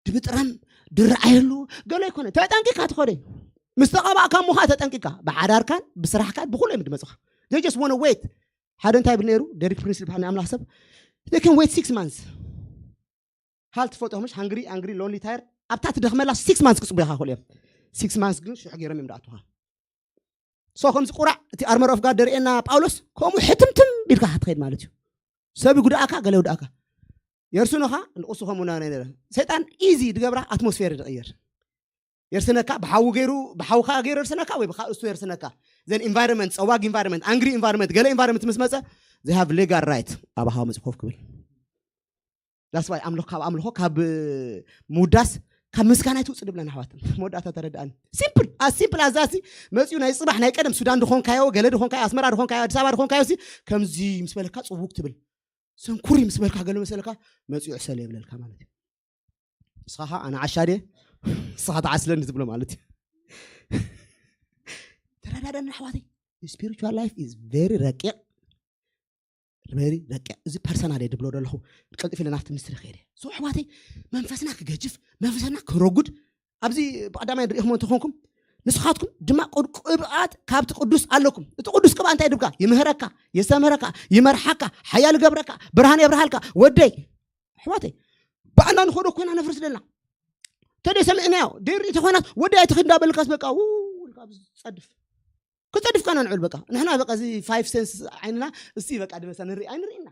ድምጥራም ድረኣየሉ ገለ ኣይኮነ ተጠንቂካ ትኸደ ምስ ተቐባእካ እሞ ከዓ ተጠንቂካ ብሓዳርካን ብስራሕካን ብኩሉ እዮም ድመፅኻ they just wanna wait ሓደ እንታይ ብል ነይሩ ደሪክ ፕሪንስ ዝበሃል ናይ ኣምላኽ ሰብ they can wait six months ሃልት ትፈልጦ ምሽ ሃንግሪ ኣንግሪ ሎንሊ ታየር ኣብታ ትደኽመላ six months ክፅቡኻ ይኽእሉ እዮም six months ግን ሽሕ ገይሮም እዮም ዳኣቱኻ so ከምዚ ቁራዕ እቲ armor of God ደርእየና ጳውሎስ ከምኡ ሕትምትም ቢልካ ክትኸይድ ማለት እዩ ሰብ ይጉድኣካ ገለ ይጉድኣካ የርሱንኻ ንቁሱ ከምኡ ና ነረ ሰይጣን easy ድገብራ ኣትሞስፌር ድቕየር የርስነካ ብሓዊ ገይሩ ብሓውካ ገይሩ የርስነካ ወይ ብካ እሱ የርስነካ ዘን environment ፀዋግ environment ኣንግሪ environment ገለ environment ምስ መፀ they have legal right ኣብ ሃዋ መፅእ ኮፍ ክብል that's why ኣምልኾ ካብ ኣምልኾ ካብ ምውዳስ ካብ ምስጋና ይትውፅእ ድብለን ኣሕዋት መወዳእታ ተረድኣኒ simple as simple as that መፅኡ ናይ ፅባሕ ናይ ቀደም ሱዳን ድኾንካዮ ገለ ድኾንካዮ ኣስመራ ድኾንካዮ ኣዲስ ኣበባ ድኾንካዮ ሲ ከምዚ ምስ በለካ ፅውግ ትብል ሰንኩሪ ምስ በልካ ገለ መሰለካ መፅኡ ዕሰለ ይብለልካ ማለት እዩ ንስኻ ኸ ኣነ ዓሻ ድየ ንስኻ ተዓስለኒ ትብሎ ማለት እዩ ተረዳዳኒ ኣሕዋተይ spiritual life is very ረቂቕ very ረቂቕ እዚ personal እየ ድብሎ ዘለኹ ቀልጢፍ ኢለ ናብቲ ምስትሪ ከይደ so ኣሕዋተይ መንፈስና ክገጅፍ መንፈስና ክረጉድ ኣብዚ ብቀዳማይ ንሪኢኹሞ እንተኾንኩም ንስኻትኩም ድማ ቅብኣት ካብቲ ቅዱስ ኣለኩም እቲ ቅዱስ ቅብኣ እንታይ ድብካ ይምህረካ የስተምህረካ ይመርሓካ ሓያል ገብረካ ብርሃን የብርሃልካ ወደይ ኣሕዋተይ ባዕልና ንኸዶ ኮይና ነፍርስ ደልና ተደ ሰሚዕናዮ ደይ ርኢ ተኾይናት ወደይ ኣይትኽድ እንዳበልካስ በቃ ውልካ ዝፀድፍ ክፀድፍ ካና ንዕል በቃ ንሕና በቃ እዚ five sense ዓይንና እስቲ በቃ ድመሳ ንርኢ ኣይንርእና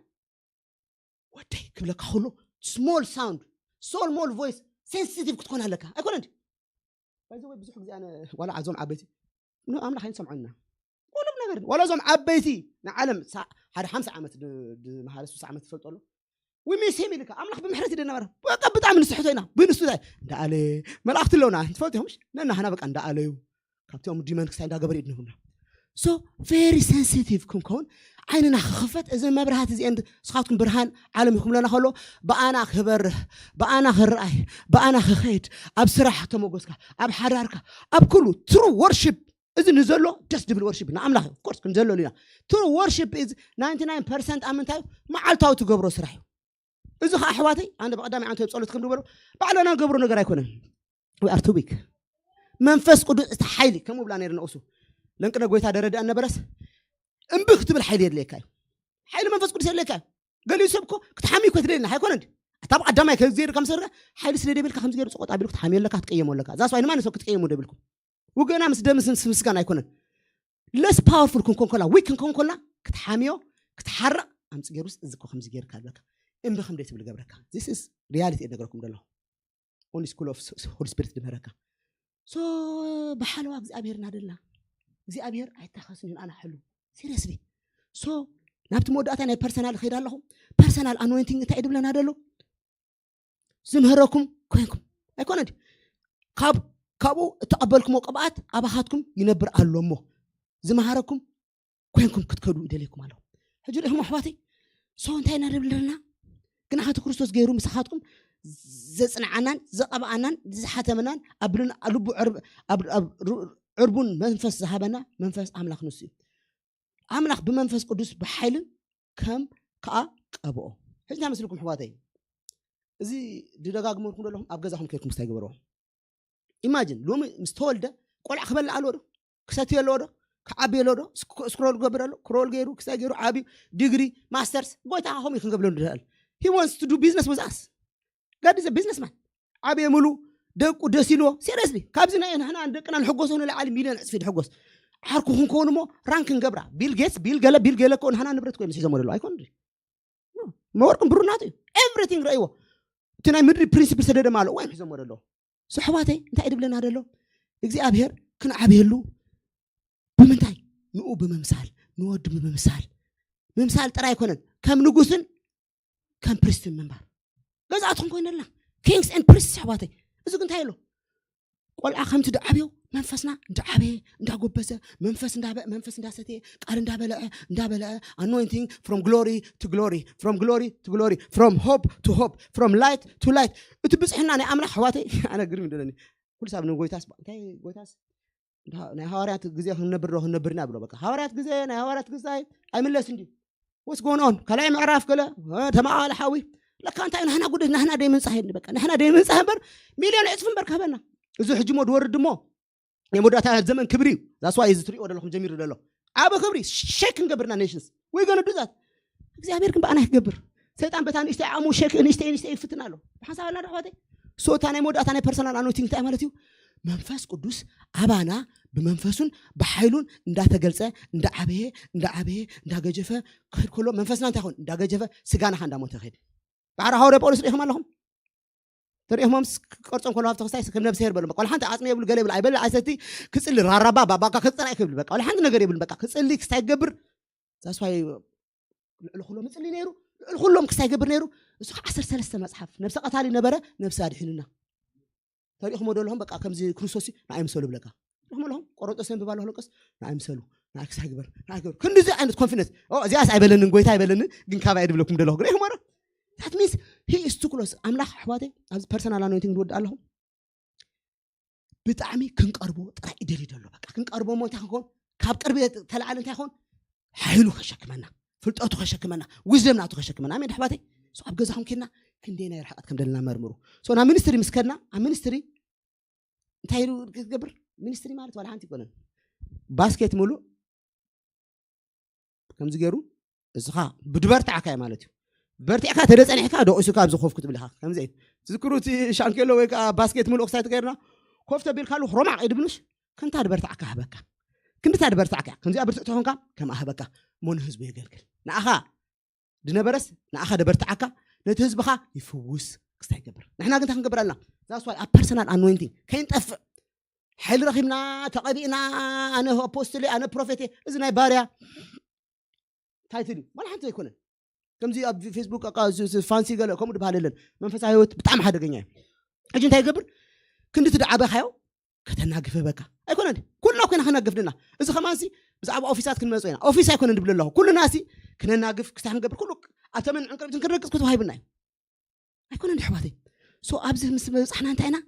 ወደይ ክብለካ ከሎ small sound small voice sensitive ክትኮን ኣለካ ኣይኮነ እንዲ ባይዘ ወይ ብዙሕ ግዜ ኣነ ዋላ ዓዞም ዓበይቲ ኣምላኽ ኣይንሰምዖና ኩሎም ነገር ዋላ እዞም ዓበይቲ ንዓለም ሓደ ሓምሳ ዓመት ዝመሃረ ሱሳ ዓመት ዝፈልጦ ኣሎ ዊሜሴም ኢልካ ኣምላኽ ብምሕረት ይደነበረ በቃ ብጣዕሚ ንስሕቶ ኢና ብንስቱታይ እንዳኣለ መላእክቲ ኣለውና ትፈልጡ ኢኹም ነናህና በቃ እንዳኣለዩ ካብቲኦም ዲመን ክሳይ እንዳገበሩ ይድንብና so very sensitive ክንከውን ዓይንና ክኽፈት እዚ መብራህቲ እዚአን ስኻትኩም ብርሃን ዓለም ይኹምለና ከሎ ብኣና ክበርህ ብኣና ክረኣይ ብኣና ክኸይድ ኣብ ስራሕ ተመጎስካ ኣብ ሓዳርካ ኣብ ኩሉ true worship እዚ ንዘሎ ደስ ድብል worship ንኣምላኽ of course ክንዘለሉ ኢና true worship is ninety-nine percent ኣብ ምንታይ መዓልታዊ ትገብሮ ስራሕ እዩ እዚ ከዓ ኣሕዋተይ ኣነ ብቀዳሚ ዓመት ጸሎት ከም ዝበሎ ባዕልና ንገብሮ ነገር ኣይኮነን we are too weak መንፈስ ቅዱስ እቲ ሓይሊ ከምኡ ብላ ነይረ ንእሱ ለንቅነ ጎይታ ደረዳ ነበረስ እምቢ ክትብል ሓይሊ የድልየካ እዩ ሓይሊ መንፈስ ቅዱስ የድልየካ እዩ ገሊኡ ሰብ እኮ ክትሓሚ እኮ ትደልና ኣይኮነ እንዲ እታ ብቀዳማይ ከዚ ገይሩ ከም ሰርካ ሓይሊ ስለ ደብልካ ከምዚ ገይሩ ጽቆጥ ኣቢሉ ክትሓሚ ኣለካ ክትቀየሙ ኣለካ ዛስ ዋይ ንማን ሰብ ክትቀየሙ ደብልኩም ውገና ምስ ደምስ ምስ ምስጋና ኣይኮነን less powerful ክንኮን ከላ weak ክንኮን ከላ ክትሓምዮ ክትሓርቕ ኣምጽ ገይሩስ እዚ እኮ ከምዚ ገይርካ ኣለካ እምቢ ከም ደይ ትብል ገብረካ this is reality እነገረኩም ዘለኹ only school of holy spirit ድምህረካ so ብሓለዋ እግዚኣብሔር እናደልና እግዚኣብሔር ኣይታኸስን እዩ ኣና ሕሉ seriously so ናብቲ መወዳእታ ናይ personal ኸይድ ኣለኹ personal anointing እንታይ ድብለና ደሎ ዝምህረኩም ኮይንኩም ኣይኮነ ካብ ካብኡ እተቐበልኩሞ ቅብኣት ኣባኻትኩም ይነብር ኣሎ እሞ ዝመሃረኩም ኮይንኩም ክትከዱ ይደልየኩም ኣለኹ ሕጂ ርኢኹም ኣሕዋተይ so እንታይ ኢና ንብል ዘለና ግና ሓቲ ክርስቶስ ገይሩ ምሳኻትኩም ዘጽንዓናን ዘቐብኣናን ዝሓተመናን ኣብ ልን- ኣብ ልቡ ዕርብ- ኣብ- ኣብ ሩ- ዕርቡን መንፈስ ዝሃበና መንፈስ ኣምላኽ ንሱ እዩ። ኣምላኽ ብመንፈስ ቅዱስ ብሓይልን ከም ከኣ ቀብኦ። ሕጂ እንታይ መስልኩም ኣሕዋተይ? እዚ ድደጋግመልኩም ዘለኹም ኣብ ገዛኹም ከይድኩም ስታይ ግበርዎ። ኢማጂን ሎሚ ምስ ተወልደ ቆልዓ ክበልዕ ኣለዎ ዶ? ክሰትዮ ኣለዎ ዶ? ክዓቢ ኣለዎ ዶ? ስክ- ስክሮል ክገብር ኣሎ? ክሮል ገይሩ ክስታይ ገይሩ ዓብዩ ዲግሪ ማስተርስ ጎይታ ከምኡ ክንገብሎ ንደል። He wants to do business with us. God is a businessman. ዓብየ ምሉ ደቁ ደስ ኢልዎ ሲሪየስሊ ካብዚ ናይ ንሕና ደቅና ንሕጎሶ ንላዓሊ ሚልዮን ዕፅፊ ድሕጎስ ዓርኩ ክንከውን እሞ ራንክ ንገብራ ቢል ጌትስ ቢል ገለ ቢል ገለ ኮ ንሕና ንብረት ኮይኖም ሒዞሞ ደለዉ ኣይኮን መወርቅን ብሩናቱ እዩ ኤቭሪቲንግ ረእይዎ እቲ ናይ ምድሪ ፕሪንሲፕል ሰደደ ማለ እዋዮም ሒዞሞ ደለዉ ኣሕዋተይ እንታይ ድብለና ደሎ እግዚኣብሔር ክንዓብየሉ ብምንታይ ንኡ ብምምሳል ንወዱ ብምምሳል ምምሳል ጥራይ ኣይኮነን ከም ንጉስን ከም ፕሪስትን ምንባር ገዛእትኩም ኮይነልና ኪንግስ ን ፕሪስት ኣሕዋተይ እዚ ግን እንታይ ኣሎ ቆልዓ ከምቲ ድዓብዮ መንፈስና እንዳዓበየ እንዳጎበዘ መንፈስ እንዳበ መንፈስ እንዳሰተየ ቃል እንዳበለዐ እንዳበለዐ anointing from glory to glory from glory to glory from hope to hope from light to light እቲ ብፅሕና ናይ ኣምላኽ ኣሕዋተይ ኣነ ግርም ይደለኒ ኩሉ ሳብ ንጎይታስ እንታይ ጎይታስ ናይ ሃዋርያት ግዜ ክንነብር ዶ ክንነብርና ብሎ በቃ ሃዋርያት ግዜ ናይ ሃዋርያት ግዜ ኣይምለስ እንዲ ወስ ጎን ኦን ካልኣይ ምዕራፍ ገለ ተማቃለ ሓዊ ለካ እንታይ ናህና ጉደት ናህና ደይ ምንጻህ የድኒ በቃ ናህና ደይ ምንጻህ እምበር ሚልዮን ዕጽፍ እምበር ክህበና እዚ ሕጂ ሞ ድወርድ እሞ ናይ መወዳእታ ዘመን ክብሪ እዩ ዛስዋ እዚ ትሪኦ ዘለኹም ጀሚሩ ዘሎ ዓበ ክብሪ ሸክ ክንገብርና ኔሽንስ ወይ ገነ ዱዛት እግዚኣብሔር ግን ብኣና ክገብር ሰይጣን በታ ንእሽተይ ዓሙ ሸክ ንእሽተይ ንእሽተይ ይፍትን ኣሎ ብሓንሳብ ኣልና ዶ ኣሕዋተይ ሶ እታ ናይ መወዳእታ ናይ ፐርሰናል ኣኖይቲንግ እንታይ ማለት እዩ መንፈስ ቅዱስ ኣባና ብመንፈሱን ብሓይሉን እንዳተገልጸ እንዳዓበየ እንዳዓበየ እንዳገጀፈ ክኸድ ከሎ መንፈስና እንታይ ይኸውን እንዳገጀፈ ስጋና ኸ እንዳሞተ ይኸድ ባሕሪ ሃዋርያ ጳውሎስ ርኢኹም ኣለኹም ተሪእኹሞም ቅርጾም ከሎ ሃብተ ክስታይ ከም ነብሰ የርበሎም በቃ ሓንቲ ዓጽሚ የብሉ ገለ ይብል ኣይበልዕ ኣይሰቲ ክጽሊ ራራባ ባባካ ክጸና ክብል በቃ ሓንቲ ነገር የብሉ በቃ ክጽሊ ክስታይ ክገብር ዛስዋይ ልዕሊ ኩሎም ይጽሊ ነይሩ ልዕሊ ኩሎም ክስታይ ይገብር ነይሩ እሱ ከዓ ዓሰርተ ሰለስተ መጽሓፍ ነብሰ ቀታሊ ነበረ ነብሰ ኣድሒኑና ተሪእኹሞ ደለኹም በቃ ከምዚ ክርስቶስ ንኣይ ምሰሉ ብለካ ሪእኹም ኣለኹም ቆሮንጦስ የንብብ ኣለኹ ለቀስ ንኣይ ምሰሉ ንኣይ ክሳይ ግበር ንኣይ ግበር ክንድዚ ዓይነት ኮንፊደንስ እዚኣስ ኣይበለንን ጎይታ ኣይበለንን ግን ካባይ ድብለኩም ደለኹ ሪእኹም ረ that means he is too close ኣምላኽ ኣሕዋተይ ኣብዚ ፐርሰናል ኣኖይንቲንግ ንወድእ ኣለኹም ብጣዕሚ ክንቀርቦ ጥራይ ይደልዩ ደሎ በቃ ክንቀርቦ ሞ እንታይ ክንከውን ካብ ቅርቢ ተላዓለ እንታይ ይኸውን ሓይሉ ከሸክመና ፍልጠቱ ከሸክመና ዊዝደም ናቱ ከሸክመና ኣሜን ኣሕዋተይ ኣብ ገዛኹም ኬድና ክንደይ ናይ ርሕቀት ከም ደለና መርምሩ ናብ ሚኒስትሪ ምስ ከድና ኣብ ሚኒስትሪ እንታይ ኢሉ ክትገብር ሚኒስትሪ ማለት ዋላ ሓንቲ ይኮነን ባስኬት ሙሉእ ከምዚ ገይሩ እስኻ ብድበርትዓካ እዩ ማለት እዩ በርቲዕካ ተደፀኒሕካ ደቂሱካ ኣብዚ ኮፍ ክትብል ኢኻ ከምዚ እዩ ትዝክሩ እቲ ሻንኬሎ ወይ ከዓ ባስኬት ሙሉእ ክሳይ ትገይርና ኮፍ ተቢልካሉ ሮማዕ ኢድብሉሽ ከምታ ድበርትዓካ ህበካ ክንድታ ድበርትዓካ ከምዚኣ ብርትዕ ተኾንካ ከም ኣህበካ ሞ ንህዝቡ የገልግል ንኣኻ ድነበረስ ንኣኻ ደበርትዓካ ነቲ ህዝብኻ ይፍውስ ክስታይ ይገብር ንሕና ግን እንታይ ክንገብር ኣለና ዛስዋይ ኣብ ፐርሰናል ኣኖይንቲንግ ከይንጠፍእ ሓይሊ ረኺብና ተቐቢእና ኣነ ኣፖስትል ኣነ ፕሮፌት እዚ ናይ ባርያ ታይትል እዩ ዋላ ሓንቲ ኣይኮነን ከምዚ ኣብ ፌስቡክ ፋንሲ ገለ ከምኡ ድበሃል የለን መንፈሳዊ ህይወት ብጣዕሚ ሓደገኛ እዩ ሕጂ እንታይ ይገብር ክንዲ ትደዓበኻዮ ከተናግፍ ህበካ ኣይኮነን ኩልና ኮይና ከናግፍ ድና እዚ ከማንሲ ብዛዕባ ኦፊሳት ክንመፅኦ ኢና ኦፊስ ኣይኮነን ድብል ኣለኹ ኩልና ሲ ክነናግፍ ክስታይ ክንገብር ኩሉ ኣተመን ዕንቅርቢትን ክንረግፅ ክትዋሂብና እዩ ኣይኮነን ኣሕዋተይ ሶ ኣብዚ ምስ በፃሕና እንታይ ኢና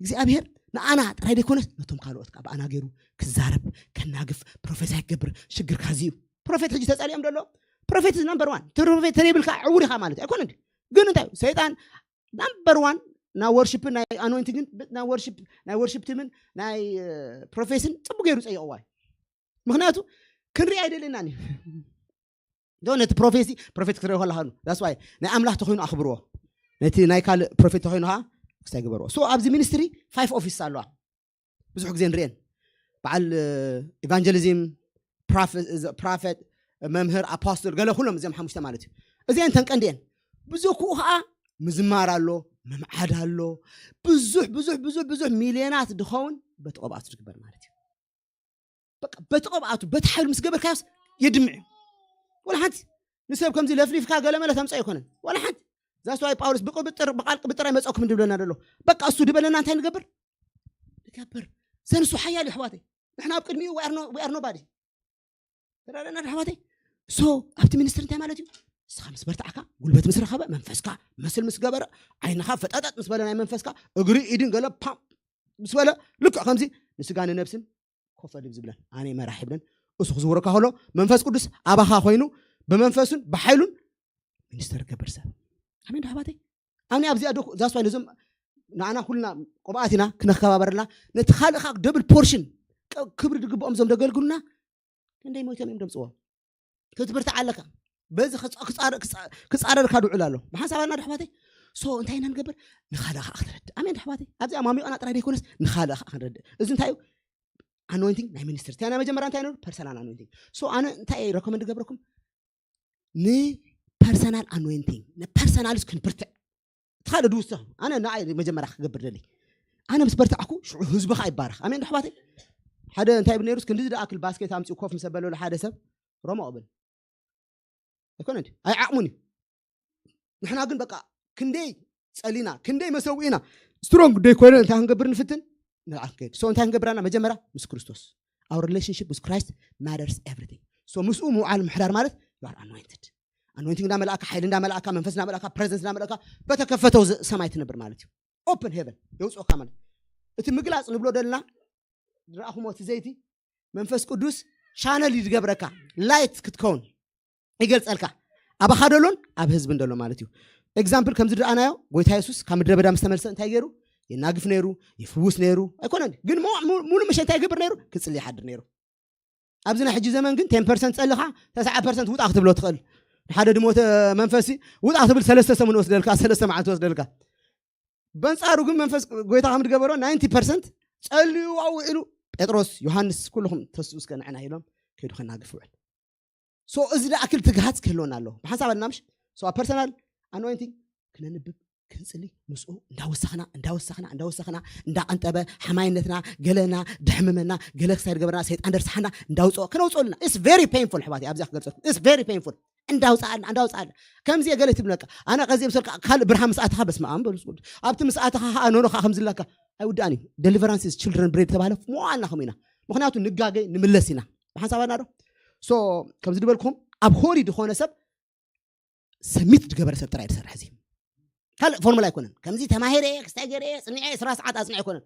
እግዚኣብሄር ንኣና ጥራይ ዘይኮነስ ነቶም ካልኦት ከዓ ብኣና ገይሩ ክዛረብ ከናግፍ ፕሮፌሳይ ክገብር ሽግርካ እዚ እዩ ፕሮፌት ሕጂ ተፀሊኦም ደሎ ፕሮፌት ነምበር ዋን ፕሮፌት ተዘይብልካ ዕውር ኢኻ ማለት እዩ ኣይኮነ ግን እንታይ ሰይጣን ናምበር ዋን ናይ ወርሽፕ ናይ ኣኖይንቲንግን ናይ ወርሽፕ ናይ ወርሽፕ ቲምን ናይ ፕሮፌስን ፅቡ ገይሩ ፀይቕዋ እዩ ምክንያቱ ክንሪኣ ኣይደልየናን እዩ ዶ ነቲ ፕሮፌሲ ፕሮፌት ክትሪኦ ከለካ ዳስዋይ ናይ ኣምላኽ ተኮይኑ ኣኽብርዎ ነቲ ናይ ካልእ ፕሮፌት ተኮይኑ ከዓ ክስታይ ግበርዎ ሶ ኣብዚ ሚኒስትሪ ፋይፍ ኦፊስ ኣለዋ ብዙሕ ግዜ ንሪኤን በዓል ኢቫንጀሊዝም ፕራፌት መምህር ኣፖስትል ገለ ኩሎም እዚኦም ሓሙሽተ ማለት እዩ እዚአን ተንቀንዲአን ብዙ ክኡ ከዓ ምዝማር ኣሎ ምምዓድ ኣሎ ብዙሕ ብዙሕ ብዙሕ ብዙሕ ሚልዮናት ድኸውን በቲ ቅብኣቱ ዝግበር ማለት እዩ በቃ በቲ ቅብኣቱ በቲ ሓይሉ ምስ ገበርካዮስ የድምዕ እዩ ወላ ሓንቲ ንሰብ ከምዚ ለፍሊፍካ ገለ መለ ተምፀ ኣይኮነን ወላ ሓንቲ ዛስተዋይ ጳውሎስ ብቅብጥር ብቃል ቅብጥር ኣይመፀኩም እንድብለና ደሎ በቃ እሱ ድበለና እንታይ ንገብር ንገብር ዘንሱ ሓያል ይሕዋተይ ንሕና ኣብ ቅድሚኡ we are nobody ተረዳና ኣሕዋተይ ሶ ኣብቲ ሚኒስትሪ እንታይ ማለት እዩ ንስኻ ምስ በርታዕካ፣ ጉልበት ምስ ረኸበ፣ መንፈስካ መስል ምስ ገበረ፣ ዓይንኻ ፈጣጣጥ ምስ በለ ናይ መንፈስካ፣ እግሪ ኢድን ገለ ፓም ምስ በለ፣ ልክዕ ከምዚ ንስጋ ንነብስን ኮፍ ኣድብ ዝብለን ኣነ መራሕ ይብለን። እሱ ክዝውረካ ከሎ መንፈስ ቅዱስ ኣባኻ ኮይኑ ብመንፈሱን ብሓይሉን ሚኒስተር ገብር ሰብ ኣሜን ዶ ኣሕዋተይ? ኣነ ኣብዚኣ ዶ ዛስዋይ ነዞም ንኣና ኩልና ቅብኣት ኢና ክነከባበረልና ነቲ ካልእ ከዓ ደብል ፖርሽን ክብሪ ዝግብኦም ዞም ደገልግሉና ክንደይ ሞይቶም እዮም ደምፅዎ ክትብርትዕ ኣለካ በዚ ክፃረርካ ድውዕል ኣሎ ብሓንሳብ ኣና ዶ ኣሕዋተይ ሶ እንታይ ኢና ንገብር ንኻልእ ከዓ ክትረድእ ኣሜን ዶ ኣሕዋተይ ኣብዚኣ ማሚቐና ጥራይ ዘይኮነስ ንኻልእ ከዓ ክንረድእ እዚ እንታይ እዩ ኣኖይንቲንግ ናይ ሚኒስትር እንታይ ናይ መጀመርያ እንታይ ነሩ ፐርሰናል ኣኖይንቲንግ ሶ ኣነ እንታይ ረኮመንድ ገብረኩም ንፐርሰናል ኣኖይንቲንግ ንፐርሰናልስ ክንብርትዕ እቲ ካልእ ድውስኽ ኣነ ንኣይ መጀመርያ ክገብር ደሊ ኣነ ምስ በርትዕኩ ሽዑ ህዝቢ ከዓ ይባረኽ ኣሜን ዶ ኣሕዋተይ ሓደ እንታይ ብል ነሩስ ክንዲ ዝደኣክል ባስኬት ኣምፅኡ ኮፍ ምስ ኣበለሉ ሓደ ሰብ ሮሞ ብል ኣይኮነ ኣይዓቕሙን እዩ ንሕና ግን በቃ ክንደይ ፀሊና ክንደይ መሰዊእና ስትሮንግ ደይኮነ እንታይ ክንገብር ንፍትን ንዓ ክንከይድ so እንታይ ክንገብር ኣለና መጀመርያ ምስ ክርስቶስ our relationship with Christ matters everything so ምስኡ ምውዓል ምሕዳር ማለት you are anointed anointing እንዳመልኣካ ሓይሊ እንዳመልኣካ መንፈስ እንዳመልኣካ presence እንዳመልኣካ በተከፈተው ሰማይ ትነብር ማለት እዩ open heaven የውፅኦካ ማለት እቲ ምግላፅ ንብሎ ደልና ዝረኣኹሞ እቲ ዘይቲ መንፈስ ቅዱስ ቻነል እዩ ዝገብረካ ላይት ክትከውን ይገልፀልካ ኣብ ኣኻደሎን ኣብ ህዝብን ደሎ ማለት እዩ ኤግዛምፕል ከምዚ ድኣናዮ ጎይታ የሱስ ካብ ምድረ በዳ ምስ ተመልሰ እንታይ ገይሩ የናግፍ ነይሩ ይፍውስ ነይሩ ኣይኮነን ግን ሙሉ ምሸ እንታይ ይገብር ነይሩ ክፅሊ ይሓድር ነይሩ ኣብዚ ናይ ሕጂ ዘመን ግን ቴን ፐርሰንት ፀልኻ ተስዓ ፐርሰንት ውጣ ክትብሎ ትኽእል ሓደ ድሞተ መንፈሲ ውጣ ክትብል ሰለስተ ሰሙን ወስደልካ ሰለስተ መዓልቲ ወስደልካ በንጻሩ ግን መንፈስ ጎይታ ከም ዝገበሮ ናይንቲ ፐርሰንት ጸልዩ ኣውዒሉ ጴጥሮስ ዮሃንስ ኩልኹም ተስኡ እስከ ንዕና ኢሎም ከይዱ ከናግፍ ውዕል ሶ እዚ ዝኣክል ትግሃት ክህልወና ኣለዎ ብሓንሳብ ኣድናምሽ ሶ ኣብ ፐርሰናል ኣኖይንቲንግ ክነንብብ ክንፅሊ ምስኡ እንዳወሰኽና እንዳወሰኽና እንዳወሰኽና እንዳቐንጠበ ሓማይነትና ገለና ድሕምመና ገለ ክሳይ ዝገበረና ሰይጣን ደርሳሓና እንዳውፅኦ ክነውፅኦ ኣለና ስ ቨሪ ፔንፉል ኣሕዋት ኣብዚኣ ክገልፀልኩም ስ ቨሪ ፔንፉል እንዳውፅኣልና እንዳውፅኣልና ከምዚ የገለ ትብለካ ኣነ ቀዚ ምሰልካ ካልእ ብርሃን ምስኣትኻ በስመ ኣብ በሉ ስጉድ ኣብቲ ምስኣትኻ ከዓ ኖኖ ከዓ ከምዝለካ ኣይውዳእን እዩ deliverance is children bread ተባሃለ መዋልና ከም ኢና ምክንያቱ ንጋገ ንምለስ ኢና ብሓንሳባና ዶ ሶ ከምዚ ዝበልኩም ኣብ ሆሊ ዝኾነ ሰብ ሰሚት ዝገበረ ሰብ ጥራይ ዝሰርሕ እዚ ካልእ ፎርሙላ ኣይኮነን ከምዚ ተማሂረ ክስታይ ገይረ ፅኒዐ ስራ ሰዓት ኣፅኒዐ ኣይኮነን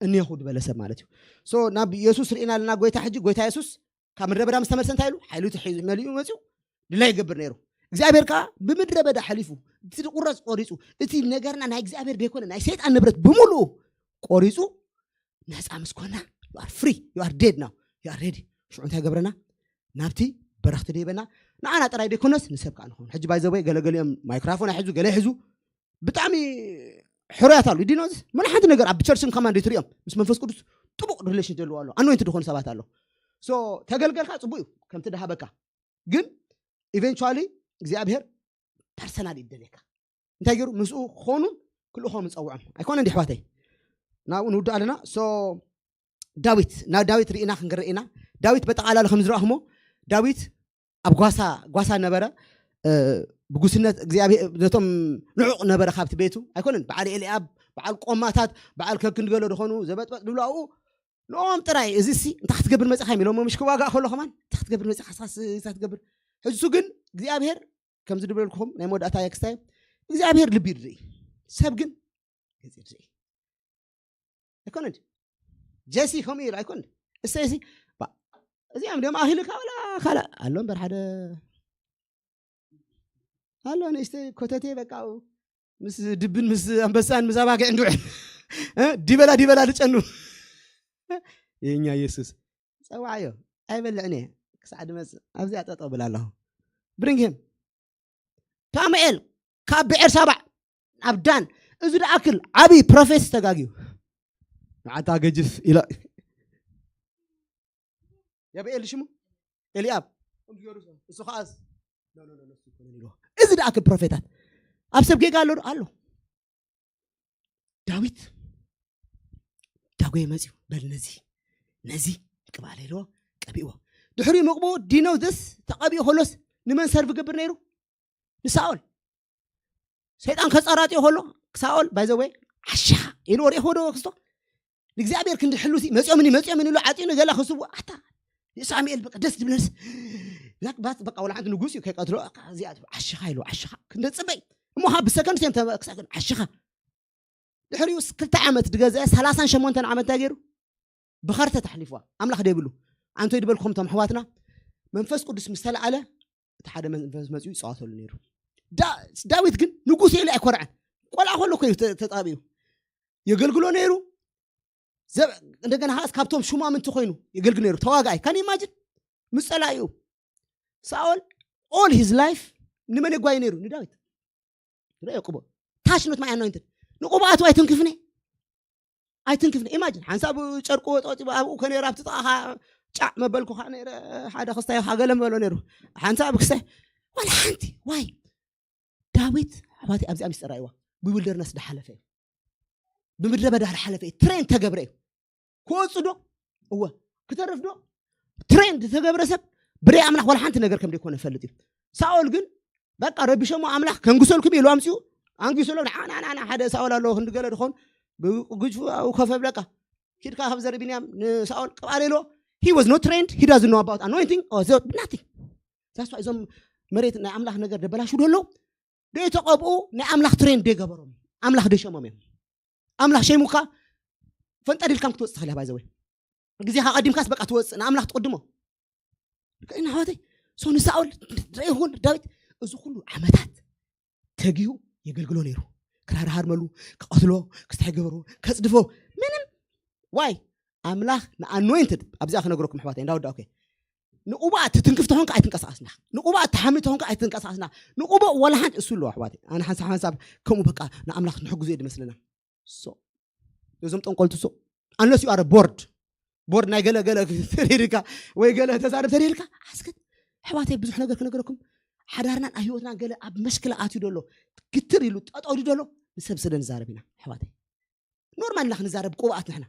እኒኹ ዝበለ ሰብ ማለት እዩ ሶ ናብ የሱስ ርኢና ኣለና ጎይታ ሕጂ ጎይታ የሱስ ካብ ምድረ በዳ ምስ ተመልሰ እንታይ ኢሉ ሓይሉ ተሒዙ መሊኡ መፅኡ ድላይ ይገብር ነይሩ እግዚኣብሔር ከዓ ብምድረ በዳ ሓሊፉ እቲ ዝቁረፅ ቆሪፁ እቲ ነገርና ናይ እግዚኣብሔር ዘይኮነ ናይ ሰይጣን ንብረት ብምሉኡ ቆሪፁ ነፃ ምስ ኮና you are free you are dead now you are ready ሽዑ እንታይ ገብረና ናብቲ በረኽቲ ደይበና ንዓና ጥራይ ደይኮነስ ንሰብ ከዓ ንኸውን ሕጂ ባይዘወይ ገለገሊኦም ማይክራፎን ኣይሕዙ ገለ ይሕዙ ብጣዕሚ ሕሩያት ኣሉ ዲኖ ምና ሓንቲ ነገር ኣብ ቸርችን ከማን ደይትሪኦም ምስ መንፈስ ቅዱስ ጥቡቅ ሪሌሽን ዘለዎ ኣሎ ኣኖይንት ዝኾኑ ሰባት ኣሎ ሶ ተገልገልካ ፅቡቅ እዩ ከምቲ ድሃበካ ግን ኢቨንቹዋሊ እግዚኣብሔር ፐርሰናል ይደልየካ እንታይ ገይሩ ምስኡ ክኾኑ ክልእኾም ዝፀውዖም ኣይኮነ እንዲ ኣሕዋተይ ናብኡ ንውድእ ኣለና ሶ ዳዊት ናብ ዳዊት ርኢና ክንርኢ ኢና ዳዊት በጠቓላሉ ከም ዝረኣኹሞ ዳዊት ኣብ ጓሳ ጓሳ ነበረ ብጉስነት እግዚኣብሔር ነቶም ንዑቕ ነበረ ካብቲ ቤቱ ኣይኮነን በዓል ኤልያብ በዓል ቆማታት በዓል ከክንድገሎ ዝኾኑ ዘበጥበጥ ዝብሉ ኣብኡ ንኦም ጥራይ እዚ ሲ እንታይ ክትገብር መፅኻ ኢሎሞ ምሽ ክዋጋእ ከሎ ከማን እንታይ ክትገብር መፅኻ ሳስ እንታይ ክትገብር ሕሱ ግን እግዚኣብሔር ከምዚ ድብለልኩኹም ናይ መወዳእታ ክስታይ እግዚኣብሔር ልቢ ይርኢ ሰብ ግን ገፅ ይርኢ ኣይኮነን ጀሲ ከምኡ ኢሉ ኣይኮን እሰይ ሲ እዚኦም ደም ኣኺልካ ወላ ካልእ ኣሎ እምበር ሓደ ኣሎ ንእሽተይ ኮተቴ በቃ ምስ ድብን ምስ ኣንበሳን ምስ ኣባጊዕን ድውዕል ዲበላ ዲበላ ልጨኑ የኛ የሱስ ፀዋዓዮ ኣይበልዕን እየ ክሳዕ ድመፅእ ኣብዚኣ ጠጠው ብል ኣለኹ ብሪንግ ሂም ሳሙኤል ካብ ብኤርሳባዕ ናብ ዳን እዚ ዝኣክል ዓብዪ ፕሮፌስ ተጋግዩ ንዓታ ገጅፍ ኢላ የብኤል ሽሙ ኤልያብ እሱ ከዓስ እዚ ዝኣክል ፕሮፌታት ኣብ ሰብ ጌጋ ኣሎ ኣሎ ዳዊት ዳጎየ መፅዩ በል ነዚ ነዚ ቅብኣለ ኢልዎ ቀቢእዎ ድሕሪ መቕብኡ ዲኖ ዘስ ተቐቢኡ ከሎስ ንመን ሰርቭ ገብር ነይሩ ንሳኦል ሰይጣን ከፀራጥዮ ከሎ ሳኦል ባይዘወይ ዓሻ ኢሉ ወሪእኽዎ ዶ ክስቶ ንእግዚኣብሔር ክንዲ ሕሉሲ መፅኦምኒ መፅኦምኒ ኢሉ ዓፂኑ ገላ ክስቡ ኣታ ሳሙኤል በቃ ደስ ዝብለስ ላክ ባት በቃ ወላ ሓንቲ ንጉስ እዩ ከይቀትሎ። እዚኣ ዓሽኻ ኢሉ ዓሽኻ ክንደ ፅበይ እሞ ካ ብሰከንድ ሴም ተመክሳክን ዓሽኻ ድሕሪኡ ክልተ ዓመት ድገዘአ ሰላሳን ሸሞንተን ዓመት እንታይ ገይሩ ብኸርተ ተሕሊፍዋ ኣምላኽ ደይብሉ። ኣንቶይ ድበልኩም ቶም ኣሕዋትና መንፈስ ቅዱስ ምስ ተለዓለ እቲ ሓደ መንፈስ መፅኡ ይፃወተሉ ነይሩ። ዳዊት ግን ንጉስ ኢሉ ኣይኮርዐን። ቆልዓ ከሎ ኮይኑ ተጣቢኡ የገልግሎ ነይሩ። እንደገና ኸዓስ ካብቶም ሹማምንቲ ኮይኑ የገልግል ነይሩ። ተዋጋኣይ ካን ኢማጅን ምስ ፀላኢኡ ሳኦል all his life ንመን የጓይ ነይሩ? ንዳዊት። ርእዮ ቅቡእ ታሽ ኖት ማይ ኣኖይንትድ ንቅቡኣቱ ኣይትንክፍኒ ኣይትንክፍኒ። ኢማጅን ሓንሳብ ጨርቁ ወጠጢቡ ኣብኡ ከነይረ ኣብቲ ጥቓኻ ጫዕ መበልኩ ከዓ ነይረ ሓደ ክስታይ ከዓ ገለ መበሎ ነይሩ። ሓንሳብ ክስታይ ዋላ ሓንቲ ዋይ ዳዊት ኣሕዋተይ ኣብዚኣ ሚስጥር ራእይዋ ብዊልደርነስ ዝሓለፈ እዩ። ብምድረ በዳ ዝሓለፈ እዩ። ትሬን ተገብረ እዩ። ክወፁ ዶ እወ ክተርፍ ዶ ትሬን ዝተገብረ ሰብ ብደይ ኣምላኽ ዋላ ሓንቲ ነገር ከም ደይኮነ ፈልጥ እዩ። ሳኦል ግን በቃ ረቢሸሞ ኣምላኽ ከንግሰልኩም ኢሉ ኣምፅኡ። ኣንጊሰሎም ንዓናናና ሓደ ሳኦል ኣለዎ ክንዲ ገለ ድኾን ብግጅፉ ኣብኡ ከፍ ኣብለካ ኪድካ ካብ ዘር ቢንያም ንሳኦል ቅብኣል ኢሎ he was not trained he doesn't know about anointing or nothing that's why እዞም መሬት ናይ ኣምላኽ ነገር ደበላሹ ዶ ኣለዉ ደይተቐብኡ ናይ ኣምላኽ ትሬን ደይገበሮም ኣምላኽ ደይሸሞም እዮም ኣምላኽ ሸይሙካ ፈንጠር ኢልካም ክትወፅእ ትኽእል ባይዘወይ ግዜኻ ቀዲምካስ በቃ ትወፅእ ንኣምላኽ ትቕድሞ ርክዕና ኣሕዋተይ ሶ ንሳኦል ርኢኹን ዳዊት እዚ ኩሉ ዓመታት ተጊሁ የገልግሎ ነይሩ ክራር ሃርመሉ ክቐትሎ ክስታይ ገበሩ ከፅድፎ ምንም ዋይ ኣምላኽ ንኣኖይንትድ ኣብዚኣ ክነግረኩም ኣሕዋተይ እንዳወዳእኩ ንቁባእ ትትንክፍ ተኾንካ ኣይትንቀሳቀስና ንቁባእ ትሓሚ ተኾንካ ኣይትንቀሳቀስና ንቁባእ ወላ ሓንቲ እሱ ኣለዎ ኣሕዋተይ ኣነ ሓንሳብ ሓንሳብ ከምኡ በቃ ንኣምላኽ ንሕግዞ እዩ ዝመስለና እዞም ጠንቆልቲ ሶ ኣነስ ዩ ኣረ ቦርድ ቦርድ ናይ ገለ ገለ ተሪርካ ወይ ገለ ተዛረብ ተሪርካ ኣስከት ኣሕዋተይ ብዙሕ ነገር ክነገረኩም ሓዳርናን ኣህይወትናን ገለ ኣብ መሽክላ ኣትዩ ደሎ ግትር ኢሉ ጠጠው ዶ ደሎ ንሰብ ስለ ንዛረብ ኢና ኣሕዋተይ ኖርማል ኢና ክንዛረብ ቅብኣት ንሕና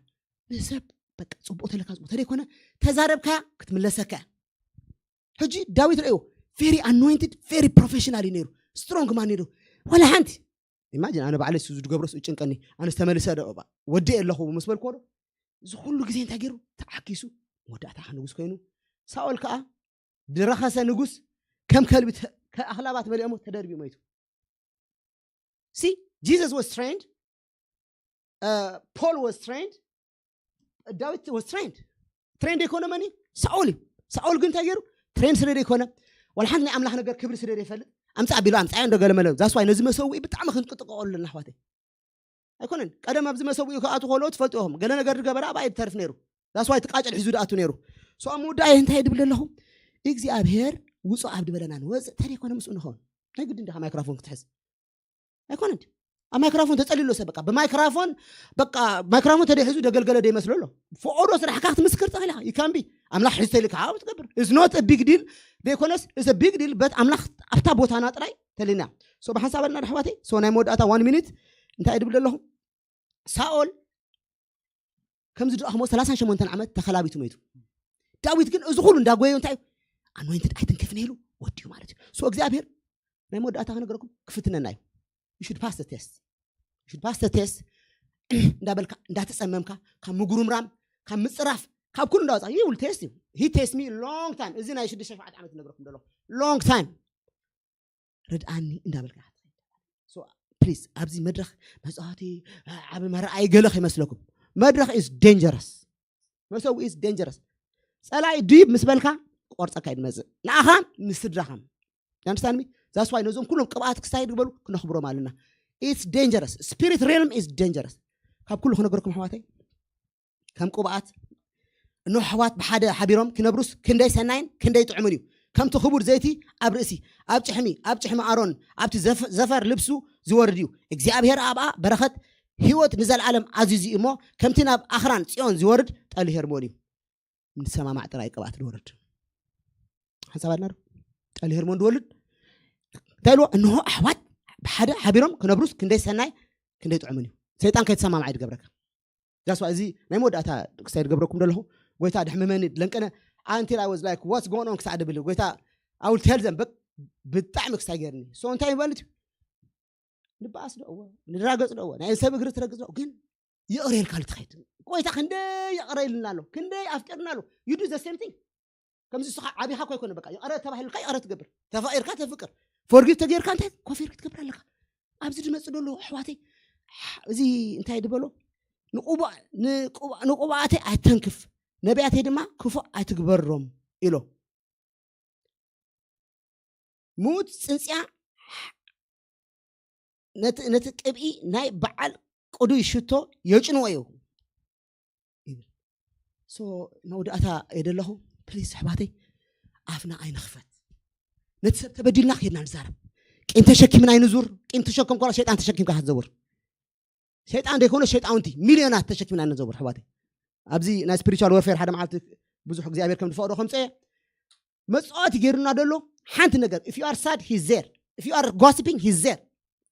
ንሰብ በቃ ፅቡቅ ተለካ ፅቡቅ ተደይኮነ ተዛረብካያ ክትምለሰካ ሕጂ ዳዊት ረእዮ very anointed very professional እዩ ነይሩ strong man ነይሩ ወላ ሓንቲ imagine ኣነ ባዕለይ ሱ ዝድገብሮስ እጭንቀኒ ኣነስ ተመልሰ ዶ ወዲ ኣለኹ ምስ በልኮ ዶ እዚ ኩሉ ግዜ እንታይ ገይሩ ተዓኪሱ መወዳእታ ንጉስ ኮይኑ ሳኦል ከዓ ድረኸሰ ንጉስ ከም ከልቢ ኣኽላባት በሊኦሞ ተደርቢዩ መይቱ see Jesus was trained Paul was trained ዳዊት was trained trained ዘይኮነ መን ሳኦል እዩ ሳኦል ግን እንታይ ገይሩ trained ስለ ዘይኮነ ዋላ ሓንቲ ናይ ኣምላኽ ነገር ክብሪ ስለ ዘይፈልጥ ኣምፃ ቢሉ ኣምፃዮ እንዶ ገለ መለ that's why ነዚ መሰውኢ ብጣዕሚ ክንጥጥቀቀሉ ኣለና ኣሕዋተይ ኣይኮነን ቀደም ኣብዚ መሰውኢ ክኣቱ ከሎ ትፈልጡ ኢኹም ገለ ነገር ዝገበረ ኣብኣ ይተርፍ ነይሩ that's why ትቃጨል ሒዙ ድኣቱ ነይሩ so ኣብ ምውዳእ እንታይ ድብል ኣለኹ እግዚኣብሔር ውፁ ኣብ ድበለና ንወፅእ ተደይኮነ ምስኡ ንኸውን ናይ ግድን ዲኻ ማይክሮፎን ክትሕዝ ኣይኮነን ኣብ ማይክራፎን ተፀሊሎ ሰብ በቃ ብማይክራፎን በቃ ማይክራፎን ተደሒዙ ደገልገለ ደይመስሎ ኣሎ ፈኦዶ ስራሕካ ክትምስክር ትኽእል ኢኻ ይካምቢ ኣምላኽ ሒዝተ ኢልካ ኣብ ትገብር is not big deal ደይኮነስ is big deal but ኣምላኽ ኣብታ ቦታና ጥራይ ተልና so ብሓንሳብ ኣልና ኣሕዋተይ so ናይ መወዳእታ one minute እንታይ ድብል ኣለኹ ሳኦል ከምዚ ድኣኽሞ ሰላሳን ሸሞንተን ዓመት ተኸላቢቱ መይቱ ዳዊት ግን እዚ ኩሉ እንዳጎየዩ እንታይ ኣኖይንትድ ኣይትንክፍን ኢሉ ወዲኡ ማለት እዩ so እግዚኣብሔር ናይ መወዳእታ ክነገረኩም ክፍትነና እዩ you should pass the test you should pass the test እንዳበልካ እንዳተፀመምካ ካብ ምጉርምራም ካብ ምፅራፍ ካብ ኩሉ እንዳወፃ you will test you he test me long time እዚ ናይ ሽዱሽተ ሸውዓተ ዓመት ክነገረኩም ደሎ long time ርድኣኒ እንዳበልካ ፕሊዝ ኣብዚ መድረኽ መፃወቲ ዓብ መርኣይ ገለ ከይመስለኩም መድረኽ is dangerous መሰዊ is dangerous ፀላኢ ዲብ ምስ በልካ ቆርፀካ ይድመፅእ ንኣኻ ንስድራኻም ያንስታን ሚ ዛስ ዋይ ነዞም ኩሎም ቅብኣት ክሳይድ ዝበሉ ክነኽብሮም ኣለና it's dangerous spirit realm is dangerous ካብ ኩሉ ክነገርኩም ኣሕዋተይ ከም ቅብኣት እኖ ኣሕዋት ብሓደ ሓቢሮም ክነብሩስ ክንደይ ሰናይን ክንደይ ጥዑምን እዩ ከምቲ ክቡር ዘይቲ ኣብ ርእሲ ኣብ ጭሕሚ ኣብ ጭሕሚ ኣሮን ኣብቲ ዘፈር ልብሱ ዝወርድ እዩ እግዚኣብሔር ኣብኣ በረኸት ህይወት ንዘለዓለም ኣዚዙ እዩ እሞ ከምቲ ናብ ኣኽራን ፅዮን ዝወርድ ጠሊ ሄርሞን እዩ ንሰማማዕ ጥራይ ቅብኣት ዝወርድ ሓንሳብ ኣለና ዶ ጠሊ ሄርሞን ዝወርድ እንታይ ኢልዎ እንሆ ኣሕዋት ብሓደ ሓቢሮም ክነብሩስ ክንደይ ሰናይ ክንደይ ጥዑምን እዩ ሰይጣን ከይተሰማማዕ ይድገብረካ ዛስዋ እዚ ናይ መወዳእታ ክሳይ ዝገብረኩም ዘለኹ ጎይታ ድሕምመኒ ድለንቀነ until I was like what's going on ክሳዕ ድብል ጎይታ I will tell them ብጣዕሚ ክሳይ ገርኒ so እንታይ ማለት እዩ ንበኣስ ዶ እዎ ንድራገፅ ዶ እዎ ናይ ሰብ እግሪ ትረግፅ ዶ ግን ይቕሬልካ ልትኸይድ ጎይታ ክንደይ ይቕረ ኢልና ኣሎ ክንደይ ኣፍቂርና ኣሎ you do the same thing ከምዚ እስኻ ዓቢኻ እኮ ኣይኮነ፣ በቃ ይቕረ ተባሂልካ ይቕረ ትገብር፣ ተፋቂርካ ተፍቅር፣ ፎርጊቭ ተገይርካ እንታይ ኮፌር ክትገብር ኣለካ? ኣብዚ ዝመጽእ ዘሎ ኣሕዋተይ፣ እዚ እንታይ ድበሎ፣ ንቁቡኣ- ንቁቡኣ- ንቁቡኣተይ ኣይተንክፍ፣ ነቢያተይ ድማ ክፉእ ኣይትግበሮም ኢሎ። ምዉት ጽንጽያ ነቲ ነቲ ቅብኢ ናይ በዓል ቅዱይ ሽቶ የጭንዎ እዩ ይብል። ሶ መውዳእታ የደለኹ። ፕሊስ ኣሕዋተይ፣ ኣፍና ኣይንኽፈት። ነቲ ሰብ ተበዲልና ከይድና ንዛረብ። ቂም ተሸኪምና ኣይንዙር። ቂም ተሸከም ኮላ ሸይጣን ተሸኪምካ ክትዘውር። ሸይጣን ዘይኮነ ሸይጣውንቲ ሚልዮናት ተሸኪምና ንዘውር ኣሕዋተይ። ኣብዚ ናይ ስፒሪቹዋል ወርፌር ሓደ መዓልቲ ብዙሕ እግዚኣብሔር ከም ዝፈቅዶ ከምፀ መፃወቲ ገይሩና ደሎ። ሓንቲ ነገር፣ if you are sad, he's there, if you are gossiping, he's there,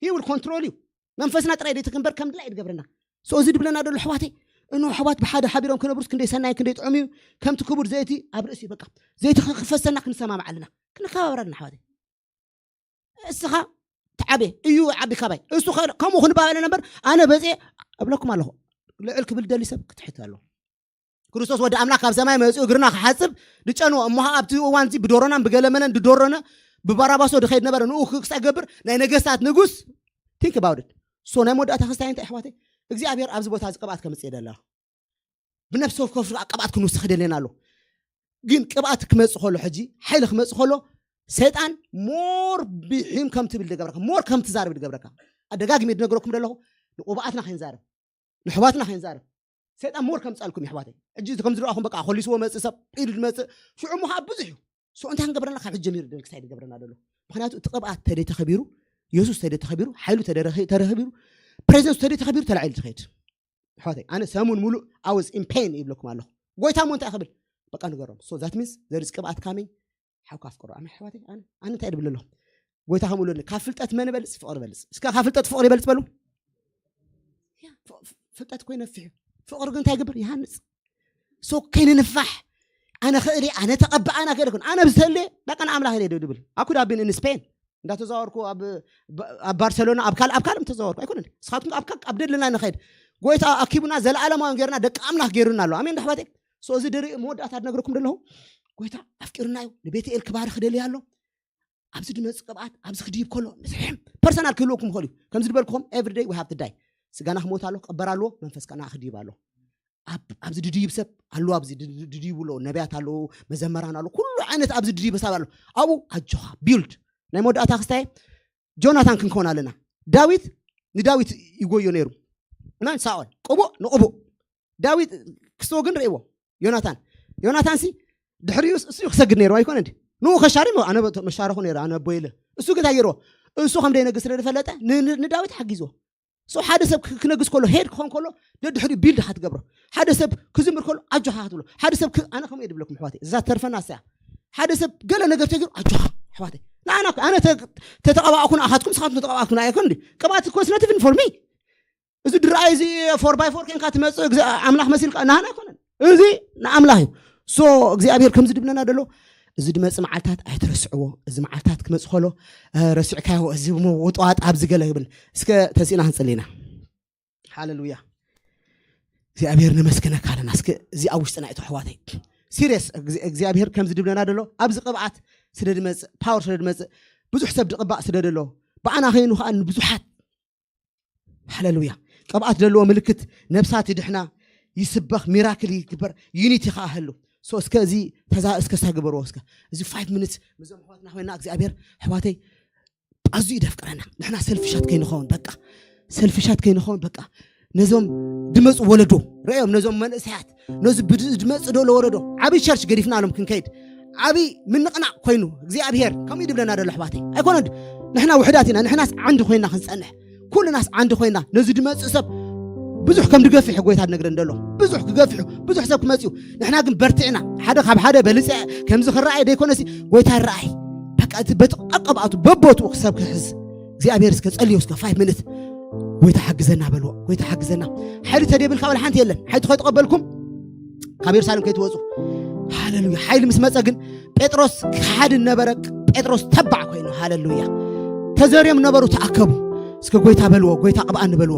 he will control you። መንፈስና ጥራይ ደይትክንበር ከም ድላይ ይድገብረና። ሶ እዚ ድብለና ደሎ ኣሕዋተይ፣ እኖ ኣሕዋት ብሓደ ሓቢሮም ክነብሩስ ክንደይ ሰናይ ክንደይ ጥዑም እዩ። ከምቲ ክቡር ዘይቲ ኣብ ርእሲ በቃ ዘይቲ ክፈሰና ክንሰማማዕ ኣለና፣ ክንከባበር ኣለና ኣሕዋተይ። እስኻ ትዓበ እዩ ዓቢ ካባይ እሱ ከ- ከምኡ ክንባባለ ነበር። ኣነ በፂ እብለኩም ኣለኹ። ልዕል ክብል ደሊ ሰብ ክትሕት ኣለዎ። ክርስቶስ ወዲ ኣምላኽ ካብ ሰማይ መፂኡ እግርና ክሓፅብ ድጨንዎ እሞ ኣብቲ እዋን እዚ ብዶሮናን ብገለመለን ድዶሮነ ብባራባሶ ድኸይድ ነበረ። ንኡ ክሳይ ገብር ናይ ነገስታት ንጉስ። ቲንክ ባውድት ሶ ናይ መወዳእታ ክስታይ እንታይ ኣሕዋተይ እግዚኣብሔር ኣብዚ ቦታ እዚ ቅብኣት ከምፅእ ደላ ብነፍሲ ወከፍ ቅብኣት ክንውስኽ ደልየና ኣሎ። ግን ቅብኣት ክመፅእ ከሎ ሕጂ ሓይሊ ክመፅእ ከሎ ሰይጣን ሞር ብሒም ከም ትብል ድገብረካ ሞር ከም ትዛረብ ድገብረካ። ኣደጋግሜ ድነግረኩም ደለኹ። ንቅብኣትና ከይንዛረብ ንሕዋትና ከይንዛረብ ሰይጣን ሞር ከምፃልኩም ይሕዋተይ። ሕጂ እዚ ከም ዝረኣኹም በቃ ኮሊስዎ መፅእ ሰብ ኢሉ ድመፅእ ሽዑ ምሃብ ብዙሕ እዩ። ሶ እንታይ ክንገብረና ካብ ሕጂ ጀሚሩ ደንክሳይ ድገብረና ደሎ። ምክንያቱ እቲ ቅብኣት ተደይ ተኸቢሩ የሱስ ተደይ ተኸቢሩ ሓይሉ ተደረኺ- ተረኸቢሩ ፕሬዘንሱ ተደይ ተኸቢሩ ተላዒሉ ትኸይድ። ኣሕዋተይ ኣነ ሰሙን ሙሉእ ኣወዝ ኢን ፔን ይብለኩም ኣለኹ። ጎይታ እሞ እንታይ ክብል በቃ ንገሮም። So that means there is ቅብኣት ካሚንግ። ሓውካ ኣፍቅሮ ኣመ ኣሕዋተይ ኣነ ኣነ እንታይ ድብል ኣለኹ? ጎይታ ከምኡ ኢሉኒ ካብ ፍልጠት መን ይበልፅ ፍቅሪ ይበልፅ። እስከ ካብ ፍልጠት ፍቅሪ ይበልፅ በሉ። ያ፣ ፍ- ፍ- ፍልጠት እኮ ይነፍሕ እዩ። ፍቅሪ ግን እንታይ ይገብር ይሃንፅ። ሶ ከይንንፋሕ ኣነ ክእል እየ፣ ኣነ ተቐብእ ኣና ከደ ኩን ኣነ ብዝተልየ በቃ ንኣምላኽ ኢለ ድብል ኣኩድ ኣቢን ን ስፔን እንዳተዛወርኩ ኣብ ብ- ኣብ ባርሰሎና ኣብ ካልእ ኣብ ካልእ ተዛወርኩ ኣይኮነን። ንስኻትኩም ኣብ ካልእ ኣብ ደለና ንኸይድ ጎይታ ኣኪቡና ዘለኣለማውን ገይርና ደቂ ኣምላኽ ገይሩና ኣሎ። ኣሜን ዳሕባቴ። ሶ እዚ ድርኢ መወዳእታ ድነግረኩም ደለኹ። ጎይታ ኣፍቂርና እዩ። ንቤትኤል ክባርኽ ደልያ ኣሎ። ኣብዚ ድመፅ ቅብኣት ኣብዚ ክድይብ ከሎ ንስሕም ፐርሰናል ክህልወኩም ይኽእል እዩ። ከምዚ ዝበልኩኹም every day we have to die። ስጋና ክሞት ኣሎ ክቀበር ኣለዎ። መንፈስ ከና ክድይብ ኣሎ። ኣብ- ኣብዚ ድድይብ ሰብ ኣለዎ። ኣብዚ ድ- ድ- ድድይቡ ኣለዎ። ነቢያት ኣለዎ። መዘመራን ኣለዎ። ኩሉ ዓይነት ኣብዚ ድድይብ ሰብ ኣሎ። ኣብኡ ኣጆኻ ቢልድ ናይ መወዳእታ ክስታይ ጆናታን ክንከውን ኣለና። ዳዊት ንዳዊት ይጎዮ ነይሩ እና ሳኦል ቅቡእ ንቅቡእ ዳዊት ክስቶ ግን ርእዎ። ዮናታን ዮናታን ሲ ድሕሪኡ እሱ ክሰግድ ነይሩ ኣይኮነ እንዲ ንኡ ከሻሪ ኣነ መሻረኹ ነይረ ኣነ ኣቦ ኢለ እሱ ግን እንታይ ገይርዎ እሱ ከም ደይነግስ ስለ ዝፈለጠ ን- ን- ንዳዊት ሓጊዝዎ። ሶ ሓደ ሰብ ክ- ክነግስ ከሎ ሄድ ክኾን ከሎ ደድሕሪኡ ቢልድ ኢኻ ትገብሮ። ሓደ ሰብ ክዝምር ከሎ ኣጆኻ ክትብሎ ሓደ ሰብ ክ- ኣነ ከምኡ እየ ድብለኩም ኣሕዋተይ እዛ ተርፈና እሳ እያ። ሓደ ሰብ ገለ ነገር ተገይሩ ኣጆኻ ኣሕዋተይ ንኣና ኣነ ተ- ተተቐባእኩ ንኣኻትኩም ስኻትኩም ተተቐባእኩ ንኣየ ኮን ቅብኣት ኮስ ነትፍን ፎር ሚ እዚ ድረኣይ እዚ ፎር ባይ ፎር ኮንካ ትመፅእ ኣምላኽ መሲልካ ናህና ኣይኮነን። እዚ ንኣምላኽ እዩ። ሶ እግዚኣብሔር ከምዚ ድብለና ደሎ እዚ ድመፅእ መዓልታት ኣይትረስዕዎ። እዚ መዓልታት ክመፅእ ከሎ ረሲዕካዮ እዚ ውጥዋጥ ኣብዚ ገለ ይብል። እስከ ተሲእና ክንፅሊ ኢና። ሃለሉያ። እግዚኣብሔር ነመስግነካ ኣለና። እስከ እዚ ኣብ ውሽጥና እቶ ኣሕዋተይ ሲሪየስ እግዚኣብሔር ከምዚ ድብለና ደሎ ኣብዚ ቅብኣት ስለ ድመፅእ ፓወር ስለ ድመፅእ ብዙሕ ሰብ ድቅባእ ስለ ደሎ ብኣና ከይኑ ከዓ ንብዙሓት ሃለሉያ። ቅብኣት ዘለዎ ምልክት ነብሳት ይድሕና ይስበኽ ሚራክል ይግበር ዩኒቲ ከዓ ህሉ ሶ እስከ እዚ ተዛ እስከ ሳግበርዎ እስከ እዚ ፋይቭ ሚኒትስ ምዞም ኣሕዋትና ኮይና እግዚኣብሔር ኣሕዋተይ ኣዝዩ ደፍቅረና ንሕና ሰልፊሻት ከይንኸውን በቃ ሰልፊሻት ከይንኸውን በቃ ነዞም ድመፁ ወለዶ ረዮም ነዞም መንእሰያት ነዚ ድመፅእ ደሎ ወረዶ ዓብይ ቸርች ገዲፍና ኣሎም ክንከይድ ዓብይ ምንቕናቕ ኮይኑ እግዚኣብሔር ከምኡ ድብለና ደሎ ኣሕዋተይ ኣይኮነ ንሕና ውሕዳት ኢና ንሕናስ ዓንዲ ኮይና ክንፀንሕ ኩልናስ ዓንዲ ኮይና ነዚ ድመፅእ ሰብ ብዙሕ ከም ድገፍሕ ጎይታ ድነግረን ደሎ ብዙሕ ክገፍሑ ብዙሕ ሰብ ክመፅኡ ንሕና ግን በርቲዕና ሓደ ካብ ሓደ በልፀ ከምዚ ክረኣይ ደይኮነሲ ጎይታ ይረኣይ በቃ እቲ በጥቃቀብኣቱ በቦትኡ ክሰብ ክሕዝ እግዚኣብሔር እስከ ጸልዮ እስከ ፋይቭ ሚኒት ጎይታ ሓግዘና በልዎ። ጎይታ ሓግዘና ሓይሊ ተደይብልካ ወላ ሓንቲ የለን። ሓይሊ ከይተቐበልኩም ካብ የሩሳሌም ከይትወፁ። ሃለሉያ። ሓይሊ ምስ መፀ ግን ጴጥሮስ ክሓድን ነበረ። ጴጥሮስ ተባዕ ኮይኑ ሃለሉያ። ተዘርዮም ነበሩ ተኣከቡ። እስከ ጎይታ በልዎ፣ ጎይታ ቅብኣኒ በልዎ።